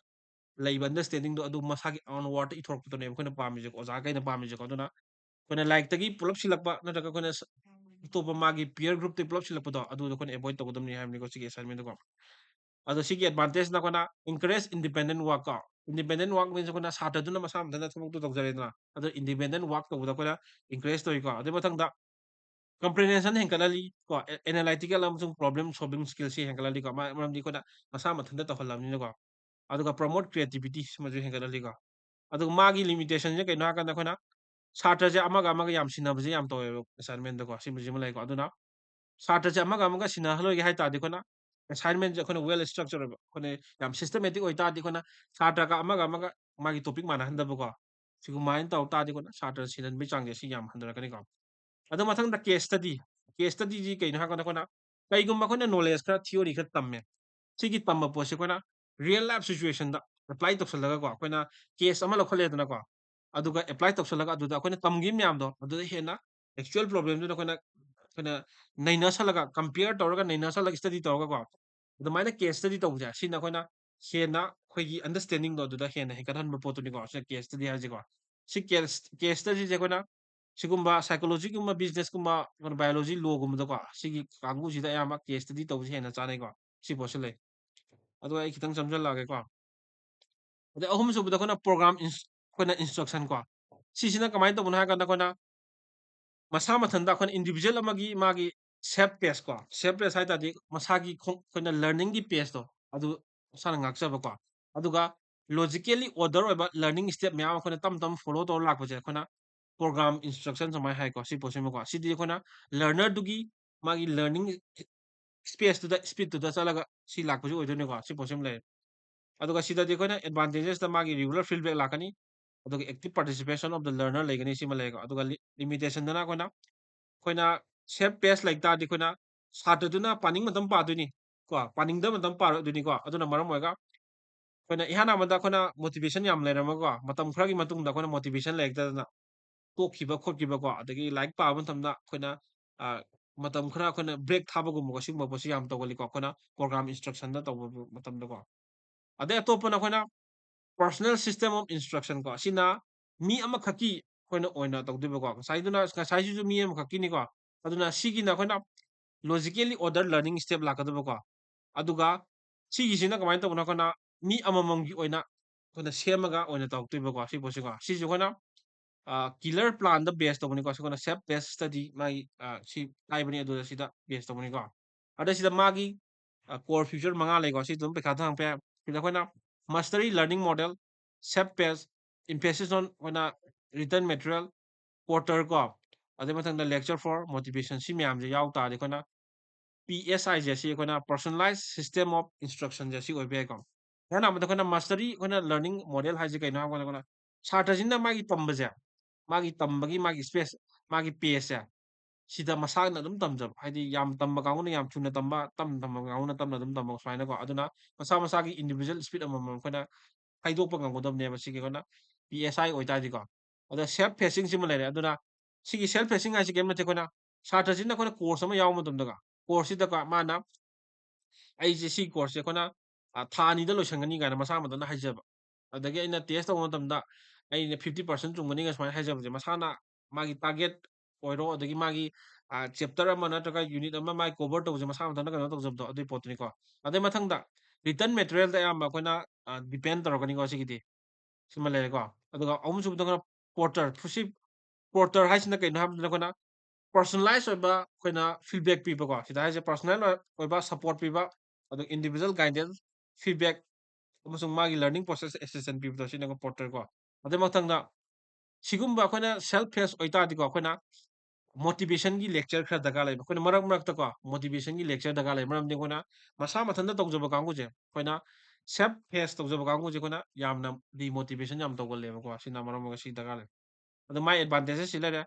ꯂꯩꯕ understanding ꯗꯣ ꯑꯗꯨ ꯃꯁꯥꯒꯤ own word ꯇ ꯏꯊꯣꯔꯛꯄꯗꯨꯅꯦꯕ ꯑꯩꯈꯣꯏꯅ ꯄꯥꯝꯃꯤꯁꯦꯀꯣ, ꯑꯣꯖꯥꯈꯩꯅ ꯄꯥꯝꯃꯤꯁꯦꯀꯣ꯫ ꯑꯗꯨꯅ ꯑꯩꯈꯣꯏꯅ ꯂꯥꯏꯔꯤꯛꯇꯒꯤ ꯄꯨꯂꯞ ꯁꯤꯜꯂꯛꯄ ꯅꯠꯇ꯭ꯔꯒ ꯑꯩꯈꯣꯏꯅ ꯁ-, ꯑꯇꯣꯞꯄ ꯃꯥꯒꯤ peer group ꯇꯒꯤ ꯄꯨꯂꯞ ꯁꯤꯜꯂꯛꯄꯗꯣ, ꯑꯗꯨꯗꯣ ꯑꯩꯈꯣꯏꯅ avoid ꯇꯧꯒꯗꯕꯅꯤ ꯍꯥꯏꯕꯅꯤꯀꯣ ꯁꯤꯒꯤ assignment ꯗꯀꯣ꯫ ꯑꯗꯣ ꯁꯤꯒꯤ advantage ꯅ ꯑꯩꯈꯣꯏꯅ encourage independent work ꯀꯣ꯫ Independent work means ꯑꯩꯈꯣꯏꯅ ꯁꯥꯇ꯭ꯔꯗꯨꯅ ꯃꯁꯥ ꯃꯊꯟꯇ ꯊꯕꯛꯇꯣ ꯇꯧꯖꯔꯦꯗꯅ꯫ ꯑꯗꯣ independent work ꯇꯧꯕꯗ ꯑꯩꯈꯣꯏꯅ encourage ꯇꯧꯏꯀꯣ꯫ ꯑꯗꯨꯏ ꯃꯊꯪꯗ comprehension ꯍꯦꯟꯒꯠꯍꯜꯂꯤ ꯀꯣ, ꯑꯦ-, analytical ꯑꯃꯁꯨꯡ problem solving skill ꯁꯤ ꯍꯦꯟꯒꯠꯍꯜꯂꯤꯀꯣ꯫ ꯃ-, ꯃꯔꯝꯗꯤ ꯑꯩꯈꯣꯏꯅ ꯃꯁꯥ ꯃꯊꯟꯇ ꯇꯧꯍꯜꯂꯕꯅꯤꯅꯀꯣ꯫ ꯑꯗꯨꯒ promote creativity ꯁꯤꯃꯁꯨ ꯍꯦꯟꯒꯠꯍꯜꯂꯤꯀꯣ꯫ ꯑꯗꯨꯒ ꯃꯥꯒꯤ limitation ꯁꯦ ꯀꯩꯅꯣ ꯍꯥꯏꯔꯀꯥꯟꯗ ꯑꯩꯈꯣꯏꯅ ꯁꯥꯇ꯭ꯔꯁꯦ ꯑꯃꯒ ꯑꯃꯒ ꯌꯥꯝ ꯁꯤꯟꯅꯕꯁꯦ ꯌꯥꯝ ꯇꯧꯋꯦꯕ assignment ꯗꯀꯣ꯫ ꯁꯤꯃꯁꯤꯃ ꯂꯩꯀꯣ꯫ ꯑꯗꯨꯅ ꯁꯥꯇ꯭ꯔꯁꯦ ꯑꯃꯒ ꯑꯃꯒ ꯁꯤꯟꯅꯍꯜꯂꯣꯏꯒꯦ ꯍꯥꯏ ꯇꯥꯔꯗꯤ ꯑꯩꯈꯣꯏꯅ assignment ꯁꯦ ꯑꯩꯈꯣꯏꯅ well structure ꯑꯣꯏꯕ, ꯑꯩꯈꯣꯏꯅ ꯌꯥꯝ systematic ꯑꯣꯏ ꯇꯥꯔꯗꯤ ꯑꯩꯈꯣꯏꯅ ꯁꯥꯇ꯭ꯔꯒ ꯑꯃꯒ ꯑꯃꯒ ꯃꯥꯒꯤ topic ꯃꯥꯟꯅꯍꯟꯗꯕꯀꯣ꯫ ꯁꯤꯒꯨꯝꯃꯥꯏꯅ ꯇꯧ ꯇꯥꯔꯗꯤ ꯑꯩꯈꯣꯏꯅ ꯁꯥꯇ꯭ꯔ ꯁꯤꯟꯍꯟꯕꯒꯤ ꯆꯥꯡꯁꯦ ꯁꯤ ꯌꯥꯝ ꯍꯟꯊꯔꯛꯀꯅꯤꯀꯣ꯫ ꯑꯗꯣ ꯃꯊꯪꯗ case study꯫ Case study ꯁꯤ ꯀꯩꯅꯣ ꯍꯥꯏꯔꯀꯥꯟꯗ ꯑꯩꯈꯣꯏꯅ ꯀꯩꯒꯨꯝꯕ ꯑꯩꯈꯣꯏꯅ knowledge ꯈꯔ theory ꯈꯔ ꯇꯝꯃꯦ꯫ ꯁꯤꯒꯤ ꯇꯝꯕ ꯄꯣꯠꯁꯦ ꯑꯩꯈꯣꯏꯅ real life situation ꯗ apply ꯇꯧꯁꯜꯂꯒꯀꯣ, ꯑꯩꯈꯣꯏꯅ case ꯑꯃ ꯂꯧꯈꯠꯂꯦꯗꯅꯀꯣ, ꯑꯗꯨꯒ apply ꯇꯧꯁꯜꯂꯒ ꯑꯗꯨꯗ ꯑꯩꯈꯣꯏꯅ ꯇꯝꯈꯤꯕ ꯃꯌꯥꯝꯗꯣ ꯑꯗꯨꯗ ꯍꯦꯟꯅ actual problem ꯗꯨꯗ ꯑꯩꯈꯣꯏꯅ, ꯑꯩꯈꯣꯏꯅ ꯅꯩꯅꯁꯜꯂꯒ, compare ꯇꯧꯔꯒ ꯅꯩꯅꯁꯜꯂꯒ study ꯇꯧꯔꯒꯀꯣ, ꯑꯗꯨꯃꯥꯏꯅ case study ꯇꯧꯕꯁꯦ ꯁꯤꯅ ꯑꯩꯈꯣꯏꯅ ꯍꯦꯟꯅ ꯑꯩꯈꯣꯏꯒꯤ understanding ꯗꯣ ꯑꯗꯨꯗ ꯍꯦꯟꯅ ꯍꯦꯟꯒꯠꯍꯟꯕ ꯄꯣꯠꯇꯨꯅꯤꯀꯣ꯫ ꯁꯤꯅ case study ꯍꯥꯏꯁꯦꯀꯣ꯫ ꯁꯤ case, case study ꯁꯦ ꯑꯩꯈꯣꯏꯅ ꯁꯤꯒꯨꯝꯕ psychologyꯒꯨꯝꯕ, businessꯀꯨꯝꯕ, ꯀꯩꯅꯣ, biology lawꯒꯨꯝꯕꯗꯀꯣ, ꯁꯤꯒꯤ ꯀꯥꯡꯕꯨꯁꯤꯗ ꯑꯌꯥꯝꯕ case study ꯇꯧꯕꯁꯤ ꯍꯦꯟꯅ ꯆꯥꯅꯩꯀꯣ꯫ ꯁꯤ ꯄꯣꯠꯁꯤ ꯂꯩ꯫ ꯑꯗꯨꯒ ꯑꯩ ꯈꯤꯇꯪ ꯆꯝꯖꯜꯂꯛꯑꯒꯦꯀꯣ꯫ ꯑꯗꯩ ꯑꯍꯨꯝꯁꯨꯕꯗ ꯑꯩꯈꯣꯏꯅ program ins-, ꯑꯩꯈꯣꯏꯅ instruction ꯀꯣ꯫ ꯁꯤꯁꯤꯅ ꯀꯃꯥꯏꯅ ꯇꯧꯕꯅꯣ ꯍꯥꯏ ꯀꯥꯟꯗ ꯑꯩꯈꯣꯏꯅ ꯃꯁꯥ ꯃꯊꯟꯇ ꯑꯩꯈꯣꯏꯅ individual ꯑꯃꯒꯤ ꯃꯥꯒꯤ self paced ꯀꯣ, self paced ꯍꯥꯏ ꯇꯥꯔꯗꯤ ꯃꯁꯥꯒꯤ ꯈꯣꯡ-, ꯑꯩꯈꯣꯏꯅ learningꯒꯤ paceꯇꯣ ꯑꯗꯨ ꯃꯁꯥꯅ ꯉꯥꯛꯆꯕꯀꯣ꯫ ꯑꯗꯨꯒ logically order ꯑꯣꯏꯕ learning step ꯃꯌꯥꯝ ꯑꯩꯈꯣꯏꯅ ꯇꯞ ꯇꯞꯅ follow ꯇꯧꯔ ꯂꯥꯛꯄꯁꯦ ꯑꯩꯈꯣꯏꯅ program instruction ꯁꯨꯃꯥꯏꯅ ꯍꯥꯏꯀꯣ, ꯁꯤ ꯄꯣꯠꯁꯤꯃꯀꯣ꯫ ꯁꯤꯗꯤ ꯑꯩꯈꯣꯏꯅ learnerꯗꯨꯒꯤ ꯃꯥꯒꯤ learning spaceꯇꯨꯗ, speedꯇꯨꯗ ꯆꯠꯂꯒ ꯁꯤ ꯂꯥꯛꯄꯁꯤ ꯑꯣꯏꯗꯣꯏꯅꯤꯀꯣ꯫ ꯁꯤ ꯄꯣꯠꯁꯤꯃ ꯂꯩꯔꯦ꯫ ꯑꯗꯨꯒ ꯁꯤꯗꯗꯤ ꯑꯩꯈꯣꯏꯅ advantagesꯇ ꯃꯥꯒꯤ regular feedback ꯂꯥꯛꯀꯅꯤ, ꯑꯗꯨꯒ active participation of the learner ꯂꯩꯒꯅꯤ, ꯁꯤꯃ ꯂꯩꯔꯦꯀꯣ꯫ ꯑꯗꯨꯒ li-, limitationꯗꯅ ꯑꯩꯈꯣꯏꯅ, ꯑꯩꯈꯣꯏꯅ self paced ꯂꯩ ꯇꯥꯔꯗꯤ ꯑꯩꯈꯣꯏꯅ ꯁꯥꯇ꯭ꯔꯗꯨꯅ ꯄꯥꯅꯤꯡ ꯃꯇꯝ ꯄꯥꯗꯣꯏꯅꯤ ꯀꯣ, ꯄꯥꯅꯤꯡꯗꯕ ꯃꯇꯝ ꯄꯥꯔꯣꯏꯗꯣꯏꯅꯤꯀꯣ꯫ ꯑꯗꯨꯅ ꯃꯔꯝ ꯑꯣꯏꯔꯒ ꯑꯩꯈꯣꯏꯅ ꯏꯍꯥꯟ ꯍꯥꯟꯕꯗ ꯑꯩꯈꯣꯏꯅ motivation ꯌꯥꯝ ꯂꯩꯔꯝꯃꯒꯀꯣ, ꯃꯇꯝ ꯈꯔꯒꯤ ꯃꯇꯨꯡꯗ ꯑꯩꯈꯣꯏꯅ motivation ꯂꯩꯔꯛꯇꯗꯅ ꯇꯣꯛꯈꯤꯕ ꯈꯣꯠꯈꯤꯕꯀꯣ, ꯑꯗꯒꯤ ꯂꯥꯏꯔꯤꯛ ꯄꯥꯕ ꯃꯇꯝꯗ ꯑꯩꯈꯣꯏꯅ, ꯑ, ꯃꯇꯝ ꯈꯔ ꯑꯩꯈꯣꯏꯅ break ꯊꯥꯕꯒꯨꯝꯕꯀꯣ, ꯁꯤꯒꯨꯝꯕ ꯄꯣꯠꯁꯤ ꯌꯥꯝ ꯇꯧꯒꯜꯂꯤꯀꯣ, ꯑꯩꯈꯣꯏꯅ program instructionꯗ ꯇꯧꯕ ꯃꯇꯝꯗꯀꯣ꯫ ꯑꯗꯩ ꯑꯇꯣꯞꯄꯅ ꯑꯩꯈꯣꯏꯅ personal system of instruction ꯀꯣ, ꯁꯤꯅ ꯃꯤ ꯑꯃꯈꯛꯀꯤ ꯑꯩꯈꯣꯏꯅ ꯑꯣꯏꯅ ꯇꯧꯗꯣꯏꯕꯀꯣ꯫ ꯉꯁꯥꯏꯗꯨꯅ, ꯉꯁꯥꯏꯁꯤꯁꯨ ꯃꯤ ꯑꯃꯈꯛꯀꯤꯅꯤꯀꯣ꯫ ꯑꯗꯨꯅ ꯁꯤꯒꯤꯅ ꯑꯩꯈꯣꯏꯅ logically order learning step ꯂꯥꯛꯀꯗꯕꯀꯣ꯫ ꯑꯗꯨꯒ ꯁꯤꯒꯤꯁꯤꯅ ꯀꯃꯥꯏꯅ ꯇꯧꯕꯅꯣ? ꯑꯩꯈꯣꯏꯅ ꯃꯤ ꯑꯃꯃꯝꯒꯤ ꯑꯣꯏꯅ ꯑꯩꯈꯣꯏꯅ ꯁꯦꯝꯃꯒ ꯑꯣꯏꯅ ꯇꯧꯔꯛꯇꯣꯏꯕꯀꯣ, ꯁꯤ ꯄꯣꯠꯁꯤꯀꯣ꯫ ꯁꯤꯁꯦ ꯑꯩꯈꯣꯏꯅ, ꯑ, killer planꯗ base ꯇꯧꯕꯅꯤꯀꯣ꯫ ꯁꯤ ꯑꯩꯈꯣꯏꯅ self paced study ꯃꯥꯒꯤ, ꯑ, ꯁꯤ ꯍꯥꯏꯕꯅꯤ, ꯑꯗꯨꯗ ꯁꯤꯗ base ꯇꯧꯕꯅꯤꯀꯣ꯫ ꯑꯗ ꯁꯤꯗ ꯃꯥꯒꯤ, ꯑ, core feature ꯃꯉꯥ ꯂꯩꯀꯣ꯫ ꯁꯤ ꯑꯗꯨꯝ ꯄꯩꯈꯥꯗ ꯍꯪꯉꯛꯄ ꯌꯥꯏ꯫ ꯁꯤꯗ ꯑꯩꯈꯣꯏꯅ mastery learning model, self paced, emphasis on ꯑꯩꯈꯣꯏꯅ written material, quarter ꯀꯣ, ꯑꯗꯩ ꯃꯊꯪꯗ lecture for motivation, ꯁꯤ ꯃꯌꯥꯝꯁꯦ ꯌꯥꯎ ꯇꯥꯔꯗꯤ ꯑꯩꯈꯣꯏꯅ ꯄꯤ ꯑꯦꯁ ꯑꯥꯏꯁꯦ ꯁꯤ ꯑꯩꯈꯣꯏꯅ personalized system of instructionꯁꯦ ꯁꯤ ꯑꯣꯏꯕ ꯌꯥꯏꯀꯣ꯫ ꯑꯍꯥꯟꯕꯗ ꯑꯩꯈꯣꯏꯅ mastery, ꯑꯩꯈꯣꯏꯅ learning model ꯍꯥꯏꯁꯦ ꯀꯩꯅꯣ ꯍꯥꯏꯕ ꯀꯥꯟꯗ ꯑꯩꯈꯣꯏꯅ ꯁꯥꯇ꯭ꯔꯁꯤꯅ ꯃꯥꯒꯤ ꯇꯝꯕꯁꯦ, ꯃꯥꯒꯤ ꯇꯝꯕꯒꯤ ꯃꯥꯒꯤ space, ꯃꯥꯒꯤ paceꯁꯦ ꯁꯤꯗ ꯃꯁꯥꯅ ꯑꯗꯨꯝ ꯇꯝꯖꯕ꯫ ꯍꯥꯏꯗꯤ ꯌꯥꯝ ꯇꯝꯕ ꯀꯥꯡꯕꯨꯅ ꯌꯥꯝ ꯊꯨꯅ ꯇꯝꯕ, ꯇꯝ ꯇꯝꯕ ꯀꯥꯡꯕꯨꯅ ꯇꯞꯅ ꯑꯗꯨꯝ ꯇꯝꯕ ꯁꯨꯃꯥꯏꯅꯀꯣ꯫ ꯑꯗꯨꯅ ꯃꯁꯥ ꯃꯁꯥꯒꯤ individual speed ꯑꯃꯃꯝ ꯑꯩꯈꯣꯏꯅ ꯈꯥꯏꯗꯣꯛꯄ ꯉꯝꯒꯗꯕꯅꯦꯕ ꯁꯤꯒꯤ ꯑꯩꯈꯣꯏꯅ ꯄꯤ ꯑꯦꯁ ꯑꯥꯏ ꯑꯣꯏꯇꯥꯔꯗꯤꯀꯣ꯫ ꯑꯗ self pacing ꯁꯤꯃ ꯂꯩꯔꯦ꯫ ꯑꯗꯨꯅ ꯁꯤꯒꯤ self pacing ꯍꯥꯏꯁꯤ ꯀꯔꯤꯝ ꯅꯠꯇꯦ, ꯑꯩꯈꯣꯏꯅ ꯁꯥꯇ꯭ꯔꯁꯤꯅ ꯑꯩꯈꯣꯏꯅ course ꯑꯃ ꯌꯥꯎꯕ ꯃꯇꯝꯗꯀꯣ, course ꯁꯤꯗꯀꯣ ꯃꯥꯅ ꯑꯩꯁꯦ ꯁꯤ course ꯁꯦ ꯑꯩꯈꯣꯏꯅ, ꯑ, ꯊꯥ ꯑꯅꯤꯗ ꯂꯣꯏꯁꯟꯒꯅꯤ ꯀꯥꯏꯅ ꯃꯁꯥ ꯃꯊꯟꯇ ꯍꯥꯏꯖꯕ꯫ ꯑꯗꯒꯤ ꯑꯩꯅ test ꯇꯧꯕ ꯃꯇꯝꯗ ꯑꯩꯅ fifty percent ꯆꯨꯝꯒꯅꯤꯒ ꯁꯨꯃꯥꯏꯅ ꯍꯥꯏꯖꯕꯁꯦ ꯃꯁꯥꯅ ꯃꯥꯒꯤ target ꯑꯣꯏꯔꯣ, ꯑꯗꯒꯤ ꯃꯥꯒꯤ, ꯑ, chapter ꯑꯃ ꯅꯠꯇ꯭ꯔꯒ unit ꯑꯃ ꯃꯥꯒꯤ cover ꯇꯧꯕꯁꯦ ꯃꯁꯥ ꯃꯊꯟꯇ ꯀꯩꯅꯣ ꯇꯧꯖꯕꯗꯣ, ꯑꯗꯨꯒꯤ ꯄꯣꯠꯇꯨꯅꯤꯀꯣ꯫ ꯑꯗꯩ ꯃꯊꯪꯗ written materialꯗ ꯑꯌꯥꯝꯕ ꯑꯩꯈꯣꯏꯅ, ꯑ, depend ꯇꯧꯔꯛꯀꯅꯤꯀꯣ ꯁꯤꯒꯤꯗꯤ꯫ ꯁꯤꯃ ꯂꯩꯔꯦꯀꯣ꯫ ꯑꯗꯨꯒ ꯑꯍꯨꯝꯁꯨꯕꯗ ꯑꯩꯈꯣꯏꯅ porter, ꯐꯨꯁꯤ-, porter ꯍꯥꯏꯁꯤꯅ ꯀꯩꯅꯣ ꯍꯥꯏꯕꯗ ꯑꯩꯈꯣꯏꯅ personalize ꯑꯣꯏꯕ ꯑꯩꯈꯣꯏꯅ feedback ꯄꯤꯕꯀꯣ꯫ ꯁꯤꯗ ꯍꯥꯏꯁꯦ personal ꯑꯣꯏꯕ support ꯄꯤꯕ, ꯑꯗꯨꯒ individual guidance, feedback, ꯑꯃꯁꯨꯡ ꯃꯥꯒꯤ learning process assistance ꯄꯤꯕꯗꯣ ꯁꯤꯅ porter ꯀꯣ꯫ ꯑꯗꯨꯏ ꯃꯊꯪꯗ ꯁꯤꯒꯨꯝꯕ ꯑꯩꯈꯣꯏꯅ self face ꯑꯣꯏꯇꯥꯔꯗꯤꯀꯣ, ꯑꯩꯈꯣꯏꯅ motivationꯒꯤ lecture ꯈꯔ ꯗꯔꯀꯥꯔ ꯂꯩꯕ꯫ ꯑꯩꯈꯣꯏꯅ ꯃꯔꯛ ꯃꯔꯛꯇꯀꯣ motivationꯒꯤ lecture ꯗꯔꯀꯥꯔ ꯂꯩ꯫ ꯃꯔꯝꯗꯤ ꯑꯩꯈꯣꯏꯅ ꯃꯁꯥ ꯃꯊꯟꯇ ꯇꯧꯖꯕ ꯀꯥꯡꯕꯨꯁꯦ, ꯑꯩꯈꯣꯏꯅ self face ꯇꯧꯖꯕ ꯀꯥꯡꯕꯨꯁꯦ ꯑꯩꯈꯣꯏꯅ ꯌꯥꯝꯅ demotivation ꯌꯥꯝ ꯇꯧꯒꯜꯂꯦꯕꯀꯣ꯫ ꯁꯤꯅ ꯃꯔꯝ ꯑꯣꯏꯔꯒ ꯁꯤ ꯗꯔꯀꯥꯔ ꯂꯩ꯫ ꯑꯗꯣ ꯃꯥꯏ advantages ꯁꯤ ꯂꯩꯔꯦ,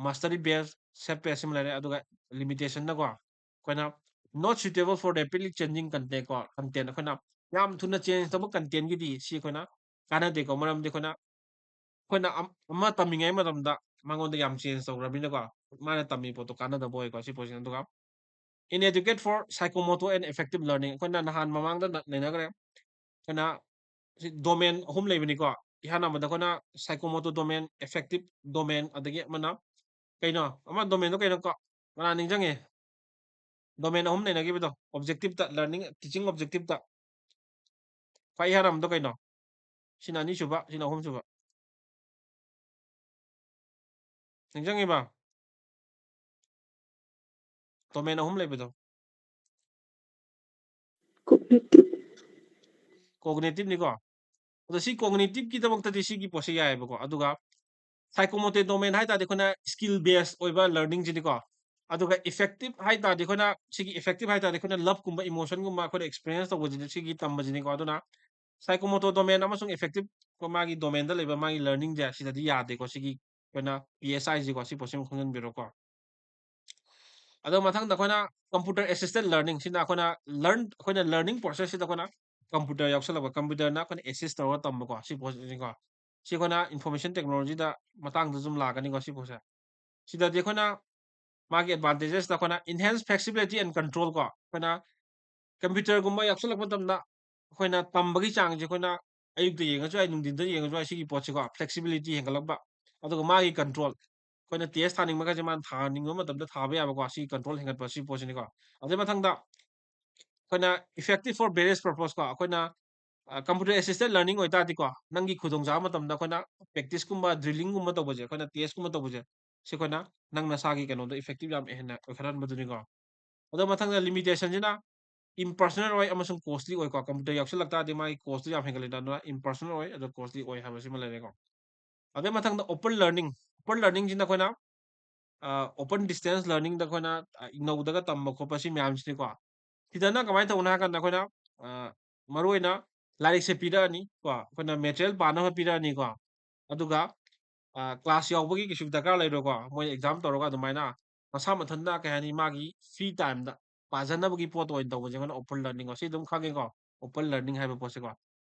mastery base, self face ꯁꯤꯃ ꯂꯩꯔꯦ, ꯑꯗꯨꯒ limitationꯅꯀꯣ, ꯑꯩꯈꯣꯏꯅ not suitable for rapidly changing content ꯀꯣ, content ꯑꯩꯈꯣꯏꯅ ꯌꯥꯝ ꯊꯨꯅ change ꯇꯧꯕ contentꯀꯤꯗꯤ ꯁꯤ ꯑꯩꯈꯣꯏꯅ ꯀꯥꯟꯅꯗꯦꯀꯣ꯫ ꯃꯔꯝꯗꯤ ꯑꯩꯈꯣꯏꯅ, ꯑꯩꯈꯣꯏꯅ ꯑꯝ-, ꯑꯃ ꯇꯝꯃꯤꯉꯩ ꯃꯇꯝꯗ ꯃꯉꯣꯟꯗ ꯌꯥꯝ change ꯇꯧꯈ꯭ꯔꯕꯅꯤꯅꯀꯣ, ꯃꯥꯅ ꯇꯝꯃꯤ ꯄꯣꯠꯇꯣ ꯀꯥꯟꯅꯗꯕ ꯑꯣꯏꯀꯣ ꯁꯤ ꯄꯣꯠꯁꯤꯅ꯫ ꯑꯗꯨꯒ inadequate for psychomotor and affective learning, ꯑꯩꯈꯣꯏꯅ ꯅꯍꯥꯟ ꯃꯃꯥꯡꯗ ꯅ-, ꯅꯩꯅꯈ꯭ꯔꯦ꯫ ꯑꯩꯈꯣꯏꯅ ꯁꯤ domain ꯑꯍꯨꯝ ꯂꯩꯕꯅꯤꯀꯣ꯫ ꯏꯍꯥꯟ ꯍꯥꯟꯕꯗ ꯑꯩꯈꯣꯏꯅ psychomotor domain, affective domain, ꯑꯗꯒꯤ ꯑꯃꯅ ꯀꯩꯅꯣ? ꯑꯃ domainꯗꯣ ꯀꯩꯅꯣ ꯀꯣ? ꯀꯅꯥ ꯅꯤꯡꯁꯤꯡꯉꯤ? Domain ꯑꯍꯨꯝ ꯂꯩꯅꯈꯤꯕꯗꯣ, objectiveꯇ, learning, teaching objectiveꯇ꯫ ꯈ꯭ꯋꯥꯏ ꯏꯍꯥꯟ ꯍꯥꯟꯕꯗꯣ ꯀꯩꯅꯣ? ꯁꯤꯅ ꯑꯅꯤꯁꯨꯕ, ꯁꯤꯅ ꯑꯍꯨꯝꯁꯨꯕ꯫ ꯅꯤꯡꯁꯤꯡꯉꯤꯕ? Domain ꯑꯍꯨꯝ ꯂꯩꯕꯗꯣ꯫ Cognitive. Cognitiveꯅꯤꯀꯣ꯫ ꯑꯗꯣ ꯁꯤ cognitiveꯀꯤꯗꯃꯛꯇꯗꯤ ꯁꯤꯒꯤ ꯄꯣꯠꯁꯦ ꯌꯥꯏꯑꯕꯀꯣ꯫ ꯑꯗꯨꯒ psychomotor domain ꯍꯥꯏ ꯇꯥꯔꯗꯤ ꯑꯩꯈꯣꯏꯅ skill base ꯑꯣꯏꯕ learningꯁꯤꯅꯤꯀꯣ꯫ ꯑꯗꯨꯒ affective ꯍꯥꯏ ꯇꯥꯔꯗꯤ ꯑꯩꯈꯣꯏꯅ ꯁꯤꯒꯤ affective ꯍꯥꯏ ꯇꯥꯔꯗꯤ ꯑꯩꯈꯣꯏꯅ loveꯀꯨꯝꯕ emotionꯒꯨꯝꯕ ꯑꯩꯈꯣꯏꯅ experience ꯇꯧꯕꯁꯤꯗꯤ ꯁꯤꯒꯤ ꯇꯝꯕꯁꯤꯅꯤꯀꯣ꯫ ꯑꯗꯨꯅ psychomotor domain ꯑꯃꯁꯨꯡ affective ꯀꯣ ꯃꯥꯒꯤ domainꯗ ꯂꯩꯕ ꯃꯥꯒꯤ learningꯁꯦ ꯁꯤꯗꯗꯤ ꯌꯥꯗꯦꯀꯣ꯫ ꯁꯤꯒꯤ ꯑꯩꯈꯣꯏꯅ P S Iꯁꯦꯀꯣ, ꯁꯤ ꯄꯣꯠꯁꯤꯃ ꯈꯪꯖꯤꯟꯕꯤꯔꯣꯀꯣ꯫ ꯑꯗꯣ ꯃꯊꯪꯗ ꯑꯩꯈꯣꯏꯅ computer assisted learning, ꯁꯤꯅ ꯑꯩꯈꯣꯏꯅ learn, ꯑꯩꯈꯣꯏꯅ learning processꯁꯤꯗ ꯑꯩꯈꯣꯏꯅ computer ꯌꯥꯎꯁꯜꯂꯛꯄ, computerꯅ ꯑꯩꯈꯣꯏꯅ assist ꯇꯧꯔꯒ ꯇꯝꯕꯀꯣ, ꯁꯤ ꯄꯣꯠꯁꯤꯅꯤꯀꯣ꯫ ꯁꯤ ꯑꯩꯈꯣꯏꯅ information technologyꯗ ꯃꯇꯥꯡꯗ ꯁꯨꯝ ꯂꯥꯛꯀꯅꯤꯀꯣ, ꯁꯤ ꯄꯣꯠꯁꯦ꯫ ꯁꯤꯗꯗꯤ ꯑꯩꯈꯣꯏꯅ ꯃꯥꯒꯤ advantagesꯇ ꯑꯩꯈꯣꯏꯅ enhance flexibility and control ꯀꯣ, ꯑꯩꯈꯣꯏꯅ computerꯒꯨꯝꯕ ꯌꯥꯎꯁꯜꯂꯛꯄ ꯃꯇꯝꯗ ꯑꯩꯈꯣꯏꯅ ꯇꯝꯕꯒꯤ ꯆꯥꯡꯁꯦ ꯑꯩꯈꯣꯏꯅ ꯑꯌꯨꯛꯇ ꯌꯦꯡꯉꯁꯨ ꯌꯥꯏ, ꯅꯨꯡꯊꯤꯟꯗ ꯌꯦꯡꯉꯁꯨ ꯌꯥꯏ, ꯁꯤꯒꯤ ꯄꯣꯠꯁꯤꯀꯣ, flexibility ꯍꯦꯟꯒꯠꯂꯛꯄ꯫ ꯑꯗꯨꯒ ꯃꯥꯒꯤ control, ꯑꯩꯈꯣꯏꯅ ꯇꯦꯁ ꯊꯥꯅꯤꯡꯕꯒꯁꯦ ꯃꯥꯅ ꯊꯥꯅꯤꯡꯕ ꯃꯇꯝꯗ ꯊꯥꯕ ꯌꯥꯕꯀꯣ, ꯁꯤ ꯀꯟꯇ꯭ꯔꯣꯜ ꯍꯦꯟꯒꯠꯄ ꯁꯤ ꯄꯣꯠꯁꯤꯅꯤꯀꯣ꯫ ꯑꯗꯨꯏ ꯃꯊꯪꯗ ꯑꯩꯈꯣꯏꯅ effective for various purpose ꯀꯣ, ꯑꯩꯈꯣꯏꯅ computer assisted learning ꯑꯣꯏꯇꯥꯔꯗꯤꯀꯣ, ꯅꯪꯒꯤ ꯈꯨꯗꯣꯡꯆꯥꯕ ꯃꯇꯝꯗ ꯑꯩꯈꯣꯏꯅ ꯄ꯭ꯔꯦꯛꯇꯤꯁꯀꯨꯝꯕ ꯗ꯭ꯔꯤꯂꯤꯡꯒꯨꯝꯕ ꯇꯧꯕꯁꯦ, ꯑꯩꯈꯣꯏꯅ ꯇꯦꯁꯀꯨꯝꯕ ꯇꯧꯕꯁꯦ, ꯁꯤ ꯑꯩꯈꯣꯏꯅ ꯅꯪ ꯅꯁꯥꯒꯤ ꯀꯩꯅꯣꯗ effective ꯌꯥꯝ ꯍꯦꯟꯅ ꯑꯣꯏꯈꯠꯍꯟꯕꯗꯨꯅꯤꯀꯣ꯫ ꯑꯗꯣ ꯃꯊꯪꯗ ꯂꯤꯃꯤꯇꯦꯁꯟꯁꯤꯅ impersonal ꯑꯣꯏ ꯑꯃꯁꯨꯡ ꯀꯣꯁꯂꯤ ꯑꯣꯏꯀꯣ꯫ ꯀꯝꯄ꯭ꯌꯨꯇꯔ ꯌꯥꯎꯁꯜꯂꯛ ꯇꯥꯔꯗꯤ ꯃꯥꯒꯤ ꯀꯣꯁꯇꯨ ꯌꯥꯝ ꯍꯦꯟꯒꯠꯂꯤꯗꯅ, ꯑꯗꯨꯅ impersonal ꯑꯣꯏ ꯑꯗꯣ ꯀꯣꯁꯂꯤ ꯑꯣꯏ ꯍꯥꯏꯕꯁꯤꯃ ꯂꯩꯔꯦꯀꯣ꯫ ꯑꯗꯩ ꯃꯊꯪꯗ open learning, open learningꯁꯤꯅ ꯑꯩꯈꯣꯏꯅ open distance learningꯗ ꯑꯩꯈꯣꯏꯅ ꯏꯪꯅꯧꯗꯒ ꯇꯝꯕ ꯈꯣꯠꯄ ꯁꯤ ꯃꯌꯥꯝꯁꯤꯅꯤꯀꯣ꯫ ꯁꯤꯗꯅ ꯀꯃꯥꯏꯅ ꯇꯧꯕꯅꯣ ꯍꯥꯏ ꯀꯥꯟꯗ ꯑꯩꯈꯣꯏꯅ ꯃꯔꯨ ꯑꯣꯏꯅ ꯂꯥꯏꯔꯤꯛꯁꯦ ꯄꯤꯔꯛꯑꯅꯤ ꯀꯣ, ꯑꯩꯈꯣꯏꯅ ꯃꯦꯇꯔꯤꯌꯦꯜ ꯄꯥꯅꯕ ꯄꯤꯔꯛꯑꯅꯤꯀꯣ꯫ ꯑꯗꯨꯒ ꯀ꯭ꯂꯥꯁ ꯌꯥꯎꯕꯒꯤ ꯀꯩꯁꯨ ꯗꯔꯀꯥꯔ ꯂꯩꯔꯣꯏꯀꯣ꯫ ꯃꯣꯏ ꯑꯦꯛꯖꯥꯝ ꯇꯧꯔꯒ ꯑꯗꯨꯃꯥꯏꯅ ꯃꯁꯥ ꯃꯊꯟꯇ ꯀꯩ ꯍꯥꯏꯅꯤ, ꯃꯥꯒꯤ ꯐ꯭ꯔꯤ ꯇꯥꯏꯝꯗ ꯄꯥꯖꯅꯕꯒꯤ ꯄꯣꯠꯇ ꯑꯣꯏꯅ ꯇꯧꯕꯁꯦ ꯑꯩꯈꯣꯏꯅ open learning ꯀꯣ꯫ ꯁꯤ ꯑꯗꯨꯝ ꯈꯪꯉꯦꯀꯣ, open learning ꯍꯥꯏꯕ ꯄꯣꯠꯁꯦꯀꯣ꯫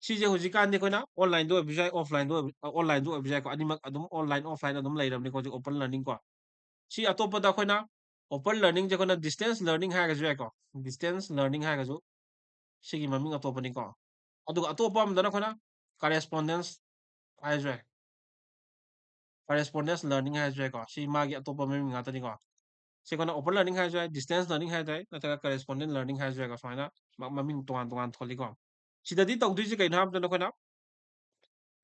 ꯁꯤꯁꯦ ꯍꯧꯖꯤꯛꯀꯥꯟꯗꯤ ꯑꯩꯈꯣꯏꯅ online ꯗ ꯑꯣꯏꯕꯁꯨ ꯌꯥꯏ, offline ꯗ ꯑꯣꯏꯕ, online ꯗ ꯑꯣꯏꯕꯁꯨ ꯌꯥꯏꯀꯣ꯫ ꯑꯅꯤꯃꯛ ꯑꯗꯨꯝ online, offline ꯑꯗꯨꯝ ꯂꯩꯔꯕꯅꯤꯀꯣ ꯍꯧꯖꯤꯛ open learning ꯀꯣ꯫ ꯁꯤ ꯑꯇꯣꯞꯄꯗ ꯑꯩꯈꯣꯏꯅ open learningꯁꯦ ꯑꯩꯈꯣꯏꯅ distance learning ꯍꯥꯏꯔꯒꯁꯨ ꯌꯥꯏꯀꯣ, distance learning ꯍꯥꯏꯔꯒꯁꯨ ꯁꯤꯒꯤ ꯃꯃꯤꯡ ꯑꯇꯣꯞꯄꯅꯤꯀꯣ꯫ ꯑꯗꯨꯒ ꯑꯇꯣꯞꯄ ꯑꯃꯗꯅ ꯑꯩꯈꯣꯏꯅ correspondence ꯍꯥꯏꯔꯁꯨ ꯌꯥꯏ, correspondence learning ꯍꯥꯏꯔꯁꯨ ꯌꯥꯏꯀꯣ꯫ ꯁꯤ ꯃꯥꯒꯤ ꯑꯇꯣꯞꯄ ꯃꯃꯤꯡ ꯉꯥꯛꯇꯅꯤꯀꯣ꯫ ꯁꯤ ꯑꯩꯈꯣꯏꯅ open learning ꯍꯥꯏꯔꯁꯨ ꯌꯥꯏ, distance learning ꯍꯥꯏꯔꯁꯨ ꯌꯥꯏ, ꯅꯠꯇ꯭ꯔꯒ correspondent learning ꯍꯥꯏꯔꯁꯨ ꯌꯥꯏꯀꯣ꯫ ꯁꯨꯃꯥꯏꯅ ꯃ-, ꯃꯃꯤꯡ ꯇꯣꯉꯥꯟ ꯇꯣꯉꯥꯟ ꯊꯣꯜꯂꯤꯀꯣ꯫ ꯁꯤꯗꯗꯤ ꯇꯧꯗꯣꯏꯁꯦ ꯀꯩꯅꯣ ꯍꯥꯏꯕ ꯃꯇꯝꯗ ꯑꯩꯈꯣꯏꯅ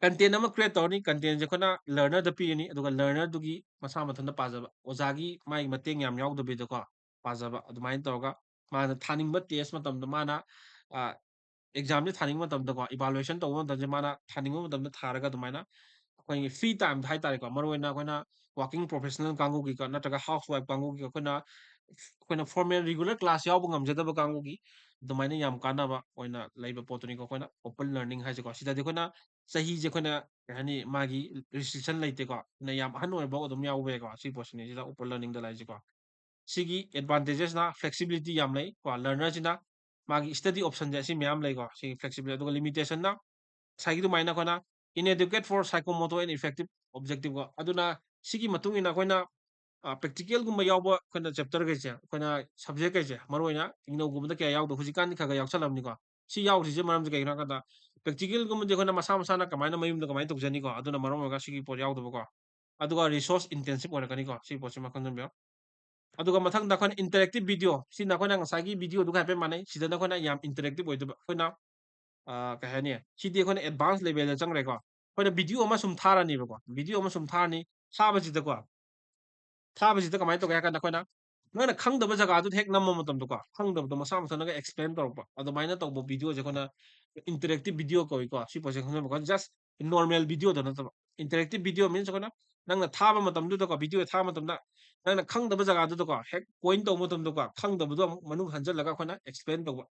content ꯑꯃ create ꯇꯧꯔꯅꯤ, contentꯁꯦ ꯑꯩꯈꯣꯏꯅ learnerꯗ ꯄꯤꯔꯅꯤ, ꯑꯗꯨꯒ learnerꯗꯨꯒꯤ ꯃꯁꯥ ꯃꯊꯟꯇ ꯄꯥꯖꯕ, ꯑꯣꯖꯥꯒꯤ ꯃꯥꯒꯤ ꯃꯇꯦꯡ ꯌꯥꯝ ꯌꯥꯎꯗꯕꯤꯗꯀꯣ ꯄꯥꯖꯕ, ꯑꯗꯨꯃꯥꯏꯅ ꯇꯧꯔꯒ ꯃꯥꯅ ꯊꯥꯅꯤꯡꯕ ꯇꯦꯁ ꯃꯇꯝꯗ ꯃꯥꯅ ꯑ, examꯁꯦ ꯊꯥꯅꯤꯡꯕ ꯃꯇꯝꯗꯀꯣ, evaluation ꯇꯧꯕ ꯃꯇꯝꯁꯦ ꯃꯥꯅ ꯊꯥꯅꯤꯡꯕ ꯃꯇꯝꯗ ꯊꯥꯔꯒ ꯑꯗꯨꯃꯥꯏꯅ ꯑꯩꯈꯣꯏꯒꯤ free timeꯗ ꯍꯥꯏꯇꯥꯔꯦꯀꯣ, ꯃꯔꯨꯑꯣꯏꯅ ꯑꯩꯈꯣꯏꯅ working professional ꯀꯥꯡꯕꯨꯒꯤꯀꯣ, ꯅꯠꯇ꯭ꯔꯒ housewife ꯀꯥꯡꯕꯨꯒꯤ, ꯑꯩꯈꯣꯏꯅ, ꯑꯩꯈꯣꯏꯅ formal regular class ꯌꯥꯎꯕ ꯉꯝꯖꯗꯕ ꯀꯥꯡꯕꯨꯒꯤ ꯑꯗꯨꯃꯥꯏꯅ ꯌꯥꯝ ꯀꯥꯟꯅꯕ ꯑꯣꯏꯅ ꯂꯩꯕ ꯄꯣꯠꯇꯨꯅꯤꯀꯣ ꯑꯩꯈꯣꯏꯅ open learning ꯍꯥꯏꯁꯦꯀꯣ꯫ ꯁꯤꯗꯗꯤ ꯑꯩꯈꯣꯏꯅ ꯆꯍꯤꯁꯦ ꯑꯩꯈꯣꯏꯅ, ꯀꯩ ꯍꯥꯏꯅꯤ, ꯃꯥꯒꯤ restriction ꯂꯩꯇꯦꯀꯣ꯫ ꯑꯩꯈꯣꯏꯅ ꯌꯥꯝ ꯑꯍꯟ ꯑꯣꯏꯔꯐꯥꯎ ꯑꯗꯨꯝ ꯌꯥꯎꯕ ꯌꯥꯏꯀꯣ꯫ ꯁꯤ ꯄꯣꯠꯁꯤꯅꯤ ꯁꯤꯗ open learningꯗ ꯂꯩꯔꯤꯁꯦꯀꯣ꯫ ꯁꯤꯒꯤ advantagesꯅ flexibilityꯅ ꯌꯥꯝ ꯂꯩ ꯀꯣ꯫ Learnerꯁꯤꯅ ꯃꯥꯒꯤ study optionꯁꯦ ꯑꯁꯤ ꯃꯌꯥꯝ ꯂꯩꯀꯣ꯫ ꯁꯤꯒꯤ flexibility, ꯑꯗꯨꯒ limitationꯅ ꯉꯁꯥꯏꯒꯤ ꯑꯗꯨꯃꯥꯏꯅ ꯑꯩꯈꯣꯏꯅ inadequate for psychomotor and affective objective ꯀꯣ꯫ ꯑꯗꯨꯅ ꯁꯤꯒꯤ ꯃꯇꯨꯡ ꯏꯟꯅ ꯑꯩꯈꯣꯏꯅ, ꯑ, practicalꯒꯨꯝꯕ ꯌꯥꯎꯕ ꯑꯩꯈꯣꯏꯅ chapterꯈꯩꯁꯦ, ꯑꯩꯈꯣꯏꯅ subjectꯈꯩꯁꯦ, ꯃꯔꯨꯑꯣꯏꯅ ꯏꯪꯅꯧꯒꯨꯝꯕꯗ ꯀꯌꯥ ꯌꯥꯎꯗꯕ, ꯍꯧꯖꯤꯛꯀꯥꯟꯗꯤ ꯈꯔ ꯈꯔ ꯌꯥꯎꯁꯜꯂꯝꯅꯤꯀꯣ꯫ ꯁꯤ ꯌꯥꯎꯗ꯭ꯔꯤꯁꯦ ꯃꯔꯝꯁꯦ ꯀꯩꯒꯤꯅꯣ ꯍꯥꯏ ꯀꯥꯟꯗ, practicalꯒꯨꯝꯕꯗꯤ ꯑꯩꯈꯣꯏꯅ ꯃꯁꯥ ꯃꯁꯥꯅ ꯀꯃꯥꯏꯅ ꯃꯌꯨꯝꯗ ꯀꯃꯥꯏꯅ ꯇꯧꯖꯅꯤꯀꯣ, ꯑꯗꯨꯅ ꯃꯔꯝ ꯑꯣꯏꯔꯒ ꯁꯤꯒꯤ ꯄꯣꯠ ꯌꯥꯎꯗꯕꯀꯣ꯫ ꯑꯗꯨꯒ resource intensive ꯑꯣꯏꯔꯛꯀꯅꯤꯀꯣ꯫ ꯁꯤ ꯄꯣꯠꯁꯤꯃ ꯈꯪꯖꯟꯕꯤꯌꯣ꯫ ꯑꯗꯨꯒ ꯃꯊꯪꯗ ꯑꯩꯈꯣꯏꯅ interactive video, ꯁꯤꯅ ꯑꯩꯈꯣꯏꯅ ꯉꯁꯥꯏꯒꯤ video ꯗꯨꯒ ꯍꯥꯏꯐꯦꯠ ꯃꯥꯟꯅꯩ꯫ ꯁꯤꯗꯅ ꯑꯩꯈꯣꯏꯅ ꯌꯥꯝ interactive ꯑꯣꯏꯗꯣꯏꯕ꯫ ꯑꯩꯈꯣꯏꯅ, ꯑ, ꯀꯩ ꯍꯥꯏꯅꯤ? ꯁꯤꯗꯤ ꯑꯩꯈꯣꯏꯅ advance level ꯗ ꯆꯪꯈ꯭ꯔꯦꯀꯣ꯫ ꯑꯩꯈꯣꯏꯅ video ꯑꯃ ꯁꯨꯝ ꯊꯥꯔꯅꯤꯕꯀꯣ꯫ Video ꯑꯃ ꯁꯨꯝ ꯊꯥꯔꯅꯤ꯫ ꯊꯥꯕꯁꯤꯗꯀꯣ, ꯊꯥꯕꯁꯤꯗ ꯀꯃꯥꯏꯅ ꯇꯧꯒꯦ ꯍꯥꯏ ꯀꯥꯟꯗ, ꯑꯩꯈꯣꯏꯅ ꯅꯪꯅ ꯈꯪꯗꯕ ꯖꯒꯥꯗꯨꯗ ꯍꯦꯛ ꯅꯝꯕ ꯃꯇꯝꯗꯀꯣ, ꯈꯪꯗꯕꯗꯣ ꯃꯁꯥ ꯃꯊꯟꯇꯒ explain ꯇꯧꯔꯛꯄ, ꯑꯗꯨꯃꯥꯏꯅ ꯇꯧꯕ video ꯁꯦ ꯑꯩꯈꯣꯏꯅ interactive video ꯀꯧꯏꯀꯣ꯫ ꯁꯤ ꯄꯣꯠꯁꯦ ꯈꯪꯖꯟꯕꯀꯣ, just normal video ꯗꯣ ꯅꯠꯇꯕ꯫ Interactive video means ꯑꯩꯈꯣꯏꯅ ꯅꯪꯅ ꯊꯥꯕ ꯃꯇꯝꯗꯨꯗꯀꯣ, video ꯊꯥꯕ ꯃꯇꯝꯗ ꯅꯪꯅ ꯈꯪꯗꯕ ꯖꯒꯥꯗꯨꯗꯀꯣ, ꯍꯦꯛ point ꯇꯧꯕ ꯃꯇꯝꯗꯀꯣ, ꯈꯪꯗꯕꯗꯣ ꯑꯃꯨꯛ ꯃꯅꯨꯡ ꯍꯟꯖꯜꯂꯒ ꯑꯩꯈꯣꯏꯅ explain ꯇꯧꯕ꯫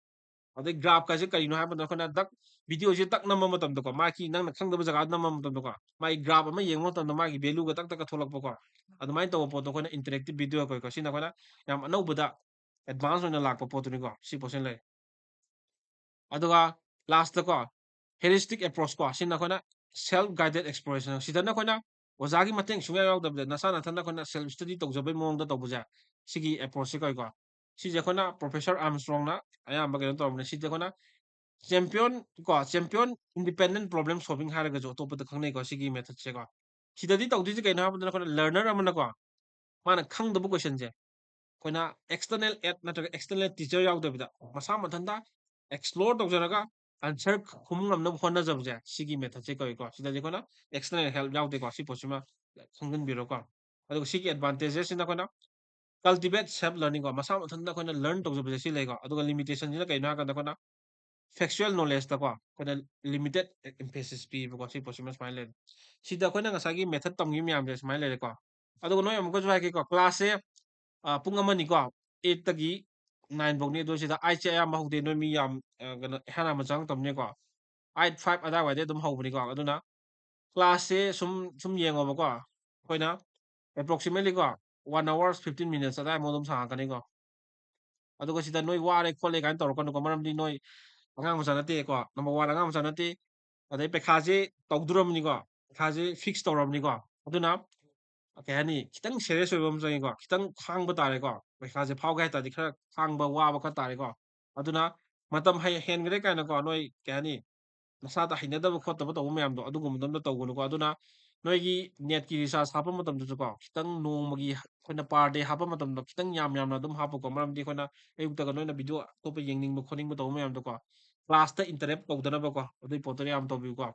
ꯑꯗꯩ graph ꯀꯥꯏꯁꯦ ꯀꯔꯤꯅꯣ ꯍꯥꯏꯕꯗ, ꯑꯩꯈꯣꯏꯅ ꯗꯛ video ꯁꯦ ꯇꯛ ꯅꯝꯕ ꯃꯇꯝꯗꯀꯣ, ꯃꯥꯒꯤ ꯅꯪꯅ ꯈꯪꯗꯕ ꯖꯒꯥꯗ ꯅꯝꯕ ꯃꯇꯝꯗꯀꯣ, ꯃꯥꯒꯤ graph ꯑꯃ ꯌꯦꯡꯕ ꯃꯇꯝꯗ ꯃꯥꯒꯤ value ꯒ ꯇꯛ ꯇꯛꯀ ꯊꯣꯛꯂꯛꯄꯀꯣ, ꯑꯗꯨꯃꯥꯏꯅ ꯇꯧꯕ ꯄꯣꯠꯇꯣ ꯑꯩꯈꯣꯏꯅ interactive video ꯀꯧꯏꯀꯣ꯫ ꯁꯤꯅ ꯑꯩꯈꯣꯏꯅ ꯌꯥꯝ ꯑꯅꯧꯕꯗ advance ꯑꯣꯏꯅ ꯂꯥꯛꯄ ꯄꯣꯠꯇꯨꯅꯤꯀꯣ, ꯁꯤ ꯄꯣꯠꯁꯤꯅ ꯂꯩ꯫ ꯑꯗꯨꯒ last ꯇꯀꯣ, holistic approach ꯀꯣ, ꯁꯤꯅ ꯑꯩꯈꯣꯏꯅ self guided exploration꯫ ꯁꯤꯗꯅ ꯑꯩꯈꯣꯏꯅ ꯑꯣꯖꯥꯒꯤ ꯃꯇꯦꯡ ꯁꯨꯡꯌꯥ ꯌꯥꯎꯗꯕꯤꯗ ꯅꯁꯥ ꯅꯊꯟꯇ ꯑꯩꯈꯣꯏꯅ self study ꯇꯧꯖꯕꯩ ꯃꯑꯣꯡꯗ ꯇꯧꯕꯁꯦ, ꯁꯤꯒꯤ approach ꯁꯦ ꯀꯧꯏꯀꯣ꯫ ꯁꯤꯁꯦ ꯑꯩꯈꯣꯏꯅ Professor Armstrong ꯅ ꯑꯌꯥꯝꯕ ꯀꯩꯅꯣ ꯇꯧꯔꯝꯕꯅꯦ꯫ ꯁꯤꯗꯤ ꯑꯩꯈꯣꯏꯅ champion ꯀꯣ, champion independent problem solving ꯍꯥꯏꯔꯒꯁꯨ ꯑꯇꯣꯞꯄꯗ ꯈꯪꯅꯩꯀꯣ, ꯁꯤꯒꯤ method ꯁꯦꯀꯣ꯫ ꯁꯤꯗꯗꯤ ꯇꯧꯗꯣꯏꯁꯦ ꯀꯩꯅꯣ ꯍꯥꯏꯕꯗ, ꯑꯩꯈꯣꯏꯅ learner ꯑꯃꯅꯀꯣ, ꯃꯥꯅ ꯈꯪꯗꯕ question ꯁꯦ ꯑꯩꯈꯣꯏꯅ external aid ꯅꯠꯇ꯭ꯔꯒ external teacher ꯌꯥꯎꯗꯕꯤꯗ ꯃꯁꯥ ꯃꯊꯟꯇ explore ꯇꯧꯖꯔꯒ answer ꯈꯨꯝ ꯉꯝꯅꯕ ꯍꯣꯠꯅꯖꯕꯁꯦ, ꯁꯤꯒꯤ method ꯁꯦ ꯀꯧꯏꯀꯣ꯫ ꯁꯤꯗꯗꯤ ꯑꯩꯈꯣꯏꯅ external help ꯌꯥꯎꯗꯦꯀꯣ꯫ ꯁꯤ ꯄꯣꯠꯁꯤꯃ ꯈꯪꯖꯤꯟꯕꯤꯔꯣꯀꯣ꯫ ꯑꯗꯨꯒ ꯁꯤꯒꯤ advantages ꯁꯤꯅ ꯑꯩꯈꯣꯏꯅ cultivate self learning ꯀꯣ, ꯃꯁꯥ ꯃꯊꯟꯇ ꯑꯩꯈꯣꯏꯅ learn ꯇꯧꯖꯕꯁꯦ ꯁꯤ ꯂꯩꯀꯣ꯫ ꯑꯗꯨꯒ limitation ꯁꯤꯅ ꯀꯩꯅꯣ ꯍꯥꯏꯔꯀꯥꯟꯗ, ꯑꯩꯈꯣꯏꯅ factual knowledge ꯇꯀꯣ ꯑꯩꯈꯣꯏꯅ limited emphasis ꯄꯤꯕꯀꯣ꯫ ꯁꯤ ꯄꯣꯠꯁꯤꯃ ꯁꯨꯃꯥꯏꯅ ꯂꯩꯔꯦ꯫ ꯁꯤꯗ ꯑꯩꯈꯣꯏꯅ ꯉꯁꯥꯏꯒꯤ method ꯇꯝꯈꯤꯕ ꯃꯌꯥꯝꯁꯦ ꯁꯨꯃꯥꯏꯅ ꯂꯩꯔꯦꯀꯣ꯫ ꯑꯗꯨꯒ ꯅꯣꯏ ꯑꯃꯨꯛꯀꯁꯨ ꯍꯥꯏꯒꯦꯀꯣ, class ꯁꯦ, ꯑ, ꯄꯨꯡ ꯑꯃꯅꯤꯀꯣ, eight ꯇꯒꯤ nine ꯐꯧꯅꯤ꯫ ꯑꯗꯣ ꯁꯤꯗ eight ꯁꯦ ꯑꯌꯥꯝꯕ ꯍꯧꯗꯦ, ꯅꯣꯏ ꯃꯤ ꯌꯥꯝ, ꯑ, ꯀꯩꯅꯣ, ꯑꯍꯥꯟ ꯑꯍꯥꯟꯕ ꯆꯪꯉꯛꯇꯕꯅꯤꯀꯣ꯫ Eight five ꯑꯗꯥꯏꯋꯥꯏꯗꯩ ꯑꯗꯨꯝ ꯍꯧꯕꯅꯤꯀꯣ꯫ ꯑꯗꯨꯅ class ꯁꯦ ꯁꯨꯝ, ꯁꯨꯝ ꯌꯦꯡꯉꯣꯕꯀꯣ, ꯑꯩꯈꯣꯏꯅ approximately ꯀꯣ, one hours fifteen minutes ꯑꯗꯥꯏꯃꯨꯛ ꯑꯗꯨꯝ ꯁꯥꯡꯉꯛꯀꯅꯤꯀꯣ꯫ ꯑꯗꯨꯒ ꯁꯤꯗ ꯅꯣꯏ ꯋꯥꯔꯦ ꯈꯣꯠꯂꯦ ꯀꯥꯏꯅ ꯇꯧꯔꯛꯀꯅꯨꯀꯣ, ꯃꯔꯝꯗꯤ ꯅꯣꯏ ꯑꯉꯥꯡ ꯃꯆꯥ ꯅꯠꯇꯦꯀꯣ, number one ꯑꯉꯥꯡ ꯃꯆꯥ ꯅꯠꯇꯦ꯫ ꯑꯗꯩ ꯄꯩꯈꯥꯁꯦ ꯇꯧꯗꯣꯔꯕꯅꯤꯀꯣ, ꯄꯩꯈꯥꯁꯦ fix ꯇꯧꯔꯕꯅꯤꯀꯣ꯫ ꯑꯗꯨꯅ ꯀꯩ ꯍꯥꯏꯅꯤ, ꯈꯤꯇꯪ serious ꯑꯣꯏꯕ ꯑꯃ ꯆꯪꯉꯤꯀꯣ, ꯈꯤꯇꯪ ꯈꯥꯡꯕ ꯇꯥꯔꯦꯀꯣ꯫ ꯄꯩꯈꯥꯁꯦ ꯐꯥꯎꯒꯦ ꯍꯥꯏ ꯇꯥꯔꯗꯤ ꯈꯔ ꯈꯥꯡꯕ ꯋꯥꯕ ꯈꯔ ꯇꯥꯔꯦꯀꯣ꯫ ꯑꯗꯨꯅ ꯃꯇꯝ ꯍꯩ-, ꯍꯦꯟꯈ꯭ꯔꯦ ꯀꯥꯏꯅꯀꯣ, ꯅꯣꯏ ꯀꯩ ꯍꯥꯏꯅꯤ, ꯅꯁꯥꯗ ꯍꯩꯅꯗꯕ ꯈꯣꯠꯇꯕ ꯇꯧꯕ ꯃꯌꯥꯝꯗꯣ, ꯑꯗꯨꯒꯨꯝꯕꯗꯣ ꯑꯝꯇ ꯇꯧꯒꯅꯨꯀꯣ꯫ ꯑꯗꯨꯅ ꯅꯣꯏꯒꯤ ꯅꯦꯠꯀꯤ ꯔꯤꯆꯥꯔꯖ ꯍꯥꯞꯄ ꯃꯇꯝꯗꯁꯨꯀꯣ, ꯈꯤꯇꯪ ꯅꯣꯡꯃꯒꯤ ꯑꯩꯈꯣꯏꯅ per day ꯍꯥꯞꯄ ꯃꯇꯝꯗ ꯈꯤꯇꯪ ꯌꯥꯝ ꯌꯥꯝꯅ ꯑꯗꯨꯝ ꯍꯥꯞꯄꯨꯀꯣ꯫ ꯃꯔꯝꯗꯤ ꯑꯩꯈꯣꯏꯅ ꯑꯌꯨꯛꯇꯒ ꯅꯣꯏꯅ ꯚꯤꯗꯤꯑꯣ ꯑꯇꯣꯞꯄ ꯌꯦꯡꯅꯤꯡꯕ ꯈꯣꯠꯅꯤꯡꯕ ꯇꯧꯕ ꯃꯌꯥꯝꯗꯣꯀꯣ, ꯀ꯭ꯂꯥꯁꯇ ꯏꯟꯇꯔꯞ ꯇꯧꯗꯅꯕꯀꯣ, ꯑꯗꯨꯒꯤ ꯄꯣꯠꯇꯣ ꯌꯥꯝ ꯇꯧꯕꯤꯌꯨꯀꯣ꯫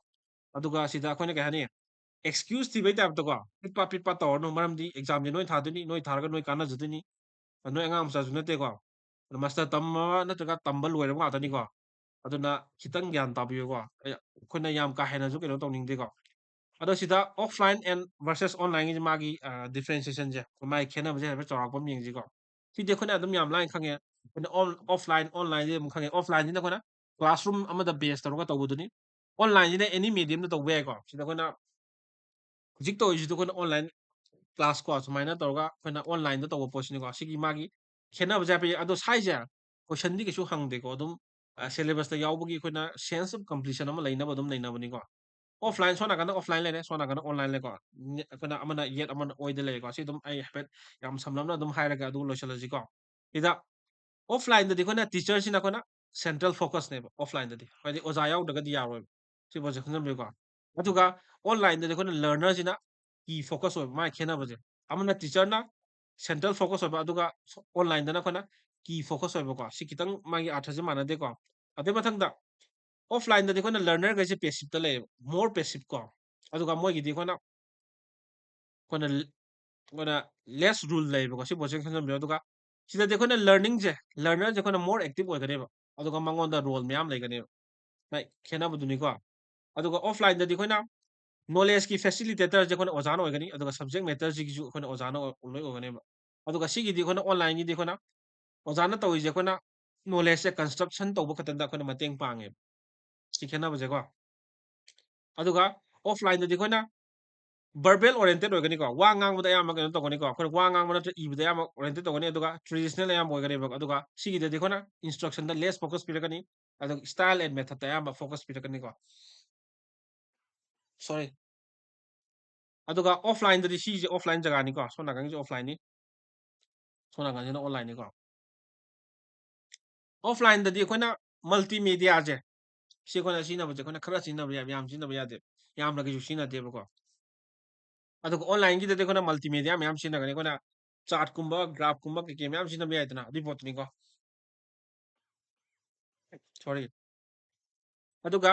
ꯑꯗꯨꯒ ꯁꯤꯗ ꯑꯩꯈꯣꯏꯅ ꯀꯩ ꯍꯥꯏꯅꯤ, ꯑꯦꯛꯁꯀ꯭ꯌꯨꯁ ꯊꯤꯕꯩ ꯇꯥꯏꯞꯇꯀꯣ, ꯄꯤꯠ ꯄꯥꯠ ꯄꯤꯠ ꯄꯥꯠ ꯇꯧꯔꯅꯨ꯫ ꯃꯔꯝꯗꯤ ꯑꯦꯛꯖꯥꯝꯁꯦ ꯅꯣꯏ ꯊꯥꯗꯣꯏꯅꯤ, ꯅꯣꯏ ꯊꯥꯔꯒ ꯅꯣꯏ ꯀꯥꯟꯅꯖꯗꯣꯏꯅꯤ꯫ ꯅꯣꯏ ꯑꯉꯥꯡ ꯃꯆꯥꯁꯨ ꯅꯠꯇꯦꯀꯣ꯫ ꯃꯥꯁꯇꯔ ꯇꯝꯃꯕ ꯅꯠꯇ꯭ꯔꯒ ꯇꯝꯕ ꯂꯣꯏꯔꯕ ꯉꯥꯛꯇꯅꯤꯀꯣ꯫ ꯑꯗꯨꯅ ꯈꯤꯇꯪ ꯒ꯭ꯌꯥꯟ ꯇꯥꯕꯤꯌꯨꯀꯣ꯫ ꯑꯩ, ꯑꯩꯈꯣꯏꯅ ꯌꯥꯝ ꯀꯥ ꯍꯦꯟꯅꯁꯨ ꯀꯩꯅꯣ ꯇꯧꯅꯤꯡꯗꯦꯀꯣ꯫ ꯑꯗꯣ ꯁꯤꯗ offline and versus onlineꯒꯤ ꯃꯥꯒꯤ, ꯑ, differentiationꯁꯦ, ꯃꯥꯒꯤ ꯈꯦꯠꯅꯕꯁꯦ ꯍꯥꯏꯐꯦꯠ ꯆꯥꯎꯔꯥꯛꯄ ꯑꯃ ꯌꯦꯡꯁꯤꯀꯣ꯫ ꯁꯤꯗꯤ ꯑꯩꯈꯣꯏꯅ ꯑꯗꯨꯝ ꯌꯥꯝ ꯂꯥꯏꯅ ꯈꯪꯉꯦ꯫ ꯑꯩꯈꯣꯏꯅ on-, offline, onlineꯁꯦ ꯑꯗꯨꯝ ꯈꯪꯉꯦ꯫ Offlineꯁꯤꯅ ꯑꯩꯈꯣꯏꯅ classroom ꯑꯃꯗ base ꯇꯧꯔꯒ ꯇꯧꯕꯗꯨꯅꯤ꯫ Onlineꯁꯤꯅ any mediumꯗ ꯇꯧꯕ ꯌꯥꯏꯀꯣ꯫ ꯁꯤꯗ ꯑꯩꯈꯣꯏꯅ ꯍꯧꯖꯤꯛ ꯇꯧꯔꯤꯁꯤꯗꯤ ꯑꯩꯈꯣꯏꯅ online class ꯀꯣ, ꯁꯨꯃꯥꯏꯅ ꯇꯧꯔꯒ ꯑꯩꯈꯣꯏꯅ onlineꯗ ꯇꯧꯕ ꯄꯣꯠꯁꯤꯅꯤꯀꯣ꯫ ꯁꯤꯒꯤ ꯃꯥꯒꯤ ꯈꯦꯠꯅꯕꯁꯦ ꯍꯥꯏꯐꯦꯠ ꯌꯦꯡ-, ꯑꯗꯣ ꯁꯥꯏꯁꯦ questionꯗꯤ ꯀꯩꯁꯨ ꯍꯪꯗꯦꯀꯣ꯫ ꯑꯗꯨꯝ, ꯑ, syllabusꯇ ꯌꯥꯎꯕꯒꯤ ꯑꯩꯈꯣꯏꯅ sense of completion ꯑꯃ ꯂꯩꯅꯕ ꯑꯗꯨꯝ ꯅꯩꯅꯕꯅꯤꯀꯣ꯫ Offline, ꯁꯣꯝ ꯅꯥꯀꯟꯗ offline ꯂꯩꯔꯦ, ꯁꯣꯝ ꯅꯥꯀꯟꯗ online ꯂꯩꯀꯣ꯫ ꯅꯦ-, ꯑꯩꯈꯣꯏꯅ ꯑꯃꯅ ꯌꯦꯠ ꯑꯃꯅ ꯑꯣꯏꯗ ꯂꯩꯔꯦꯀꯣ꯫ ꯁꯤ ꯑꯗꯨꯝ ꯑꯩ ꯍꯥꯏꯐꯦꯠ ꯌꯥꯝ ꯁꯝꯂꯞꯅ ꯑꯗꯨꯝ ꯍꯥꯏꯔꯒ ꯑꯗꯨ ꯂꯣꯏꯁꯤꯜꯂꯁꯤꯀꯣ꯫ ꯁꯤꯗ offlineꯗꯗꯤ ꯑꯩꯈꯣꯏꯅ teacherꯁꯤꯅ ꯑꯩꯈꯣꯏꯅ central focusꯅꯦꯕ offlineꯗꯗꯤ꯫ ꯍꯥꯏꯗꯤ ꯑꯣꯖꯥ ꯌꯥꯎꯗ꯭ꯔꯒꯗꯤ ꯌꯥꯔꯣꯏꯕ꯫ ꯁꯤ ꯄꯣꯠꯁꯦ ꯈꯪꯖꯟꯕꯤꯌꯨꯀꯣ꯫ ꯑꯗꯨꯒ onlineꯗꯗꯤ ꯑꯩꯈꯣꯏꯅ learnerꯁꯤꯅ key focus ꯑꯣꯏꯕ, ꯃꯥꯒꯤ ꯈꯦꯠꯅꯕꯁꯦ꯫ ꯑꯃꯅ teacherꯅ central focus ꯑꯣꯏꯕ, ꯑꯗꯨꯒ onlineꯗꯅ ꯑꯩꯈꯣꯏꯅ key focus ꯑꯣꯏꯕꯀꯣ꯫ ꯁꯤ ꯈꯤꯇꯪ ꯃꯥꯒꯤ ꯑꯥꯔꯊꯁꯦ ꯃꯥꯟꯅꯗꯦꯀꯣ꯫ ꯑꯗꯨꯏ ꯃꯊꯪꯗ offlineꯗꯗꯤ ꯑꯩꯈꯣꯏꯅ learnerꯈꯩꯁꯦ passiveꯇ ꯂꯩꯌꯦꯕ, more passive ꯀꯣ꯫ ꯑꯗꯨꯒ ꯃꯣꯏꯒꯤꯗꯤ ꯑꯩꯈꯣꯏꯅ, ꯑꯩꯈꯣꯏꯅ, ꯑꯩꯈꯣꯏꯅ less role ꯂꯩꯌꯦꯕꯀꯣ꯫ ꯁꯤ ꯄꯣꯠꯁꯦ ꯈꯪꯖꯟꯕꯤꯌꯨ꯫ ꯑꯗꯨꯒ ꯁꯤꯗꯗꯤ ꯑꯩꯈꯣꯏꯅ learningꯁꯦ, learnerꯁꯦ ꯑꯩꯈꯣꯏꯅ more active ꯑꯣꯏꯒꯅꯦꯕ꯫ ꯑꯗꯨꯒ ꯃꯉꯣꯟꯗ role ꯃꯌꯥꯝ ꯂꯩꯒꯅꯦꯕ꯫ ꯃꯥꯏ ꯈꯦꯠꯅꯕꯗꯨꯅꯤꯀꯣ꯫ ꯑꯗꯨꯒ offlineꯗꯗꯤ ꯑꯩꯈꯣꯏꯅ knowledgeꯀꯤ facilitatorꯁꯦ ꯑꯩꯈꯣꯏꯅ ꯑꯣꯖꯥꯅ ꯑꯣꯏꯒꯅꯤ, ꯑꯗꯨꯒ subject matterꯁꯤꯒꯤꯁꯨ ꯑꯩꯈꯣꯏꯅ ꯑꯣꯖꯥꯅ ꯑꯣ-, ꯂꯣꯏ ꯑꯣꯏꯒꯅꯦꯕ꯫ ꯑꯗꯨꯒ ꯁꯤꯒꯤꯗꯤ ꯑꯩꯈꯣꯏꯅ onlineꯒꯤꯗꯤ ꯑꯩꯈꯣꯏꯅ ꯑꯣꯖꯥꯅ ꯇꯧꯔꯤꯁꯦ ꯑꯩꯈꯣꯏꯅ knowledgeꯁꯦ construction ꯇꯧꯕ ꯈꯛꯇꯪꯗ ꯑꯩꯈꯣꯏꯅ ꯃꯇꯦꯡ ꯄꯥꯡꯉꯦꯕ꯫ ꯁꯤ ꯈꯦꯠꯅꯕꯁꯦꯀꯣ꯫ ꯑꯗꯨꯒ offlineꯗꯗꯤ ꯑꯩꯈꯣꯏꯅ verbal oriented ꯑꯣꯏꯒꯅꯤꯀꯣ꯫ ꯋꯥ ꯉꯥꯡꯕꯗ ꯑꯌꯥꯝꯕ ꯀꯩꯅꯣ ꯇꯧꯒꯅꯤꯀꯣ꯫ ꯑꯩꯈꯣꯏꯅ ꯋꯥ ꯉꯥꯡꯕ ꯅꯠꯇ꯭ꯔꯒ ꯏꯕꯗ ꯑꯌꯥꯝꯕ oriented ꯇꯧꯒꯅꯤ, ꯑꯗꯨꯒ traditional ꯑꯌꯥꯝꯕ ꯑꯣꯏꯒꯅꯦꯕ꯫ ꯑꯗꯨꯒ ꯁꯤꯒꯤꯗꯗꯤ ꯑꯩꯈꯣꯏꯅ instructionꯗ less focus ꯄꯤꯔꯛꯀꯅꯤ, ꯑꯗꯨꯒ style and methodꯇ ꯑꯌꯥꯝꯕ focus ꯄꯤꯔꯛꯀꯅꯤꯀꯣ꯫ Sorry꯫ ꯑꯗꯨꯒ offlineꯗꯗꯤ ꯁꯤꯁꯦ offline ꯖꯒꯥꯅꯤꯀꯣ, ꯁꯣꯝ ꯅꯥꯀꯟꯒꯤꯁꯦ offlineꯅꯤ, ꯁꯣꯝ ꯅꯥꯀꯟꯁꯤꯅ onlineꯅꯤꯀꯣ꯫ Offlineꯗꯗꯤ ꯑꯩꯈꯣꯏꯅ multimediaꯁꯦ, ꯁꯤ ꯑꯩꯈꯣꯏꯅ ꯁꯤꯖꯤꯟꯅꯕꯁꯦ ꯑꯩꯈꯣꯏꯅ ꯈꯔ ꯁꯤꯖꯤꯟꯅꯕ ꯌꯥꯏ, ꯌꯥꯝ ꯁꯤꯖꯤꯟꯅꯕ ꯌꯥꯗꯦ, ꯌꯥꯝꯅ ꯀꯩꯁꯨ ꯁꯤꯖꯤꯟꯅꯗꯦꯕꯀꯣ꯫ ꯑꯗꯨꯒ online ꯒꯤꯗꯗꯤ ꯑꯩꯈꯣꯏꯅ multimedia ꯃꯌꯥꯝ ꯁꯤꯖꯤꯟꯅꯒꯅꯤ꯫ ꯑꯩꯈꯣꯏꯅ chart ꯀꯨꯝꯕ, graph ꯀꯨꯝꯕ, ꯀꯩꯀꯩ ꯃꯌꯥꯝ ꯁꯤꯖꯤꯟꯅꯕ ꯌꯥꯏꯗꯅ, ꯑꯗꯨꯏ ꯄꯣꯠꯇꯨꯅꯤꯀꯣ꯫ Sorry꯫ ꯑꯗꯨꯒ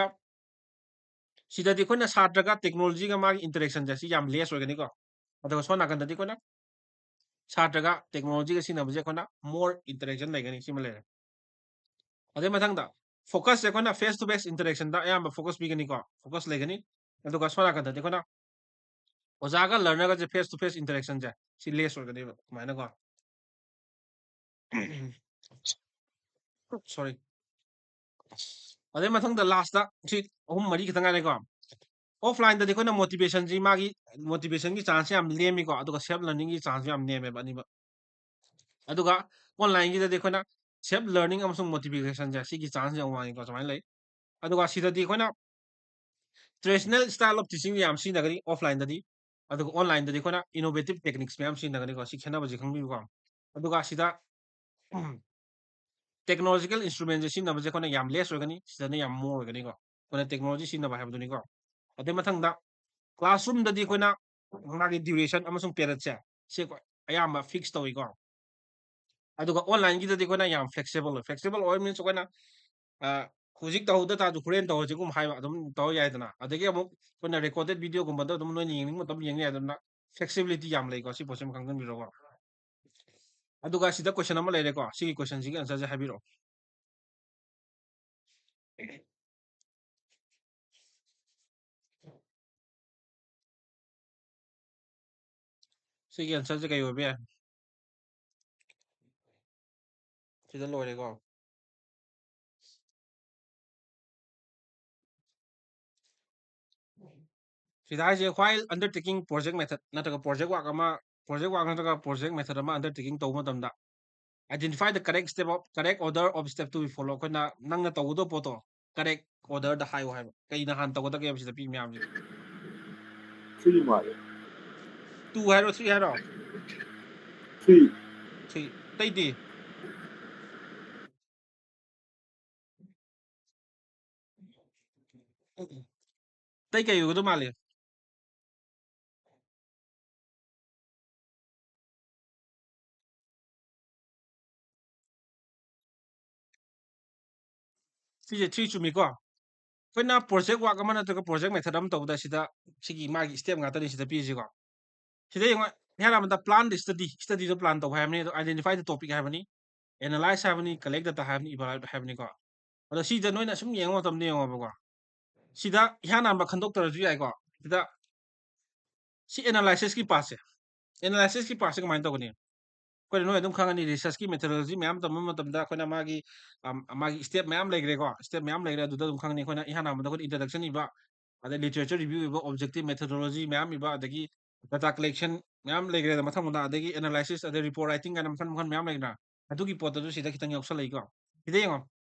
ꯁꯤꯗꯗꯤ ꯑꯩꯈꯣꯏꯅ ꯁꯥꯇ꯭ꯔꯒ technology ꯒ ꯃꯥꯒꯤ interaction ꯁꯦ ꯁꯤ ꯌꯥꯝ less ꯑꯣꯏꯒꯅꯤꯀꯣ꯫ ꯑꯗꯨꯒ ꯁꯣꯝ ꯅꯥꯀꯟꯗꯗꯤ ꯑꯩꯈꯣꯏꯅ ꯁꯥꯇ꯭ꯔꯒ technology ꯒ ꯁꯤꯖꯤꯟꯅꯕꯁꯦ ꯑꯩꯈꯣꯏꯅ more interaction ꯂꯩꯒꯅꯤ, ꯁꯤꯃ ꯂꯩꯔꯦ꯫ ꯑꯗꯩ ꯃꯊꯪꯗ focus ꯁꯦ ꯑꯩꯈꯣꯏꯅ face to face interaction ꯗ ꯑꯌꯥꯝꯕ focus ꯄꯤꯒꯅꯤꯀꯣ, focus ꯂꯩꯒꯅꯤ꯫ ꯑꯗꯨꯒ ꯁꯣꯝ ꯅꯥꯀꯟꯗꯗꯤ ꯑꯩꯈꯣꯏꯅ ꯑꯣꯖꯥꯒ learner ꯒꯁꯦ face to face interaction ꯁꯦ ꯁꯤ less ꯑꯣꯏꯒꯅꯦꯕ ꯑꯗꯨꯃꯥꯏꯅꯀꯣ꯫ Sorry꯫ ꯑꯗꯩ ꯃꯊꯪꯗ last ꯁꯤ ꯑꯍꯨꯝ ꯃꯔꯤ ꯈꯛꯇꯪ ꯉꯥꯏꯔꯦꯀꯣ꯫ Offline ꯗꯗꯤ ꯑꯩꯈꯣꯏꯅ motivation ꯁꯤ ꯃꯥꯒꯤ motivation ꯒꯤ chance ꯁꯦ ꯌꯥꯝ ꯅꯦꯝꯃꯤꯀꯣ, ꯑꯗꯨꯒ self learning ꯒꯤ chance ꯁꯨ ꯌꯥꯝ ꯅꯦꯝꯃꯦꯕ ꯑꯅꯤꯃꯛ꯫ ꯑꯗꯨꯒ online ꯒꯤꯗꯗꯤ ꯑꯩꯈꯣꯏꯅ self learning ꯑꯃꯁꯨꯡ motivation ꯁꯦ ꯁꯤꯒꯤ chance ꯌꯥꯝ ꯋꯥꯡꯉꯤꯀꯣ, ꯁꯨꯃꯥꯏꯅ ꯂꯩ꯫ ꯑꯗꯨꯒ ꯁꯤꯗꯗꯤ ꯑꯩꯈꯣꯏꯅ traditional style of teaching ꯌꯥꯝ ꯁꯤꯖꯤꯟꯅꯒꯅꯤ offline ꯗꯗꯤ, ꯑꯗꯨꯒ online ꯗꯗꯤ ꯑꯩꯈꯣꯏꯅ innovative techniques ꯃꯌꯥꯝ ꯁꯤꯖꯤꯟꯅꯒꯅꯤꯀꯣ꯫ ꯁꯤ ꯈꯦꯠꯅꯕꯁꯦ ꯈꯪꯕꯤꯌꯨꯀꯣ꯫ ꯑꯗꯨꯒ ꯁꯤꯗ technological instrument ꯁꯦ ꯁꯤꯖꯤꯟꯅꯕꯁꯦ ꯑꯩꯈꯣꯏꯅ ꯌꯥꯝ less ꯑꯣꯏꯒꯅꯤ, ꯁꯤꯗꯅ ꯌꯥꯝ more ꯑꯣꯏꯒꯅꯤꯀꯣ꯫ ꯑꯩꯈꯣꯏꯅ technology ꯁꯤꯖꯤꯟꯅꯕ ꯍꯥꯏꯕꯗꯨꯅꯤꯀꯣ꯫ ꯑꯗꯩ ꯃꯊꯪꯗ classroom ꯗꯗꯤ ꯑꯩꯈꯣꯏꯅ ꯃꯥꯒꯤ duration ꯑꯃꯁꯨꯡ period ꯁꯦ ꯁꯤ ꯑꯩꯈꯣꯏ ꯑꯌꯥꯝꯕ fix ꯇꯧꯏꯀꯣ꯫ ꯑꯗꯨꯒ online ꯒꯤꯗꯗꯤ ꯑꯩꯈꯣꯏꯅ ꯌꯥꯝ flexible ꯑꯣꯏ꯫ Flexible ꯑꯣꯏ means ꯑꯩꯈꯣꯏꯅ, ꯑ, ꯍꯧꯖꯤꯛ ꯇꯧꯍꯧꯗ ꯇꯥꯔꯁꯨ ꯍꯣꯔꯦꯟ ꯇꯧꯔꯁꯤꯒꯨꯝꯕ ꯍꯥꯏꯕ ꯑꯗꯨꯝ ꯇꯧ ꯌꯥꯏꯗꯅ꯫ ꯑꯗꯒꯤ ꯑꯃꯨꯛ ꯑꯩꯈꯣꯏꯅ recorded video ꯒꯨꯝꯕꯗ ꯑꯗꯨꯝ ꯅꯣꯏꯅ ꯌꯦꯡꯅꯤꯡꯕ ꯃꯇꯝ ꯌꯦꯡ ꯌꯥꯏꯗꯅ꯫ Flexibility ꯌꯥꯝ ꯂꯩꯀꯣ, ꯁꯤ ꯄꯣꯠꯁꯤꯃ ꯈꯪꯖꯟꯕꯤꯔꯣꯀꯣ꯫ ꯑꯗꯨꯒ ꯁꯤꯗ question ꯑꯃ ꯂꯩꯔꯦꯀꯣ, ꯁꯤꯒꯤ question ꯁꯤꯒꯤ answer ꯁꯦ ꯍꯥꯏꯕꯤꯔꯛꯑꯣ꯫ ꯁꯤꯒꯤ answer ꯁꯦ ꯀꯩ ꯑꯣꯏꯕ ꯌꯥꯏ? ꯁꯤꯗ ꯂꯣꯏꯔꯦꯀꯣ꯫ ꯁꯤꯗ ꯍꯥꯏꯁꯦ, while undertaking project method ꯅꯠꯇ꯭ꯔꯒ project work ꯑꯃ, project work ꯅꯠꯇ꯭ꯔꯒ project method ꯑꯃ undertaking ꯇꯧꯕ ꯃꯇꯝꯗ, identify the correct step of, correct order of step to be follow꯫ ꯑꯩꯈꯣꯏꯅ ꯅꯪꯅ ꯇꯧꯒꯗꯕ ꯄꯣꯠꯇꯣ correct order ꯗ ꯍꯥꯏꯌꯨ ꯍꯥꯏꯕ꯫ ꯀꯩꯅ ꯍꯥꯟꯅ ꯇꯧꯒꯗꯒꯦ ꯍꯥꯏꯕꯁꯤꯗ ꯄꯤ ꯃꯌꯥꯝꯁꯦ꯫ Three ꯃꯥꯜꯂꯦ꯫ Two ꯍꯥꯏꯔꯣ, three ꯍꯥꯏꯔꯣ? Three꯫ Three꯫ ꯑꯇꯩꯗꯤ? ꯑꯇꯩ ꯀꯩ ꯑꯣꯏꯒꯗꯧ ꯃꯥꯜꯂꯤ? ꯁꯤꯁꯦ ꯊ꯭ꯔꯤ ꯆꯨꯝꯃꯤꯀꯣ꯫ ꯑꯩꯈꯣꯏꯅ ꯄ꯭ꯔꯣꯖꯦꯛ ꯋꯥꯔꯛ ꯑꯃ ꯅꯠꯇ꯭ꯔꯒ ꯄ꯭ꯔꯣꯖꯦꯛ ꯃꯦꯊꯠ ꯑꯃ ꯇꯧꯕꯗ ꯁꯤꯗ ꯁꯤꯒꯤ ꯃꯥꯒꯤ ꯁ꯭ꯇꯦꯞ ꯉꯥꯛꯇꯅꯤ ꯁꯤꯗ ꯄꯤꯔꯤꯁꯤꯀꯣ꯫ ꯁꯤꯗ ꯌꯦꯡꯉꯣ, ꯏꯍꯥꯟ ꯍꯥꯟꯕꯗ ꯄ꯭ꯂꯥꯟ ꯗ ꯁ꯭ꯇꯗꯤ, ꯁ꯭ꯇꯗꯤꯗꯣ ꯄ꯭ꯂꯥꯟ ꯇꯧꯕ ꯍꯥꯏꯕꯅꯤ, ꯑꯗꯣ ꯑꯥꯏꯗꯦꯟꯇꯤꯐꯥꯏ ꯗ ꯇꯣꯄꯤꯛ ꯍꯥꯏꯕꯅꯤ, ꯑꯦꯅꯥꯂꯥꯏꯁ ꯍꯥꯏꯕꯅꯤ, ꯀꯂꯦꯛ ꯗꯇꯥ ꯍꯥꯏꯕꯅꯤ, ꯏꯚꯥꯂꯨꯑꯦꯠ ꯍꯥꯏꯕꯅꯤꯀꯣ꯫ ꯑꯗꯣ ꯁꯤꯗ ꯅꯣꯏꯅ ꯁꯨꯝ ꯌꯦꯡꯕ ꯃꯇꯝꯗ ꯌꯦꯡꯉꯣꯕꯀꯣ, ꯁꯤꯗ ꯏꯍꯥꯟ ꯍꯥꯟꯕ ꯈꯟꯗꯣꯛꯇ꯭ꯔꯁꯨ ꯌꯥꯏꯀꯣ꯫ ꯁꯤꯗ ꯁꯤ ꯑꯦꯅꯥꯂꯥꯏꯁꯤꯁꯀꯤ ꯄꯥꯔꯠꯁꯦ, ꯑꯦꯅꯥꯂꯥꯏꯁꯤꯁꯀꯤ ꯄꯥꯔꯠꯁꯦ ꯀꯃꯥꯏꯅ ꯇꯧꯒꯅꯤ? ꯑꯩꯈꯣꯏꯅ ꯅꯣꯏ ꯑꯗꯨꯝ ꯈꯪꯉꯅꯤ, ꯔꯤꯁꯔꯁꯀꯤ ꯃꯦꯊꯣꯗꯣꯂꯣꯖꯤ ꯃꯌꯥꯝ ꯇꯝꯕ ꯃꯇꯝꯗ ꯑꯩꯈꯣꯏꯅ ꯃꯥꯒꯤ, ꯑꯝ, ꯃꯥꯒꯤ ꯁ꯭ꯇꯦꯞ ꯃꯌꯥꯝ ꯂꯩꯈ꯭ꯔꯦꯀꯣ, ꯁ꯭ꯇꯦꯞ ꯃꯌꯥꯝ ꯂꯩꯈ꯭ꯔꯦ꯫ ꯑꯗꯨꯗ ꯑꯗꯨꯝ ꯈꯪꯒꯅꯤ꯫ ꯑꯩꯈꯣꯏꯅ ꯏꯍꯥꯟ ꯍꯥꯟꯕꯗ ꯑꯩꯈꯣꯏꯅ ꯏꯟꯇ꯭ꯔꯗꯛꯁꯟ ꯏꯕ, ꯑꯗꯩ ꯂꯤꯇꯔꯦꯆꯔ ꯔꯤꯚ꯭ꯌꯨ ꯏꯕ, ꯑꯣꯕꯖꯦꯛꯇꯤꯚ ꯃꯦꯊꯣꯗꯣꯂꯣꯖꯤ ꯃꯌꯥꯝ ꯏꯕ, ꯑꯗꯒꯤ ꯗꯇꯥ ꯀꯂꯦꯛꯁꯟ ꯃꯌꯥꯝ ꯂꯩꯈ꯭ꯔꯦꯗ, ꯃꯊꯪ ꯃꯊꯪ, ꯑꯗꯒꯤ ꯑꯦꯅꯥꯂꯥꯏꯁꯤꯁ, ꯑꯗꯩ ꯔꯤꯄꯣꯔꯠ ꯔꯥꯏꯇꯤꯡ ꯀꯥꯏꯅ ꯃꯈꯜ ꯃꯈꯜ ꯃꯌꯥꯝ ꯂꯩꯗꯅ, ꯑꯗꯨꯒꯤ ꯄꯣꯠꯇꯁꯨ ꯁꯤꯗ ꯈꯤꯇꯪ ꯌꯥꯎꯁꯜꯂꯛꯏꯀꯣ꯫ ꯁꯤꯗ ꯌꯦꯡꯉꯣ,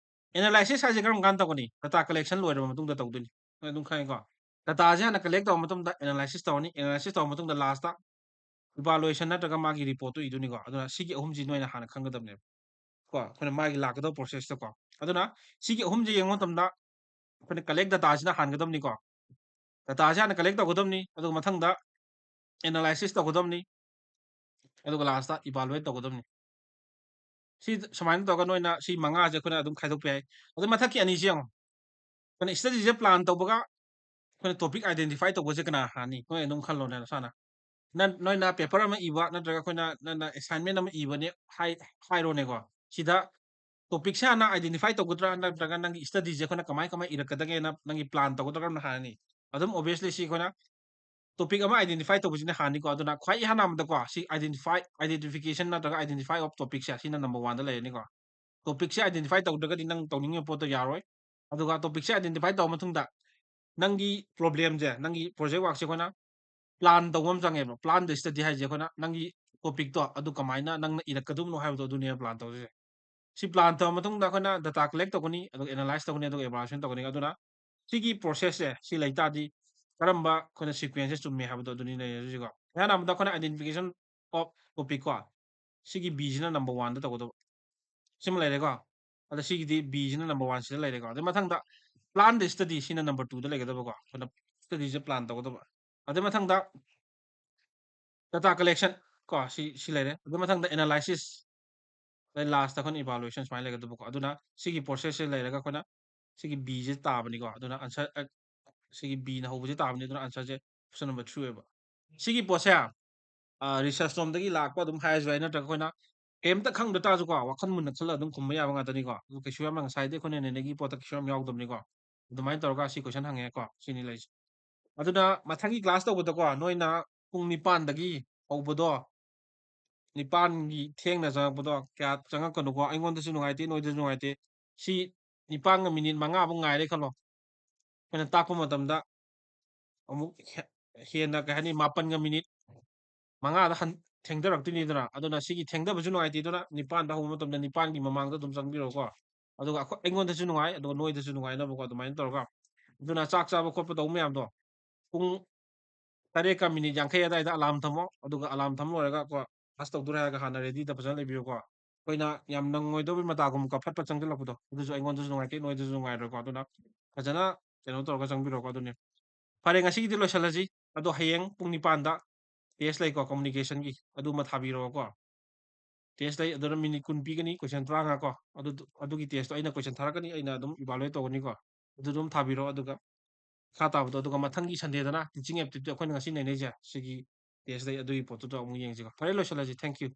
ꯑꯦꯅꯥꯂꯥꯏꯁꯤꯁ ꯍꯥꯏꯁꯦ ꯀꯔꯝ ꯀꯥꯟꯗ ꯇꯧꯒꯅꯤ? ꯗꯇꯥ ꯀꯂꯦꯛꯁꯟ ꯂꯣꯏꯔꯕ ꯃꯇꯨꯡꯗ ꯇꯧꯗꯣꯏꯅꯤ, ꯅꯣꯏ ꯑꯗꯨꯝ ꯈꯪꯉꯤꯀꯣ꯫ ꯗꯇꯥꯁꯦ ꯍꯥꯟꯅ ꯀꯂꯦꯛ ꯇꯧꯔ ꯃꯇꯨꯡꯗ ꯑꯦꯅꯥꯂꯥꯏꯁꯤꯁ ꯇꯧꯔꯅꯤ, ꯑꯦꯅꯥꯂꯥꯏꯁꯤꯁ ꯇꯧꯔ ꯃꯇꯨꯡꯗ ꯂꯥꯁꯇ ꯏꯚꯥꯂꯨꯑꯦꯁꯟ ꯅꯠꯇ꯭ꯔꯒ ꯃꯥꯒꯤ ꯔꯤꯄꯣꯔꯠꯇꯨ ꯏꯗꯣꯏꯅꯤꯀꯣ꯫ ꯑꯗꯨꯅ ꯁꯤꯒꯤ ꯑꯍꯨꯝꯁꯤ ꯅꯣꯏꯅ ꯍꯥꯟꯅ ꯈꯪꯒꯗꯕꯅꯦꯕ ꯀꯣ, ꯑꯩꯈꯣꯏꯅ ꯃꯥꯒꯤ ꯂꯥꯛꯀꯗꯕ ꯄ꯭ꯔꯣꯁꯦꯁꯇꯀꯣ꯫ ꯑꯗꯨꯅ ꯁꯤꯒꯤ ꯑꯍꯨꯝꯁꯦ ꯌꯦꯡꯕ ꯃꯇꯝꯗ ꯑꯩꯈꯣꯏꯅ ꯀꯂꯦꯛ ꯗꯇꯥꯁꯤꯅ ꯍꯥꯟꯒꯗꯕꯅꯤꯀꯣ꯫ ꯗꯇꯥꯁꯦ ꯍꯥꯟꯅ ꯀꯂꯦꯛ ꯇꯧꯒꯗꯕꯅꯤ, ꯑꯗꯨꯒ ꯃꯊꯪꯗ ꯑꯦꯅꯥꯂꯥꯏꯁꯤꯁ ꯇꯧꯒꯗꯕꯅꯤ, ꯑꯗꯨꯒ ꯂꯥꯁꯇ ꯏꯚꯥꯂꯨꯑꯦꯠ ꯇꯧꯒꯗꯕꯅꯤ꯫ ꯁꯤ ꯁꯨꯃꯥꯏꯅ ꯇꯧꯔꯒ ꯅꯣꯏꯅ ꯁꯤ ꯃꯉꯥꯁꯦ ꯑꯩꯈꯣꯏꯅ ꯑꯗꯨꯝ ꯈꯥꯏꯗꯣꯛꯄ ꯌꯥꯏ꯫ ꯑꯗꯨ ꯃꯊꯛꯀꯤ ꯑꯅꯤꯁꯤ ꯌꯦꯡꯉꯣ, ꯑꯩꯈꯣꯏꯅ ꯁ꯭ꯇꯗꯤꯁꯦ ꯄ꯭ꯂꯥꯟ ꯇꯧꯕꯒ ꯑꯩꯈꯣꯏꯅ ꯇꯣꯄꯤꯛ ꯑꯥꯏꯗꯦꯟꯇꯤꯐꯥꯏ ꯇꯧꯕꯁꯦ ꯀꯅꯥ ꯍꯥꯟꯅꯤ? ꯅꯣꯏ ꯑꯗꯨꯝ ꯈꯜꯂꯣꯅꯦ ꯅꯁꯥꯅ꯫ ꯅꯪ, ꯅꯣꯏꯅ ꯄꯦꯄꯔ ꯑꯃ ꯏꯕ ꯅꯠꯇ꯭ꯔꯒ ꯑꯩꯈꯣꯏꯅ, ꯅꯪꯅ ꯑꯦꯁꯥꯏꯟꯃꯦꯟ ꯑꯃ ꯏꯕꯅꯦ ꯍꯥꯏ-, ꯍꯥꯏꯔꯣꯅꯦꯀꯣ꯫ ꯁꯤꯗ ꯇꯣꯄꯤꯛꯁꯦ ꯍꯥꯟꯅ ꯑꯥꯏꯗꯦꯟꯇꯤꯐꯥꯏ ꯇꯧꯒꯗ꯭ꯔꯥ ꯅꯠꯇ꯭ꯔꯒ ꯅꯪꯒꯤ ꯁ꯭ꯇꯗꯤꯁꯦ ꯑꯩꯈꯣꯏꯅ ꯀꯃꯥꯏ ꯀꯃꯥꯏ ꯏꯔꯛꯀꯗꯒꯦꯅ ꯅꯪꯒꯤ ꯄ꯭ꯂꯥꯟ ꯇꯧꯒꯗ꯭ꯔꯥ ꯀꯔꯝꯅ ꯍꯥꯟꯅꯤ? ꯑꯗꯨꯝ obviously ꯁꯤ ꯑꯩꯈꯣꯏꯅ ꯇꯣꯄꯤꯛ ꯑꯃ ꯑꯥꯏꯗꯦꯟꯇꯤꯐꯥꯏ ꯇꯧꯕꯁꯤꯅ ꯍꯥꯟꯅꯤꯀꯣ꯫ ꯑꯗꯨꯅ ꯈ꯭ꯋꯥꯏ ꯏꯍꯥꯟ ꯍꯥꯟꯕꯗꯀꯣ ꯁꯤ ꯑꯥꯏꯗꯦꯟꯇꯤꯐꯥꯏ, identification ꯅꯠꯇ꯭ꯔꯒ identify of topicꯁꯦ ꯁꯤꯅ ꯅꯝꯕꯔ ꯋꯥꯟꯗ ꯂꯩꯔꯅꯤꯀꯣ꯫ ꯇꯣꯄꯤꯛꯁꯦ ꯑꯥꯏꯗꯦꯟꯇꯤꯐꯥꯏ ꯇꯧꯗ꯭ꯔꯒꯗꯤ ꯅꯪ ꯇꯧꯅꯤꯡꯉꯤꯕ ꯄꯣꯠꯇꯣ ꯌꯥꯔꯣꯏ꯫ ꯑꯗꯨꯒ ꯇꯣꯄꯤꯛꯁꯦ ꯑꯥꯏꯗꯦꯟꯇꯤꯐꯥꯏ ꯇꯧꯔ ꯃꯇꯨꯡꯗ ꯅꯪꯒꯤ ꯄ꯭ꯔꯣꯕ꯭ꯂꯦꯝꯁꯦ, ꯅꯪꯒꯤ ꯄ꯭ꯔꯣꯖꯦꯛ ꯋꯥꯔꯛꯁꯦ ꯑꯩꯈꯣꯏꯅ ꯄ꯭ꯂꯥꯟ ꯇꯧꯕ ꯑꯃ ꯆꯪꯉꯦꯕ꯫ ꯄ꯭ꯂꯥꯟ ꯗ ꯁ꯭ꯇꯗꯤ ꯍꯥꯏꯁꯦ ꯑꯩꯈꯣꯏꯅ ꯅꯪꯒꯤ ꯇꯣꯄꯤꯛꯇꯣ ꯑꯗꯨ ꯀꯃꯥꯏꯅ ꯅꯪꯅ ꯏꯔꯛꯀꯗꯕꯅꯣ ꯍꯥꯏꯕꯗꯣ ꯑꯗꯨꯅꯦꯕ ꯄ꯭ꯂꯥꯟ ꯇꯧꯗꯣꯏꯁꯦ꯫ ꯁꯤ ꯄ꯭ꯂꯥꯟ ꯇꯧꯔ ꯃꯇꯨꯡꯗ ꯑꯩꯈꯣꯏꯅ ꯗꯇꯥ ꯀꯂꯦꯛ ꯇꯧꯒꯅꯤ, ꯑꯗꯨꯒ ꯑꯦꯅꯥꯂꯥꯏꯁ ꯇꯧꯒꯅꯤ, ꯑꯗꯨꯒ ꯏꯚꯥꯂꯨꯑꯦꯁꯟ ꯇꯧꯒꯅꯤ꯫ ꯑꯗꯨꯅ ꯁꯤꯒꯤ ꯄ꯭ꯔꯣꯁꯦꯁꯁꯦ ꯁꯤ ꯂꯩ ꯇꯥꯔꯗꯤ ꯀꯔꯝꯕ ꯑꯩꯈꯣꯏꯅ ꯁꯤꯀ꯭ꯋꯦꯟꯁꯁꯦ ꯆꯨꯝꯃꯦ ꯍꯥꯏꯕꯗꯣ ꯑꯗꯨꯅꯤ ꯂꯩꯔꯗꯣꯏꯁꯤꯀꯣ꯫ ꯏꯍꯥꯟ ꯍꯥꯟꯕꯗ ꯑꯩꯈꯣꯏꯅ identification of topic ꯀꯣ, ꯁꯤꯒꯤ ꯕꯤꯁꯤꯅ ꯅꯝꯕꯔ ꯋꯥꯟꯗ ꯇꯧꯒꯗꯕ꯫ ꯁꯤꯃ ꯂꯩꯔꯦꯀꯣ꯫ ꯑꯗ ꯁꯤꯒꯤꯗꯤ ꯕꯤꯁꯤꯅ ꯅꯝꯕꯔ ꯋꯥꯟꯁꯤꯗ ꯂꯩꯔꯦꯀꯣ꯫ ꯑꯗꯩ ꯃꯊꯪꯗ ꯄ꯭ꯂꯥꯟ ꯗ ꯁ꯭ꯇꯗꯤ ꯁꯤꯅ ꯅꯝꯕꯔ ꯇꯨꯗ ꯂꯩꯒꯗꯕꯀꯣ꯫ ꯑꯩꯈꯣꯏꯅ ꯁ꯭ꯇꯗꯤꯁꯦ ꯄ꯭ꯂꯥꯟ ꯇꯧꯒꯗꯕ꯫ ꯑꯗꯩ ꯃꯊꯪꯗ ꯗꯇꯥ ꯀꯂꯦꯛꯁꯟ ꯀꯣ, ꯁꯤ, ꯁꯤ ꯂꯩꯔꯦ꯫ ꯑꯗꯨ ꯃꯊꯪꯗ ꯑꯦꯅꯥꯂꯥꯏꯁꯤꯁ, ꯑꯗꯩ ꯂꯥꯁꯇ ꯑꯩꯈꯣꯏꯅ ꯏꯚꯥꯂꯨꯑꯦꯁꯟ ꯁꯨꯃꯥꯏꯅ ꯂꯩꯒꯗꯕꯀꯣ꯫ ꯑꯗꯨꯅ ꯁꯤꯒꯤ ꯄ꯭ꯔꯣꯁꯦꯁꯁꯦ ꯂꯩꯔꯒ ꯑꯩꯈꯣꯏꯅ ꯁꯤꯒꯤ ꯕꯤꯁꯦ ꯇꯥꯕꯅꯤꯀꯣ꯫ ꯑꯗꯨꯅ ꯑꯟꯁꯔ, ꯑ, ꯁꯤꯒꯤ ꯕꯤꯅ ꯍꯧꯕꯁꯦ ꯇꯥꯕꯅꯤ꯫ ꯑꯗꯨꯅ ꯑꯟꯁꯔꯁꯦ option number three ꯑꯣꯏꯕ꯫ ꯁꯤꯒꯤ ꯄꯣꯠꯁꯦ, ꯑ, research ꯂꯣꯝꯗꯒꯤ ꯂꯥꯛꯄ ꯑꯗꯨꯝ ꯍꯥꯏꯔꯁꯨ ꯌꯥꯏ, ꯅꯠꯇ꯭ꯔꯒ ꯑꯩꯈꯣꯏꯅ ꯀꯩꯝꯇ ꯈꯪꯗ ꯇꯥꯔꯁꯨꯀꯣ, ꯋꯥꯈꯜ ꯃꯨꯟꯅ ꯈꯜꯂꯒ ꯑꯗꯨꯝ ꯈꯨꯝꯕ ꯌꯥꯕ ꯉꯥꯛꯇꯅꯤꯀꯣ꯫ ꯑꯗꯨ ꯀꯩꯁꯨ ꯌꯥꯝꯅ ꯉꯁꯥꯏꯗꯩ ꯑꯩꯈꯣꯏꯅ ꯅꯩꯅꯈꯤꯕ ꯄꯣꯠꯇ ꯀꯩꯁꯨ ꯌꯥꯝ ꯌꯥꯎꯗꯕꯅꯤꯀꯣ꯫ ꯑꯗꯨꯃꯥꯏꯅ ꯇꯧꯔꯒ ꯁꯤ question ꯍꯪꯉꯦꯀꯣ꯫ ꯁꯤꯅꯤ ꯂꯩꯁꯦ꯫ ꯑꯗꯨꯅ ꯃꯊꯪꯒꯤ class ꯇꯧꯕꯗꯀꯣ, ꯅꯣꯏꯅ ꯄꯨꯡ ꯅꯤꯄꯥꯟꯗꯒꯤ ꯍꯧꯕꯗꯣ, ꯅꯤꯄꯥꯟꯒꯤ ꯊꯦꯡꯅ ꯆꯪꯉꯛꯄꯗꯣ ꯀꯌꯥ ꯆꯪꯉꯛꯀꯅꯨꯀꯣ꯫ ꯑꯩꯉꯣꯟꯗꯁꯨ ꯅꯨꯡꯉꯥꯏꯇꯦ, ꯅꯣꯏꯗꯁꯨ ꯅꯨꯡꯉꯥꯏꯇꯦ꯫ ꯁꯤ ꯅꯤꯄꯥꯟꯒ ꯃꯤꯅꯤꯠ ꯃꯉꯥ ꯐꯥꯎ ꯉꯥꯏꯔꯦ ꯈꯜꯂꯣ꯫ ꯑꯩꯈꯣꯏꯅ ꯇꯥꯛꯄ ꯃꯇꯝꯗ ꯑꯃꯨꯛ ꯍꯦ-, ꯍꯦꯟꯅ, ꯀꯩ ꯍꯥꯏꯅꯤ, ꯃꯥꯄꯟꯒ ꯃꯤꯅꯤꯠ ꯃꯉꯥꯗ ꯍꯟ-, ꯊꯦꯡꯊꯔꯛꯇꯣꯏꯅꯤꯗꯅ꯫ ꯑꯗꯨꯅ ꯁꯤꯒꯤ ꯊꯦꯡꯊꯕꯁꯨ ꯅꯨꯡꯉꯥꯏꯇꯦ꯫ ꯑꯗꯨꯅ ꯅꯤꯄꯥꯟꯗ ꯍꯧꯕ ꯃꯇꯝꯗ ꯅꯤꯄꯥꯟꯒꯤ ꯃꯃꯥꯡꯗ ꯑꯗꯨꯝ ꯆꯪꯕꯤꯔꯣꯀꯣ꯫ ꯑꯗꯨꯒ ꯑꯩꯈꯣꯏ, ꯑꯩꯉꯣꯟꯗꯁꯨ ꯅꯨꯡꯉꯥꯏ, ꯑꯗꯨꯒ ꯅꯣꯏꯗꯁꯨ ꯅꯨꯡꯉꯥꯏꯅꯕꯀꯣ, ꯑꯗꯨꯃꯥꯏꯅ ꯇꯧꯔꯒ꯫ ꯑꯗꯨꯅ ꯆꯥꯛ ꯆꯥꯕ ꯈꯣꯠꯄ ꯇꯧꯕ ꯃꯌꯥꯝꯗꯣ ꯄꯨꯡ ꯇꯔꯦꯠꯀ ꯃꯤꯅꯤꯠ ꯌꯥꯡꯈꯩ ꯑꯗꯨꯋꯥꯏꯗ alarm ꯊꯝꯃꯣ꯫ ꯑꯗꯨꯒ alarm ꯊꯝ ꯂꯣꯏꯔꯒ ꯀꯣ, class ꯇꯧꯗꯣꯔꯦ ꯍꯥꯏꯔꯒ ꯍꯥꯟꯅ readyꯗ ꯐꯖꯅ ꯂꯩꯕꯤꯌꯨꯀꯣ꯫ ꯑꯩꯈꯣꯏꯅ ꯌꯥꯝ ꯅꯪꯉꯣꯏꯗꯕꯩ ꯃꯇꯥꯒꯨꯝꯕ ꯐꯠ ꯐꯠ ꯆꯪꯁꯤꯜꯂꯛꯄꯗꯣ, ꯑꯗꯨꯁꯨ ꯑꯩꯉꯣꯟꯗꯁꯨ ꯅꯨꯡꯉꯥꯏꯇꯦ, ꯅꯣꯏꯗꯁꯨ ꯅꯨꯡꯉꯥꯏꯔꯣꯏꯀꯣ꯫ ꯑꯗꯨꯅ ꯐꯖꯅ ꯀꯩꯅꯣ ꯇꯧꯔꯒ ꯆꯪꯕꯤꯔꯣꯀꯣ꯫ ꯑꯗꯨꯅꯤ꯫ ꯐꯔꯦ, ꯉꯁꯤꯒꯤꯗꯤ ꯂꯣꯏꯁꯤꯜꯂꯁꯤ꯫ ꯑꯗꯣ ꯍꯌꯦꯡ ꯄꯨꯡ ꯅꯤꯄꯥꯟꯗ test ꯂꯩꯀꯣ, communicationꯒꯤ, ꯑꯗꯨꯃ ꯊꯥꯕꯤꯔꯛꯑꯣꯀꯣ꯫ Test ꯂꯩ, ꯑꯗꯨꯅ ꯃꯤꯅꯤꯠ ꯀꯨꯟ ꯄꯤꯒꯅꯤ, question ꯇꯔꯥꯃꯉꯥ ꯀꯣ꯫ ꯑꯗꯨ, ꯑꯗꯨꯒꯤ testꯇꯣ ꯑꯩꯅ question ꯊꯥꯔꯛꯀꯅꯤ, ꯑꯩꯅ ꯑꯗꯨꯝ evaluate ꯇꯧꯒꯅꯤꯀꯣ꯫ ꯑꯗꯨ ꯑꯗꯨꯝ ꯊꯥꯕꯤꯔꯣ꯫ ꯑꯗꯨꯒ ꯃꯈꯥ ꯇꯥꯕꯗꯣ, ꯑꯗꯨꯒ ꯃꯊꯪꯒꯤ Sundayꯗꯅ teaching aptitude, ꯑꯩꯈꯣꯏꯅ ꯉꯁꯤ ꯅꯩꯅꯩꯁꯦ, ꯁꯤꯒꯤ test ꯂꯩ, ꯑꯗꯨꯒꯤ ꯄꯣꯠꯇꯨꯗ ꯑꯃꯨꯛ ꯌꯦꯡꯁꯤꯀꯣ꯫ ꯐꯔꯦ, ꯂꯣꯏꯁꯤꯜꯂꯁꯤ꯫ Thank you꯫